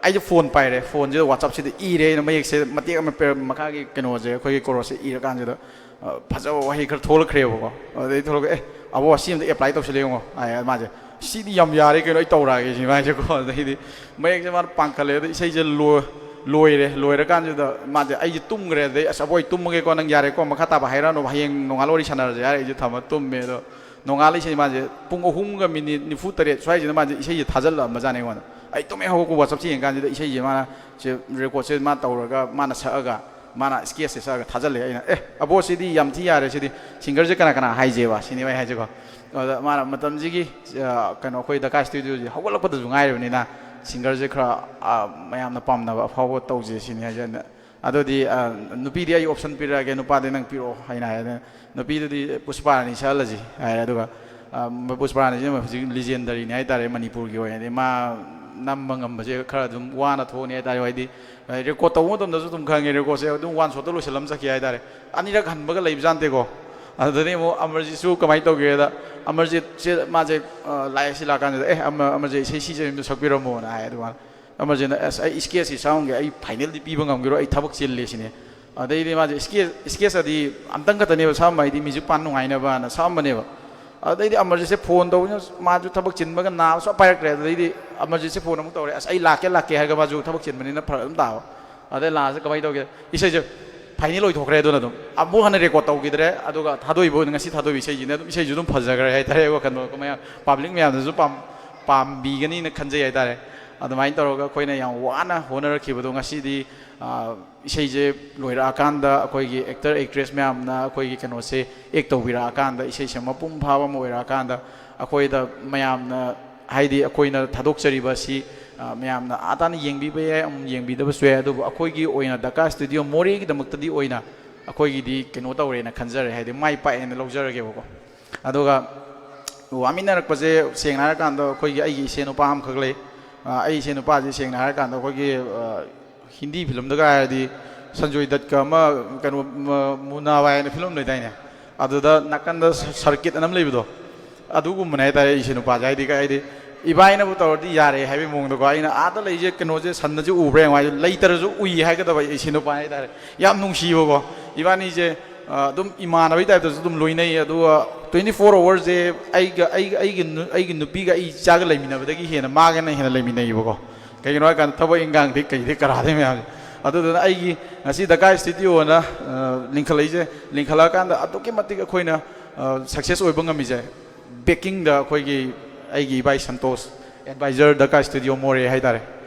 ꯑꯩꯁꯦ phone ꯄꯥꯏꯔꯦ, phone-ꯁꯤꯗ WhatsApp-ꯁꯤꯗ ꯏꯔꯦ ꯑꯩꯅ ꯃꯌꯦꯛꯁꯦ, ꯃꯇꯦꯛ ꯑꯃ ꯄꯦ-, ꯃꯈꯥꯒꯤ ꯀꯩꯅꯣꯁꯦ, ꯑꯩꯈꯣꯏꯒꯤ chorus-ꯁꯦ ꯏꯔꯀꯥꯟꯁꯤꯗ, ꯑ, ꯐꯖꯕ ꯋꯥꯍꯩ ꯈꯔ ꯊꯣꯛꯂꯛꯈ꯭ꯔꯦꯕꯀꯣ꯫ ꯑꯗꯩ ꯊꯣꯛꯂꯛꯑꯦ, "ꯑꯦ, ꯑꯕꯣ, ꯑꯁꯤ ꯑꯝꯇ apply ꯇꯧꯁꯤꯜꯂꯦ ꯌꯦꯡꯉꯣ" ꯍꯥꯏ ꯃꯥꯁꯦ꯫ "ꯁꯤꯗꯤ ꯌꯥꯝ ꯌꯥꯔꯦ ꯀꯩꯅꯣ, ꯑꯩ ꯇꯧꯔꯛꯑꯒꯦ" ꯁꯤ ꯃꯥꯁꯦꯀꯣ꯫ ꯑꯗꯩꯗꯤ ꯃꯌꯦꯛꯁꯦ ꯃꯥꯅ ꯄꯥꯡꯈꯠꯂꯦ, ꯑꯗ ꯏꯁꯩꯁꯦ ꯂꯣ-, ꯂꯣꯏꯔꯦ꯫ ꯂꯣꯏꯔꯀꯥꯟꯁꯤꯗ ꯃꯥꯁꯦ, ꯑꯩꯁꯦ ꯇꯨꯝꯈ꯭ꯔꯦ꯫ ꯑꯗꯩ, "ꯑꯁ, ꯑꯕꯣ, ꯑꯩ ꯇꯨꯝꯃꯒꯦꯀꯣ, ꯅꯪ ꯌꯥꯔꯦꯀꯣ, ꯃꯈꯥ ꯇꯥꯕ ꯍꯥꯏꯔꯛꯑꯅꯨ, ꯍꯌꯦꯡ ꯅꯣꯡꯉꯥꯜꯂ ꯋꯥꯔꯤ ꯁꯥꯟꯅꯔꯁꯦ" ꯍꯥꯏꯔꯦ꯫ ꯑꯩꯁꯦ ꯊꯝꯃ ꯇꯨꯝꯃꯦ꯫ ꯑꯗꯣ ꯅꯣꯡꯉꯥꯜꯂ ꯏꯁꯩ ꯃꯥꯁꯦ ꯄꯨꯡ ꯑꯍꯨꯝꯒ minute ꯅꯤꯐꯨ ꯇꯔꯦꯠ ꯁ꯭ꯋꯥꯏꯁꯤꯗ ꯃꯥꯁꯦ ꯏꯁꯩꯁꯦ ꯊꯥꯖꯤꯜꯂꯛꯑꯝꯕꯖꯥꯠꯅꯦ ꯑꯩꯉꯣꯟꯗ꯫ ꯑꯩ ꯇꯨꯝꯃꯦ ꯍꯧꯒꯠꯄ, WhatsApp-ꯁꯦ ꯌꯦꯡꯀꯥꯟꯁꯤꯗ ꯏꯁꯩꯁꯦ ꯃꯥꯅ ꯁꯦ record-ꯁꯦ ꯃꯥ ꯇꯧꯔꯒ, ꯃꯥꯅ ꯁꯛꯑꯒ, ꯃꯥꯅ sketch-ꯁꯦ ꯁꯛꯑꯒ ꯊꯥꯖꯤꯜꯂꯛꯑꯦ꯫ ꯑꯩꯅ, "ꯑꯦ, ꯑꯕꯣ, ꯁꯤꯗꯤ ꯌꯥꯝ ꯊꯤ ꯌꯥꯔꯦ, ꯁꯤꯗꯤ singer-ꯁꯦ ꯀꯅꯥ ꯀꯅꯥ ꯍꯥꯏꯁꯦꯕ?" ꯁꯤꯅꯦꯕ ꯑꯩ ꯍꯥꯏꯁꯦꯀꯣ꯫ ꯑꯗ ꯃꯥꯅ ꯃꯇꯝꯁꯤꯒꯤ, ꯑ, ꯀꯩꯅꯣ, ꯑꯩꯈꯣꯏ ꯗꯀꯥ studio-ꯁꯦ ꯍꯧꯒꯠꯂꯛꯄꯗꯁꯨ ꯉꯥꯏꯔꯤꯕꯅꯤꯅ singer-ꯁꯦ ꯈꯔ, ꯑ, ꯃꯌꯥꯝꯅ ꯄꯥꯝꯅꯕ ꯑꯐꯥꯎꯕ ꯇꯧꯁꯦ ꯁꯤꯅꯤ ꯍꯥꯏꯁꯦ꯫ ꯑꯩꯅ, "ꯑꯗꯨꯗꯤ, ꯑ, ꯅꯨꯄꯤꯗꯤ ꯑꯩ option ꯄꯤꯔꯛꯑꯒꯦ, ꯅꯨꯄꯥꯗꯤ ꯅꯪ ꯄꯤꯔꯛꯑꯣ" ꯍꯥꯏꯅ ꯍꯥꯏ꯫ ꯑꯗꯨꯅ ꯅꯨꯄꯤꯗꯨꯗꯤ ꯄꯨꯁꯄꯥꯔꯥꯅꯤ ꯁꯛꯍꯜꯂꯁꯤ ꯍꯥꯏꯔꯦ꯫ ꯑꯗꯨꯒ, ꯑ, ꯄꯨꯁꯄꯥꯔꯥꯅꯤꯁꯤꯅ ꯍꯧꯖꯤꯛ legendary-ꯅꯤ ꯍꯥꯏꯇꯥꯔꯦ ꯃꯅꯤꯄꯨꯔꯒꯤ ꯑꯣꯏꯅꯗꯤ꯫ ꯃꯥ ꯅꯝꯕ ꯉꯝꯕꯁꯦ ꯈꯔ ꯑꯗꯨꯝ ꯋꯥꯅ ꯊꯣꯛꯅꯤ ꯍꯥꯏꯇꯥꯔꯦ꯫ ꯍꯥꯏꯗꯤ, ꯑ, record ꯇꯧꯕ ꯃꯇꯝꯗꯁꯨ ꯑꯗꯨꯝ ꯈꯪꯉꯦ, record-ꯁꯦ ꯑꯗꯨꯝ one shot-ꯇ ꯂꯣꯏꯁꯤꯜꯂꯝ ꯆꯠꯈꯤ ꯍꯥꯏꯇꯥꯔꯦ꯫ ꯑꯅꯤꯔꯛ ꯍꯟꯕꯒ ꯂꯩꯕꯖꯥꯠ ꯅꯠꯇꯦꯀꯣ꯫ ꯑꯗꯨꯗꯅꯤ ꯑꯃꯨꯛ ꯑꯃꯔꯖꯤꯠꯁꯨ ꯀꯃꯥꯏꯅ ꯇꯧꯒꯦꯗ, ꯑꯃꯔꯖꯤꯠꯁꯦ ꯃꯥꯁꯦ, ꯑ, ꯂꯥꯛꯑꯦ, ꯁꯤ ꯂꯥꯛꯀꯥꯟꯁꯤꯗ, "ꯑꯦ, ꯑꯃ-, ꯑꯃꯔꯖꯤꯠ, ꯏꯁꯩ ꯁꯤꯁꯦ ꯑꯝꯇ ꯁꯛꯄꯤꯔꯝꯃꯣꯅ" ꯍꯥꯏ꯫ ꯑꯗꯨꯃꯥꯏꯅ ꯑꯃꯔꯖꯤꯠꯅ, "ꯑꯁ, ꯑꯩ sketch-ꯁꯤ ꯁꯛꯑꯝꯒꯦ, ꯑꯩ final-ꯗꯤ ꯄꯤꯕ ꯉꯝꯈꯤꯔꯣꯏ, ꯑꯩ ꯊꯕꯛ ꯆꯤꯜꯂꯦ" ꯁꯤꯅꯦ꯫ ꯑꯗꯩꯗꯤ ꯃꯥꯁꯦ sketch, sketch-ꯑꯗꯤ ꯑꯝꯇꯪ ꯈꯛꯇꯅꯦꯕ ꯁꯛꯑꯝꯕ, ꯍꯥꯏꯗꯤ music part ꯅꯨꯡꯉꯥꯏꯅꯕꯅ ꯁꯛꯑꯝꯕꯅꯦꯕ꯫ ꯑꯗꯩꯗꯤ ꯑꯃꯔꯖꯤꯠꯁꯦ phone ꯇꯧꯕꯅꯤꯅ ꯃꯥꯁꯨ ꯊꯕꯛ ꯆꯤꯟꯕꯒ ꯅꯥꯕ ꯁꯨꯡꯄꯥꯏ ꯄꯥꯏꯔꯛꯇ꯭ꯔꯦ꯫ ꯑꯗꯩꯗꯤ ꯑꯃꯔꯖꯤꯠꯁꯦ phone ꯑꯃꯨꯛ ꯇꯧꯔꯦ, "ꯑꯁ, ꯑꯩ ꯂꯥꯛꯀꯦ, ꯂꯥꯛꯀꯦ" ꯍꯥꯏꯔꯒ ꯃꯥꯁꯨ ꯊꯕꯛ ꯆꯤꯟꯕꯅꯤꯅ ꯐꯔꯛ ꯑꯗꯨꯝ ꯇꯥꯕ꯫ ꯑꯗꯩ last-ꯇ ꯀꯃꯥꯏꯅ ꯇꯧꯒꯦ, ꯏꯁꯩꯁꯦ final ꯑꯣꯏꯊꯣꯛꯈ꯭ꯔꯦ꯫ ꯑꯗꯨꯅ ꯑꯗꯨꯝ ꯑꯃꯨꯛ ꯍꯟꯅ record ꯇꯧꯈꯤꯗ꯭ꯔꯦ, ꯑꯗꯨꯒ ꯊꯥꯗꯣꯛꯏꯕ ꯑꯣꯏꯅ, ꯉꯁꯤ ꯊꯥꯗꯣꯛꯏꯕ ꯏꯁꯩꯁꯤꯅ ꯑꯗꯨꯝ ꯏꯁꯩꯁꯨ ꯑꯗꯨꯝ ꯐꯖꯈ꯭ꯔꯦ ꯍꯥꯏꯇꯥꯔꯦ꯫ ꯋꯥꯈꯜꯗꯣ ꯃꯌꯥꯝ, public ꯃꯌꯥꯝꯅꯁꯨ ꯄꯥꯝ-, ꯄꯥꯝꯕꯤꯒꯅꯤꯅ ꯈꯟꯖꯩ ꯍꯥꯏꯇꯥꯔꯦ꯫ ꯑꯗꯨꯃꯥꯏꯅ ꯇꯧꯔꯒ ꯑꯩꯈꯣꯏꯅ ꯌꯥꯝ ꯋꯥꯅ ꯍꯣꯠꯅꯔꯛꯈꯤꯕꯗꯣ ꯉꯁꯤꯗꯤ, ꯑ, ꯏꯁꯩꯁꯦ ꯂꯣꯏꯔꯛꯑꯀꯥꯟꯗ ꯑꯩꯈꯣꯏꯒꯤ actor actress ꯃꯌꯥꯝꯅ ꯑꯩꯈꯣꯏꯒꯤ ꯀꯩꯅꯣꯁꯦ act ꯇꯧꯕꯤꯔꯛꯑꯀꯥꯟꯗ, ꯏꯁꯩꯁꯦ ꯃꯄꯨꯡ ꯐꯥꯕ ꯑꯃ ꯑꯣꯏꯔꯛꯑꯀꯥꯟꯗ ꯑꯩꯈꯣꯏꯗ ꯃꯌꯥꯝꯅ, ꯍꯥꯏꯗꯤ ꯑꯩꯈꯣꯏꯅ ꯊꯥꯗꯣꯛꯆꯔꯤꯕ ꯑꯁꯤ, ꯑ, ꯃꯌꯥꯝꯅ ꯑꯥ ꯇꯥꯅ ꯌꯦꯡꯕꯤꯕ ꯌꯥꯏ, ꯑꯃꯨꯛ ꯌꯦꯡꯕꯤꯗꯕꯁꯨ ꯌꯥꯏ, ꯑꯗꯨꯕꯨ ꯑꯩꯈꯣꯏꯒꯤ ꯑꯣꯏꯅ ꯗꯀꯥ studio ꯃꯣꯔꯦꯒꯤꯗꯃꯛꯇꯗꯤ ꯑꯣꯏꯅ ꯑꯩꯈꯣꯏꯒꯤꯗꯤ ꯀꯩꯅꯣ ꯇꯧꯔꯦꯅ ꯈꯟꯖꯔꯦ, ꯍꯥꯏꯗꯤ ꯃꯥꯏ ꯄꯥꯛꯑꯦꯅ ꯂꯧꯖꯔꯒꯦꯕꯀꯣ꯫ ꯑꯗꯨꯒ ꯋꯥꯃꯤꯟꯅꯔꯛꯄꯁꯦ ꯁꯦꯡꯅ ꯍꯥꯏꯔꯀꯥꯟꯗ ꯑꯩꯈꯣꯏꯒꯤ, ꯑꯩꯒꯤ ꯏꯆꯦ ꯅꯨꯄꯥ ꯑꯃꯈꯛ ꯂꯩ꯫ ꯑ, ꯑꯩ ꯏꯆꯦ ꯅꯨꯄꯥꯁꯦ ꯁꯦꯡꯅ ꯍꯥꯏꯔꯀꯥꯟꯗ ꯑꯩꯈꯣꯏꯒꯤ, ꯑ, ꯍꯤꯟꯗꯤ ꯐꯤꯂꯝꯗꯒ ꯍꯥꯏꯔꯗꯤ ꯁꯟꯖꯣꯏ ꯗꯠꯀ ꯑꯃ ꯀꯩꯅꯣ, ꯃ-, ꯃꯨꯅꯥꯕꯥꯏ ꯍꯥꯏꯅ ꯐꯤꯂꯝ ꯂꯩꯗꯥꯏꯅꯦ? ꯑꯗꯨꯗ ꯅꯥꯀꯟꯗ ꯁ-, ꯁꯔꯀꯤꯠ ꯑꯅ ꯑꯃ ꯂꯩꯕꯗꯣ, ꯑꯗꯨꯒꯨꯝꯕꯅꯦ ꯍꯥꯏꯇꯥꯔꯦ ꯑꯩ ꯏꯆꯦ ꯅꯨꯄꯥꯁꯦ꯫ ꯍꯥꯏꯗꯤ ꯀꯩ ꯍꯥꯏꯗꯤ, ꯏꯕꯥꯏꯅꯕꯨ ꯇꯧꯔꯗꯤ ꯌꯥꯔꯦ ꯍꯥꯏꯕꯒꯤ ꯃꯑꯣꯡꯗꯀꯣ꯫ ꯑꯩꯅ ꯑꯥꯗ ꯂꯩꯁꯦ ꯀꯩꯅꯣꯁꯦ, ꯁꯟꯅꯁꯦ ꯎꯕ꯭ꯔꯥ ꯌꯦꯡꯉꯣ ꯍꯥꯏꯁꯦ, ꯂꯩꯇ꯭ꯔꯁꯨ ꯎꯏ ꯍꯥꯏꯒꯗꯕ ꯑꯩ ꯏꯆꯦ ꯅꯨꯄꯥ ꯍꯥꯏꯇꯥꯔꯦ꯫ ꯌꯥꯝ ꯅꯨꯡꯁꯤꯕꯀꯣ꯫ ꯏꯕꯥꯅꯤꯁꯦ, ꯑ, ꯑꯗꯨꯝ ꯏꯃꯥꯟꯅꯕꯒꯤ ꯇꯥꯏꯞꯇꯁꯨ ꯑꯗꯨꯝ ꯂꯣꯏꯅꯩ꯫ ꯑꯗꯨꯒ twenty four hours-ꯁꯦ ꯑꯩꯒ, ꯑꯩꯒ, ꯑꯩꯒꯤ ꯅꯨ-, ꯑꯩꯒꯤ ꯅꯨꯄꯤꯒ ꯑꯩ ꯏꯆꯥꯒ ꯂꯩꯃꯤꯟꯅꯕꯗꯒꯤ ꯍꯦꯟꯅ ꯃꯥꯒꯅ ꯍꯦꯟꯅ ꯂꯩꯃꯤꯟꯅꯩꯌꯦꯕꯀꯣ꯫ ꯀꯩꯒꯤꯅꯣ ꯍꯥꯏꯀꯥꯟꯗ ꯊꯕꯛ ꯏꯟꯈꯥꯡꯗꯤ ꯀꯩꯗꯤ ꯀꯔꯥꯗꯩ ꯃꯌꯥꯝꯁꯦ꯫ ꯑꯗꯨꯗꯨꯅ ꯑꯩꯒꯤ ꯉꯁꯤ ꯗꯀꯥ ꯁ꯭ꯇꯨꯗꯤꯑꯣꯅ, ꯑ, ꯂꯤꯡꯈꯠꯂꯛꯏꯁꯦ, ꯂꯤꯡꯈꯠꯂꯛꯑꯀꯥꯟꯗ ꯑꯗꯨꯛꯀꯤ ꯃꯇꯤꯛ ꯑꯩꯈꯣꯏꯅ, ꯑ, success ꯑꯣꯏꯕ ꯉꯝꯃꯤꯁꯦ backing-ꯗ ꯑꯩꯈꯣꯏꯒꯤ, ꯑꯩꯒꯤ ꯏꯕꯥꯏ ꯁꯟꯇꯣꯁ, advisor ꯗꯀꯥ ꯁ꯭ꯇꯨꯗꯤꯑꯣ ꯃꯣꯔꯦ ꯍꯥꯏꯇꯥꯔꯦ꯫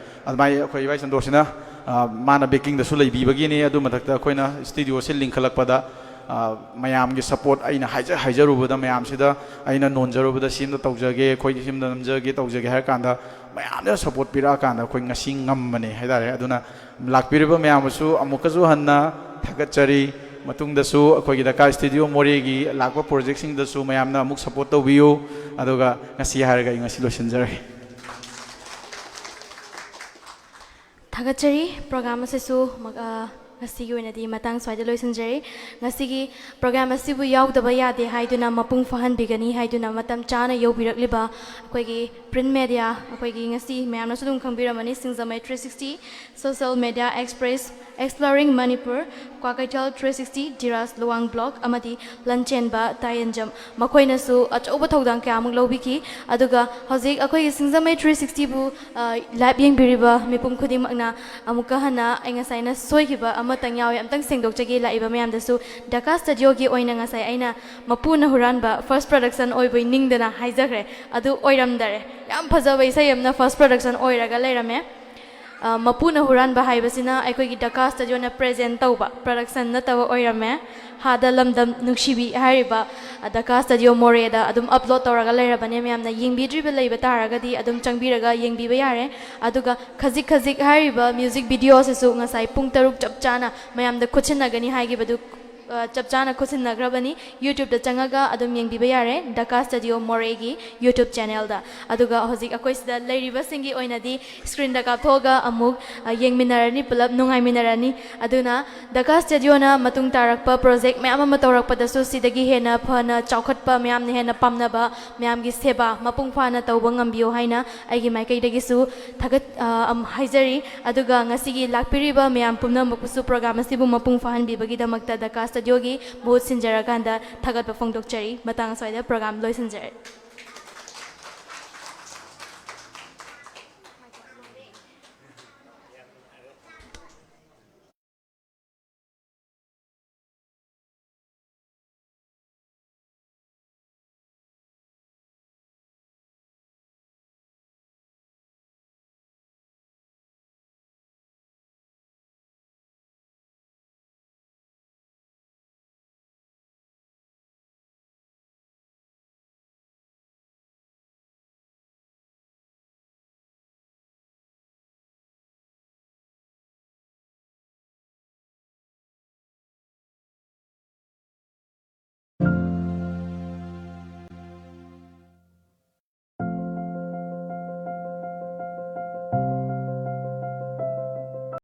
ꯑꯗꯨꯃꯥꯏꯅ ꯑꯩꯈꯣꯏ ꯏꯕꯥꯏ ꯁꯟꯇꯣꯁꯁꯤꯅ, ꯑ, ꯃꯥꯅ backing-ꯗꯁꯨ ꯂꯩꯕꯤꯕꯒꯤꯅꯤ꯫ ꯑꯗꯨ ꯃꯊꯛꯇ ꯑꯩꯈꯣꯏꯅ ꯁ꯭ꯇꯨꯗꯤꯑꯣꯁꯦ ꯂꯤꯡꯈꯠꯂꯛꯄꯗ, ꯑ, ꯃꯌꯥꯝꯒꯤ support, ꯑꯩꯅ ꯍꯥꯏꯖ-, ꯍꯥꯏꯖꯔꯨꯕꯗ, ꯃꯌꯥꯝꯁꯤꯗ ꯑꯩꯅ ꯅꯣꯟꯖꯔꯨꯕꯗ, "ꯁꯤ ꯑꯝꯇ ꯇꯧꯖꯒꯦ, ꯑꯩꯈꯣꯏꯒꯤ ꯁꯤ ꯑꯝꯇ ꯅꯝꯖꯒꯦ, ꯇꯧꯖꯒꯦ" ꯍꯥꯏꯔ ꯀꯥꯟꯗ ꯃꯌꯥꯝꯅ support ꯄꯤꯔꯛꯑꯀꯥꯟꯗ ꯑꯩꯈꯣꯏ ꯉꯁꯤ ꯉꯝꯕꯅꯦ ꯍꯥꯏꯇꯥꯔꯦ꯫ ꯑꯗꯨꯅ ꯂꯥꯛꯄꯤꯔꯤꯕ ꯃꯌꯥꯝꯕꯨꯁꯨ ꯑꯃꯨꯛꯀꯁꯨ ꯍꯟꯅ ꯊꯥꯒꯠꯆꯔꯤ꯫ ꯃꯇꯨꯡꯗꯁꯨ ꯑꯩꯈꯣꯏꯒꯤ ꯗꯀꯥ ꯁ꯭ꯇꯨꯗꯤꯑꯣ ꯃꯣꯔꯦꯒꯤ ꯂꯥꯛꯄ project-ꯁꯤꯡꯗꯁꯨ ꯃꯌꯥꯝꯅ ꯑꯃꯨꯛ support ꯇꯧꯕꯤꯌꯨ꯫ ꯑꯗꯨꯒ ꯉꯁꯤ ꯍꯥꯏꯔꯒ ꯑꯩ ꯉꯁꯤ ꯂꯣꯏꯁꯤꯟꯖꯔꯒꯦ꯫ ꯊꯥꯒꯠꯆꯔꯤ꯫ Program ꯑꯁꯤꯁꯨ ꯃ-, ꯑ, ꯉꯁꯤꯒꯤ ꯑꯣꯏꯅꯗꯤ ꯃꯇꯥꯡ ꯁ꯭ꯋꯥꯏꯗ ꯂꯣꯏꯁꯤꯟꯖꯔꯤ꯫ ꯉꯁꯤꯒꯤ program ꯑꯁꯤꯕꯨ ꯌꯥꯎꯗꯕ ꯌꯥꯗꯦ ꯍꯥꯏꯗꯨꯅ, ꯃꯄꯨꯡ ꯐꯥꯍꯟꯕꯤꯒꯅꯤ ꯍꯥꯏꯗꯨꯅ ꯃꯇꯝ ꯆꯥꯅ ꯌꯧꯕꯤꯔꯛꯂꯤꯕ ꯑꯩꯈꯣꯏꯒꯤ print media, ꯑꯩꯈꯣꯏꯒꯤ ꯉꯁꯤ ꯃꯌꯥꯝꯅꯁꯨ ꯑꯗꯨꯝ ꯈꯪꯕꯤꯔꯝꯃꯅꯤ, ꯁꯤꯡꯖꯃꯩ three sixty, Social Media Express, Exploring Manipur, Kwakeithel three sixty, Dhiraj Luwang blog ꯑꯃꯗꯤ ꯂꯟꯆꯦꯟꯕ ꯇꯥꯌꯦꯟꯖꯝ, ꯃꯈꯣꯏꯅꯁꯨ ꯑꯆꯧꯕ ꯊꯧꯗꯥꯡ ꯀꯌꯥꯃꯨꯛ ꯂꯧꯕꯤꯈꯤ꯫ ꯑꯗꯨꯒ ꯍꯧꯖꯤꯛ ꯑꯩꯈꯣꯏꯒꯤ ꯁꯤꯡꯖꯃꯩ three sixty-ꯕꯨ, ꯑ, live ꯌꯦꯡꯕꯤꯔꯤꯕ ꯃꯤꯄꯨꯝ ꯈꯨꯗꯤꯡꯃꯛꯅ ꯑꯃꯨꯛꯀ ꯍꯟꯅ ꯑꯩ ꯉꯁꯥꯏꯅ ꯁꯣꯏꯈꯤꯕ ꯑꯃꯇꯪ ꯌꯥꯎꯏ, ꯑꯃꯇꯪ ꯁꯦꯡꯗꯣꯛꯆꯒꯦ ꯂꯥꯛꯏꯕ ꯃꯌꯥꯝꯗꯁꯨ꯫ ꯗꯀꯥ ꯁ꯭ꯇꯨꯗꯤꯑꯣꯒꯤ ꯑꯣꯏꯅ ꯉꯁꯥꯏ ꯑꯩꯅ ꯃꯄꯨꯅ ꯍꯨꯔꯥꯟꯕ first production ꯑꯣꯏꯕꯣꯏ ꯅꯤꯡꯗꯅ ꯍꯥꯏꯖꯈ꯭ꯔꯦ, ꯑꯗꯨ ꯑꯣꯏꯔꯝꯗꯔꯦ꯫ ꯌꯥꯝ ꯐꯖꯕ ꯏꯁꯩ ꯑꯃꯅ first production ꯑꯣꯏꯔꯒ ꯂꯩꯔꯝꯃꯦ꯫ ꯑ, ꯃꯄꯨꯅ ꯍꯨꯔꯥꯟꯕ ꯍꯥꯏꯕꯁꯤꯅ ꯑꯩꯈꯣꯏꯒꯤ ꯗꯀꯥ ꯁ꯭ꯇꯨꯗꯤꯑꯣꯅ ꯄ꯭ꯔꯦꯖꯦꯟ ꯇꯧꯕ ꯄ꯭ꯔꯗꯛꯁꯟ ꯅꯠꯇꯕ ꯑꯣꯏꯔꯝꯃꯦ꯫ ꯍꯥꯗ ꯂꯝꯗꯝ ꯅꯨꯡꯁꯤꯕꯤ ꯍꯥꯏꯔꯤꯕ, ꯑ, ꯗꯀꯥ ꯁ꯭ꯇꯨꯗꯤꯑꯣ ꯃꯣꯔꯦꯗ ꯑꯗꯨꯝ ꯑꯞꯂꯣꯗ ꯇꯧꯔꯒ ꯂꯩꯔꯕꯅꯦ꯫ ꯃꯌꯥꯝꯅ ꯌꯦꯡꯕꯤꯗ꯭ꯔꯤꯕ ꯂꯩꯕ ꯇꯥꯔꯒꯗꯤ ꯑꯗꯨꯝ ꯆꯪꯕꯤꯔꯒ ꯌꯦꯡꯕꯤꯕ ꯌꯥꯔꯦ꯫ ꯑꯗꯨꯒ ꯈꯖꯤꯛ ꯈꯖꯤꯛ ꯍꯥꯏꯔꯤꯕ ꯃ꯭ꯌꯨꯖꯤꯛ ꯚꯤꯗꯤꯑꯣꯁꯤꯁꯨ ꯉꯁꯥꯏ ꯄꯨꯡ ꯇꯔꯨꯛ ꯆꯞ ꯆꯥꯅ ꯃꯌꯥꯝꯗ ꯈꯨꯠꯁꯤꯟꯅꯒꯅꯤ ꯍꯥꯏꯈꯤꯕꯗꯨ, ꯑ, ꯆꯞ ꯆꯥꯅ ꯈꯨꯠꯁꯤꯟꯅꯈ꯭ꯔꯕꯅꯤ꯫ ꯌꯨꯇ꯭ꯌꯨꯕꯇ ꯆꯪꯉꯒ ꯑꯗꯨꯝ ꯌꯦꯡꯕꯤꯕ ꯌꯥꯔꯦ, ꯗꯀꯥ ꯁ꯭ꯇꯨꯗꯤꯑꯣ ꯃꯣꯔꯦꯒꯤ ꯌꯨꯇ꯭ꯌꯨꯕ ꯆꯦꯅꯦꯜꯗ꯫ ꯑꯗꯨꯒ ꯍꯧꯖꯤꯛ ꯑꯩꯈꯣꯏ ꯁꯤꯗ ꯂꯩꯔꯤꯕꯁꯤꯡꯒꯤ ꯑꯣꯏꯅꯗꯤ ꯁ꯭ꯀ꯭ꯔꯤꯟꯗ ꯀꯥꯞꯊꯣꯛꯑꯒ ꯑꯃꯨꯛ, ꯑ, ꯌꯦꯡꯃꯤꯟꯅꯔꯅꯤ, ꯄꯨꯂꯞ ꯅꯨꯡꯉꯥꯏꯃꯤꯟꯅꯔꯅꯤ꯫ ꯑꯗꯨꯅ ꯗꯀꯥ ꯁ꯭ꯇꯨꯗꯤꯑꯣꯅ ꯃꯇꯨꯡ ꯇꯥꯔꯛꯄ ꯄ꯭ꯔꯣꯖꯦꯛ ꯃꯌꯥꯝ ꯑꯃ ꯇꯧꯔꯛꯄꯗꯁꯨ ꯁꯤꯗꯒꯤ ꯍꯦꯟꯅ ꯐꯅ ꯆꯥꯎꯈꯠꯄ, ꯃꯌꯥꯝꯅ ꯍꯦꯟꯅ ꯄꯥꯝꯅꯕ, ꯃꯌꯥꯝꯒꯤ ꯁꯦꯕꯥ ꯃꯄꯨꯡ ꯐꯥꯅ ꯇꯧꯕ ꯉꯝꯕꯤꯌꯨ ꯍꯥꯏꯅ ꯑꯩꯒꯤ ꯃꯥꯏꯀꯩꯗꯒꯤꯁꯨ ꯊꯥꯒꯠ-, ꯑ, ꯑꯝ, ꯍꯥꯏꯖꯔꯤ꯫ ꯑꯗꯨꯒ ꯉꯁꯤꯒꯤ ꯂꯥꯛꯄꯤꯔꯤꯕ ꯃꯌꯥꯝ ꯄꯨꯝꯅꯃꯛꯄꯨꯁꯨ ꯄ꯭ꯔꯣꯒ꯭ꯔꯥꯝ ꯑꯁꯤꯕꯨ ꯃꯄꯨꯡ ꯐꯥꯍꯟꯕꯤꯕꯒꯤꯗꯃꯛꯇ ꯗꯀꯥ ꯁ꯭ꯇꯨꯗꯤꯑꯣꯒꯤ ꯃꯍꯨꯠ ꯁꯤꯟꯖꯔꯀꯥꯟꯗ ꯊꯥꯒꯠꯄ ꯐꯣꯡꯗꯣꯛꯆꯔꯤ꯫ ꯃꯇꯥꯡ ꯑꯁ꯭ꯋꯥꯏꯗ ꯄ꯭ꯔꯣꯒ꯭ꯔꯥꯝ ꯂꯣꯏꯁꯤꯟꯖꯔꯦ꯫